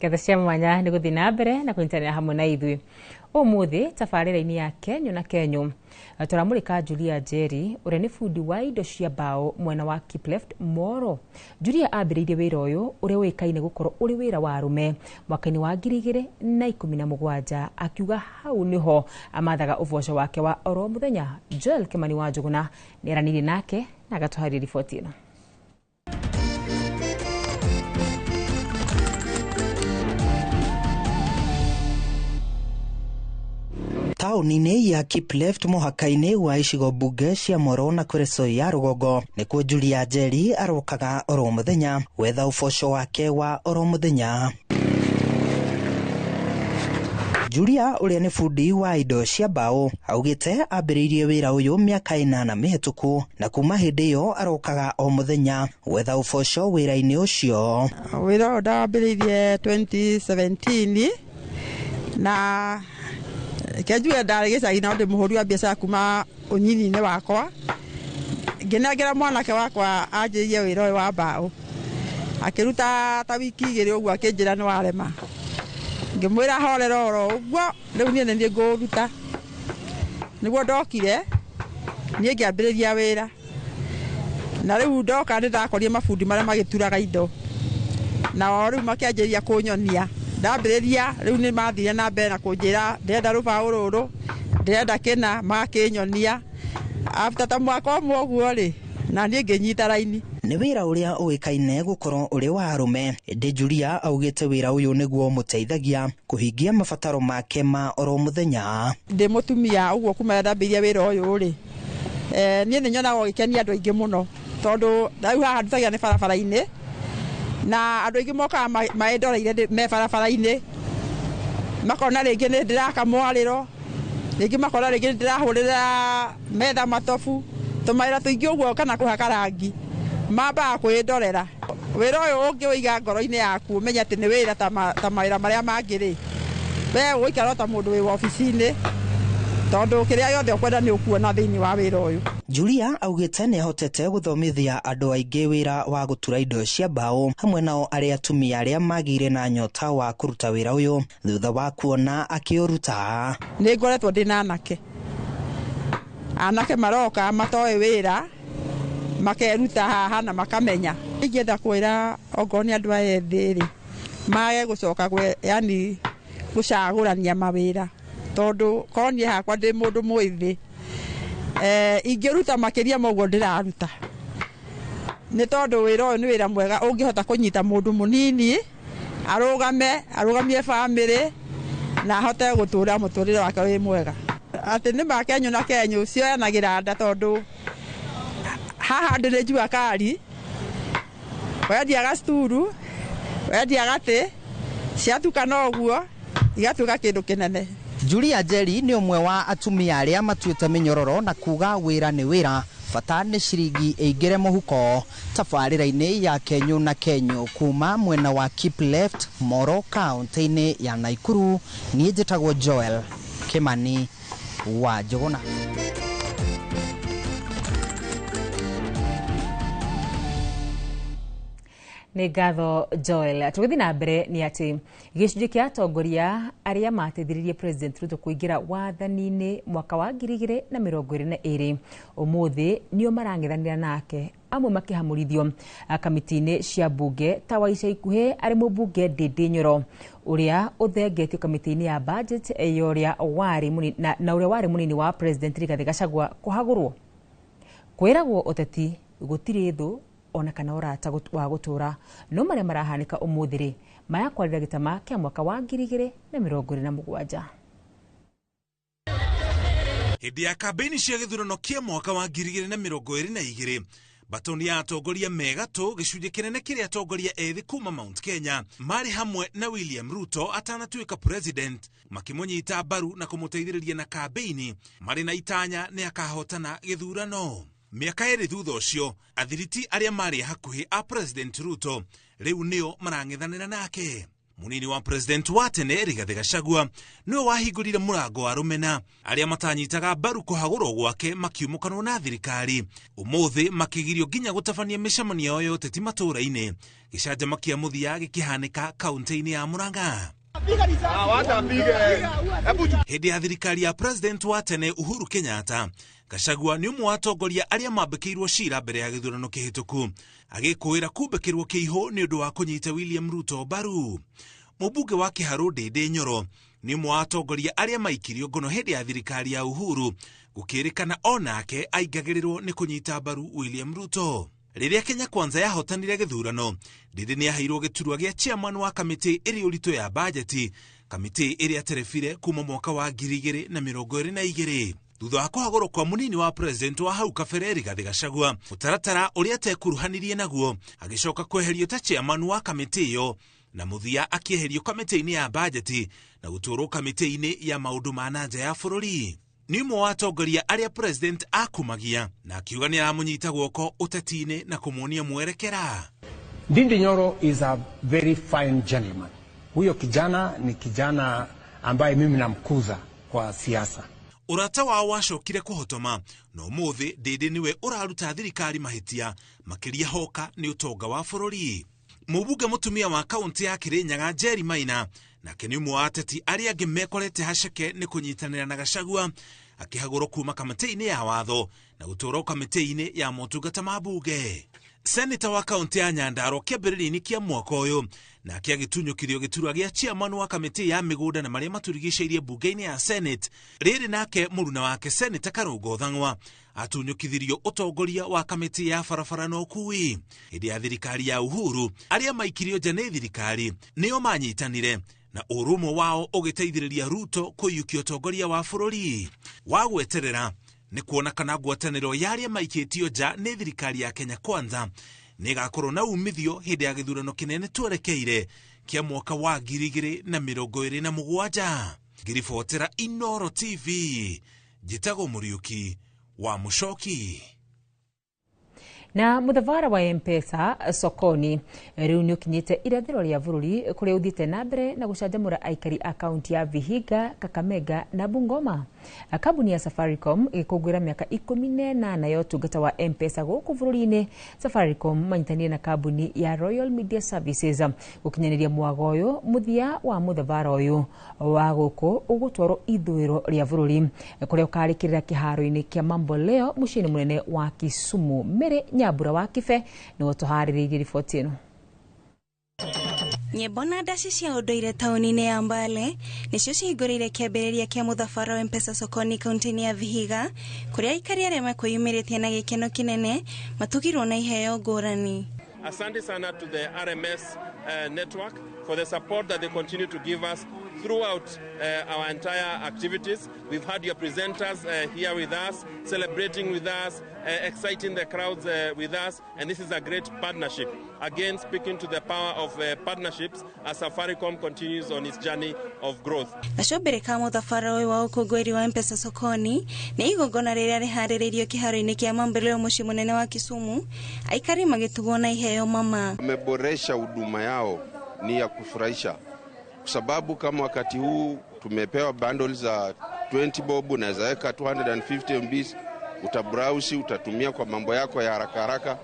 Ngatho cia mwanya nĩ gũthiĩ na mbere na kũnyitanĩra hamwe na ithuĩ ũmũthĩ tabarĩra-inĩ ya Kenyũ na Kenyũ. Tũramũrĩka Julia Njeri ũrĩa nĩ bundi wa indo cia mbaũ mwena wa Kipleft Moro. Julia ambĩrĩirie wĩra ũyũ ũrĩa ũĩkaine gũkorwo ũrĩ wĩra wa arũme mwaka-inĩ wa 2017, akiuga hau nĩho amathaga ũboco wake wa oro mũthenya. Joel Kimani wa Njũgũna nĩ aranĩirie nake na agatũharĩria riboti ĩno. Taũni-inĩ ya Kipleft mũhaka-inĩ wa icigo mbunge cia Moro na Kuresoi ya rũgongo nĩkuo Julia Njeri arokaga oro mũthenya gwetha ũboco wake wa oro mũthenya. Julia ũrĩa nĩ bundi wa indo cia mbaũ augĩte ambĩrĩirie wĩra ũyũ mĩaka 8 mĩhetũku na kuma hĩndĩ ĩyo arokaga o mũthenya gwetha ũboco wĩra-inĩ ũcio. Wĩra ũyũ ndawambĩrĩirie 2017 na kenjuge ndarĩ gĩcagi na ndĩ mũhũri wa biacara kuma ũnyinyi-inĩ wakwa. Ngĩnengera mwanake wakwa anjĩrĩrie wĩra ũyũ wa mbaũ, akĩruta ta wiki 2 ũguo akĩnjĩra nĩ warema. Ngĩmwĩra horera oro ũguo rĩu niĩ nĩ niĩ ngũũruta. Nĩguo ndokire niĩ ngĩambĩrĩria wĩra, na rĩu ndoka nĩ ndakorire mabundi marĩa magĩturaga indo, nao rĩu makĩanjĩrĩria kũnyonia. Ndambĩrĩria rĩu nĩ mathire na mbere na kũnjĩra ndĩrenda rũbaũ rũrũ, ndĩrenda kĩna, magakĩnyonia. After ta mwaka ũmwe ũguo rĩ, na niĩ ngĩnyita raini. Nĩ wĩra ũrĩa ũĩkaine gũkorwo ũrĩ wa arũme, ĩndĩ Julia augĩte wĩra ũyũ nĩguo ũmũteithagia kũhingia mabataro make ma oro mũthenya. Ndĩ mũtumia ũguo kuma ndambĩrĩria wĩra ũyũ rĩ, niĩ nĩ nyonaga ũgĩkenia andũ aingĩ mũno, tondũ rĩu haha ndutagia nĩ barabara-inĩ na andũ aingĩ mokaga maĩndoreire me barabara-inĩ, makona rĩngĩ nĩ ndĩraka mwarĩro, rĩngĩ makona rĩngĩ nĩ ndĩrahũrĩra metha matobu, tũmawĩra tũingĩ ũguo kana kũhaka rangi, mambaga kwĩndorera. Wĩra ũyũ ũngĩũiga ngoro-inĩ yaku ũmenye atĩ nĩ wĩra ta mawĩra marĩa mangĩ rĩ, we ũgũikara ta mũndũ wĩ wabici-inĩ, tondũ kĩrĩa gĩothe ũkwenda nĩ ũkuona thĩinĩ wa wĩra ũyũ. Julia augĩte nĩ ahotete gũthomithia andũ aingĩ wĩra wa gũtura indo cia mbaũ, hamwe nao arĩa atumia arĩa magĩire na nyota wa kũruta wĩra ũyũ thutha wa kuona akĩũruta. Nĩ ngoretwo ndĩ na anake, anake maroka matoĩ wĩra makeruta haha na makamenya. Ingĩenda kwĩra ongorwo nĩ andũ aya ethĩ rĩ, mage gũcoka yani gũcagũrania mawĩra, tondũ korwo niĩ hakwa ndĩ mũndũ mwĩthĩ, ingĩruta makĩria ma ũguo ndĩraruta, nĩ tondũ wĩra ũyũ nĩ wĩra mwega ũngĩhota kũnyita mũndũ mũnini arũgame, arũgamie bamĩrĩ na ahote gũtũra mũtũrĩre wake wĩ mwega. Atĩ nĩ ma Kenyũ na Kenyũ cioyanagĩra nda, tondũ haha ndĩrĩ jua kari, wendiaga sturu, wendiaga tĩ, ciatukana ũguo igatuĩka kĩndũ kĩnene. Julia Njeri nĩ ũmwe wa atumia arĩa matuĩte mĩnyororo na kuga wĩra nĩ wĩra, bata nĩ ciringi ĩingĩre mũhuko. Tabarĩra-inĩ ya Kenyũ na Kenyũ kuma mwena wa Kipleft Moro kaunti-inĩ ya Naikuru, niĩ njĩtagwo Joel Kimani wa Njũgũna. Nĩ ngatho Joel. Tũgĩthiĩ na mbere nĩ atĩ gĩcunjĩ kĩa atongoria arĩa mateithĩrĩirie President Ruto kũingĩra wathani-inĩ mwaka wa 2022 ũmũthĩ nĩo marang'ethanĩra nake, amwe makĩhamũrithio kamĩtĩ-inĩ cia mbunge ta wa ica ikuhĩ arĩ mũmbunge Ndindi Nyoro ũrĩa ũthengetio kamĩtĩ-inĩ ya budget ya ũrĩa warĩ na ũrĩa warĩ mũnini wa President Rigathĩ Gachagua kũhagũrwo. Kwĩragwo ũteti gũtirĩ thũ Ona kana ũrata wa gũtũra no marĩa marahanĩka ũmũthĩ rĩ maya kwarĩra gĩtama kĩa mwaka wa 2027. Hĩndĩ ya kambĩini cia gĩthurano kĩa mwaka wa 2022, batoni ya atongoria megatũ gĩcunjĩ kĩnene kĩrĩa atongoria ethĩ kuma Mount Kenya marĩ hamwe na William Ruto atanatuĩka president, makĩmũnyita mbaru na kũmũteithĩrĩria na kambĩini marĩ na itanya nĩ akahotana gĩthurano. Mĩaka 2 thutha ũcio, athiriti arĩa marĩ hakuhĩ a President Ruto rĩu nĩo marang'ethanĩra nake. Munini wa president wa tene Rigathi Gachagua nĩwe wahingũrire mũrango wa rũmena, arĩa matanyitaga mbaru kũhagũrwo gwake makiumũkanwo na thirikari ũmũthĩ makĩgirio nginya gũtabania mĩcemanio yao ya ũteti matũũra-inĩ. Gĩcanjama kĩa mũthia gĩkĩhanĩka kaunti-inĩ ya Murang'a. Hĩndĩ ya thirikari ya president wa tene Uhuru Kenyatta, Gachagua nĩ ũmwe wa atongoria arĩa mambĩkĩirwo cira mbere ya gĩthurano kĩhĩtũku, agĩkũĩra kumbĩkĩrwo kĩihũ nĩ ũndũ wa kũnyita William Ruto mbaru. Mũmbunge wa Kĩharũ Ndĩndĩ Nyoro nĩ ũmwe wa atongoria arĩa maikirio ngono hĩndĩ ya thirikari ya Uhuru, gũkĩrĩkana onake aingagĩrĩrwo nĩ kũnyita mbaru William Ruto. Rĩrĩa Kenya Kwanza yahotanire gĩthurano, Ndĩndĩ nĩaheirwo gĩturwa gĩa chairman wa kamĩtĩ ĩrĩ ũritũ ya bajeti, kamĩtĩ ĩrĩa aterebire kuma mwaka wa 2022. Thutha wa kũhagũrwo kwa munini wa president wa hau kabere Rigathi Gachagua, mũtaratara ũrĩa atekuruhanirie naguo, agĩcoka kweherio ta chairman wa kamĩtĩ ĩyo, na mũthia akĩeherio kamĩtĩ-inĩ ya bajeti na gũtwarwo kamĩtĩ-inĩ ya maũndũ ma na nja ya bũrũri. Nĩ ũmwe wa atongoria arĩa president akumagia na akiuga nĩ aramũnyita guoko ũteti-inĩ na kũmuonia mwerekera. Ndindi Nyoro is a very fine gentleman. Huyo kijana ni kijana ambaye mimi namkuza kwa siasa. Ũrata wao wacokire kũhotoma na ũmũthĩ Ndĩndĩ nĩwe ũraruta thirikari mahĩtia makĩria hoka nĩ ũtonga wa bũrũri. Mũmbunge mũtumia wa kaunti ya Kirinyaga Njeri Maina nake nĩ ũmwe wa ateti arĩa angĩ mekorete haceke nĩ kũnyitanĩra na Gachagua, akĩhagũrwo kuma kamĩtĩ-inĩ ya watho na gũtwarwo kamĩtĩ-inĩ ya motungata ma mbunge. Seneta wa kaunti ya Nyandarua kĩambĩrĩria-inĩ kĩa mwaka ũyũ nake agĩtunyũkirio gĩturwa gĩa chairman wa kamĩtĩ ya mĩgũnda na marĩa matũrigicĩirie mbunge-inĩ ya Senate. Rĩrĩ nake mũruna wake Seneta Karũngo Thang'wa atunyũkithirio ũtongoria wa kamĩtĩ ya barabara na ũkui. Hĩndĩ ya thirikari ya Uhuru, arĩa maikirio nja nĩ thirikari nĩo manyitanire na ũrũmwe wao ũgĩteithĩrĩria Ruto kũiyũkia ũtongoria wa bũrũri. Wa gweterera nĩ kuona kana ngwatanĩro ya arĩa maikĩtio nja nĩ thirikari ya Kenya Kwanza nĩ ĩgakorwo na umithio hĩndĩ ya gĩthurano kĩnene twerekeire kĩa mwaka wa 2027. Ngĩribotera Inooro TV, njĩtagwo Mũriũki wa Mũcoki. Na muthavara wa M-Pesa sokoni riu ni ukinyite irathiro ria bururi kuria uthite na mbere na gucanjamura aikari a kaunti ya Vihiga, Kakamega na Bungoma. Kambuni ya Safaricom igikungwira miaka 18 ya utungata wa M-Pesa guku bururi-ini. Safaricom manyitanire na kambuni ya Royal Media Services gukinyaniria mwago uyu muthia wa muthavara uyu wa guku ugutwarwo ithuiro ria bururi kuria ukarikirira kiharo-ini kia Mamboleo muciĩ-inĩ munene wa Kisumu. Mary Nyambura wa Kibe nĩwe tũharĩrĩirie riboti ĩno. Nyĩmbo na ndaci cia ũndũire taũni-inĩ ya Mbale nĩcio cihingũrĩire kĩambĩrĩria kĩa mũthabara wa M-Pesa sokoni kaunti-inĩ ya Vihiga, kũrĩa aikari arĩa mekwĩyumĩrĩtie na gĩkeno kĩnene matugirwo na iheo ngũrani. Asante sana to the RMS network for the support that they continue to give us throughout our entire activities. We've had your presenters here with us, celebrating with us, exciting the crowds with us, and this is a great partnership. Again, speaking to the power of partnerships as Safaricom continues on its journey of growth. Gacombere ka mũthabara ũyũ wa ũkũngũĩri wa M-Pesa sokoni nĩ igongona rĩrĩa rĩharĩrĩirio kĩharo-inĩ kĩa Mamboleo mũciĩ mũnene wa Kisumu, aikari magĩtugwo na iheo mama. Wameboresha huduma yao, ni ya kufurahisha, kwa sababu kama wakati huu tumepewa bundles za 20 bob, unaweza weka 250 MB, utabrowse, utatumia kwa mambo yako ya haraka haraka.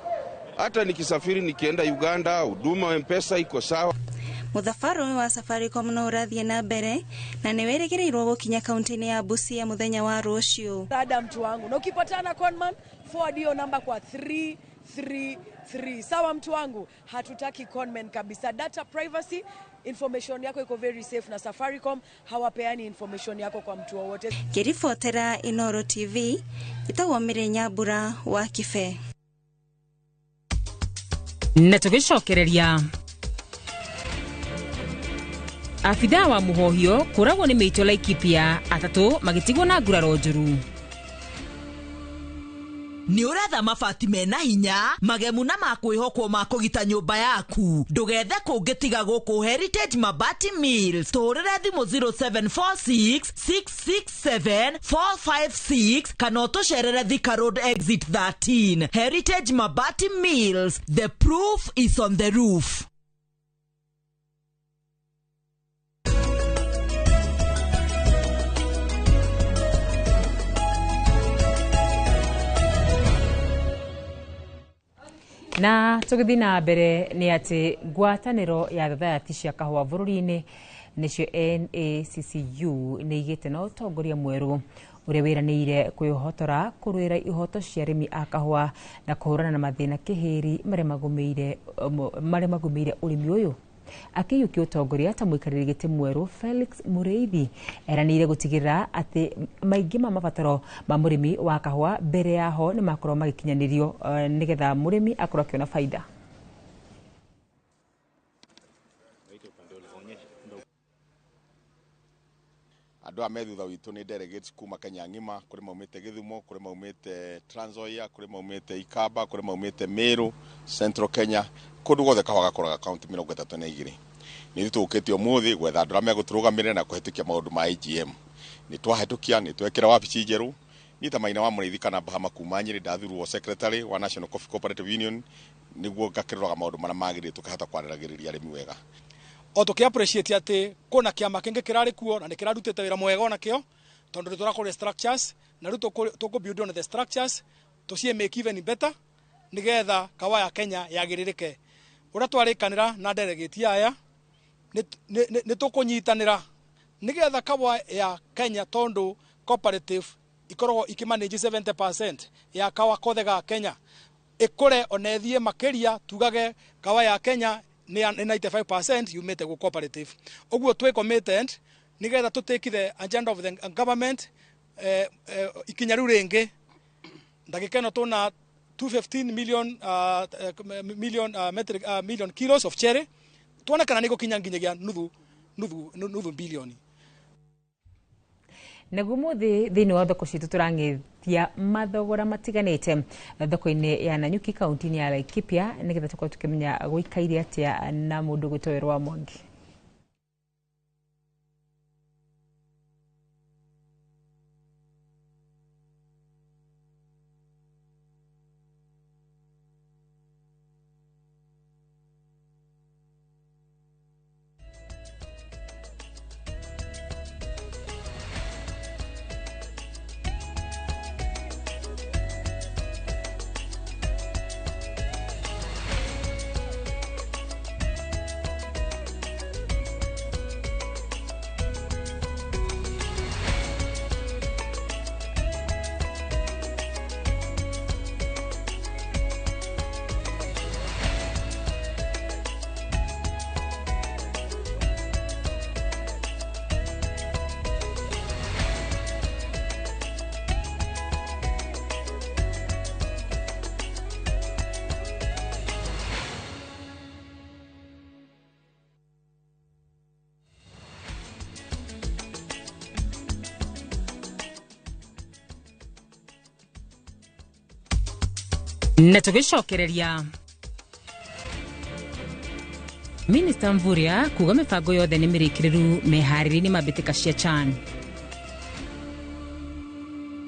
Hata nikisafiri nikienda Uganda, huduma wa M-Pesa iko sawa. Mũthabara ũyũ wa Safaricom no ũrathiĩ na mbere na nĩ wĩrĩgĩrĩirwo gũkinya kaunti-inĩ ya Busia mũthenya wa rũciũ. Dada mtu wangu, na ukipatana conman, forward hiyo namba kwa 333. Sawa mtu wangu, hatutaki conman kabisa. Data privacy, information yako iko very safe na Safaricom hawapeani information yako kwa mtu wowote. Ngĩribotera Inooro TV, njĩtagwo Mary Nyambura wa Kibe. Na tũgĩcokereria abithaa wa mũhohio kũragwo nĩ mĩito Laikipia, atatũ magĩtigwo na nguraro njũru. Nĩ ũretha mabati mena hinya, magemu na ma kwĩhokwo ma kũgita nyũmba yaku? Ndũgethe kũngĩ tiga gũkũ Heritage Mabati Mills. Tũhũrĩre thimũ 0746 667 456 kana ũtũcerere Thika Road Exit 13. Heritage Mabati Mills, the proof is on the roof. Na tũgĩthiĩ na mbere nĩ atĩ ngwatanĩro ya thathayathi cia kahũa bũrũri-inĩ nĩcio NACCU nĩ igĩte na ũtongoria mwerũ ũrĩa wĩranĩire kwĩhotora kũrũĩra ihoto cia arĩmi a kahũa na kũhũrana na mathĩna kĩhĩri marĩa magũmĩire ũrĩmi ũyũ. Akĩiyũkia ũtongoria ta mũikarĩri gĩtĩ mwerũ Felix Mũrĩithi eranĩire gũtigĩrĩra atĩ maingĩ ma mabataro ma mũrĩmi wa kahũa mbere yaho nĩ makorwo magĩkinyanĩrio, nĩgetha mũrĩmi akorwo akĩona baida. Andũ aya me thutha witũ nĩ delegates kuma Kenya ng'ima, kũrĩ maumĩte Gĩthumo, kũrĩ maumĩte Trans Nzoia, kũrĩ maumĩte Ikamba, kũrĩ maumĩte Meru, Central Kenya, kũndũ guothe kahũa gakũraga kaunti 32. Nĩ ithuĩ tũũkĩte ũmũthĩ gwetha andũ arĩa megũtũrũgamĩrĩra na kũhetũkia maũndũ ma AGM. Nĩ twahĩtũkia, nĩ twekĩra wabici njerũ. Niĩ ta Maina wa Mũrĩithi kana Bahama kuma Nyĩrĩ ndathurwo secretary wa National Coffee Cooperative Union nĩguo ngakĩroraga maũndũ marĩa magĩrĩire tũkahota kwaragĩrĩria arĩmi wega. O tũkĩ appreciate atĩ kwĩna kĩama kĩngĩ kĩrarĩ kuo na nĩ kĩrarutĩte wĩra mwega onakĩo, tondũ nĩ tũrakũria structures na rĩu tũkũ build on the structures tũcie make even better nĩgetha kawa ya Kenya yagĩrĩrĩke. Ũrĩa twarĩkanĩra na delegate aya nĩ tũkũnyitanĩra nĩgetha kawa ya Kenya, tondũ cooperative ikoragwo ikĩmanage 70% ya kawa kothe ga Kenya, ĩkũre ona ĩthiĩ makĩria, tugage kawa ya Kenya nĩ 95% yumĩte gũ cooperative. Ũguo twĩ committed nĩgetha tũ take the agenda of the government ikinya rĩu rĩngĩ. Ndagĩka ĩno tũna 215 million million metric million kilos of cherry, tuone kana nĩ gũkinya nginyagia nuthu bilioni. Naguo mũthĩ thĩinĩ wa thoko citũ tũrang'ethia mathogora matiganĩte thoko-inĩ ya Nanyuki kaunti-inĩ ya Laikipia nĩgetha tũkorwo tũkĩmenya gũikaire atĩa na mũndũ gwĩtwo Werũ wa Mwangi. Na tũgĩcokereria Minister Mvurya kuga mĩbango yothe nĩ mĩrĩkĩrĩru meharĩria-inĩ ma mbĩtĩka cia CHAN.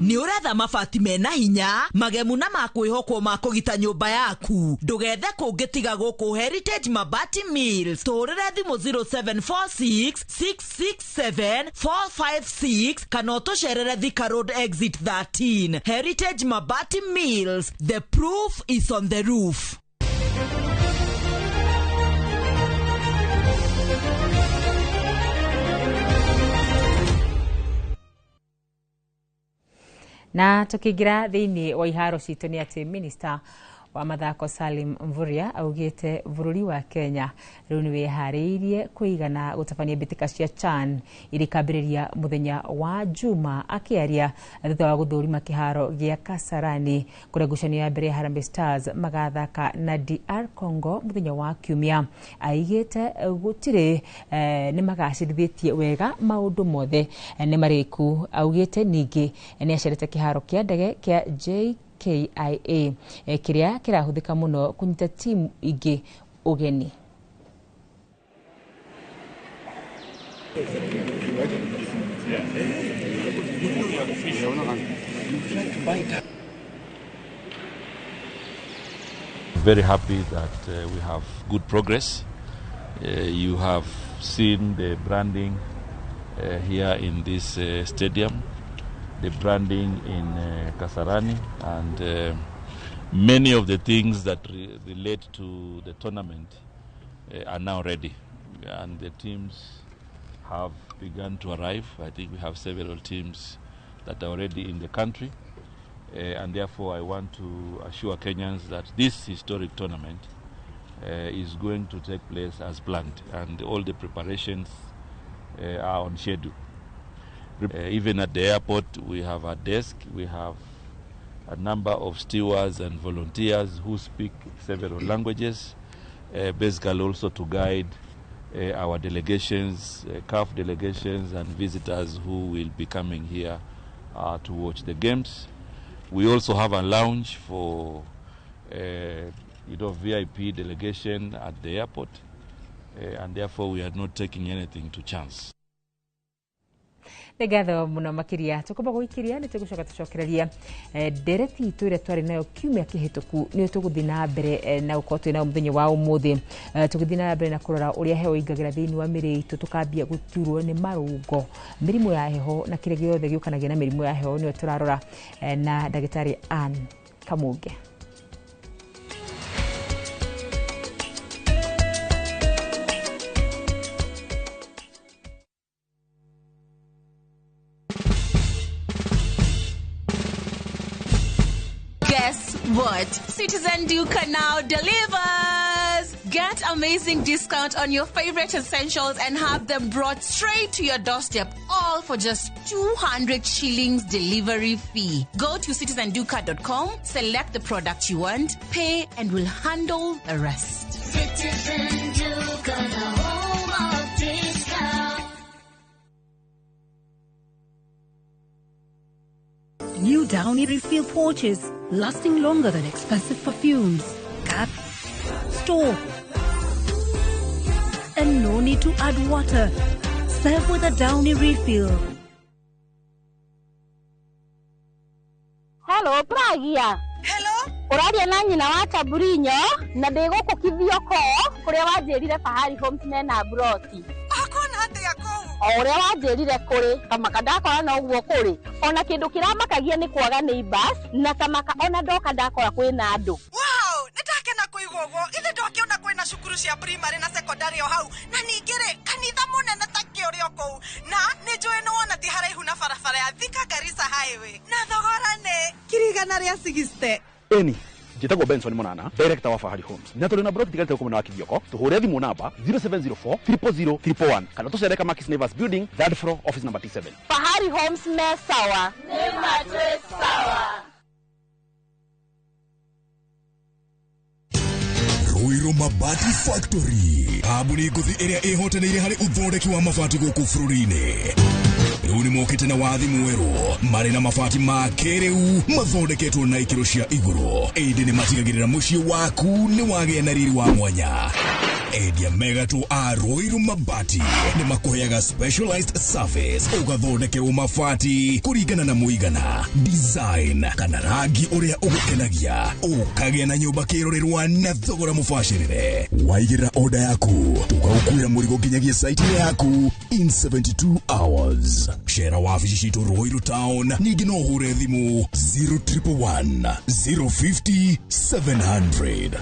Nĩ ũretha mabati mena hinya, magemu na ma kwĩhokwo ma kũgita nyũmba yaku? Ndũgethe kũngĩ tiga gũkũ Heritage Mabati Mills. Tũhũrĩre thimũ 0746 667 456 kana ũtũcerere Thika Road Exit 13. Heritage Mabati Mills, the proof is on the roof. Na tukiingira thiini wa iharo citũ nĩ atĩ Minister Wa mathako Salim Mvurya augĩte bũrũri wa Kenya rĩu nĩ wĩharĩirie kũigana gũtabania mbĩtĩka cia CHAN iria ikambĩrĩria mũthenya wa Juma. Akĩaria thutha wa gũthũrima kĩharo gĩa Kasarani kũrĩa ngucanio ya mbere ya Harambee Stars magathaka na DR Congo mũthenya wa Kiumia, aigĩte gũtirĩ nĩ magacĩrithĩtie wega maũndũ mothe nĩ marĩku. Augĩte ningĩ nĩ acerete kĩharo kĩa ndege kĩa JKIA kĩrĩa kĩrahũthĩka mũno kũnyita timu ingĩ ũgeni. Very happy that we have good progress. You have seen the branding here in this stadium, the branding in Kasarani, and many of the things that relate to the tournament are now ready, and the teams have begun to arrive. I think we have several teams that are already in the country, and therefore I want to assure Kenyans that this historic tournament is going to take place as planned, and all the preparations are on schedule. Even at the airport, we have a desk, we have a number of stewards and volunteers who speak several languages, basically also to guide our delegations, CAF delegations and visitors who will be coming here to watch the games. We also have a lounge for VIP delegation at the airport, and therefore we are not taking anything to chance. Nĩ ngatho mũno makĩria tũkomba gũikiria nĩ tũgũcoka tũcokereria ndereti itũ ĩrĩa twarĩ nayo kiumia kĩhĩtũku nĩ tũgũthiĩ na mbere na gũkorwo twĩ nayo mũthenya wa ũmũthĩ, tũgĩthiĩ na mbere na kũrora ũrĩa heho ĩingagĩra thĩinĩ wa mĩrĩ itũ tũkambia gũturwo nĩ marũngo, mĩrimũ ya heho na kĩrĩa gĩothe gĩũkanagia na mĩrimũ ya heho nĩyo tũrarora na ndagĩtarĩ Ann Kamunge. Guess what? Citizen Duka now delivers! Get amazing discount on your favorite essentials and have them brought straight to your doorstep, all for just 200 shillings delivery fee. Go to citizenduka.com, select the product you want, pay, and we'll handle the rest. Citizen Duka, the home of discount. New Downy refill pouches, lasting longer than expensive perfumes. Cap, store, and no need to add water. Serve with a Downy refill. Hello, Pragia. Hello. Ũraria na nyina wa Taburinyo na ndĩ gũkũ Kithioko kũrĩa wanjĩrire Fahari Homes mena broti. Akona atĩa kũu? O ũrĩa wanjĩrire kũrĩ kamaka ndakora no ũguo kũrĩ ona kĩndũ kĩramakagia nĩ kwaga neighbors na kamaka ona ndoka ndakora kwĩna andũ. Wow, nĩ ndakena kũigua ũguo. Ithe ndokĩona kwĩna cukuru cia primary na secondary o hau na ningĩ rĩ kanitha mũnene ta kĩũrĩ o kũu na nĩ njũĩ nĩ wona ti haraihu na barabara ya Thika Garissa Highway na thogora nĩ 160,000. Eni njĩtagwo Benson Monana, director wa Fahari Homes, na tũrĩ na broti tigarĩte gũkũ mwena wa Kithioko. Tũhũre thimũ namba 0704 000 111 kana tũcere Kamakis Neighbors Building, third floor, office number T7. Fahari Homes me sawa. Nĩ matwĩ sawa. Ruiru Mabati Factory, kambuni ngũthi ĩrĩa ĩhotanĩire harĩ ũthondeki wa mabati gũkũ bũrũri-inĩ. Rĩu nĩ mokĩte na wathi mwerũ marĩ na mabati ma kĩrĩu mathondeketwo na ikĩro cia igũrũ, ĩndĩ nĩ matigagĩrĩra mũciĩ waku nĩ wagĩa na riri wa mwanya. Endia megatũ a Ruiru Mabati nĩ makũheaga specialized service ũgathondekerwo mabati kũringana na mũigana, design kana rangi ũrĩa ũgũkenagia, ũkagĩa na nyũmba kĩrorerwa na thogora mũbacĩrĩre. Waigĩrĩra order yaku tũgagũkuĩra mũrigo nginyagia site yaku in 72 hours. Cera wabici citũ Ruiru Town, ningĩ no ũhũre thimũ 0111 050 700.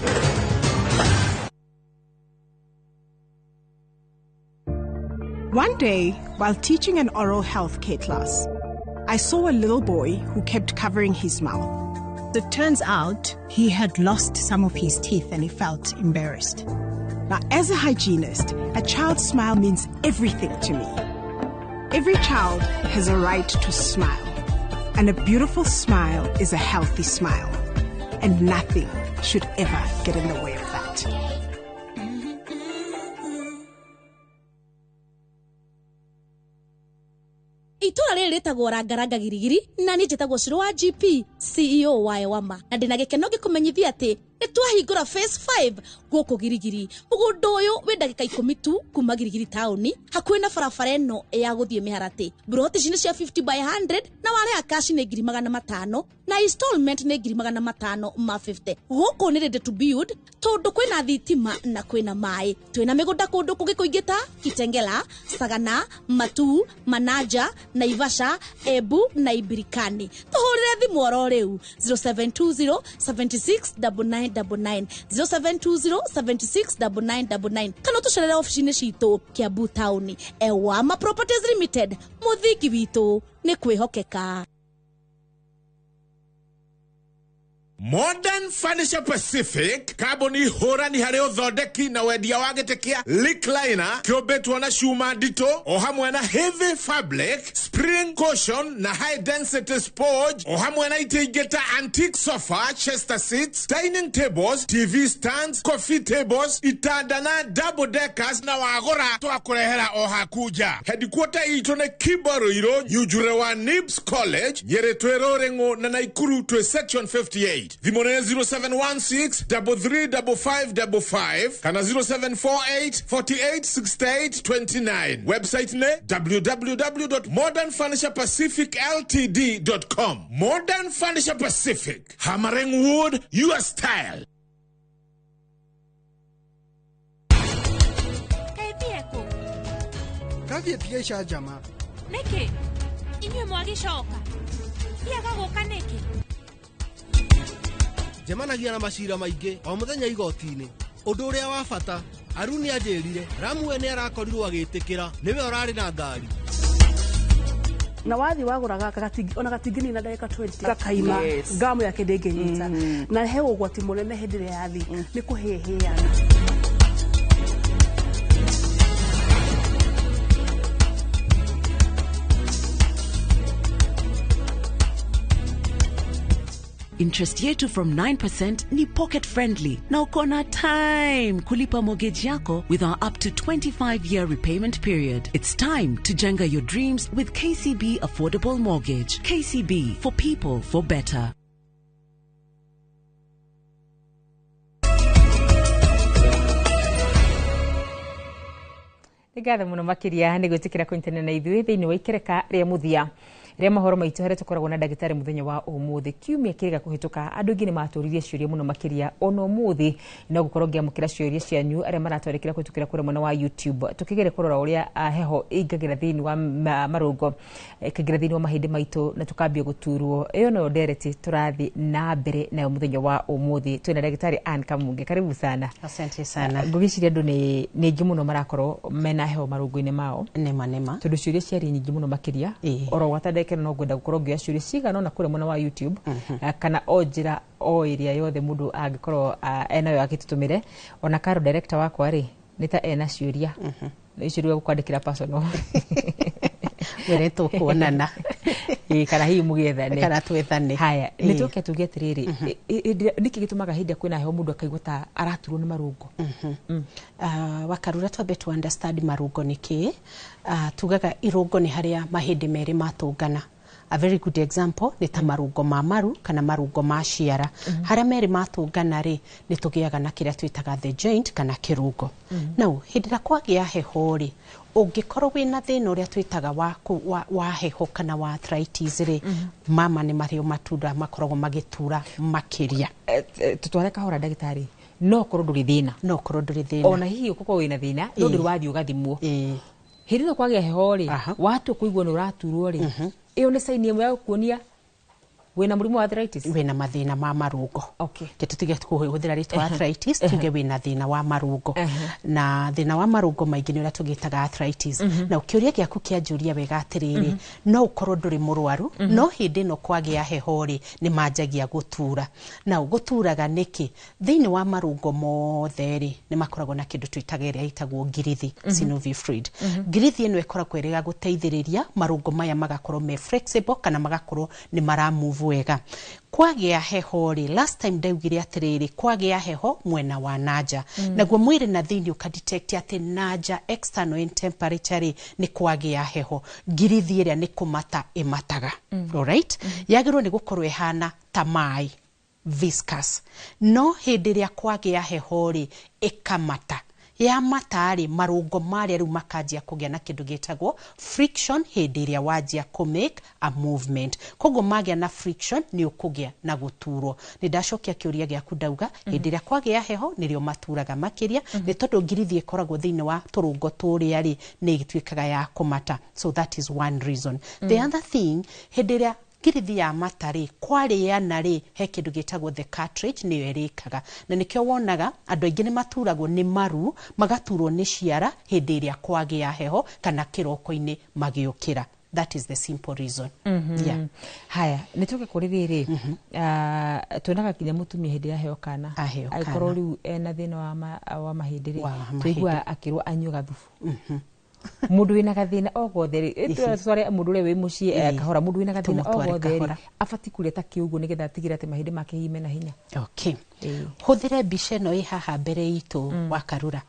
One day, while teaching an oral health care class, I saw a little boy who kept covering his mouth. It turns out he had lost some of his teeth and he felt embarrassed. Now, as a hygienist, a child's smile means everything to me. Every child has a right to smile, and a beautiful smile is a healthy smile, and nothing should ever get in the way of that. Itũra rĩrĩ rĩtagwo Rangaranga Girigiri na niĩ njĩtagwo Cũrũ wa GP CEO wa Ewama, na ndĩna gĩkeno ngĩkũmenyithia atĩ nĩ twahingũra phase 5 gũkũ Girigiri. Mũgũnda ũyũ wĩ ndagĩka 10 tu kuma Girigiri taũni, hakuhĩ na barabara ĩno ya gũthiĩ Mĩharatĩ. Mburoti ici nĩ cia 50 by 100 na warĩha cash nĩ 500,000 na installment nĩ 550,000. Gũkũ nĩ ready to build tondũ kwĩna thitima na kwĩna maĩ. Twĩna mĩgũnda kũndũ kũngĩ kũingĩ ta Kitengela, Sagana, Matuu, Manaja, Naivasha, Embu na Ibirikani. Tũhũrĩre thimũ oro rĩu 0720 76 9999, 0720 76 9999, kana ũtũcerere obici-inĩ citũ Kiambu taũni. Ewama Properties Limited, mũthingi witũ nĩ kwĩhokeka. Modern Furniture Pacific, kambuni hũrani harĩ ũthondeki na wendia wa gĩtĩ kĩa recliner kĩũmbĩtwo na cuma nditũ o hamwe na heavy fabric, spring cushion na high density sponge, o hamwe na itĩ ingĩ ta antique sofa, chester seats, dining tables, TV stands, coffee tables, itanda na double deckers, na wagũra twakũrehera o haku nja. Headquarter itũ nĩ Kibaruirũ, Nyunjure wa Nibs College, Nyĩrĩ twĩ Rũrĩng'ũ na Naikuru twĩ section 58. Thimũ nĩ 0716 335555 kana 0748 48 68 29. Website nĩ www.modernfurniturepacificltd.com. Modern Furniture Pacific, hammering wood, your style. Kathiĩ tiga icanjama. Nĩkĩ inyuĩ mwagĩcoka thiaga gũka nĩkĩ? Njemanagia na macira maingĩ o mũthenya igoti-inĩ. Ũndũ ũrĩa wa bata, Aruni anjĩrire Ramwe nĩ arakorirwo agĩtĩkĩra nĩwe ũrarĩ na ngari. Na wathi wagũra gaka ona gatingĩnina ndagĩka 20 gakaima. Yes. Ngamu yake ndĩngĩnyita na he ũgwati mũnene hĩndĩ ĩrĩa yathi nĩ kũhĩhĩana. Interest yetu from 9% ni pocket friendly na uko na time kulipa mortgage yako with our up to 25-year repayment period. It's time to jenga your dreams with KCB Affordable Mortgage. KCB, for people, for better. Nĩ ngatho mũno makĩria nĩ gwĩtĩkĩra kũnyitanĩra na ithuĩ thĩinĩ wa ikereka rĩa mũthia rĩa mahoro maitũ harĩa tũkoragwo na ndagĩtarĩ mũthenya wa ũmũthĩ. Kiumia kĩrĩa kũhĩtũka andũ aingĩ nĩ matũririe ciũria mũno makĩria, ona ũmũthĩ no gũkorwo ngĩamũkĩra ciũria cianyu arĩa maratwarĩkĩra kũhĩtũkĩra kũrĩa mwena wa YouTube, tũkĩgeria kũrora ũrĩa heho ĩingagĩra thĩinĩ wa marũngo, ĩkaingĩra thĩinĩ wa mahĩndĩ maitũ na tũkambia gũturwo. Ĩyo noyo ndereti tũrathiĩ na mbere nayo mũthenya wa ũmũthĩ. Twĩna ndagĩtarĩ Ann Kamunge, karibu sana. Asante sana. Ngũgĩciria andũ nĩ aingĩ mũno marakorwo mena heho marũngo-inĩ mao. Nĩma nĩma. Tondũ ciũria ciarĩ nyingĩ mũno makĩria. Oro gwata ndagĩka ĩno no ngwenda gũkorwo ngĩoya ciũria cigana ũna kũrĩa mwena wa YouTube, kana o njĩra o ĩrĩa yothe mũndũ angĩkorwo enayo agĩtũtũmĩre. Ona Karo director wakwa rĩ nĩ ta ena ciũria icio rĩu egũkwandĩkĩra personal. Wĩre tũkuonana. Kana hihi mũgĩethane. Kana twethane. Haya, nĩ tũke tuge atĩrĩrĩ, nĩkĩ gĩtũmaga hĩndĩ ĩrĩa kwĩna heho mũndũ akaigua ta araturwo nĩ marũngo? Wakarura twambe tu understand marũngo nĩ kĩĩ. Tugaga irũngo nĩ harĩa mahĩndĩ merĩ matũngana. A very good example nĩ ta marũngo ma maru kana marũngo ma ciara. Harĩa merĩ matũngana rĩ nĩ tũgĩaga na kĩrĩa twĩtaga the joint kana kĩrũngo. Now hĩndĩ ĩrĩa kwagĩa heho rĩ, ũngĩkorwo wĩna thĩna ũrĩa twĩtaga wa heho kana wa arthritis rĩ, mama nĩ marĩo matunda makoragwo magĩtura makĩria. Tũtware kahora ndagĩtarĩ, no korwo ndũrĩ thĩna. No korwo ndũrĩ thĩna. Ona hihi ũkorwo wĩna thĩna no ndũrĩ wathiĩ ũgathimwo. Hĩndĩ ĩno kwagĩa heho rĩ, watua kũigua nĩ ũraturwo rĩ, ĩyo nĩ sign ĩmwe ya gũkuonia Wĩna mũrimũ wa arthritis, wĩna mathĩna ma marũngo. Ke tũtige kũhũthĩra rĩtwa arthritis, tuge wĩna thĩna wa marũngo, na thĩna wa marũngo maingĩ nĩ ũrĩa tũgĩtaga arthritis. Na kĩũria gĩaku kĩanjũria wega atĩrĩrĩ, no ũkorwo ndũrĩ mũrwaru, no hĩndĩ ĩno kwagĩa heho rĩ, nĩ manjagia gũtura. Na gũturaga nĩkĩ? Thĩinĩ wa marũngo mothe rĩ, nĩ makoragwo na kĩndũ twĩtaga ĩrĩa ĩtagwo ngirithi, synovial fluid. Ngirithi ĩno ĩkoragwo ĩrĩ ya gũteithĩrĩria marũngo maya magakorwo me flexible kana magakorwo nĩ mara move wega. Kwagĩa heho rĩ, last time ndaugire atĩrĩrĩ, kwagĩa heho mwena wa nanja, naguo mwĩrĩ na thĩinĩ ũkadetect atĩ nanja external in temperature rĩ, nĩ kwagĩa heho, ngirithi ĩrĩa nĩ kũmata ĩmataga. Alright, yagĩrĩirwo nĩ gũkorwo ĩhana ta maĩ, viscous, no hĩndĩ ĩrĩa kwagĩa heho rĩ, ĩkamata. Yamata rĩ, marũngo marĩa rĩu makanjia kũgĩa na kĩndũ gĩtagwo friction hĩndĩ ĩrĩa wanjia kũ make a movement. Koguo magĩa na friction, nĩ ũkũgĩa na gũturwo. Nĩ ndacokia kĩũria gĩaku, ndauga hĩndĩ ĩrĩa kwagĩa heho nĩrĩo maturaga makĩria, nĩ tondũ ngirithi ĩkoragwo thĩinĩ wa tũrũngo tũrĩa rĩ, nĩ ĩtuĩkaga ya kũmata. So that is one reason. The other thing, hĩndĩ ĩrĩa ngirithi ya mata rĩ, kwarĩana rĩ, he kĩndũ gĩtagwo the cartilage, nĩyo ĩrĩkaga, na nĩkĩo wonaga andũ aingĩ nĩ maturagwo nĩ maru, magaturwo nĩ ciara hĩndĩ ĩrĩa kwagĩa heho kana kĩroko-inĩ magĩũkĩra. That is the simple reason. Yeah. Haya, nĩ tũke kũrĩ rĩrĩ, tuonaga nginya mũtumia hĩndĩ ĩrĩa aheo kana, Aheo angĩkorwo kana. Rĩu ena thĩna wa mahĩndĩ rĩ, Wa mahĩndĩ. tũiguaga akĩrwo anyue gathubu. Mũndũ wĩna gathĩna o gothe rĩ, tware mũndũ ũrĩa wĩ mũciĩ, kahora, mũndũ wĩna gathĩna o Tũmũtware gothe rĩ, kahora. abatiĩ kũrĩa ta kĩ ũguo nĩgetha atigĩre atĩ mahĩndĩ make hihi mena hinya? Okay, hũthĩre mbica ĩno ĩ haha mbere itũ, wa Karura.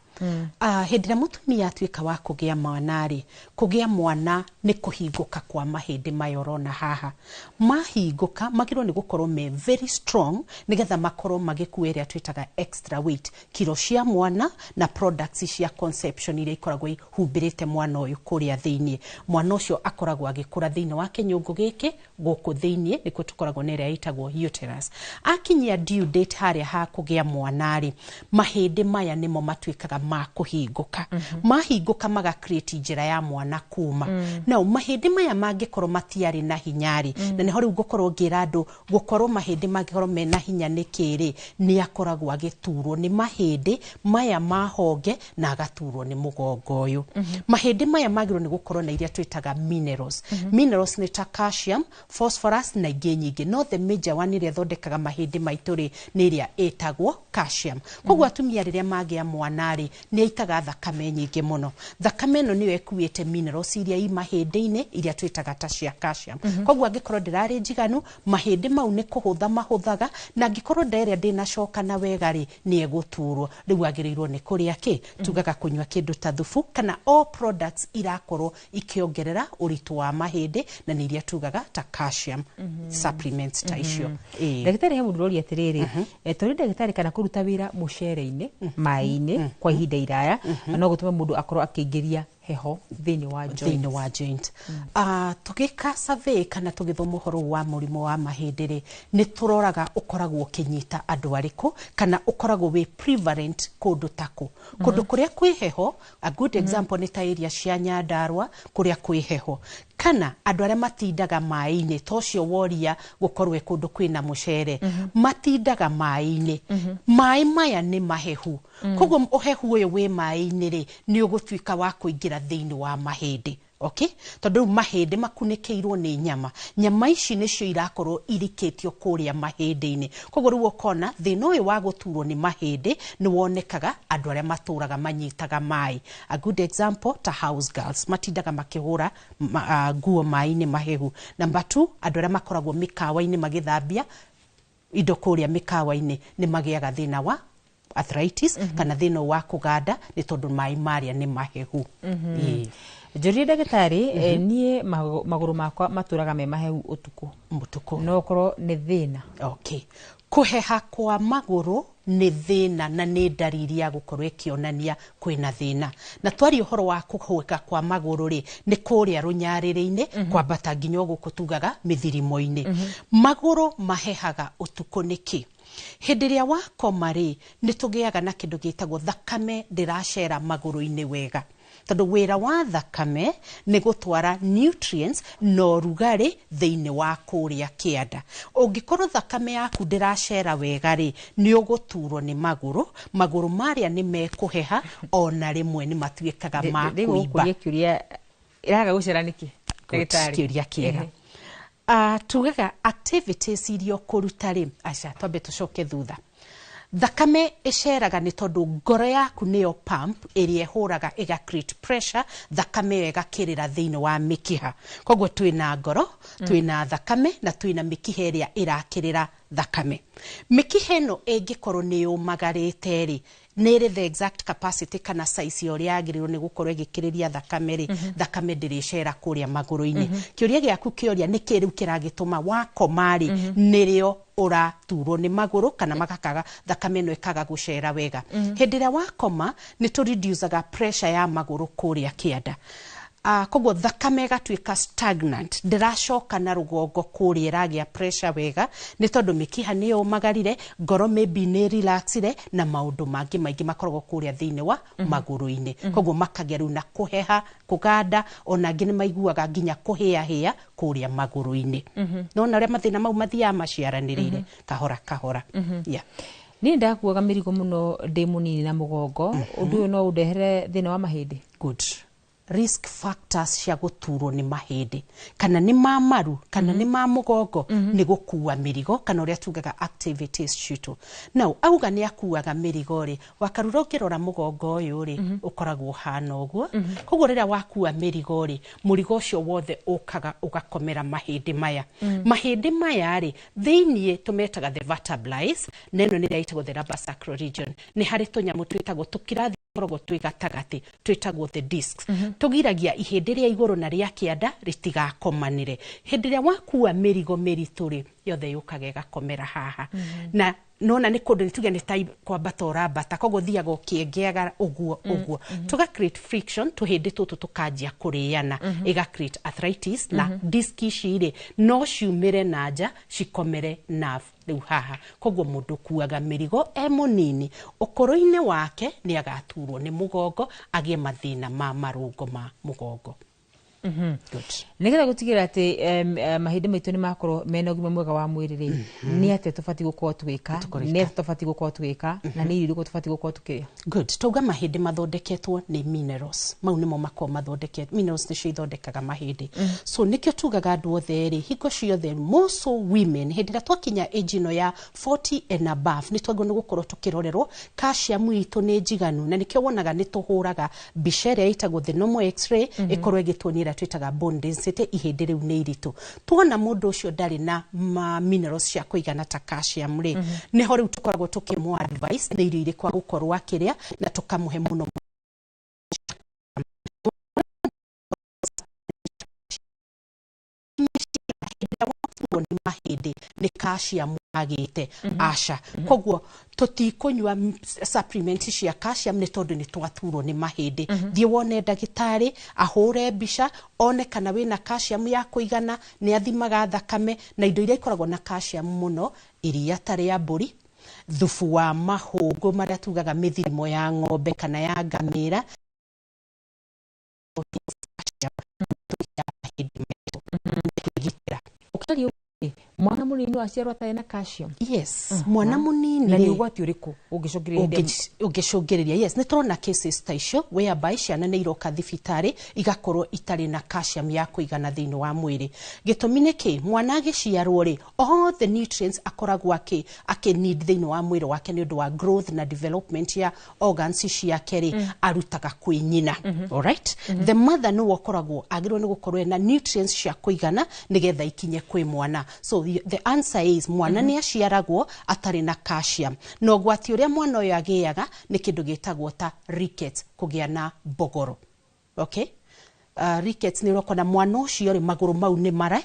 Hĩndĩ ĩrĩa mũtumia atuĩka wa kũgĩa mwana rĩ, kũgĩa mwana nĩ kũhingũka kwa mahĩndĩ maya ũrona haha. Mahingũka, magĩrĩirwo nĩ gũkorwo me very strong nĩgetha makorwo magĩkua ĩrĩa twĩtaga extra weight, kiro cia mwana na products cia conception iria ikoragwo ihumbĩrĩte mwana ũyũ kũrĩa thĩiniĩ. Mwana ũcio akoragwo agĩkũra thĩinĩ wa kĩnyũngũ gĩkĩ gũkũ thĩiniĩ, nĩkuo tũkoragwo na ĩrĩa ĩtagwo uterus. Akinyia due date harĩa ha kũgĩa mwana rĩ, mahĩndĩ maya nĩmo matuĩkaga ma kũhingũka. Mahingũka maga create njĩra ya mwana kuma. Now mahĩndĩ maya mangĩkorwo matiarĩ na hinya rĩ, na nĩho rĩu ngũkorwo ngĩra andũ gũkorwo mahĩndĩ mangĩkorwo mena hinya nĩkĩ rĩ, nĩ akoragwo agĩturwo nĩ mahĩndĩ maya ma honge na agaturwo nĩ mũgongo ũyũ. Mahĩndĩ maya magĩrĩirwo nĩ gũkorwo na iria twĩtaga minerals. Minerals nĩ ta calcium, phosphorus na ingĩ nyingĩ, no the major one ĩrĩa ĩthondekaga mahĩndĩ maitũ rĩ, nĩ ĩrĩa ĩtagwo calcium. Koguo atumia rĩrĩa magĩa mwana rĩ, nĩ aitaga thakame nyingĩ mũno. Thakame ĩno nĩyo ĩkuĩte minerals iria i mahĩndĩ-inĩ, iria twĩtaga ta cia calcium. Koguo angĩkorwo ndĩrarĩ njiganu, mahĩndĩ mau nĩ kũhũtha mahũthaga, na angĩkorwo nda ĩrĩa ndĩnacoka na wega rĩ, nĩ ĩgũturwo. Rĩu agĩrĩirwo nĩ kũrĩa kĩ? Tugaga kũnyua kĩndũ ta thubu kana all products irakorwo ikĩongerera ũritũ wa mahĩndĩ, na nĩ iria tugaga ta calcium supplements ta icio. Ĩĩ. Ndagĩtarĩ, he mũndũ ũroria atĩrĩrĩ, tũrĩ ndagĩtarĩ, kana kũruta wĩra mũcere-inĩ, maĩ-inĩ kwa ihinda iraya no gũtũme mũndũ akorwo akĩingĩria heho thĩinĩ wa joint? Thĩinĩ wa joint. Tũgĩka survey kana tũgĩthoma ũhoro wa mũrimũ wa mahĩndĩ rĩ, nĩ tũroraga ũkoragwo ũkĩnyita andũ arĩkũ kana ũkoragwo wĩ prevalent kũndũ ta kũ, kũndũ kũrĩa kwĩ heho. A good example nĩ ta area cia Nyandarua kũrĩa kwĩ heho, kana andũ arĩa matindaga maĩ-inĩ, ta ũcio woria gũkorwo ĩ kũndũ kwĩna mũcere, matindaga maĩ-inĩ. Maĩ maya nĩ mahehu, koguo ũhehu ũyũ wĩ maĩ-inĩ rĩ, nĩ ũgũtuĩka wa kũingĩra thĩinĩ wa mahĩndĩ. Okay, tondũ rĩu mahĩndĩ makunĩkĩirwo nĩ nyama. Nyama ici nĩcio irakorwo irikĩtio kũrĩa mahĩndĩ-inĩ. Koguo rĩu ũkona thĩna ũyũ wa gũturwo nĩ mahĩndĩ nĩ wonekaga andũ arĩa matũraga manyitaga maĩ. A good example ta house girls, matindaga makĩhũra nguo maĩ-inĩ mahehu. Number two, andũ arĩa makoragwo mĩkawa-inĩ magĩthambia indo kũrĩa mĩkawa-inĩ nĩ magĩaga thĩna wa arthritis kana thĩna wa kũganda, nĩ tondũ maĩ marĩa nĩ mahehu. Ĩĩ. Njũrie ndagĩtarĩ, niĩ magũrũ makwa matũraga me mahehu ũtukũ. Ũtukũ. No ũkorwo nĩ thĩna? Okay, kũheha kwa magũrũ nĩ thĩna na nĩ ndariri ya gũkorwo ĩkĩonania kwĩna thĩna. Na twaria ũhoro wa kũhũĩka kwa magũrũ rĩ, nĩ kũrĩa rũnyarĩrĩ-inĩ kwambata nginya gũkũ tugaga mĩthirimo-inĩ. Magũrũ mahehaga ũtukũ nĩkĩ? Hĩndĩ ĩrĩa wakoma rĩ, nĩ tũgĩaga na kĩndũ gĩtagwo thakame ndĩracera magũrũ-inĩ wega. Tondũ wĩra wa thakame nĩ gũtwara nutrients na ũrugarĩ thĩinĩ wa kũrĩa kĩanda. Ũngĩkorwo thakame yaku ndĩracera wega rĩ, nĩ ũgũturwo nĩ magũrũ, magũrũ marĩa nĩ mekũheha, ona rĩmwe nĩ matuĩkaga ma Rĩu kũimba. gũkũria kĩũria, ĩraga gũcera nĩkĩ, ndagĩtarĩ? Kĩũria kĩega. Tugaga activities iria ũkũruta rĩ, aca twambe tũcoke thutha. Thakame ĩceraga nĩ tondũ ngoro yaku nĩyo pump ĩrĩa ĩhũraga ĩga create pressure, thakame ĩyo ĩgakĩrĩra thĩinĩ wa mĩkiha. Koguo twĩna ngoro, twĩna thakame na twĩna mĩkiha ĩrĩa ĩrakĩrĩra thakame. Mĩkiha ĩno ĩngĩkorwo nĩ yũmagarĩte rĩ, nĩ ĩrĩ the exact capacity kana size ya ũrĩa yagĩrĩirwo nĩ gũkorwo ĩgĩkĩrĩria thakame rĩ, thakame ndĩrĩcera kũrĩa magũrũ-inĩ. Kĩũria gĩaku kĩoria nĩ kĩ rĩu kĩragĩtũma wakoma rĩ, nĩrĩo ũraturwo nĩ magũrũ kana magakaga thakame ĩno ĩkaga gũcera wega. Hĩndĩ ĩrĩa wakoma nĩ tũ reducaga pressure ya magũrũ kũrĩa kĩanda. Koguo thakame ĩgatuĩka stagnant, ndĩracoka na rũgongo kũrĩa ĩragĩa pressure wega, nĩ tondũ mĩkiha nĩ yũmagarire, ngoro maybe nĩ relaxire, na maũndũ mangĩ maingĩ makoragwo kũrĩa thĩinĩ wa magũrũ-inĩ. Koguo makagĩa rĩu na kũheha, kũganda, ona angĩ nĩ maiguaga nginya kũhĩahĩa kũrĩa magũrũ-inĩ. Nona ũrĩa mathĩna mau mathiaga maciaranĩrĩire kahora kahora. Yeah. Niĩ ndakuaga mĩrigo mũno ndĩ mũnini na mũgongo. Ũndũ ũyũ no ũndehere thĩna wa mahĩndĩ? Good. Risk factors cia gũturwo nĩ mahĩndĩ, kana nĩ ma maru kana nĩ ma mũgongo, nĩ gũkua mĩrigo kana ũrĩa tugaga activities citũ. Now auga nĩ akuaga mĩrigo rĩ, Wakarura, ũngĩrora mũgongo ũyũ rĩ, ũkoragwo ũhana ũguo. Koguo rĩrĩa wakua mĩrigo rĩ, mũrigo ũcio wothe ũkaga ũgakomera mahĩndĩ maya. Mahĩndĩ maya rĩ, thĩiniĩ tũmetaga the vertebrae, na ĩno nĩ ĩrĩa ĩtagwo the lumbar sacral region. Nĩ harĩ tũnyamũ twĩtagwo tũkirathi tũkoragwo twĩ gatagatĩ twĩtagwo the discs. Tũgiragia ihĩndĩ rĩa igũrũ na rĩa kĩanda rĩtigakomanĩre. Hĩndĩ ĩrĩa wakua mĩrigo mĩritũ rĩ, yothe yũkaga ĩgakomera haha. Na nona nĩ kũndũ nĩ tuge nĩ ta kwambata ũrambata, koguo thiaga ũkĩengeaga ũguo ũguo, tũga create friction, tũhĩndĩ tũtũ tũkanjia kũrĩana, ĩga create arthritis. Na disc ici rĩ, no ciumĩre na nja cikomere nerve rĩu haha. Koguo mũndũ ũkuaga mĩrigo e mũnini, ũkũrũ-inĩ wake nĩ agaturwo nĩ mũgongo, agĩe mathĩna ma marũngo ma mũgongo. Good. Nĩgetha gũtigĩrĩra atĩ mahĩndĩ maitũ nĩ makorwo mena ũgima mwega wa mwĩrĩ rĩ, nĩ atĩa tũbatiĩ gũkorwo tũgĩka? Nĩ atĩa tũbatiĩ gũkorwo tũgĩka, na nĩ irio irĩkũ tũbatiĩ gũkorwo tũkĩrĩa? Good. Tauga mahĩndĩ mathondeketwo nĩ minerals. Mau nĩmo makoragwo mathondeketwo, minerals nĩcio ithondekaga mahĩndĩ. So nĩkĩo tugaga andũ othe rĩ, hingo ciothe, more so women, hĩndĩ ĩrĩa twakinya age ĩno ya 40 and above, nĩ twagĩrĩirwo nĩ gũkorwo tũkĩrorerwo calcium itũ nĩ njiganu. Na nĩkĩo wonaga nĩ tũhũraga mbica ĩrĩa ĩtagwo the normal x-ray, ĩkorwo ĩgĩtuonia ĩrĩa twĩtaga bone density, ihĩndĩ rĩu nĩ iritũ. Tuona mũndũ ũcio ndarĩ na ma minerals cia kũigana ta calcium rĩ, nĩho rĩu tũkoragwo tũkĩmũ advice nĩ irio irĩkũ agũkorwo akĩrĩa, na tũkamũhe mũno waturwo nĩ mahĩndĩ nĩ calcium agĩte. Aca, koguo tũtikũnyua supplement cia calcium nĩ tondũ nĩ twaturwo nĩ mahĩndĩ. Thiĩ wone ndagĩtarĩ ahũre mbica one kana wĩna calcium ya kũigana. Nĩ athimaga thakame, na indo iria ikoragwo na calcium mũno, iria ta rĩa mbũri, thubu wa mahũngũ marĩa tugaga mĩthirimo ya ng'ombe kana ya ngamĩra, mahĩndĩ maitũ kwĩgitĩra. Ũkĩaria ũguo rĩ, mwana mũnini no aciarwo atarĩ na calcium? Yes, mwana mũnini Na nĩ rĩ, ũgwati ũrĩkũ ũngĩcũngĩrĩria hĩndĩ Ũngĩcũngĩrĩria, yes, nĩ tũrona cases ta icio whereby ciana nĩ iroka thibitarĩ igakorwo itarĩ na calcium ya kũigana thĩinĩ wa mwĩrĩ. Gĩtũmi nĩ kĩ? Mwana agĩciarwo rĩ, all the nutrients akoragwo akĩ need thĩinĩ wa mwĩrĩ wake nĩ ũndũ wa growth na development ya organs ciake rĩ, arutaga kwĩ nyina. Alright? The mother nĩwe ũkoragwo agĩrĩirwo nĩ gũkorwo ena nutrients cia kũigana nĩgetha ikinye kwĩ mwana. So the answer is mwana nĩ aciaragwo atarĩ na calcium, na ũgwati ũrĩa mwana ũyũ agĩaga nĩ kĩndũ gĩtagwo ta rickets, kũgĩa na mbogoro. Okay, rickets nĩ ũrokona mwana ũcio rĩ, magũrũ mau nĩ mara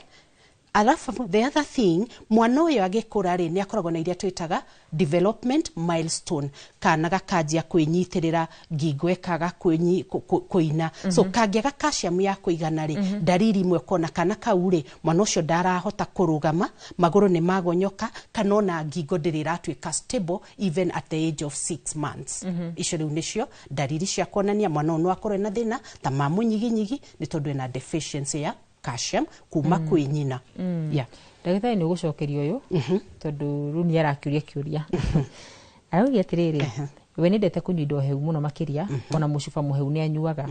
Alafu the other thing, mwana ũyũ agĩkũra rĩ, nĩ akoragwo na iria twĩtaga development milestone. Kana gakanjia kwĩnyitĩrĩra ngingo, ĩkaga kũina. So kangĩaga calcium ya kũigana rĩ, ndariri imwe ũkona kana kau rĩ, mwana ũcio ndarahota kũrũgama, magũrũ nĩ magonyoka, kana ona ngingo ndĩrĩ ĩratuĩka stable even at the age of 6 months. Icio rĩu nĩcio ndariri cia kuonania mwana ũyũ no akorwo ena thĩna ta ma mũnyiginyigi, nĩ tondũ ena deficiency ya calcium kuma kwĩ nyina. Yeah. Ndagĩtarĩ, nĩ ũgũcokeria ũyũ tondũ rĩu nĩ arakĩũria kĩũria. Araugia atĩrĩrĩ, we nĩndete kũnyua indo hehu mũno makĩria, ona mũcuba mũhehu nĩ anyuaga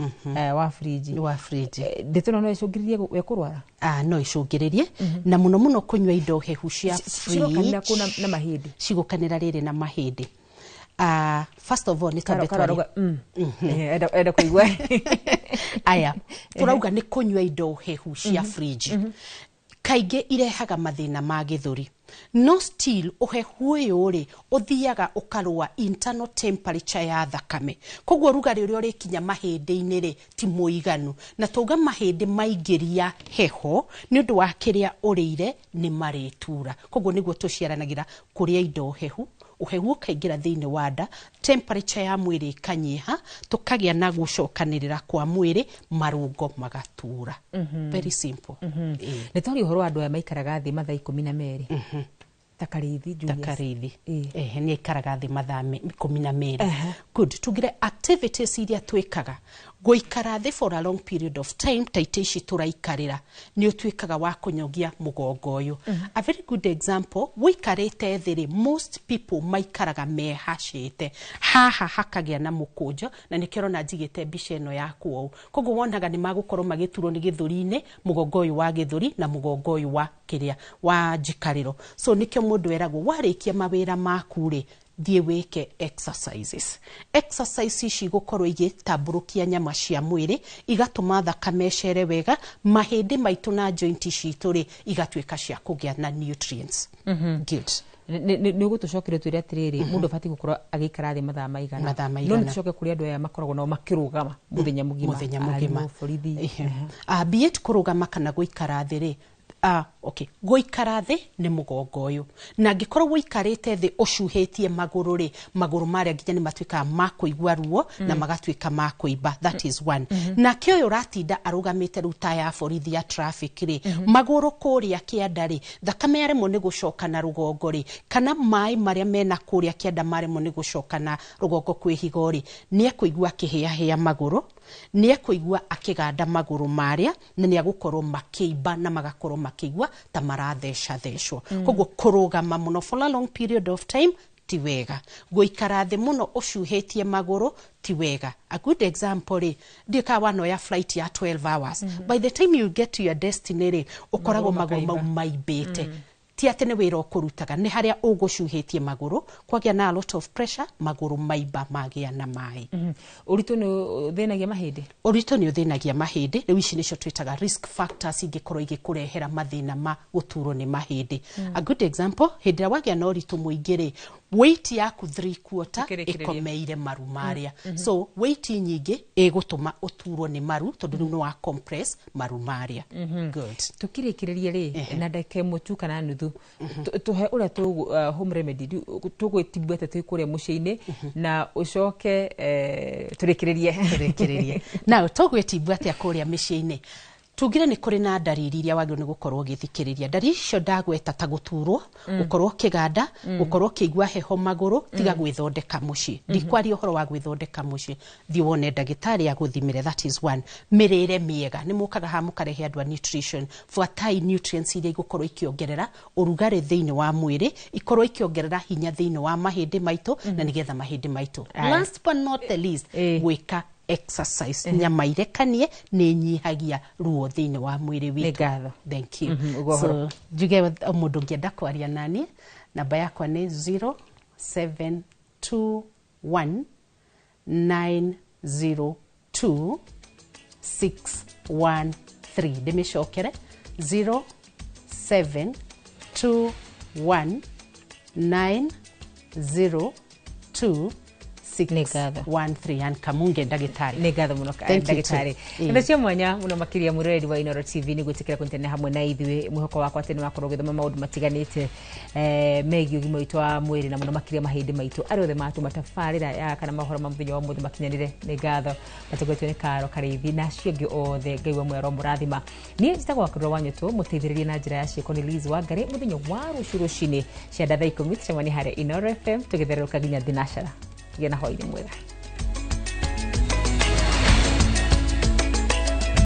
wa fridge. Wa fridge. Ndeto ĩno no ĩcũngĩrĩrie we kũrwara? Ah, no icũngĩrĩrie, na mũno mũno kũnyua indo hehu cia Cirokanĩra fridge. kũ na mahĩndĩ? Cigũkanĩra rĩrĩ na mahĩndĩ. First of all, nĩ twambe Karauga, twarie enda kũigua. Aya, tũrauga nĩ kũnyua indo hehu cia fridge kaingĩ irehaga mathĩna ma gĩthũri, no still ũhehu ũyũ rĩ, ũthiaga ũkarũa internal temperature ya thakame, koguo rugarĩ ũrĩa ũrĩkinya mahĩndĩ-inĩ rĩ, ti mũiganu. Na tauga mahĩndĩ maingĩria heho nĩ ũndũ wa kĩrĩa ũrĩire, nĩ marĩtura. Koguo nĩguo tũciaranagĩra kũrĩa indo hehu, ũhehu ũkaingĩra thĩinĩ wa nda, temperature ya mwĩrĩ ĩkanyiha, tũkagĩa na gũcokanĩrĩra kwa mwĩrĩ, marũngo magatura. Very simple. Ĩĩ. Nĩ twaria ũhoro wa andũ aya maikaraga thĩ mathaa 12 ta Karĩithi Ta Julius. Karĩithi. Ehe, nĩ aikaraga thĩ mathaa 12. Good. Tugire activities iria twĩkaga, gũikara thĩ for a long period of time ta itĩ ici tũraikarĩra, nĩ ũtuĩkaga wa kũnyogia mũgongo ũyũ. A very good example, wĩikarĩte thĩ rĩ, most people maikaraga mehacĩte haha, hakagĩa na mũkũnjo, na nĩkĩo ũrona njigĩte mbica ĩno yaku ũũ. Koguo wonaga nĩ magũkorwo magĩturwo nĩ gĩthũri-inĩ, mũgongo ũyũ wa gĩthũri na mũgongo ũyũ wa kĩrĩa wa njikarĩro. So nĩkĩo mũndũ eragwo warĩkia mawĩra maku rĩ, thiĩ wĩke exercises. Exercise ici igũkorwo igĩtambũrũkia nyama cia mwĩrĩ, igatũma thakame ĩcere wega, mahĩndĩ maitũ na joint citũ rĩ, igatuĩka cia kũgĩa na nutrients. Good. Nĩ ũgũtũcokeria twĩre atĩrĩrĩ, mũndũ abatiĩ gũkorwo agĩikara thĩ mathaa maigana? Mathaa No maigana? nĩ tũcoke kũrĩ andũ aya makoragwo nao makĩrũgama mũthenya mũgima. Mũthenya mũgima. Arimũ, borithi. Ehe. Be it kũrũgama kana gũikara thĩ rĩ, okay, gũikara thĩ nĩ mũgongo ũyũ, na angĩkorwo ũikarĩte thĩ ũcuhĩtie magũrũ rĩ, magũrũ marĩa nginya nĩ matuĩkaga ma kũigua ruo na magatuĩka ma kũimba. That is one. Nake ũyũ ũratinda arũgamĩte rĩu ta ya borithi ya traffic rĩ, magũrũ kũrĩa kĩanda rĩ, thakame yaremwo nĩ gũcoka na rũgongo rĩ, kana maĩ marĩa mena kũrĩa kĩanda maremwo nĩ gũcoka na rũgongo kwĩ higo rĩ, nĩ ekũigua akĩhĩahĩa magũrũ, nĩ ekũigua akĩganda magũrũ marĩa, na nĩ agũkorwo makĩimba na magakorwo makĩigua ta marathecathecwo. Koguo kũrũgama mũno for a long period of time ti wega, gũikara thĩ mũno ũcuhĩtie magũrũ ti wega. A good example rĩ, ndiũ kana wanoya flight ya 12 hours, by the time you get to your destiny rĩ, ũkoragwo magũrũ mau maimbĩte. Ti atĩ nĩ wĩra ũkũrutaga, nĩ harĩa ũgũcuhĩtie magũrũ, kwagĩa na a lot of pressure, magũrũ maimba, magĩa na maĩ. Ũritũ nĩ ũthĩnagia mahĩndĩ? Ũritũ nĩ ũthĩnagia mahĩndĩ. Rĩu ici nĩcio twĩtaga risk factors ingĩkorwo igĩkũrehera mathĩna ma gũturwo nĩ mahĩndĩ. A good example, hĩndĩ ĩrĩa wagĩa na ũritũ mũingĩ rĩ, weight yaku three quarter Ĩkĩrĩkĩrĩria. ĩkomeire maru marĩa. So weight nyingĩ ĩgũtũma ũturwo nĩ maru, tondũ rĩu nĩ wa compress maru marĩa. Good. Tukĩrĩkĩrĩria rĩ, na ndagĩka ĩmwe tu kana nuthu, tũhe ũrĩa home remedy tũgwĩtibua atĩa twĩ kũrĩa mũciĩ-inĩ, na ũcoke tũrĩkĩrĩrie. Tũrĩkĩrĩrie. Now, tũgwĩtimbua atĩa kũrĩa mĩciĩ-inĩ? Tugire nĩ kũrĩ na ndariri iria wagĩrĩirwo nĩ gũkorwo ũgĩthikĩrĩria. Ndariri icio ndagweta ta gũturwo, gũkorwo ũkĩganda, gũkorwo ũkĩigua heho magũrũ, tiga gwĩthondeka mũciĩ. Ndikwaria ũhoro wa gwĩthondeka mũciĩ, thiĩ wone ndagĩtarĩ agũthimĩre. That is one. Mĩrĩre mĩega, nĩ mũkaga haha mũkarehe andũ a nutrition. Buatai nutrients iria igũkorwo ikĩongerera ũrugarĩ thĩinĩ wa mwĩrĩ, ikorwo ikĩongerera hinya thĩinĩ wa mahĩndĩ maitũ, na nĩgetha mahĩndĩ maitũ. Aye. Last but not the least, gwĩka exercise, nyama irekanie, nĩ nyihagia ruo thĩinĩ wa mwĩrĩ witũ. Nĩ ngatho. Thank you. Ũguo So ũhoro. njuge mũndũ ũngĩenda kwaria nani, namba yakwa nĩ 0721 902 613. Ndĩmĩcokere, 0721 902 613 Ann Kamunge ndagĩtarĩ. Nĩ ngatho mũno, Thank you too. ndagĩtarĩ. Ndeto cia mwanya mũno makĩria, mwĩroreri wa Inooro TV, nĩ gwĩtĩkĩra kũnyitanĩra hamwe na ithuĩ. Mwĩhoko wakwa atĩ nĩ wakorwo ũgĩthoma maũndũ matiganĩte megiĩ ũgima witũ wa mwĩrĩ na mũno makĩria mahĩndĩ maitũ. Arĩa othe matũma tabarĩra ya kana mohoro ma mũthenya wa ũmũthĩ makinyanĩre, nĩ ngatho. Matongoretio nĩ Karo Karĩithi na acio angĩ othe, Ngai wa mwero mũrathima. Niĩ njĩtagwo Wakũrũra wa Nyũtũ, mũteithĩrĩria na njĩra ya ciĩko nĩ Liz Wangari. Mũthenya wa rũciũ rũcinĩ cia thaa 10 tũcemanie harĩa Inooro FM tũgĩthererũka nginya thinacara. Tũgĩe na hwaĩ-inĩ mwega.